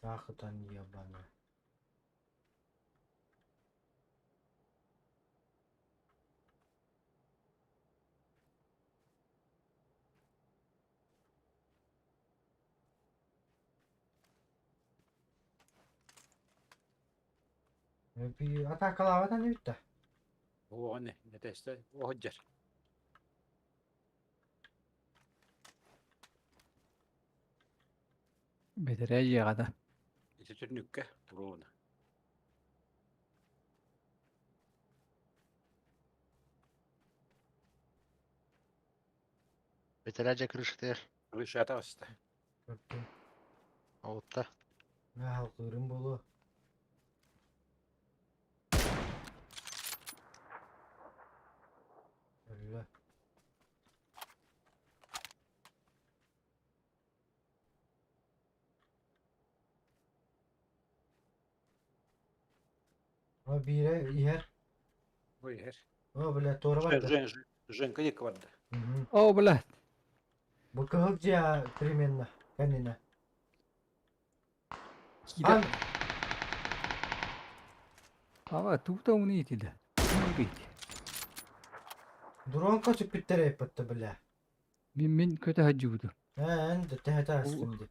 Таахытан ебана. Атаакалаабат аны бүттэ. Оҕоне, нэтестэ, оһодьар. Бэтэрээ дьиэҕэ да. Ити түннүккэ туруона. Бэтэрээ дьэ крышатыгар. Крышата аста. Көрдүм. Оҕутта. Халкыырым буолуо. Өллө. О биирэ иһэр. Бу иһэр. О бля туора барда. Жен, Женка диэки барда. О, блядь. Бу кыһыл дьиэ примерно кэннинэ. Киирэ. Ава, тугу уну итилэ. Дронка сүппүттэр эппэтте бля. Мин мин көтө сылдьыбытым. Эн да тэһэтэ астым ди.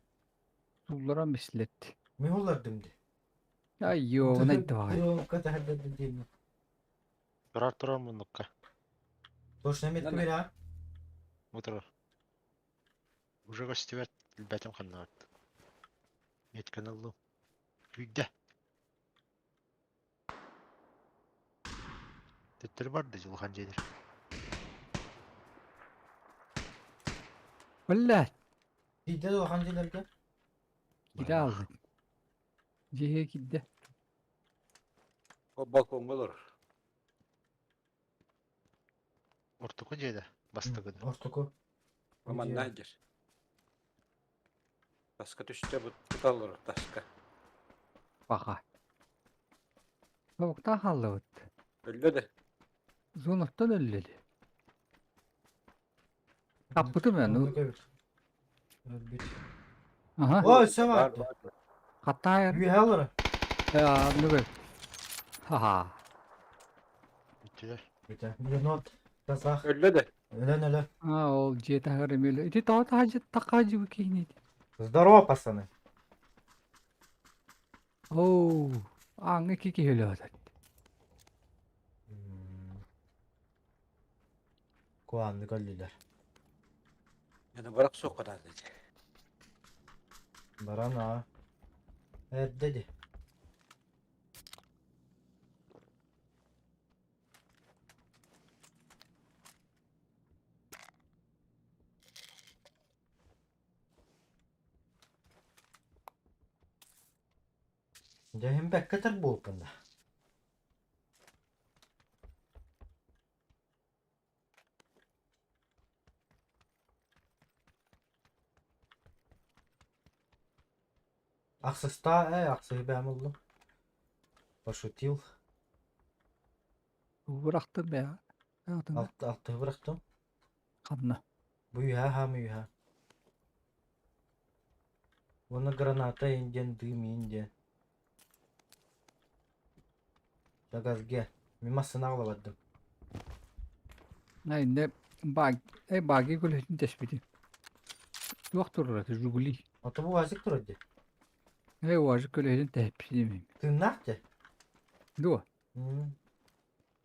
Суулларан бислетти. Мин уллардым ди. Ай ёбаный давай. Дронка тэһэрдэрдим диэни. Турар турар муннукка. Точно метка бер а? Бу турар. Уже көстүбэт, билбэтим ханнаат. Метканы ыллым. Күйдэ. Төттөрү барды дьулахан дьиэлэр. Блядь. Киирдэ да улахан дьиэлэргэ? Киирэ аалбыт. Дьиэһэ киирдэ. Ол балкоҥҥа олорор. Ортоку дьиэлэ бастакыда. Ортоку. Манна сылдьар. Таска түстэ бу тута олорор таска. Баха. Тобуктаах хааллыбыт. Өллө да. Зоноттон өллө дии. Таппытым ээ, ну. Өлбүт. Аха. Ой, сөп Бар, аатты. бар. Хаттаайар. Үөһэ олорор. Ээ, нүгэл. Ха-ха. Бүттүлэр. Бүтэ. Енот. Казах. Өллө да. Өлөн өлө. Аа, ол дьиэ таһыгар эмиэ өлө. Ити тоҕо таһа такаадьыбы киһини. Здорово, пацаны. Оу, ааҥҥа икки киһи өлө Куанны көрдүлэр. Яна барак суох кытаата. Баран аа. Эрдэ ди. Дьэ иһин бэккэ буолбун да. Ахсыстаа ээ ахсыһы бэйэм ыллым. Пошутил. Бырахтым бэйэ. Алтыһы бырахтым. Ханна? Бу үһэ хаамы үһэ. Уонна граната индиэн дым индиэн. Дагазге. Мин массыына аҕала бардым. Инне баг э баги көлөһүтүн тэспитим. Туох турар Жигули. Ото бу УАЗик турар дии. Ээ, уажы көлөһүн тэһиппитим. Тыыннаах дьэ. Дуо?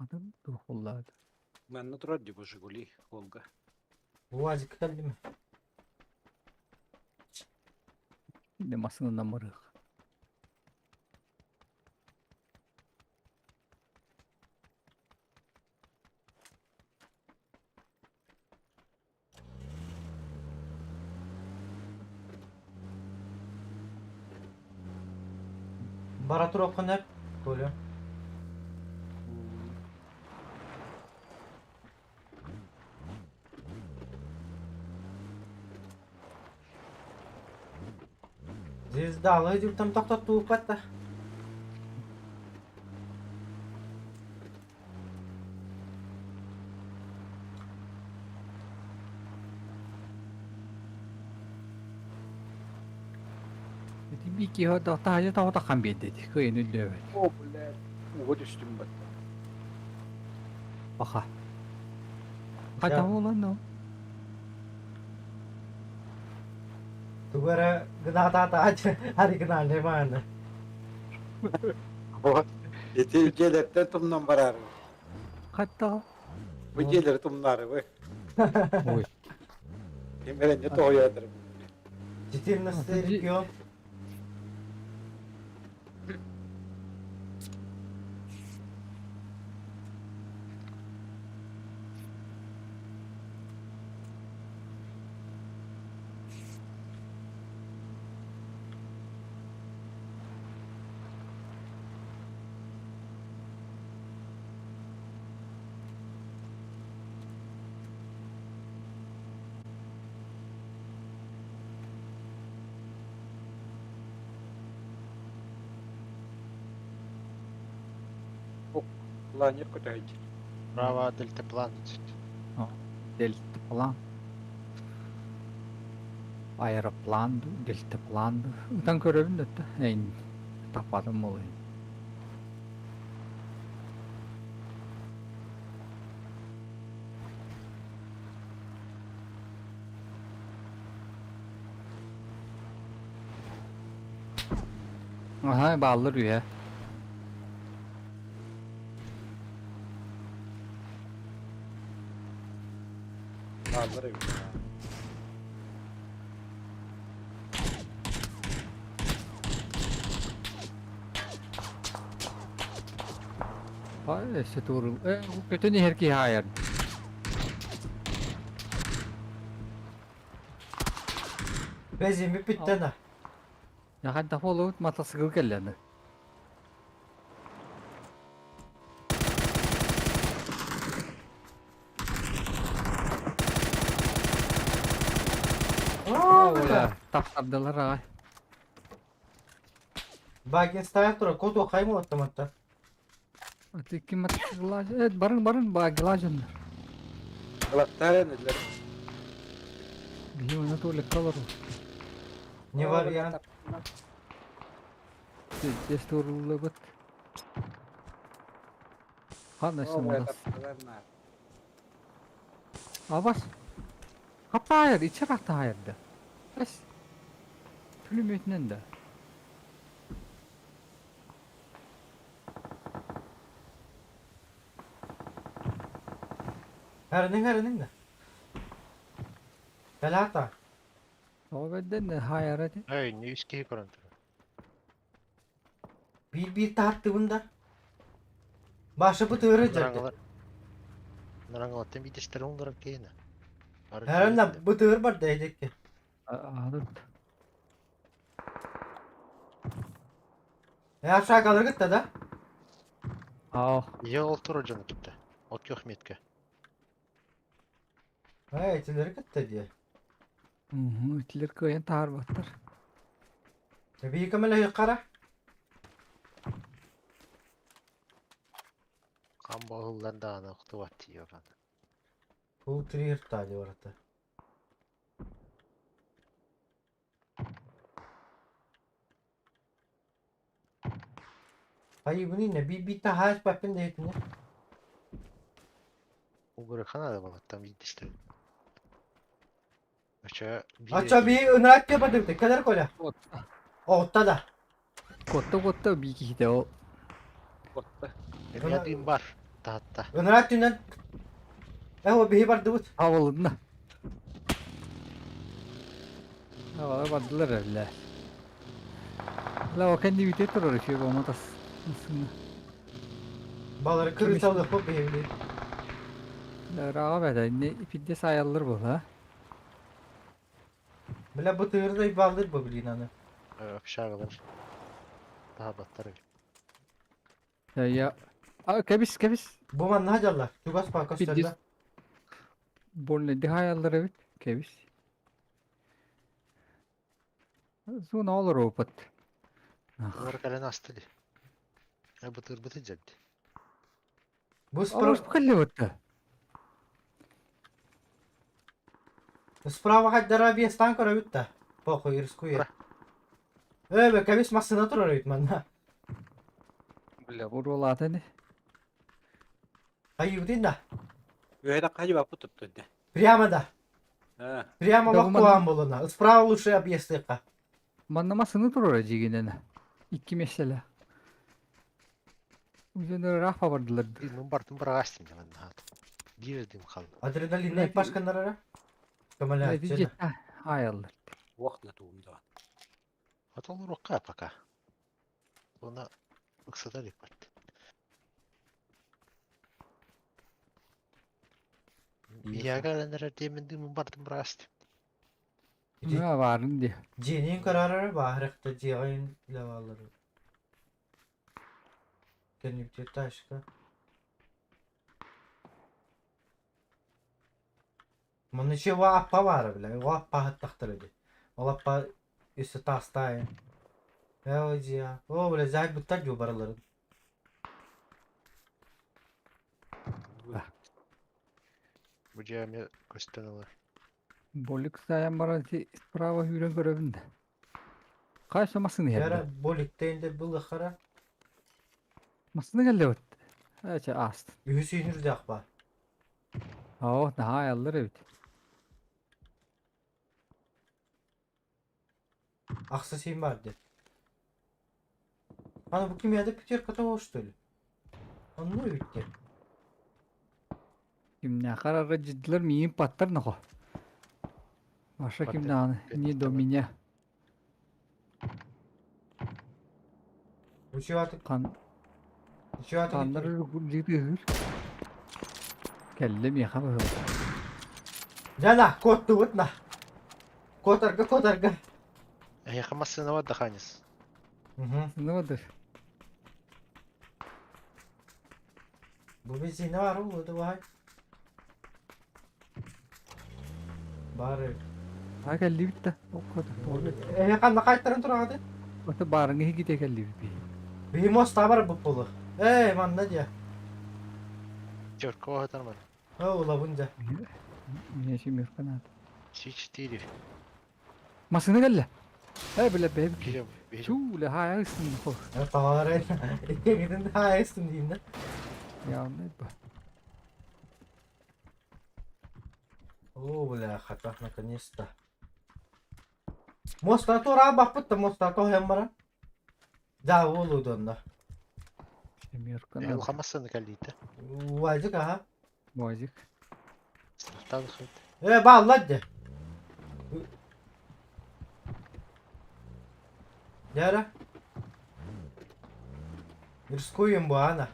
Атын туох буоллаҕа? Манна турар дии бу Жигули, Волга. Уазикка кэллим. Де массыынанан барыах. Бара туруоххун эп, Коля. Звездалы дьылтан тохтоттууппат да. Ити биир киһи таһырдьа тоҕо биэрдэ ити кыайан өйдөөбөт. О, блядь, ууга түстүм батта. Паха. Хайдах буолан но? Тугу эрэ гынаатаатаач оригинальный мааны. Вот. Ити дьиэлэртэн тумнан бараары. Хаттаҕа? Бу дьиэлэри тумнаары Ой. Ким эрэнне тоҕуйаатар. 14 регион. Планер көтөйдү. Право дельтаплан. Дельтаплан. Аэроплан дуу, дельтаплан дуу. Ытан көрөбүн да эйн таппатым буолуо. Аһа, бааллар үһэ. Бааллар эбит. Өссө туорул. Көтөн иһэр киһи аайар. Бэзими бүттэн а. Яхан тафолут матасыгыл кэллэни. Таптардылар аҕай. Багинстаах тура кот хайма оттаматта. Ити матасыгылааж. Эт барын барын багилаажыннар. Ылаттар энилер. Биһи оны туалекка олору. Не вариант. Здесь туруллубут. Ханна сымалас. Абас. Хаппаайар, ичер аттаайар да. Эс. Пулеметинен да. Herinin herinin de. Belata. Тоҕо бэрдэн хаайара ди. Эй, не үс киһи көрөн турар. Биир-биир таһаттыбын да. Баша бу тыыры дьэрде. Нарангалаттан биитестер оҥорон киһини. Herinde bu tığır бар да эдекке. Аадыт. E aşağı kalır gitti да. Аа. Ийэ ол турар дьону кытта. От күөх метка. Э, этилери gitti diye. Итилер кыайан таһаарбаттар. Бии көмөлө кара. Хам баһыллан даҕаны охтубат тиийэ Пул три рта диye orada. Hayır bunu ne? Bir bir daha bapın da etini. Угуры ханада балаттан биитестер. Ача Ача bir ınak yapmadık. Kadar kola. Otta da. Куотта-куотта бии киһитэ ол. Куотта. Эмиэ дыым бар. Таһатта. Ыныраа түнэн. Э, о, биһи бардыбыт. Абылынна. Абала бардылар эбилэ. Ла о кэнни бүтэ турар үчүгэй болма тас. Балары кырыыталыахпыт биһиги. Ырааҕа бэдэ, инни пидде саайаллар буолла. Бля, бу тыырдай баллыр бу блин аны. Общагалар. Таһабаттар эбит. Я... А, кэбис, кэбис. Бу манна дьаллар. Чугас баа көстөллөр. Больно дыхаяллар эбит. Кэбис. Зона олор опыт. Олор кэлэн асты ди. Бытырбыты дьэбди. Бу Олор кэллибитте. Справа хайдара биэстан көрөбүт да. Похуй, рискуя. Э, бе, кэбис массына турар эбит манна. Бля, буруолаата ини. Хайыбытын да. Үөһэ хайы баппыт тутту дэ. Прямо да. А. Прямо Да, лохтуан болуна. Справа лучше объездыка. Манна массыны турара дьигинэн. Икки меселе. Үзен ыраах бардылар. Дымын бартын быраҕастым дьэ манна хаат. Биир дым қалды. Адреналинный пашканнарара. Көмөлөөччү. Аяллар. Уох на туум да. Отол урукка пока. Уна ыксата липпат. Биһиэхэ диэмин дымын бартын быраҕастым. Мына баарын ди. Дьиэнин көрөрөр баарыкта дьиэҕин лавалары. Кэннибитэ ташка. Манна чего аппа баара бля, о аппа аһыттахтар ди. Ол аппа өссө таастаайын. Ээ дьиэ. О бля, заайбыттар дьу барыларын. Бу дьиэ эмиэ көстөн ылар. Болик сайан баран ити справа сүүрэн көрөбүн да. Хайса массыына Яра иһэрдэ. боликтейн де былыхара. Массыына кэллэбит. Эчэ ааст. Үһүс үүнүрдээх баар. Оо, наһаа аяллар эбит. Ахса син бар деп. Ана бу ким яда пятерка того что ли? Онну эбит Кимнээхэр арыдьыдылар миигин паттар нохо. Маша кимнээҕин не до меня. Хан ханнар дьиытыыр. Кэллэ миэхэ быһыылаах. Дьэ куоттубут на. Куотарга куотарга. Эһиэхэ массыына бар да ханис. Массыына бардыр. Бу бензини бар уу давай. Бары. А кэллибит да. Эһи ханна кайтаран тураҕыт? Ото баарыҥ иһигите кэллибит би. Биһи моста бар бу полу. Эй, манна дьэ. Терка оһатар ман. О, улабын дьэ. Мне семерка надо. Си-четыре. Массыына кэллэ. Э, бля, бэйб. Кирем, бэйб. Чуу, хаайыстын хо. Таҕарай. Иккигитин хаайыстын дейм да. Явно ба. О, бля, хата, наконец-то. Моста тура баппыт да моста тоһен бара. Да, улудонна. Семерка Эл надо. хамассыны кэллиитэ. Уазик, аха. Уазик. Сыртан хыт. Э, бааллар дьэ. Дьэ Рискуем бу ана.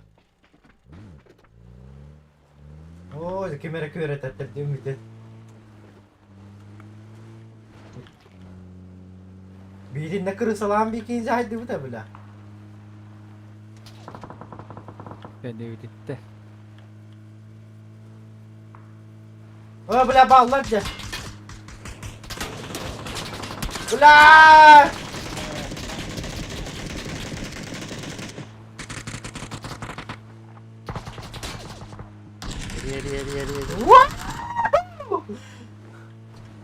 Оо, ким эрэ күөрэтэр диммитин. Биириннэ кырысалаан бикиин дьаһайдыбыта бля. Кэннибититтэ. О, бля, бааллар дьэ. Бля! Ри ри ри ри ри.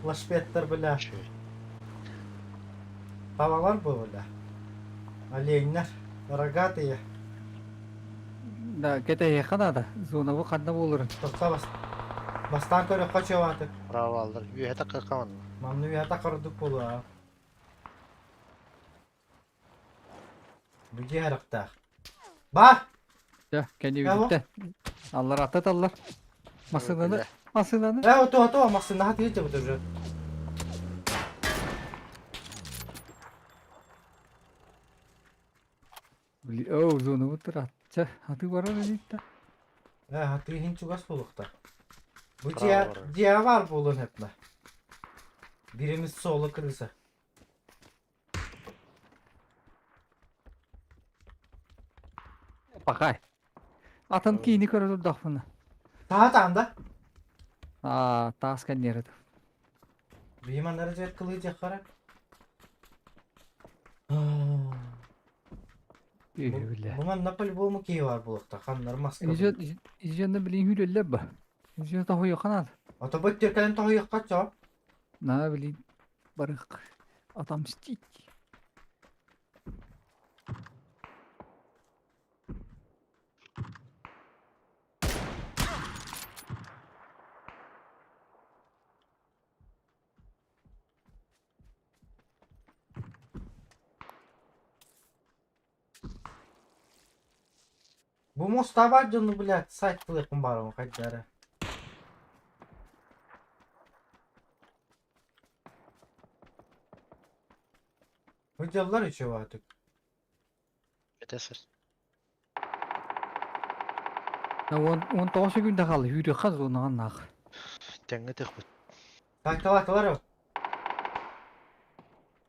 Лашпеттер, бля. Чү. Табалар бу, бля. Оленьнар. Рогатые. Да, кэтэһиэххэ наада. Зонабы ханна буоларын. Тохто бас. Бастаан көрөххө чугаатык. Право алдар. Үөһэ такка Манны үөһэ такырдык буолуо. Бүдьи харахтаах. Ба! Дьэ, кэннибититтэн. Аллар ата таллар. Массыынаны, массыынаны. Э, ото, ото, массыынаха тиийдэ бу уже. Били, оо, зонабыт тураачча. Аты барар илиитте. Э, аты иһин чугас буолуохтаах. Бу дьиэ, дьиэ баар буолуон сөп Биримиз соло крыса. Пахай. Атын киини көрө турдахпына. Таатаан да? Аа, таас кэнниэрэ. Бииманнары дьэр кылыы дьаххара. Үһүлэ. Бу манна по-любому киһи бар буолуохта. Ханнар маска. Изженна билин хүлэллэр ба. Изжен тоһуйоханат. Ото бу тиркэлэн тоһуйохха чо. На билин барых отомстить. Бу муостаабат дьону, блядь, сайт тылыахпын баарым хайдара. Выделлар еще ватык. Это сыр. Он он тоҕус күндэ хаалла үүрүөххэ зонаҕа наах. Тэҥҥэ төхпүт. Так, тала, тала.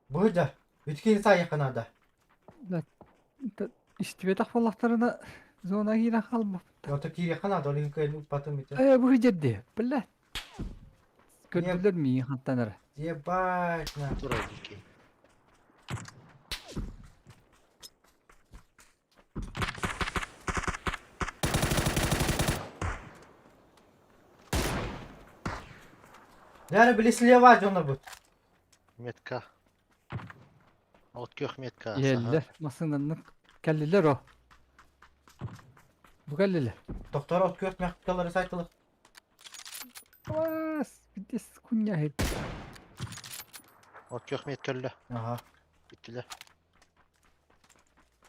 Быда, үткин сайыхха надо. Истибэтэх буоллахтарына зона киирэн хаалбаппыт. Ото киириэххэ наада, ол иһин кыайан уппатым ити. Э, бу дьэрди, бля. Көрдүлэр миигин хантан эрэ. Ебать на. Турар дики. Яра били слева дьонобут. Метка. От күөх метка. Иһэллэр, массыынаннан кэллилэр о. Бу кэллилэр. Доктор от күөх мягкалары сайтылы. Бас, битес кунья От күөх метка өллө. Ага. Бүттүлэр.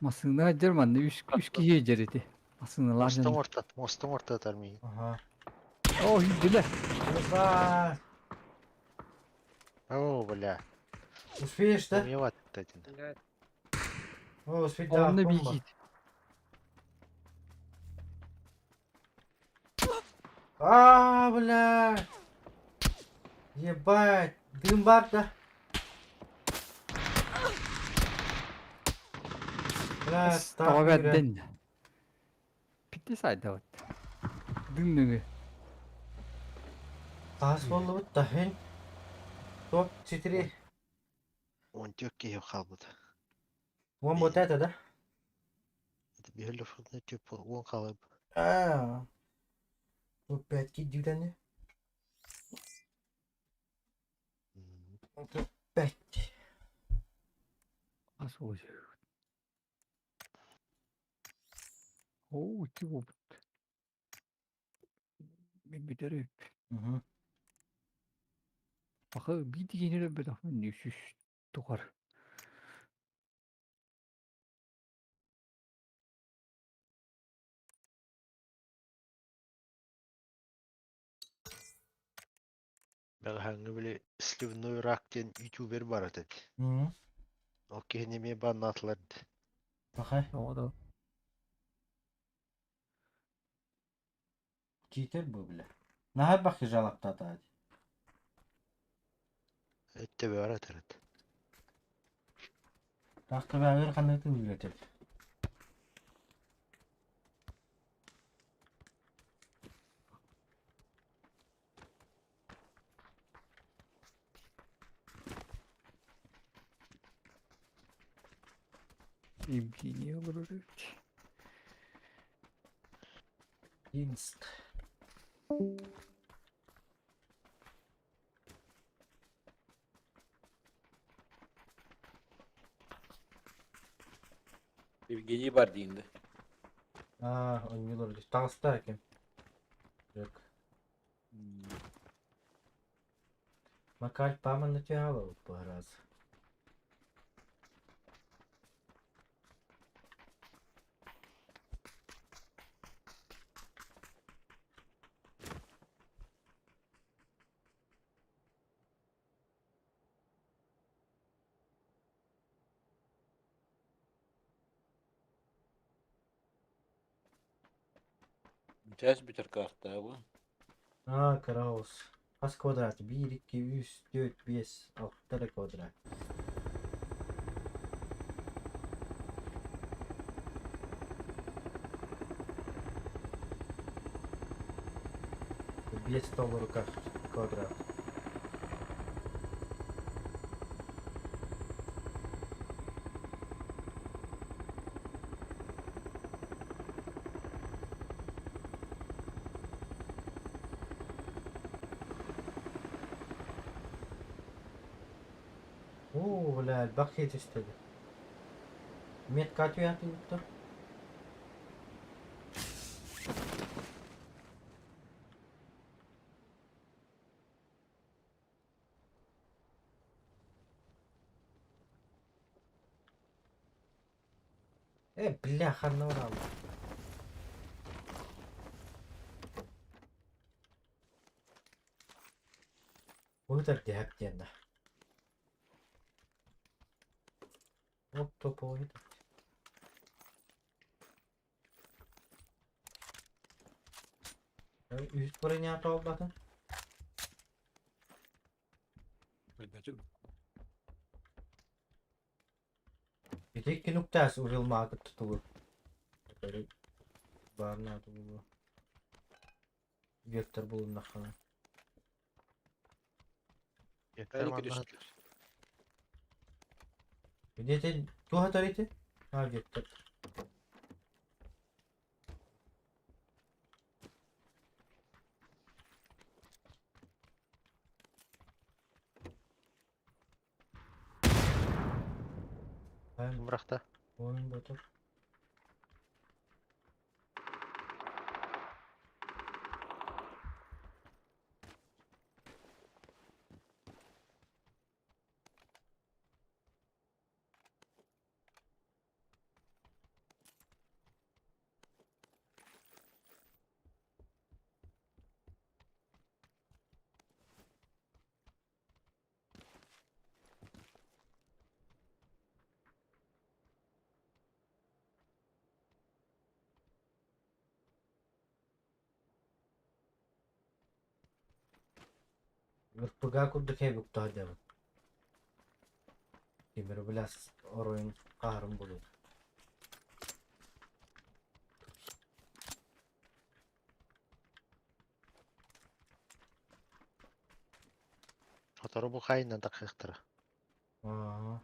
Массыына дьэр манна үс үс киһи дьэр ити. Массыыналаах Мостон дьон. ортат, мостон ортатар миигин. Ага. О, иһдилэр. Ебать. О, бля. Успеешь, да? Умеват один. О, успеть, да, Онно бомба. биикит. А, бля. Ебать. Дым бар да. Бля, Тоҕо так, бэрдэн. Питти сайдабыт. Дыҥныгы. Таас боллубут да хин. Топ 4. Он тек киһи хаалбыт. Вон вот это, да? Биһэллэ тип уон хаалып. А. Топ 5 кидюданы. Топ 5. Ас ой. Оо, ити буолбут. Мин бүтэр үп. Угу. Баха биир киһини өлөрбөтөхпүн үсүс тухар. Бэҕэһээҥҥи били сливной рак диэн ютубер бар этэ. Ол киһини эмиэ баннаатылар дии. Пахай. Тоҕо да Читер был, бля. Наһаа бахы жалаптата. Өттө баар этэр этэ. Тахта бәгір қандай үйретеді. Евгений олорор эбит. Инст. Евгений бар дейінді. А, ойнылар. Тағыста екен. Жоқ. Макар пама натягала по раз. Чаас бүтэр каартаабы. Аа, Краус. Хас квадрат? 1, 2, 3, 4, 5, 6 эрэ квадрат. Биэс доллар квадрат. Оо, бля, элбэх киһи түстэ дии. Метка түһээтибит Э, бля, ханна бараллар? Быытар дэһэп диэн да. Оп топовый. Үс броня тоолбатын. Билбэтим. Ити икки нуктаас урилмаакыт тутулу. Баарнааты булуо. Вектор булуннаххына. Вектор манна Где-то туох этэр ити? А, вектор. Бырахта. Ойын ботур. РПГ курдук эбит диэбит. Тимир бля оройун хаарын булуу. Сотору бу хайынан таххыахтара. Аа.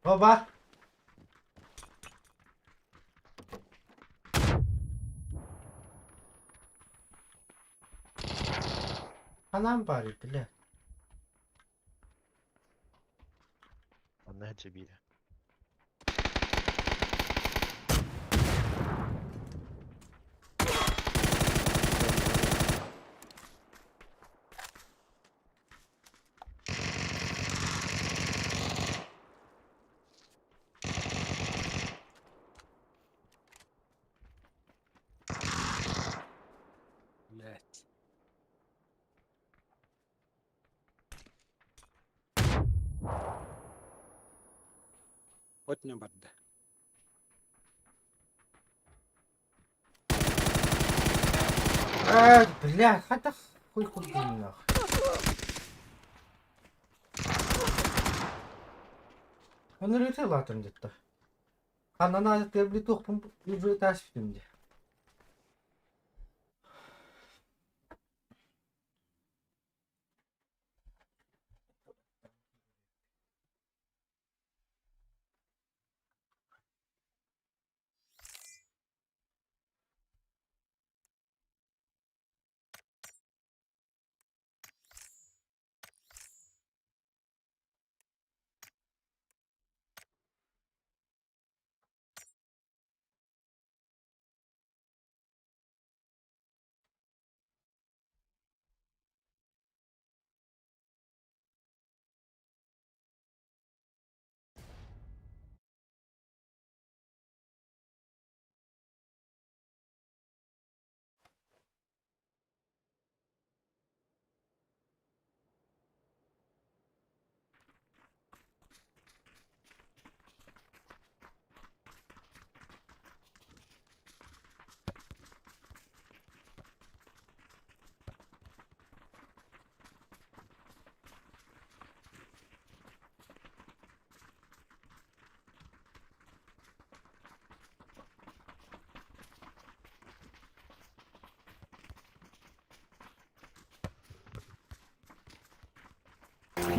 Оба! Ханан баар бля. Манна сылдьа биирэ. Блять. Отня барда. А, бля, хата хуй курдун нах. Оны латым деді. Ханан азы туохпун уже тас дии.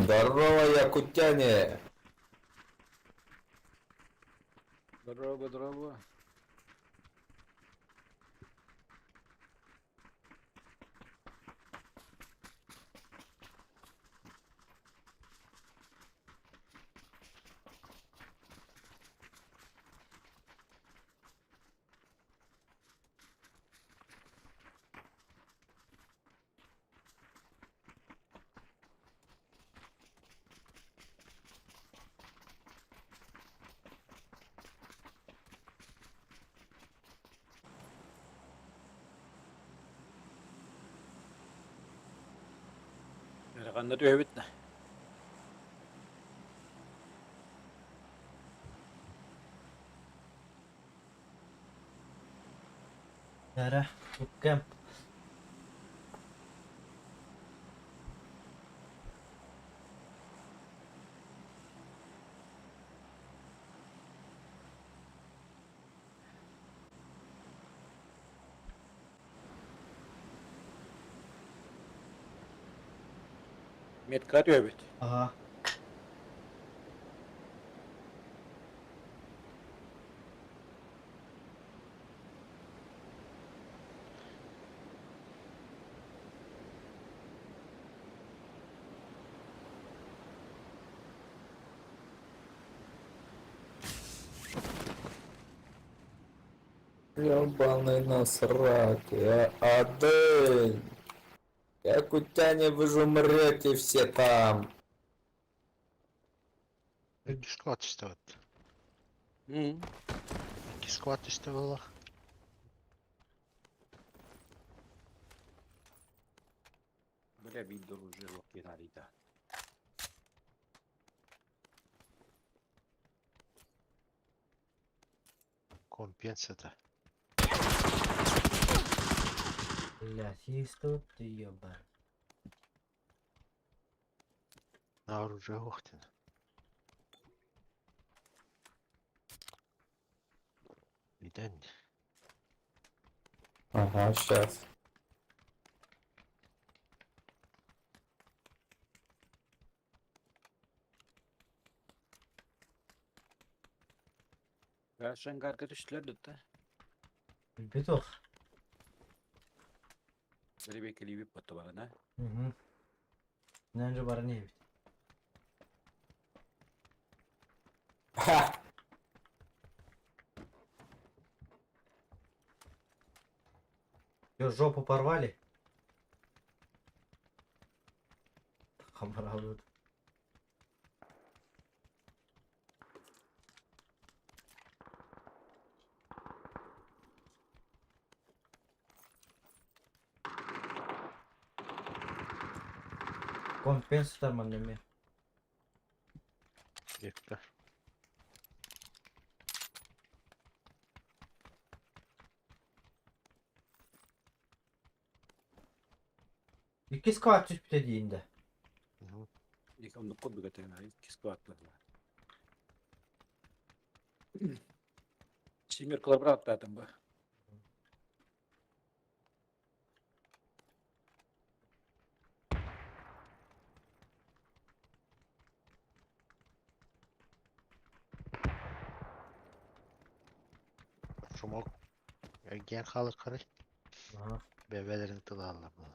Здорово, якутяне! Здорово, здорово. Ханна түһэбит да. Yara, bootcamp. Метка түһэбит. Ага. Ёбаный насрак, я Адель. Якутяне, вы же умрете все там. Икки склад түстэ Икки склад түстэ буолла. Бля, видел уже локинарита. Компенсата. Блядь, есть тут ты ёба. На оружие Охтина. Видань. Ага, сейчас. Шангарка түстүлэр дutta. Битох. Бери бит барана. Угу. Нэнжи барани бит. Ха! Её жопу порвали? Хамаралыт. Компенсатор маннеме. Екті. Икки склад түспүтэ диинде. Екі онды код бүгетен икки склад бар. Семеркалар брат татым ба. Шумок. Ген халық қарай. Ага. Бәбәлерін тыла алла бұл.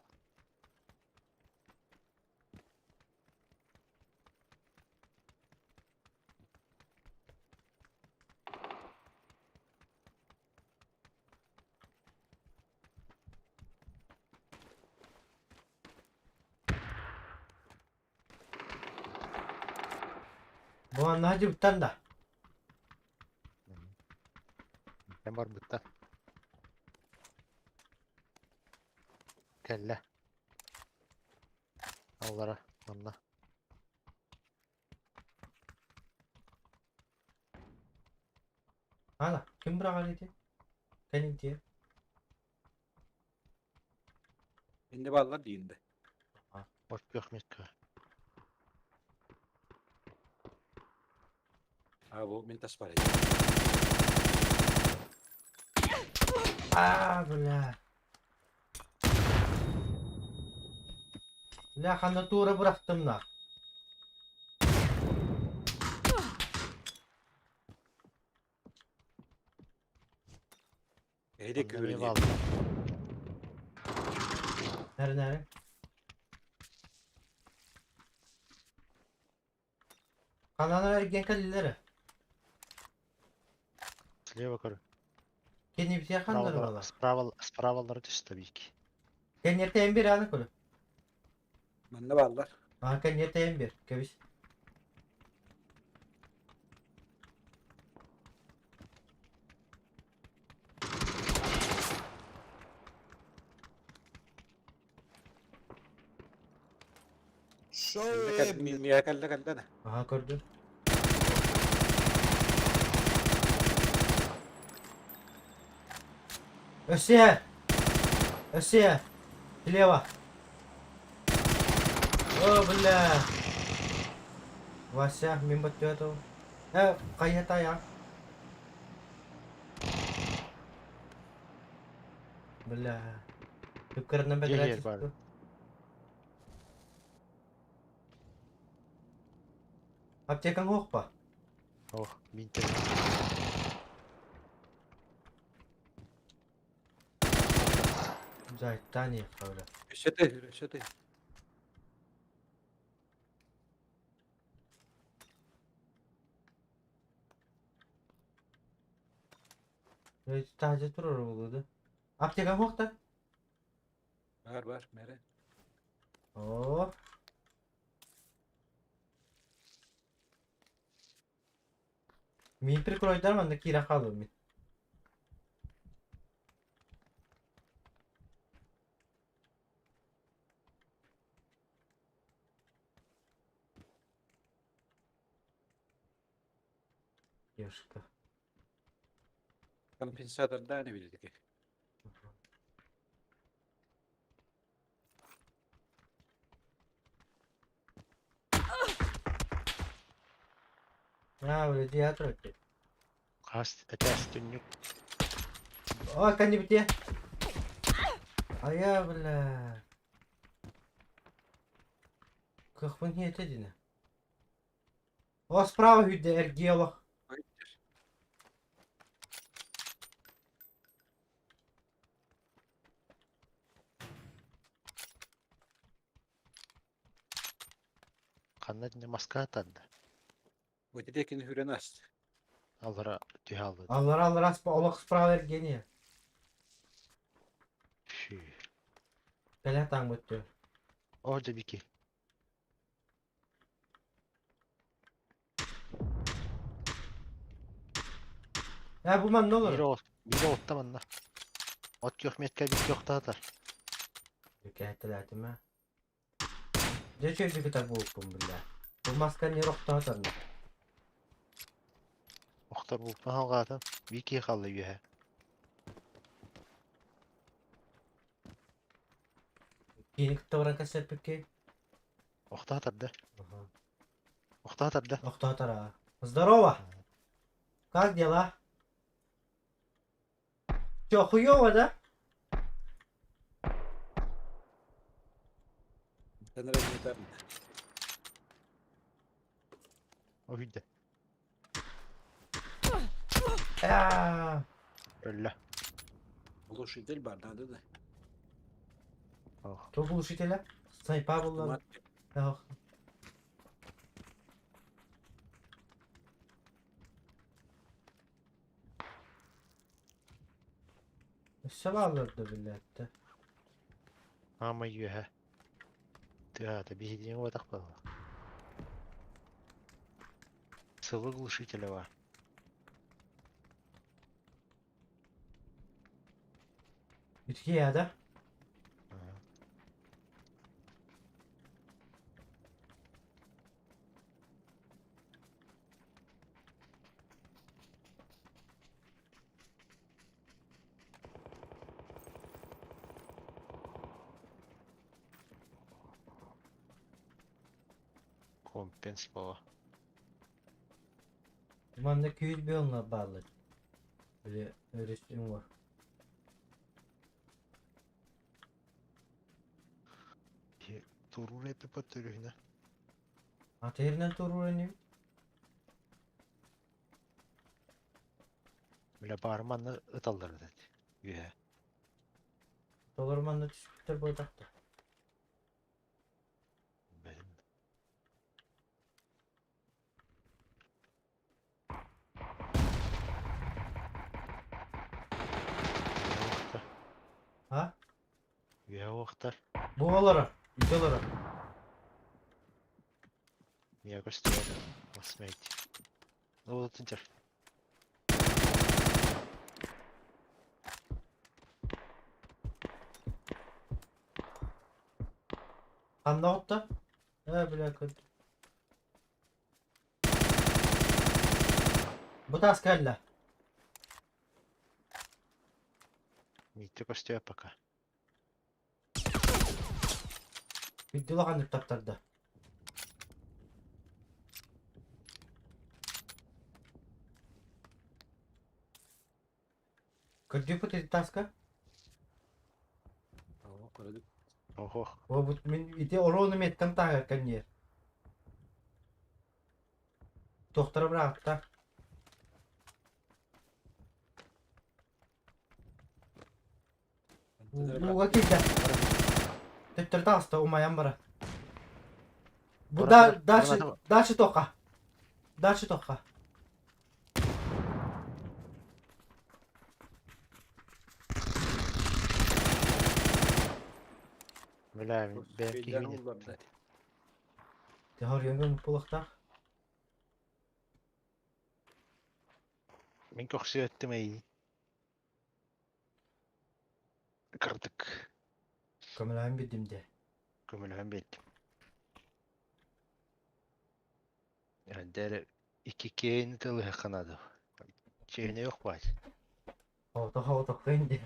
Бу анна дьуттан да. Мен бар бұтта. Кәллә. Аллара, манна. Ана, ким быраган ити? Кенинти. Енді балалар дейінді. Бот көхметке. А бұл мен тас бар. А, бля. Бля, ханна тура бырахтым на. Эһиди Онно эмиэ күһүрүнүө. бааллар. Нэрэ нэрэ. Каналар эрген кэллилэр. Слева көрө. Кенибитиэ ханнар Справа бала. справа справалары түстэ бик. Кеннертен bir аны көрө. Манна бааллар. Aa кеннертен bir. Кебис. Миэхэ кэллэ кэллэ да. Aha көрдüm. Өссө! Өссө! Слева! О, бля! Вася, мин баттыатыл. Э, хайата я. Бля. Түккәрінен Жер бар. Аптекаң оқ па? Ох, мин те. Зайттан бля. Өссө тыһыр, өссө тыһыр. Taze турар болуду. Аптекаң оқ та? Бар бар, мере. О. Мин прикройдар манна кира қалым мин. Девушка. Компенсаторда не билдики. А, бля, театр өтті. Хас этээс түннүк. О, кәне бите. А я, бля. Кахпын не это дина. О, справа хүдде эргиолог. Ханна динэ маска атанды. Өтедекин хүрен ас. Аллара түһэ алды. Аллар аллар аспа, олох справа эргения. Шү. Бәлә таң өтті. О, дебики. Ә, бу ман не Бири olur? от, бири отта манна. От yok метке бит yok таатар. Кәтеләтіме. Дә чөйді кітап болып бля. Бу маска не роқтатар. Охтар булпан алгаатын. Бики халлы үйе. Кейін кітті кәсіпке. Охтаатар да. Охтаатар да. Охтатара. Здорово. Как дела? Чё, хуёво, да? Тэнэрэ метар. О хүдде. Аа. Өллө. Глушитель бар, надо да. Ох. Кто глушителя? Снайпа была. Автомат. Ох. Все алырды билетті. Ама үйе. Тыата биһидиң отак бала. Сылы глушителя бар. Үтке я да? Компенс бала. Манда күйіт бөліні барлы. Біле, өрістің var. Турун эпи паттырыхна. Ата ерінен туру не? Биле бар манна ыталлар деді. Үөһэ. Толору манна түспүттэр буолтахта. Бэлэм. Үөһэ уохтар. А? Үөһэ уохтар. Бу олорор. Ити олорор. Миэхэ көстүбэт. Осмейт. Ну, тынчар. Ханна оҕутта? Ээ, бля, көрдүм. Бу таас кэллэ. Миитте көстүбэт пока. Бүддү улаханнык таптарда. Көрдүүппүт ити таска? Ого, көрөдүк. Ого. О, бу мин ити оруону меттэн тааһыгар кэнниэр. Туохтара быраҕатта. Ууга киирдэ. Төттөрү таҕыста, умайан барар. Бу Бара, дальше, бара. дальше тоққа. Дальше тоққа. Бля, бэйэм Бэйдэр киһибин улларда. Тэһорьоҥҥа муппулахтаах. Мин көхсү өттүм эйиин. Кырдык. Көмөлөһөн биэрдим дии. Көмөлөһөн биэрдим. Эрдэ эрэ икки киэйини тылыһыахха наада. Чиэһинэй ох баай. Оҕото оҕотоххун дии.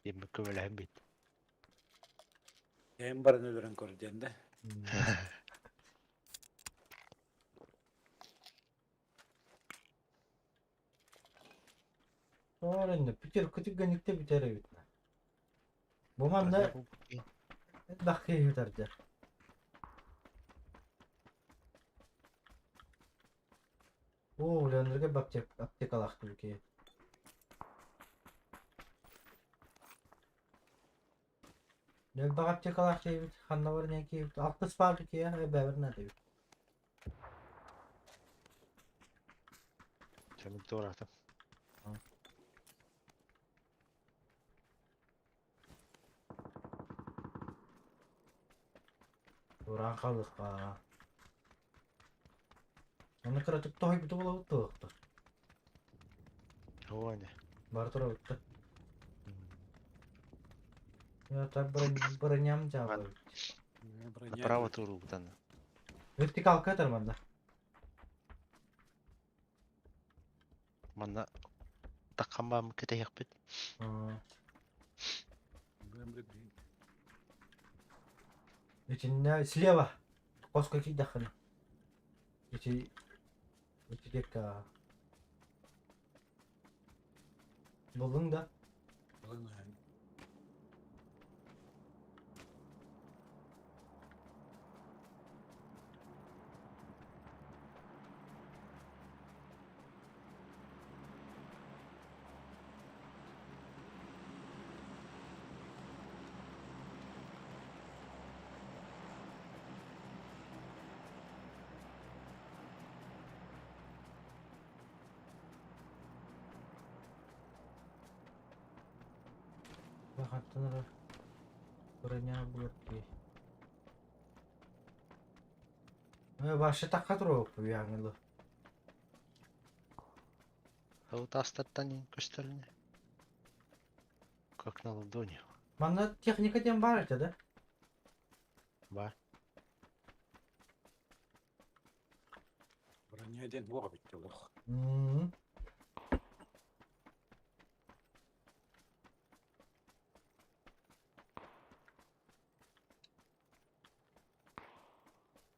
Диэммин көмөлөһөн биэрдим. Эйэн баран өлөрөн көр диэн да. Тоҕо бүтэр күтүггэнникте бүтэр эбит. Бу манна элбэх киһи үтэрдэ. Оо, Леонерге аптекалаах киһи. Элбэх аптекалаах киһибит, ханна баран киһибит, алтыс баар киһи эбэбэр наада эбит. Чэмин туораатым. Туораан хаалыахха. Аны кыратык тоһуйбута буолабыт туохта. Оо ини. Бары турабыт Я так броням дьаабы. Направо туруубутан. Вертикалка этэр манна. Манна таххан бааммыт кэтэһиэхпит. Итиннэ слева хоско киирдэххинэ. Ити ити диэккэ Буллуҥ да? Хантан эрэ броня булар киһи. Вообще такка туруохпу яңылы. Ол таастартан көстөрүнэ. Как на ладони. Манна техника диэн баар этэ да? Бар. Броня диэн буох эбит олох.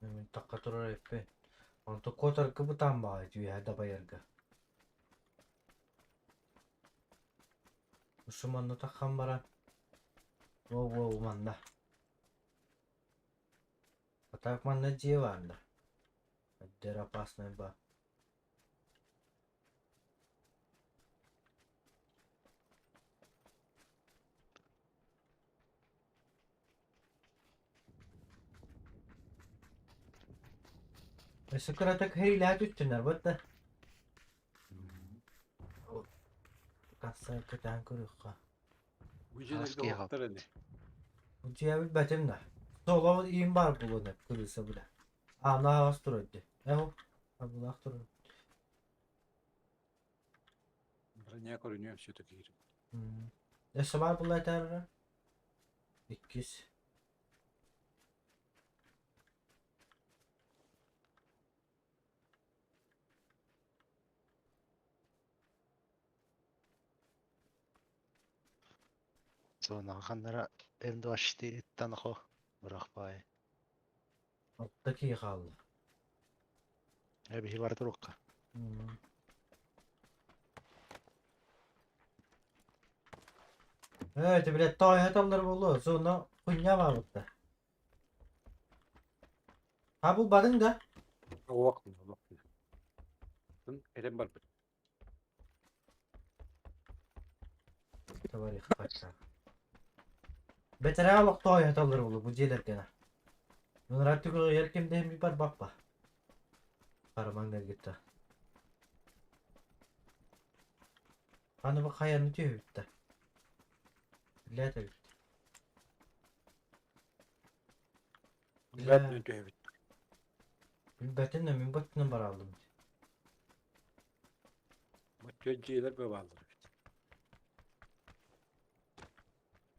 Мин такка турар эппин. Онто куотарга бытаан баҕайы үөһэ дабайарга. Ушу манна таххан баран. Воу-воу манна. А так манна дьиэ баанда. Өйдөр опасный ба. Өссө кыратык хэриилэһэ түстүнэр бытта. Касса кэтээн көрүөххэ. Бу дьиэлэргэ олохтор ини. Бу дьиэ билбэтим да. Соло иин баар буолуон эп кырыыса бile. Аана аҕас турар дии. Эho, абылаах турар. Броня көрүнүөм все-таки. Өссө баар буолла этэр Иккис. Зонаҕа ханнара М24-тан хо бырахпаай. Алта киһи хаалла. Э биһи бара турукка. Ээ, это, блядь, тоойотоллор буолуо, зона хуйня баабытта. А булбатыҥ да? Уох, уох. Этен барбыт. Товарищ патша. Бэтэрээ олох тоойотоллор буолуо бу дьиэлэргэнэ. Ынырар түгэҕэр ким да иһин барбаппа. Харамаҥ гитта. Аны бу хайаны түһүбүттэ. Билээт эбит. Билээт түһүбүт. Билбэтин да мин баттынан бараллым. Бу дьиэлэр бааллар эбит.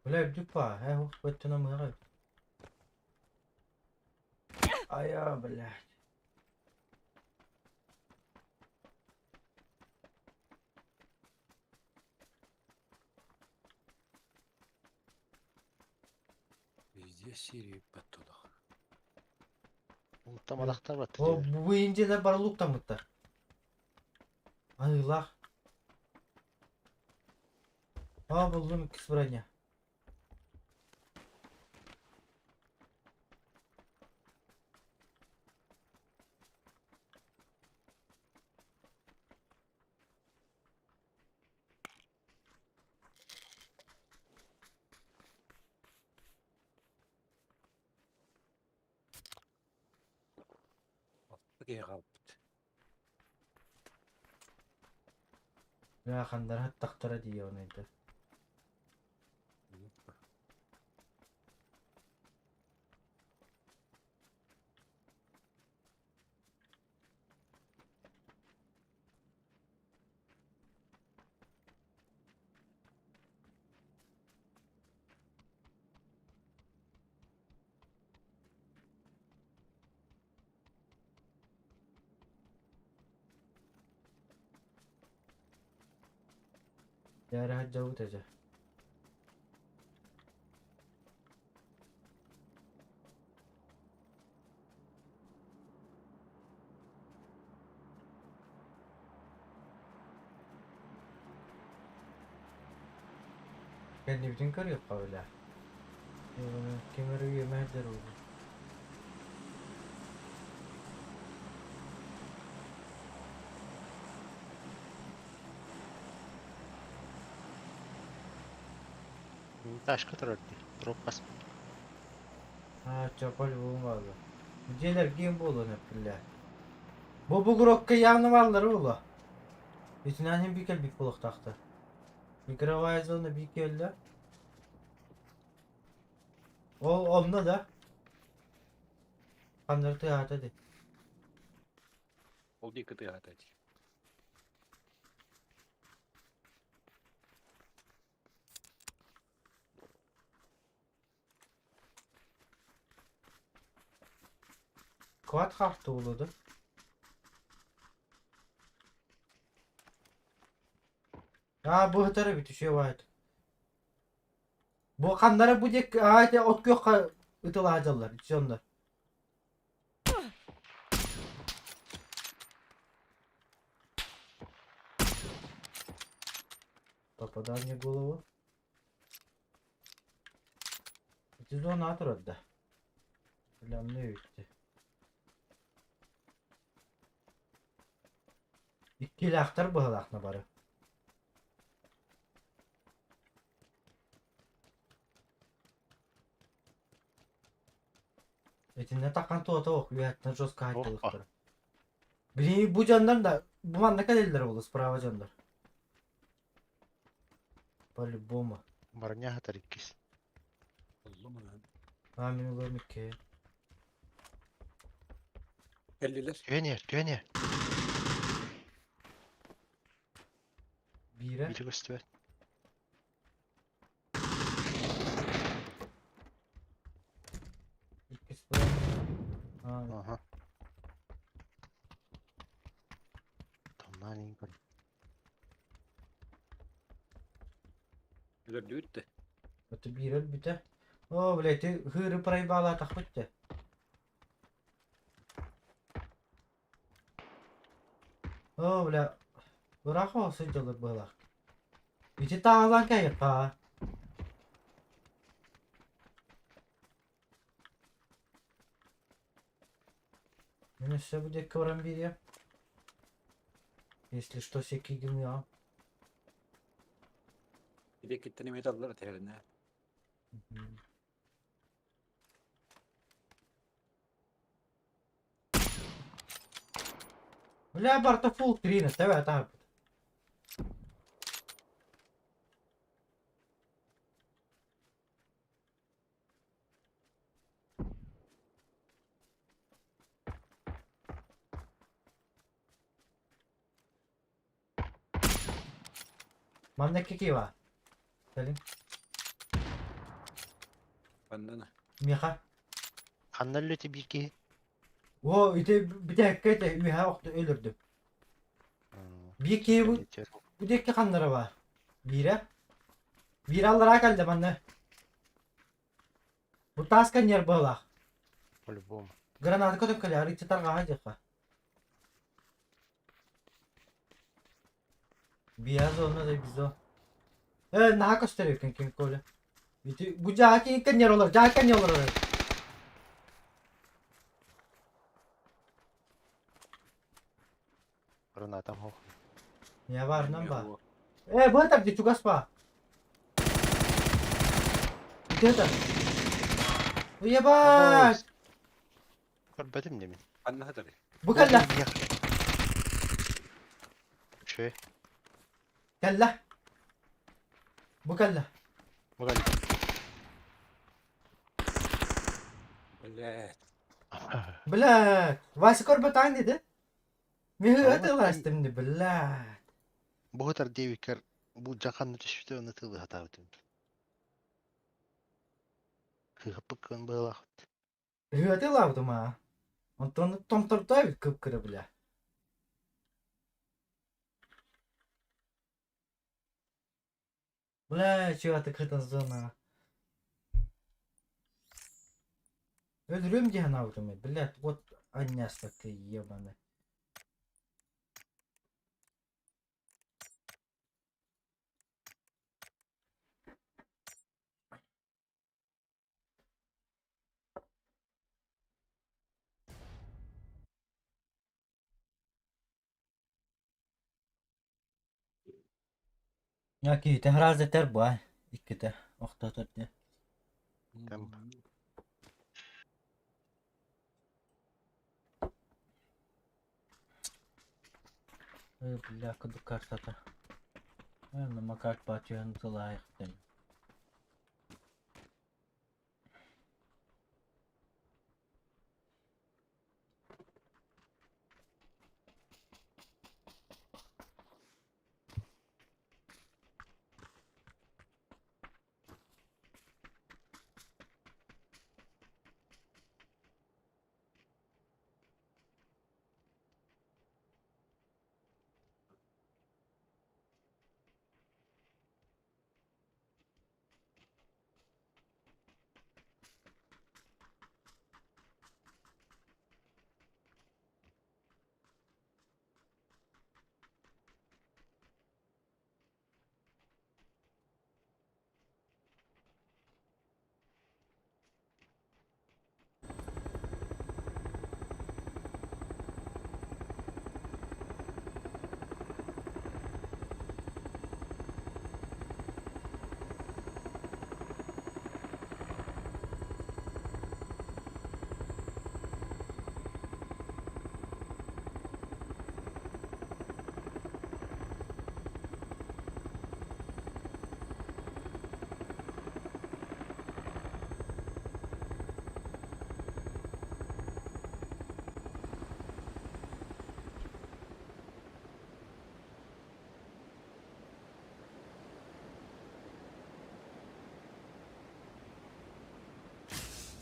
Бля үрдүк баа, ээ ух баттынан мыаҕа эбит. Айа, блядь. Везде Сирию баттылах. Ултамалахтар батты. О, бу индиялар бары луктаммыттар. Аныылаах. Аа, буллум иккис броня. Киһи хаалбыт. Ыараханнара аттахтара дии онайда. Дьэ дьабыт этэ. Кэннибитин көрүөххэ бile. Ким эрэ үөмэһэрдэр уһу. Ташка турар дии. Дроп бас. Аа, чопол буолуҥ Дьиэлэр киэҥ буолуон эппиллээ. Бу бугурокка явно бааллара буолуо. Итинэн иһин биир кэлбит буолуохтаахтар. Игровая зона биир кэллэ. Ол онно да. Ханнары тыаһаата дии. Ол диэки тыаһаата дии. Квад харты буолуо да. Аа, бу ыһытар эбит үчүгэй баайыт. Бу ханнара бу диэки аа ити от күөххэ ытылаһа дьаллар ити онно. Попадание в голову. Ити зона турар да. Билэмне үтти. Иккилээхтэр быһалаахна бары. Итиннэ таккан туота ох үөһэттэн жестко Опа. хайдылыктара. Били бу дьоннор да бу манна кэлэллэр ол справа дьоннор. По-любому. Барыня хатар иккис. А мин улам икки. Кэллилэр. Түөн түөн. Биирэ. Бири көстүбэт. Иккис буолан. А, Аха. Томнaan иин көр. Өлөрдүбүт да. Это биир өлбүтэ. О, блядь, ты хыры проебала атахпыт те. О, бля. Ыраах ол сылдьалар быһалаах. Ити таалан кайыкка. Мен өссө бу диэкки баран биэриэм. Если что, секи гыныам. Ити эмиэ таллар этэринэ. Бля, барта фул скрин, это это. Манна кикива. Кэлин. Маннана. Миха. Ханна өллөтө биир киһи? О, ити бүтэккэ ите үһэ охто өлөрдүм. Биир киһи бу бу диэки ханнара бар. Биирэ. Биир аллараа кэллэ манна. Бу тааска нервалаах. По-любому. Граната көтөп кэлэ, арыычча тарҕаһа диэххэ. Биазо да бизо. Э, наһаа көстөр эбиккин ким Коля. Ити бу дьаа киһиккэ нервалар, дьаа нервалар. Гранатам хох. Не барынан ба. Э, бу это где чугас ба. Где это? Ебать! Көрбөтүм демин. Ханна хатары. Бу кэллэ, Үчүгэй. кэллэ. Бу кэллэ. Бу кэллэ. Блядь. Блядь, Вася көрбөтөҥ диди. Мин ытыластым ди, блядь. Бу хатар диэбиккэр бу дьаханны түспүтэ онно тылы хатаабытым. Кыһаппыккын быһалаахыт. Ытылаабытым аа. Онтон томтордоо эбит кып-кыра, бля. Бля, чего ты кытын зона. Өлөрүм диэн аабытым, блядь, вот анньас такая ебаная. Яки, гораздо терба. Икките. Охтотор де. Темп. Ой, бля, куду картата. Ой, на макак патюн тылайхтым.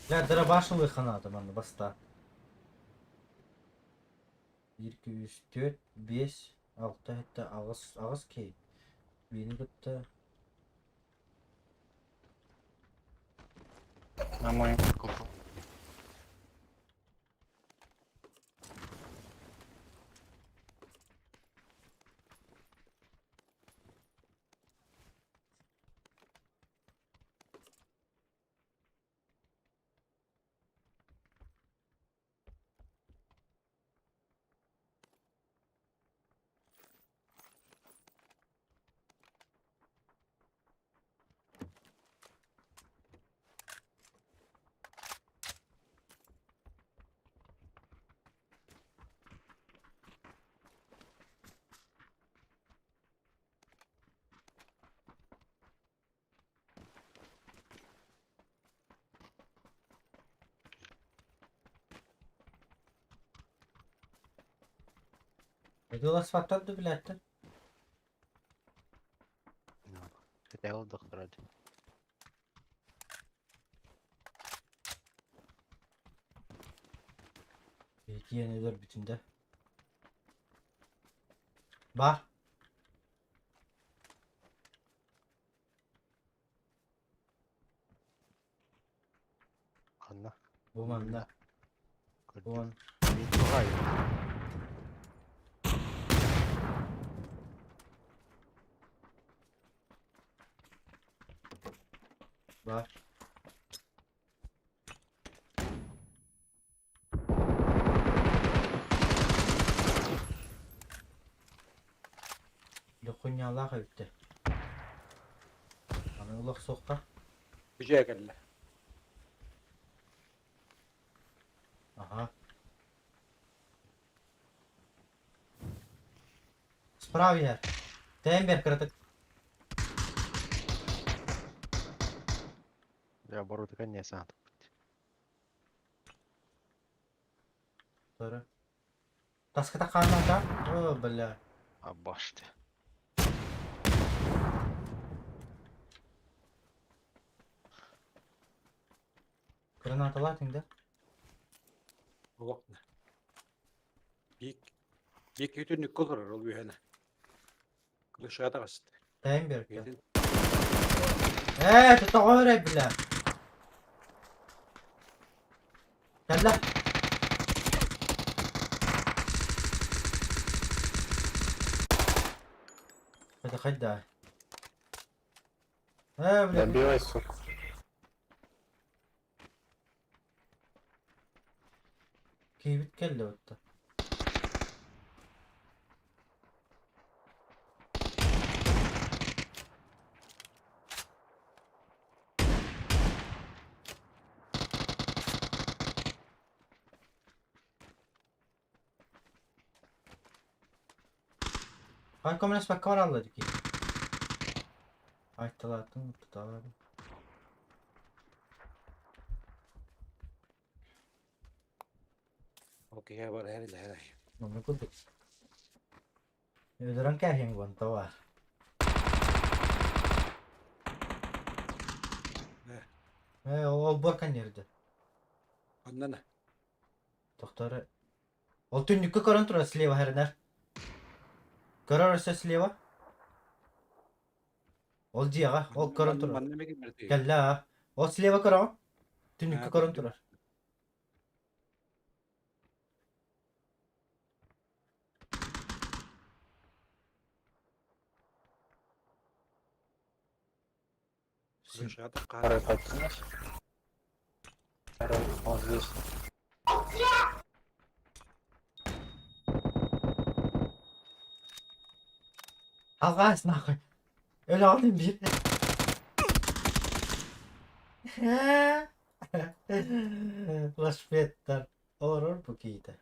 Бля, дробаш ылыахха манна баста. 1, 2, 3, 4, 5, 6, 7, 8, 8 кей. Бini кытта. На мой Эдула сваттан да билээттер. Хотел доктор. Киэн өлөр бүтүндэ. Бар. Ханна. Бу манна. Бу. Бар. Лөхүнялаах эбитте. Аны улах соққа. Бүжэ кэллэ. Ага. Справа я. Тембер краток. Я оборот конец а. Sonra. Таската каната. О, бля. Абашты. Гранаталар тиңде. Олох. Бик бик үтүнүк колор ол үйәне. Кылышыга таҕыст. Тембер. Бэйэтин Э, тоҕо бля. Кэллэ. Это хайда. Э, бля. Добивай, сука. Кийбит келди отта. Хай комнас бакка бараллар ки. Айтталаатын туталар. Окей, бар һәр илэ һәр. Номер курдук. Өлөрөн кэһиэн гуанта бар. Э, ол бар канерде. Оннан Доктор. Ол түннүккө көрөн турар слева хэрнер. Көрөр өсө слева. Ол дьиэҕэ, ол көрөн турар. Манна меги мерти. Кэллэ аа. Ол слева көрөҕүн. Түннүккө көрөн турар. Кылышыга Второй такка. подкинешь? Второй, он здесь. Алгаас нахуй. Өлө алдым бир. Лашпеттар. Олорор бу киитэ.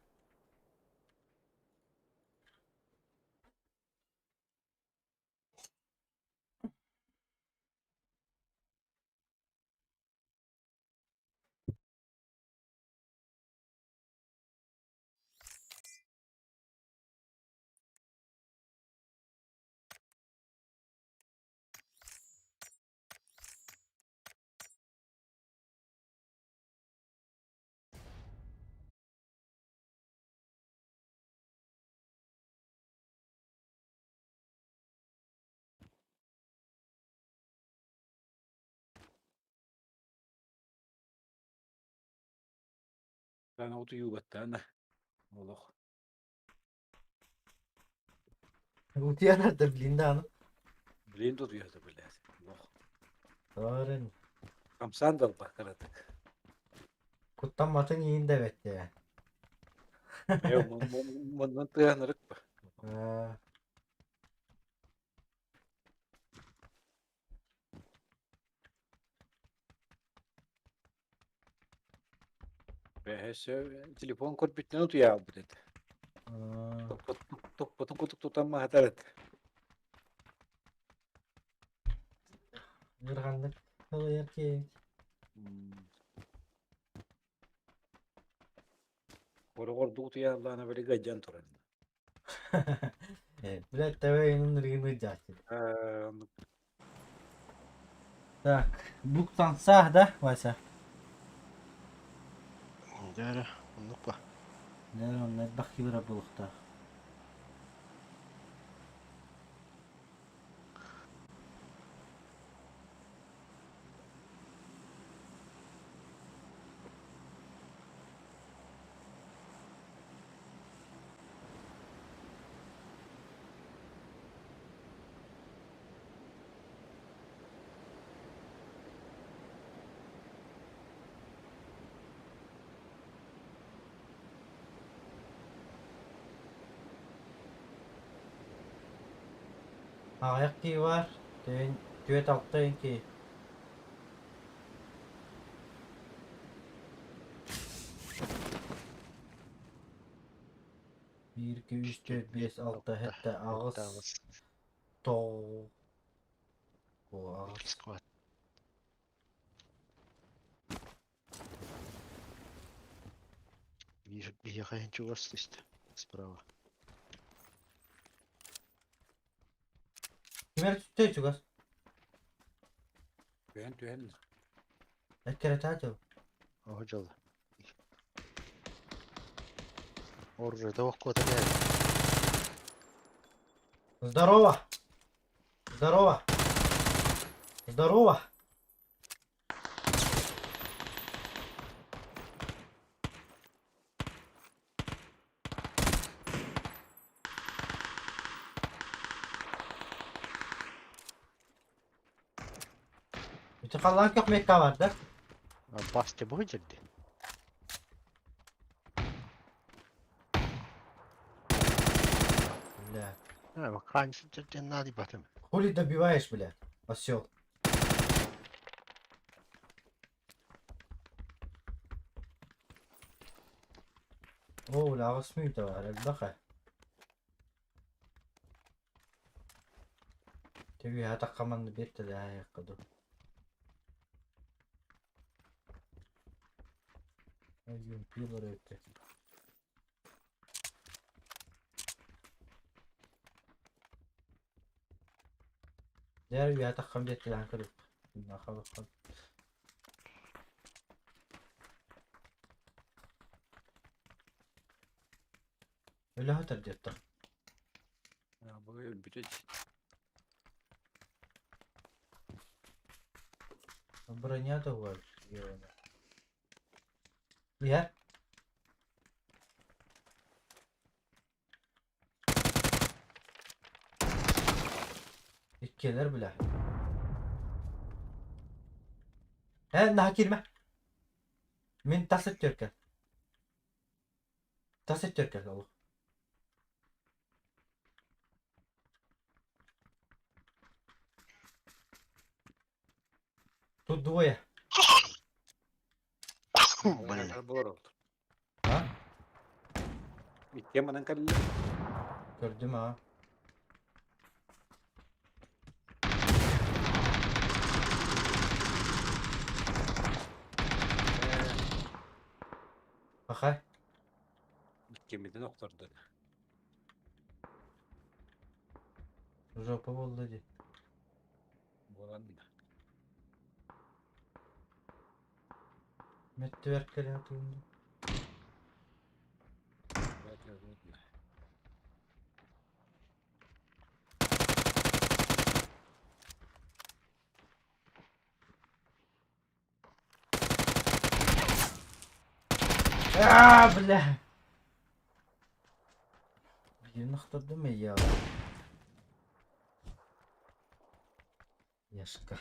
Аны утуйуубаттаана олох. Утуйан да блин да аны. Блин утуйата блядь. Олох. Сарын. Хамсаан да ылбат кыратык. Куттамматын иин да бэттэ. Э, муннун тыаһынырык ба. Бэһэсэ телефон көрбүттэн утуйаабыт этэ. Топпотун кутук тутан маһатар этэ. Ыараханнык салайар киһи. Хороҕордук утуйааллаана били гайдьан турар. Блядь, давай ныргын ыдьааччы. Так, буктан саах да, Вася? Дьэ, оннук ба. Дьэ, онно элбэх кибера буолуохтаах. Аҕыйах киһи баар, түөрт алта киһи. Биир, икки, үс, түөрт, биэс, алта, сэттэ, аҕыс, тоҕус, аҕыс. Биһиэхэ иһин чугас түстэ справа. Кимэр түстэ чугас? Түһэн түһэн. Эккирэтээ дьыл. Оһо дьол. Оружие куота кэлэ. Здорово! Здорово! Здорово! Ити халлаан көхмекка бар да? Басты бу жерде. Бля. А, канчы жерден нади батым. Хули добиваешь, бля, осел. Оо, бля, аҕыс мүнүүтэ баар, элбэх ээ. Төбүһэ атахха манна биэртэлээһиэххэ дуу. Юмпилар өттө. Дьэ, үйэ атаххам диэттэлээн көрүөх. Өлө сытар диэттэх. Бу өлбүтэ Броня да бар. Иһэр. Иккиэлэр бля. Э, наһаа киирмэ. Мин тас өттүөркэ. Тас өттүөркэ олох. Тут двое. Блин. А? Иккиэн манан кэллэ. Көрдүм аа. Пахай. Иккиммитин охтордо. Жопа буолла дии. Буолан Мэттибэр кэлэ туунду. Аа, бля. Биирин охтордум я. Яшка.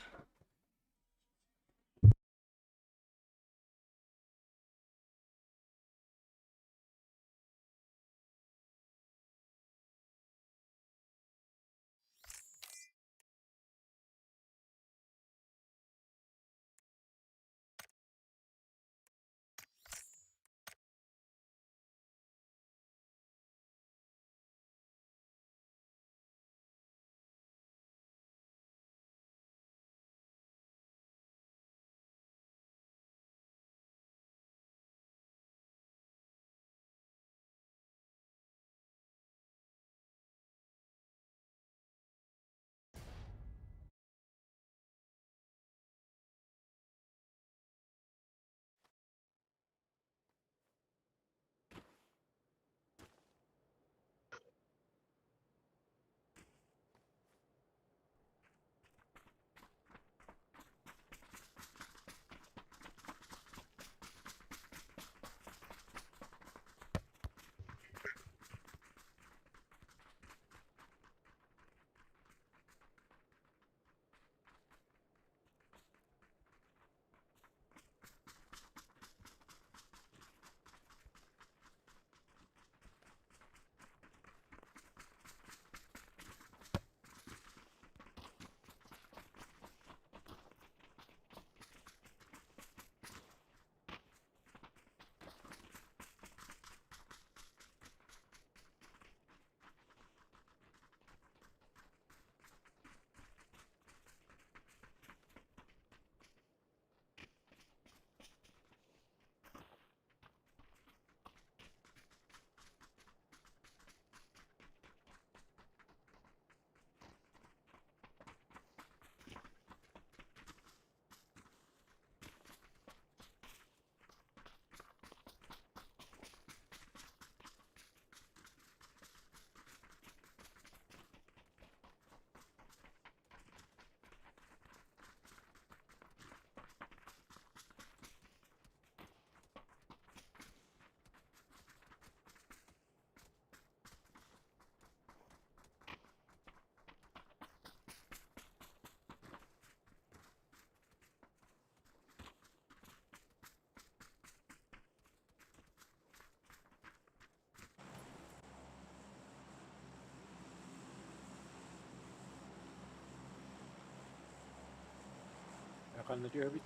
Ханна түһэбит?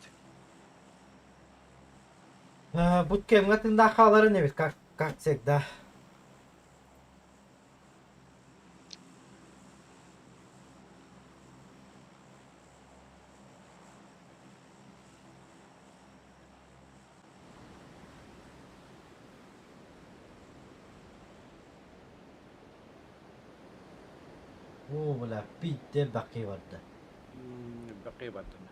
Бу кэмҥэ тыыннаах хааларын эбит, как, как всегда. Оо, бля, биирдэ элбэххэ барда. Элбэххэ бардым.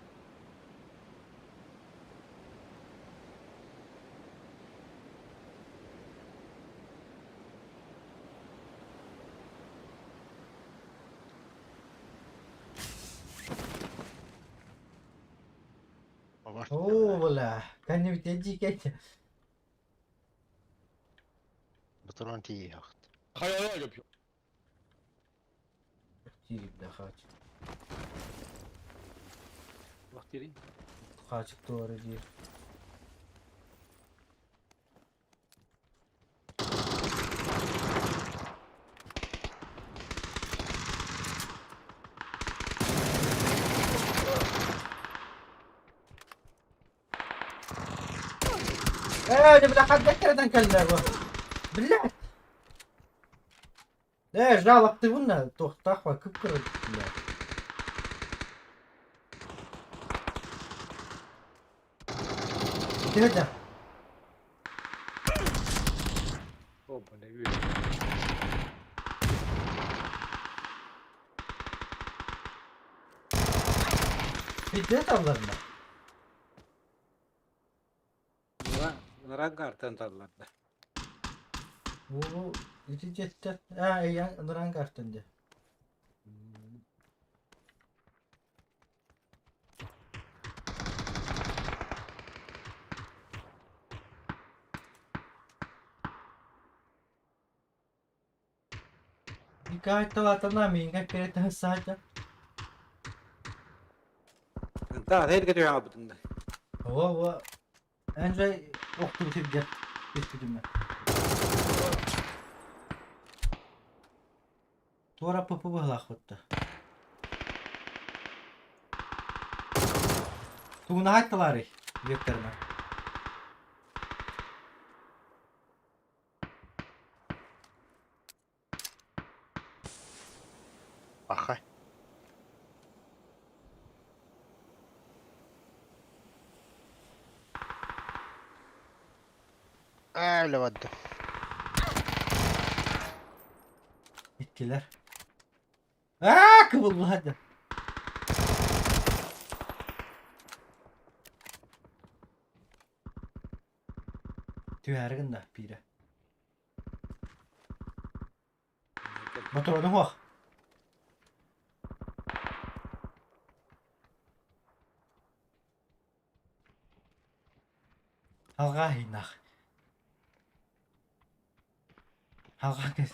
Оо, бля, кэннибитин дьиикэйдэ. Патрон тиийиэхт. Тиийбитэ хаачык. Туох диирий? Хаачык туора диир. Ээ, бля, хаддаттардан кэллэ бу. Блядь! Ээ, жалобтыбын туохтаах ба кып-кыра блядь. Дядя. О, бля, үөр. Пиздец алларына. Нара гартан талларда. Бу ити дьэттэ. Аа, я ныран картын де. Никайталатана минга кэрэтэ саата. Та эргэ түһэн албытында. Ова ова. Энже охтуу сиргэ түспүтүм. Туора пупу быһылаахпытта. Тугунаһайт талаарый векторына. Аха. Аа, өлө барда. Иккилэр. Аа, кыбыллаһа Түһээри гынна биирэ. Ботуруонуҥ уох. Алҕаа иһиннэх. Алҕаа кэс.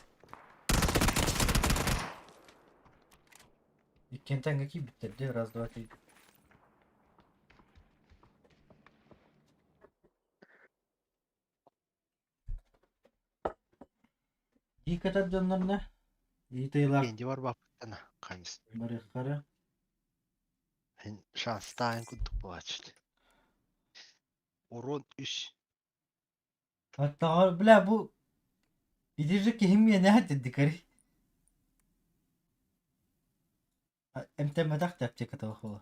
Иккиэн тэҥҥэ киирбиттэр дии, раз, два, три. Дии кэтэр дьоннорно иитыйлаах Кэнди барбаппыттана ханыс. барыаххара. Эн шанстаан курдук буолааччы. Урон үс. Оттоҕор бля бу ити же киһим миэнэ дикари. Эмтэммэтэх да аптеката буола.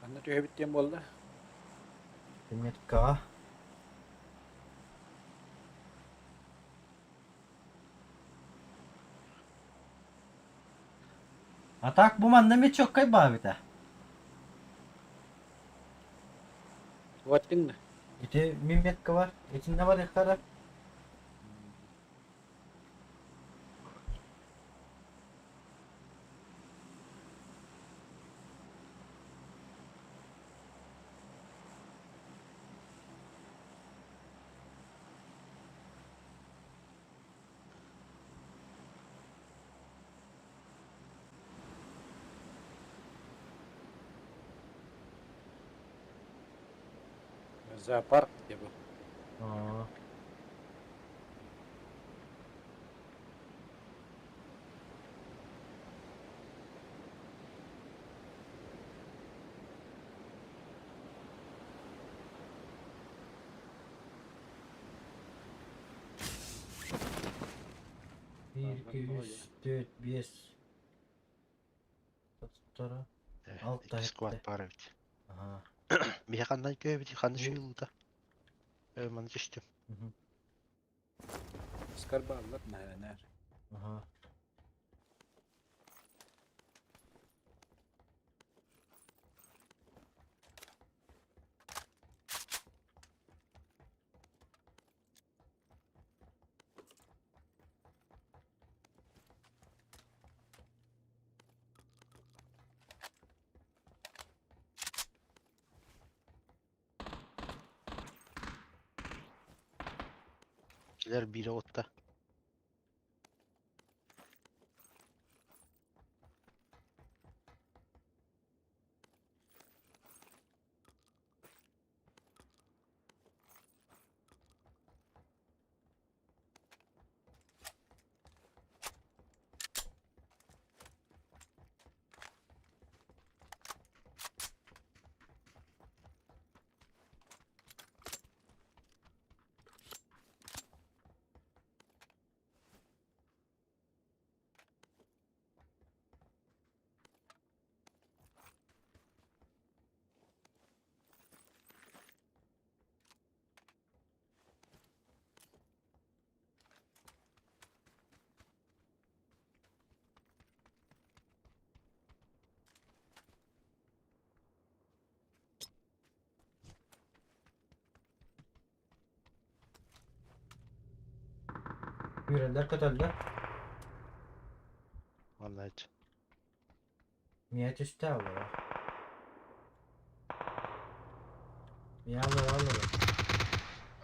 Ханна түһэбит диэн буолла? Меткаҕа. А так бу манна эмиэ чоккай баабыта. Уоттуҥ да? Ити мин метка бар. Итиннэ барыахтара. Зоопарк диye bu. Аа. Биир, икки, үс. 4, 5. Тоттора. Алта Икки сквад этте. баар эбит. Аха. Миһэ ханна көбүт, ханна шүйүлута. Маны түстүм. Скар бааллар наһанар. Аха. Килер бире отта. Үрэллэр көтөллөр. Манна Миэ түстэ олоро. Миэ олоро олоро.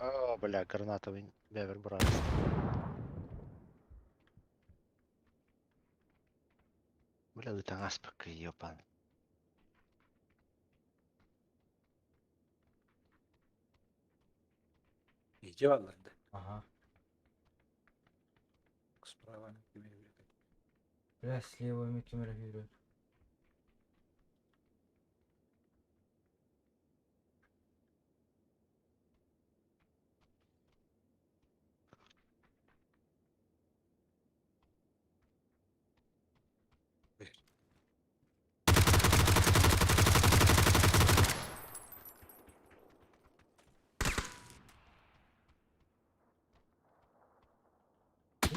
О, бля, гранатовый бэбер брат. Бля, ытаҥ аспакка, ёпан. Иже балларды. Ага. Справа. Бля, слева ми кемер жүрөр.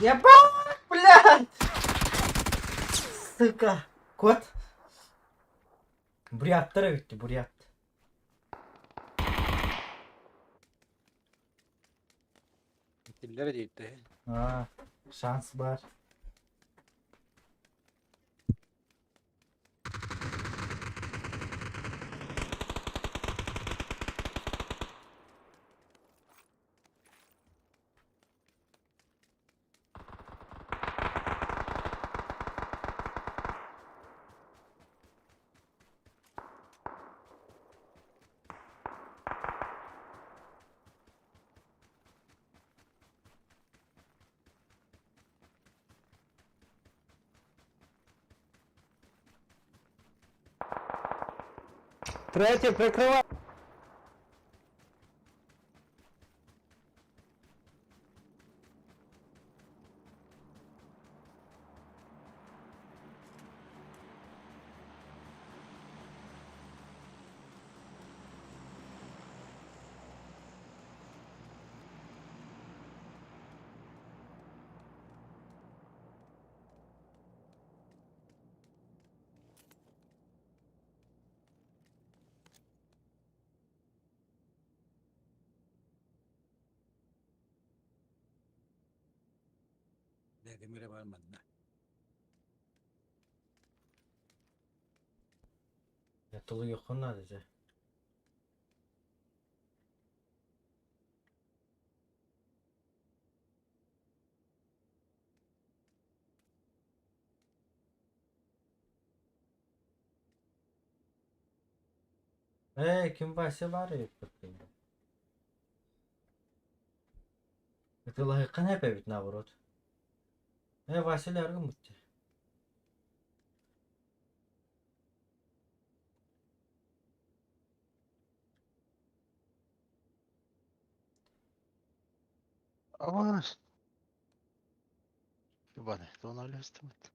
Ебать, блядь! Сука! Кот! Буряттар эбитти, бурят. Тиллер дейді. А, шанс бар. Третий, прикрывай! Демире бар манна. Ятылы yoxun надо. Э, ким Вася бар Это лайыққан әпә бит наоборот. Э, Василий аргын бутты. Авас. Ебаный, то он алестымыт.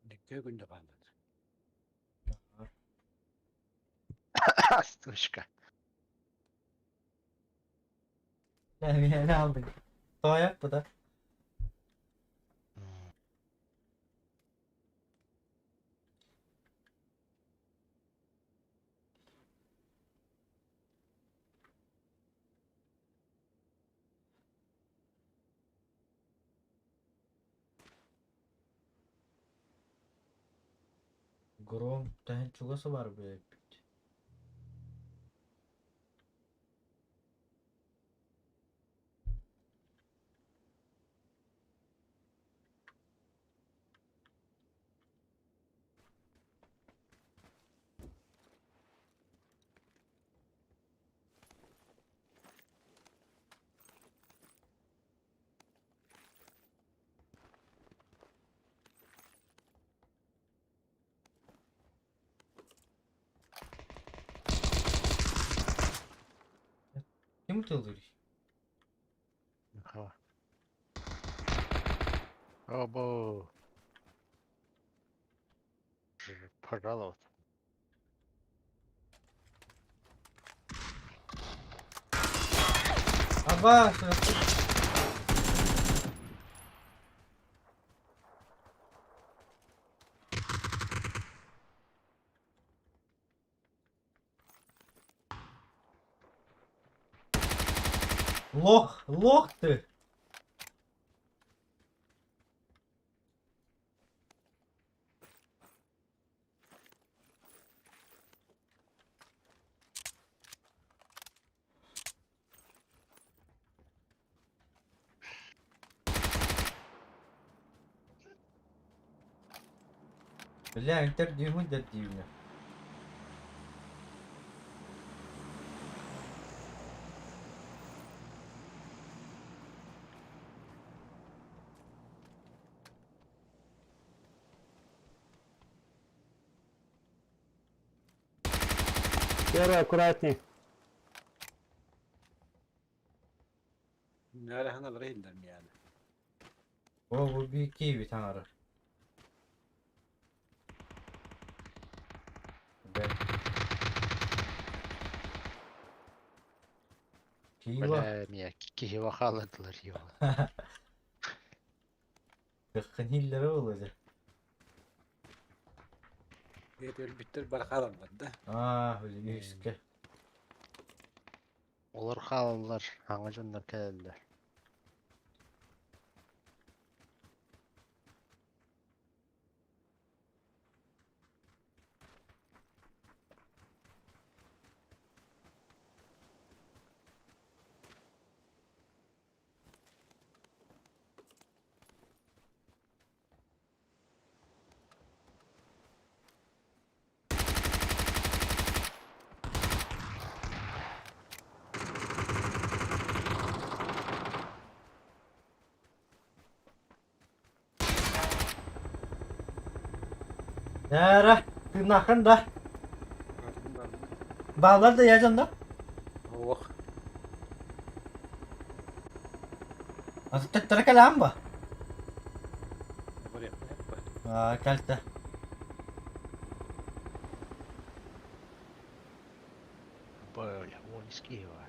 Дикке күндө бааннады. Точка. Ne aldık? Toya bu da. Гром, тәһин чугасы бар бит. Ким тылдыр? Хава. Обо. Пожалуйста. Аба, Лох, лох ты! Бля, интервью дадим. Серый, аккуратней. Нәре хиндер мияны. О, bu bir kiwi tanrı. Ben. Kiwi. Бля, меня кихи халадылар его. Kıkkın olacak. Бет биттер бар халалар да. Ah, öyle yüzke. Олар халалар, аңа жоннор келелер. Nere? Tırnakın da. Bağlar da yiyeceğim da. Oh. Nasıl tettere kelam bu? Aa, kelte. Бля, вон из Киева.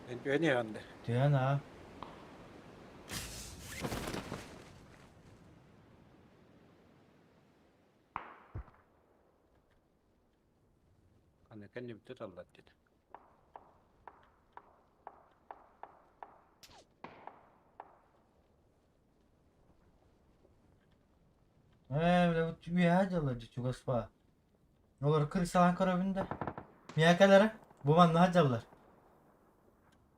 Мен түйені янды. Tüyen ha. Аны кәнне битер аллат dedi. Ee, bu tüye hacılar çugaspa. Olur kırsalan korabında. Miyakalere. Bu man hacılar.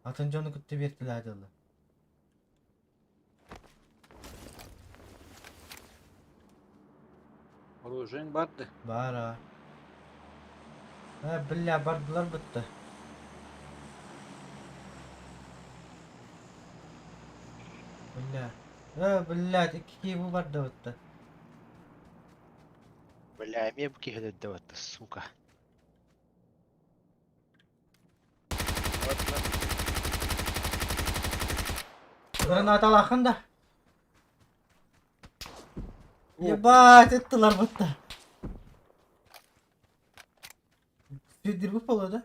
Atınca onu kuttu bir tila hacılar. Оружиең барды. Бар ha. Ha billa bardılar bitti. Billa. Ha billa iki bu bardı bitti. Бля, мне бы кихи давать, сука. Гранаталаахын да. Ебать, ыттылар бутта. Сүйдүрбүт боло да.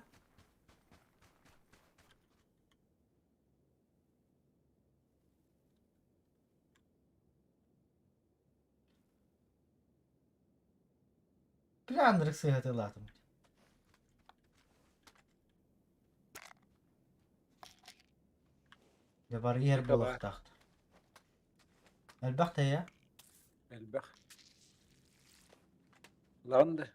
Бля, сыһатылаатым. Дьэ бары иһэр буолуохтаахтар. Элбэх да я? Элбэх. Лаҕын да.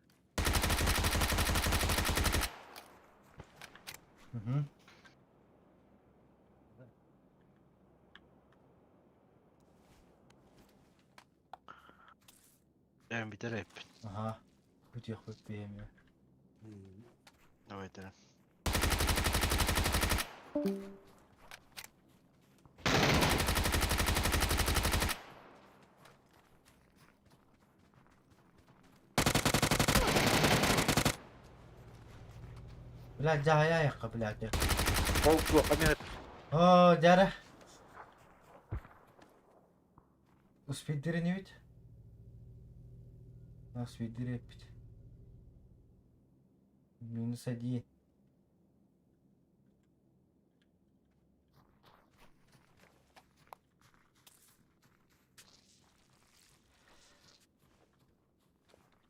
Мгм. Эн бүтэр эппит. Аха. Бүтүөхпүт биһиэмэ. Давай дара. Блядь, дьаһайа блядь. Ол туохха миэхэ Оо, дьара. Успейдиринибит. Успейдир эппит. Минус один.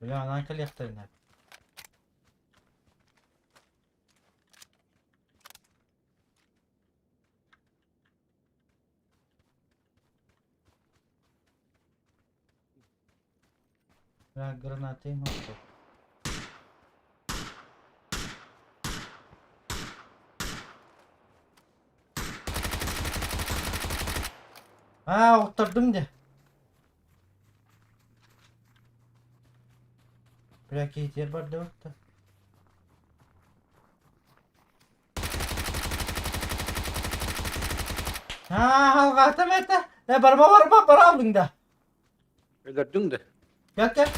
Бля, анаан кэлиэхтэринэ. Бля, граната им Аа, оттардым дьэ. Бля, киһитигэр бардыбыт да. Аа, халҕаатым этэ. Э, барба барба бара алдыҥ да. Өлөрдүҥ да. Кэл кэл.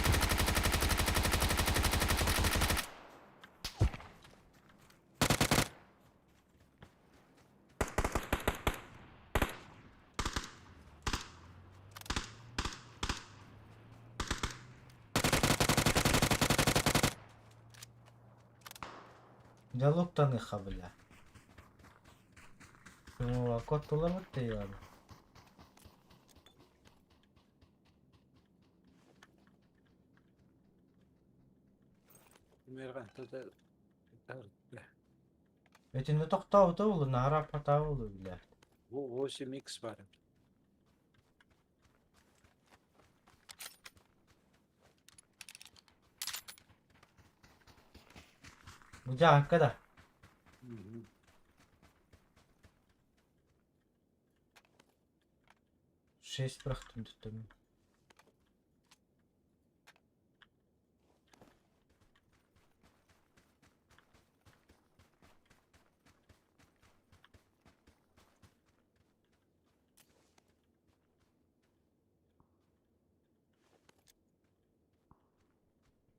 Дьэ луктаныхха бля. Коттулар быттыйалар. Итиннэ тохтообута буолуо, наһаа раппатаа буолуо бile. 8X бар. Бу дьаакка да. Шесть бырахтым туттум.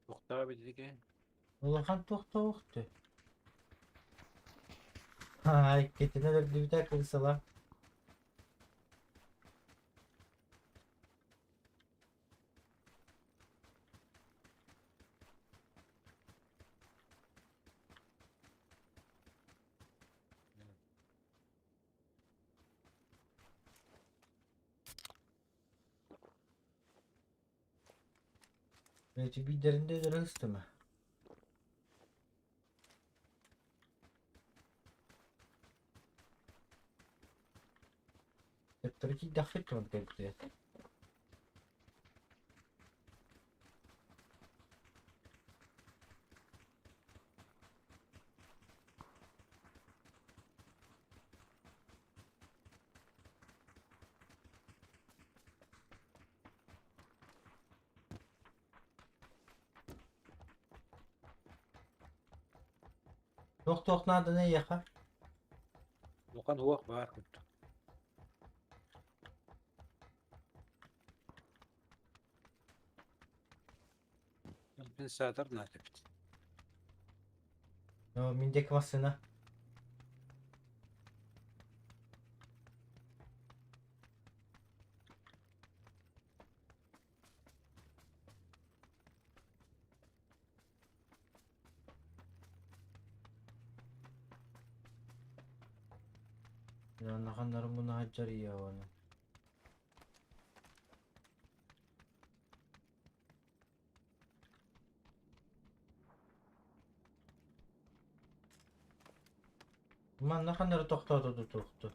Тохтоо билиги. Улахан туохтоохту. Ай, иккитинэн өлдүбүтэ кырсала. Эти биирдэрин да өлөрө сыстыма. Төттөрү киирдэхпит туран кэлбитэ. Туох-туох нааданы эйиэхэ? Улахан уох баар курдук. Компенсатор наада эбит. Оо, мин диэки массыына. Наханнары муна дьарыйа оны. Манна ханнары тохтоото тутуохту.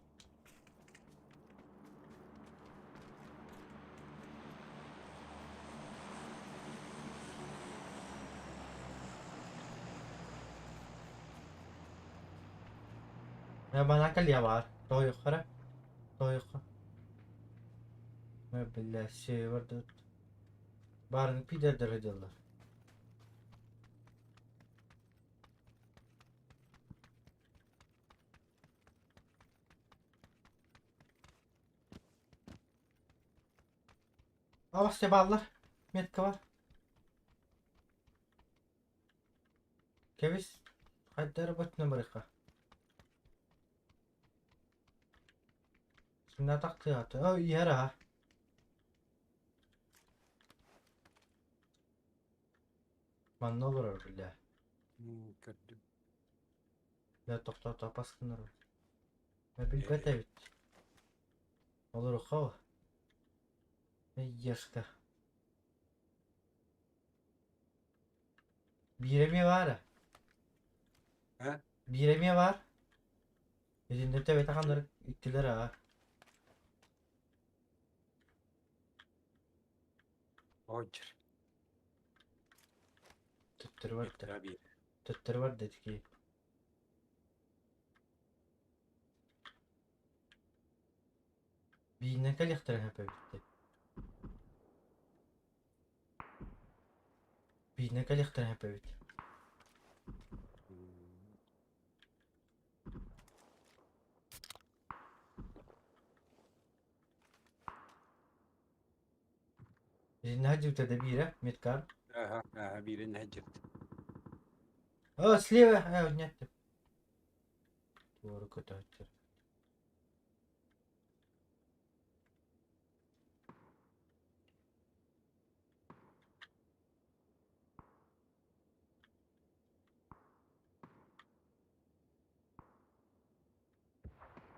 Бана кэлиэ баар. Тоойуоххара. Тоойуохха. Биллэ, север Баарын пидердер дьыллар. Авасте бааллар. Метка бар. Кэбис. Хайдары бөтүнэ барыха. Сымна тахтыата. О, иһэр аха. Манна олорор бile. Көрдүм. Бile тохтоото апас гынар. Билбэт эбит. Олоруха. Ешка. Биир эмиэ баара. А? Биир эмиэ баар. Итиннэ төбөтө ханнар иккилэр аа. Оджер. Төттөрү барда. Биир. Төттөрү барда итики. Бииннэн кэлиэхтэрэ хэпэбитте. Бииннэн кэлиэхтэрэ хэпэбит. Итиннэ дьүтэ да биирэ, медкар. Ага, ага, биирин нэһэдьирт. О, слева, э, нет. Туору көтөөччү.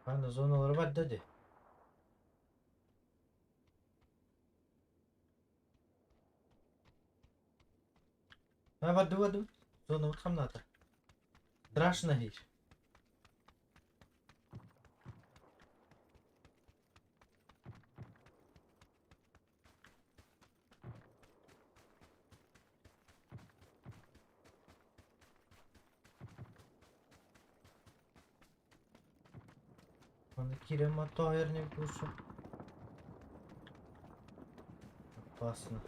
Аны зоналары бар деді. Ha барды барды. Зона вот хамната. Страшно хич. Аны кирем ато не душу. Опасно.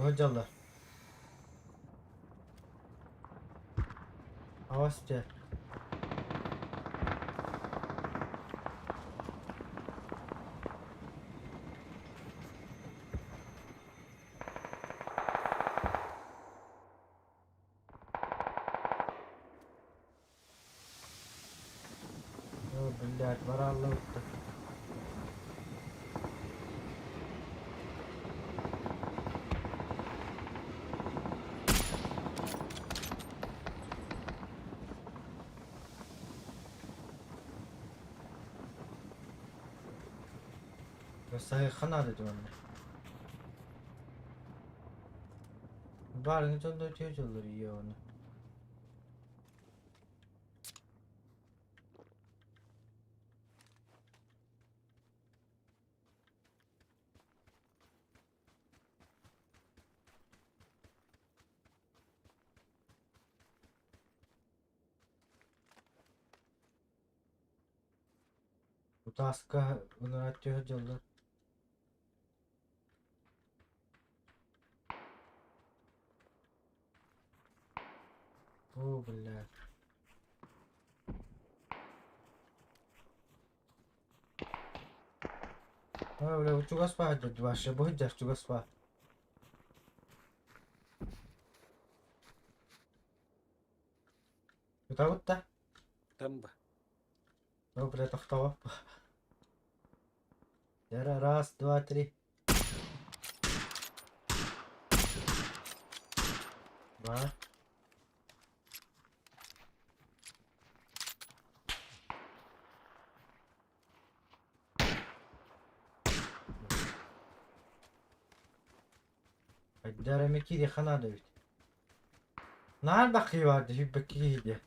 Hocalar. Авасте. О, блядь, баралла утта. Сайхана дедим anne. Барыны дьон өтө iyi onu. Утаска ынырат төһө дьоллор. О, блядь. А, бля, чугас па, вообще будет чугас па. Утабытта? Тамба. О, бля, тохтоо. Раз, два, три. Два. Айдара эмэ киириэххэ наада эбит. Наар бахыыбаарды сүүрбэккэ киһи диэ.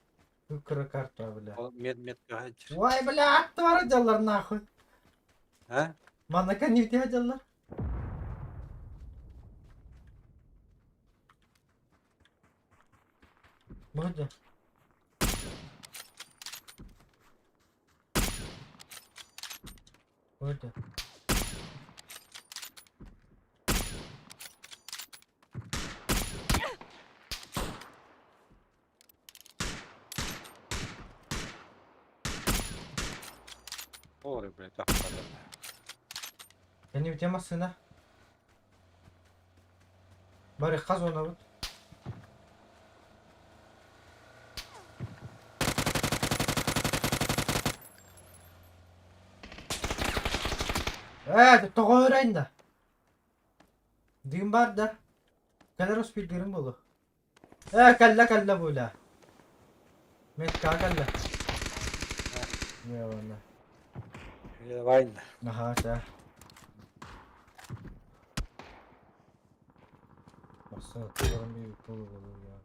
Кыра карта бля. Ол мед мед каһааччы. Ой, бля, аттыбара дьаллар нахуй. А? Манна нефть дьаллар. Бу да. Бу да. Ой, блядь, ахтады. Кэннибитин массыына. Барыхха зонабыт. Ээ, тоҕо өрөйн да? Дыым бар да. Кэлэр успейдыырым буолуо. Ээ, кэллэ кэллэ буля. Метка кэллэ. Явана. Давай. Наһаа чаа. Массыына туоран биир буолуо буолуо.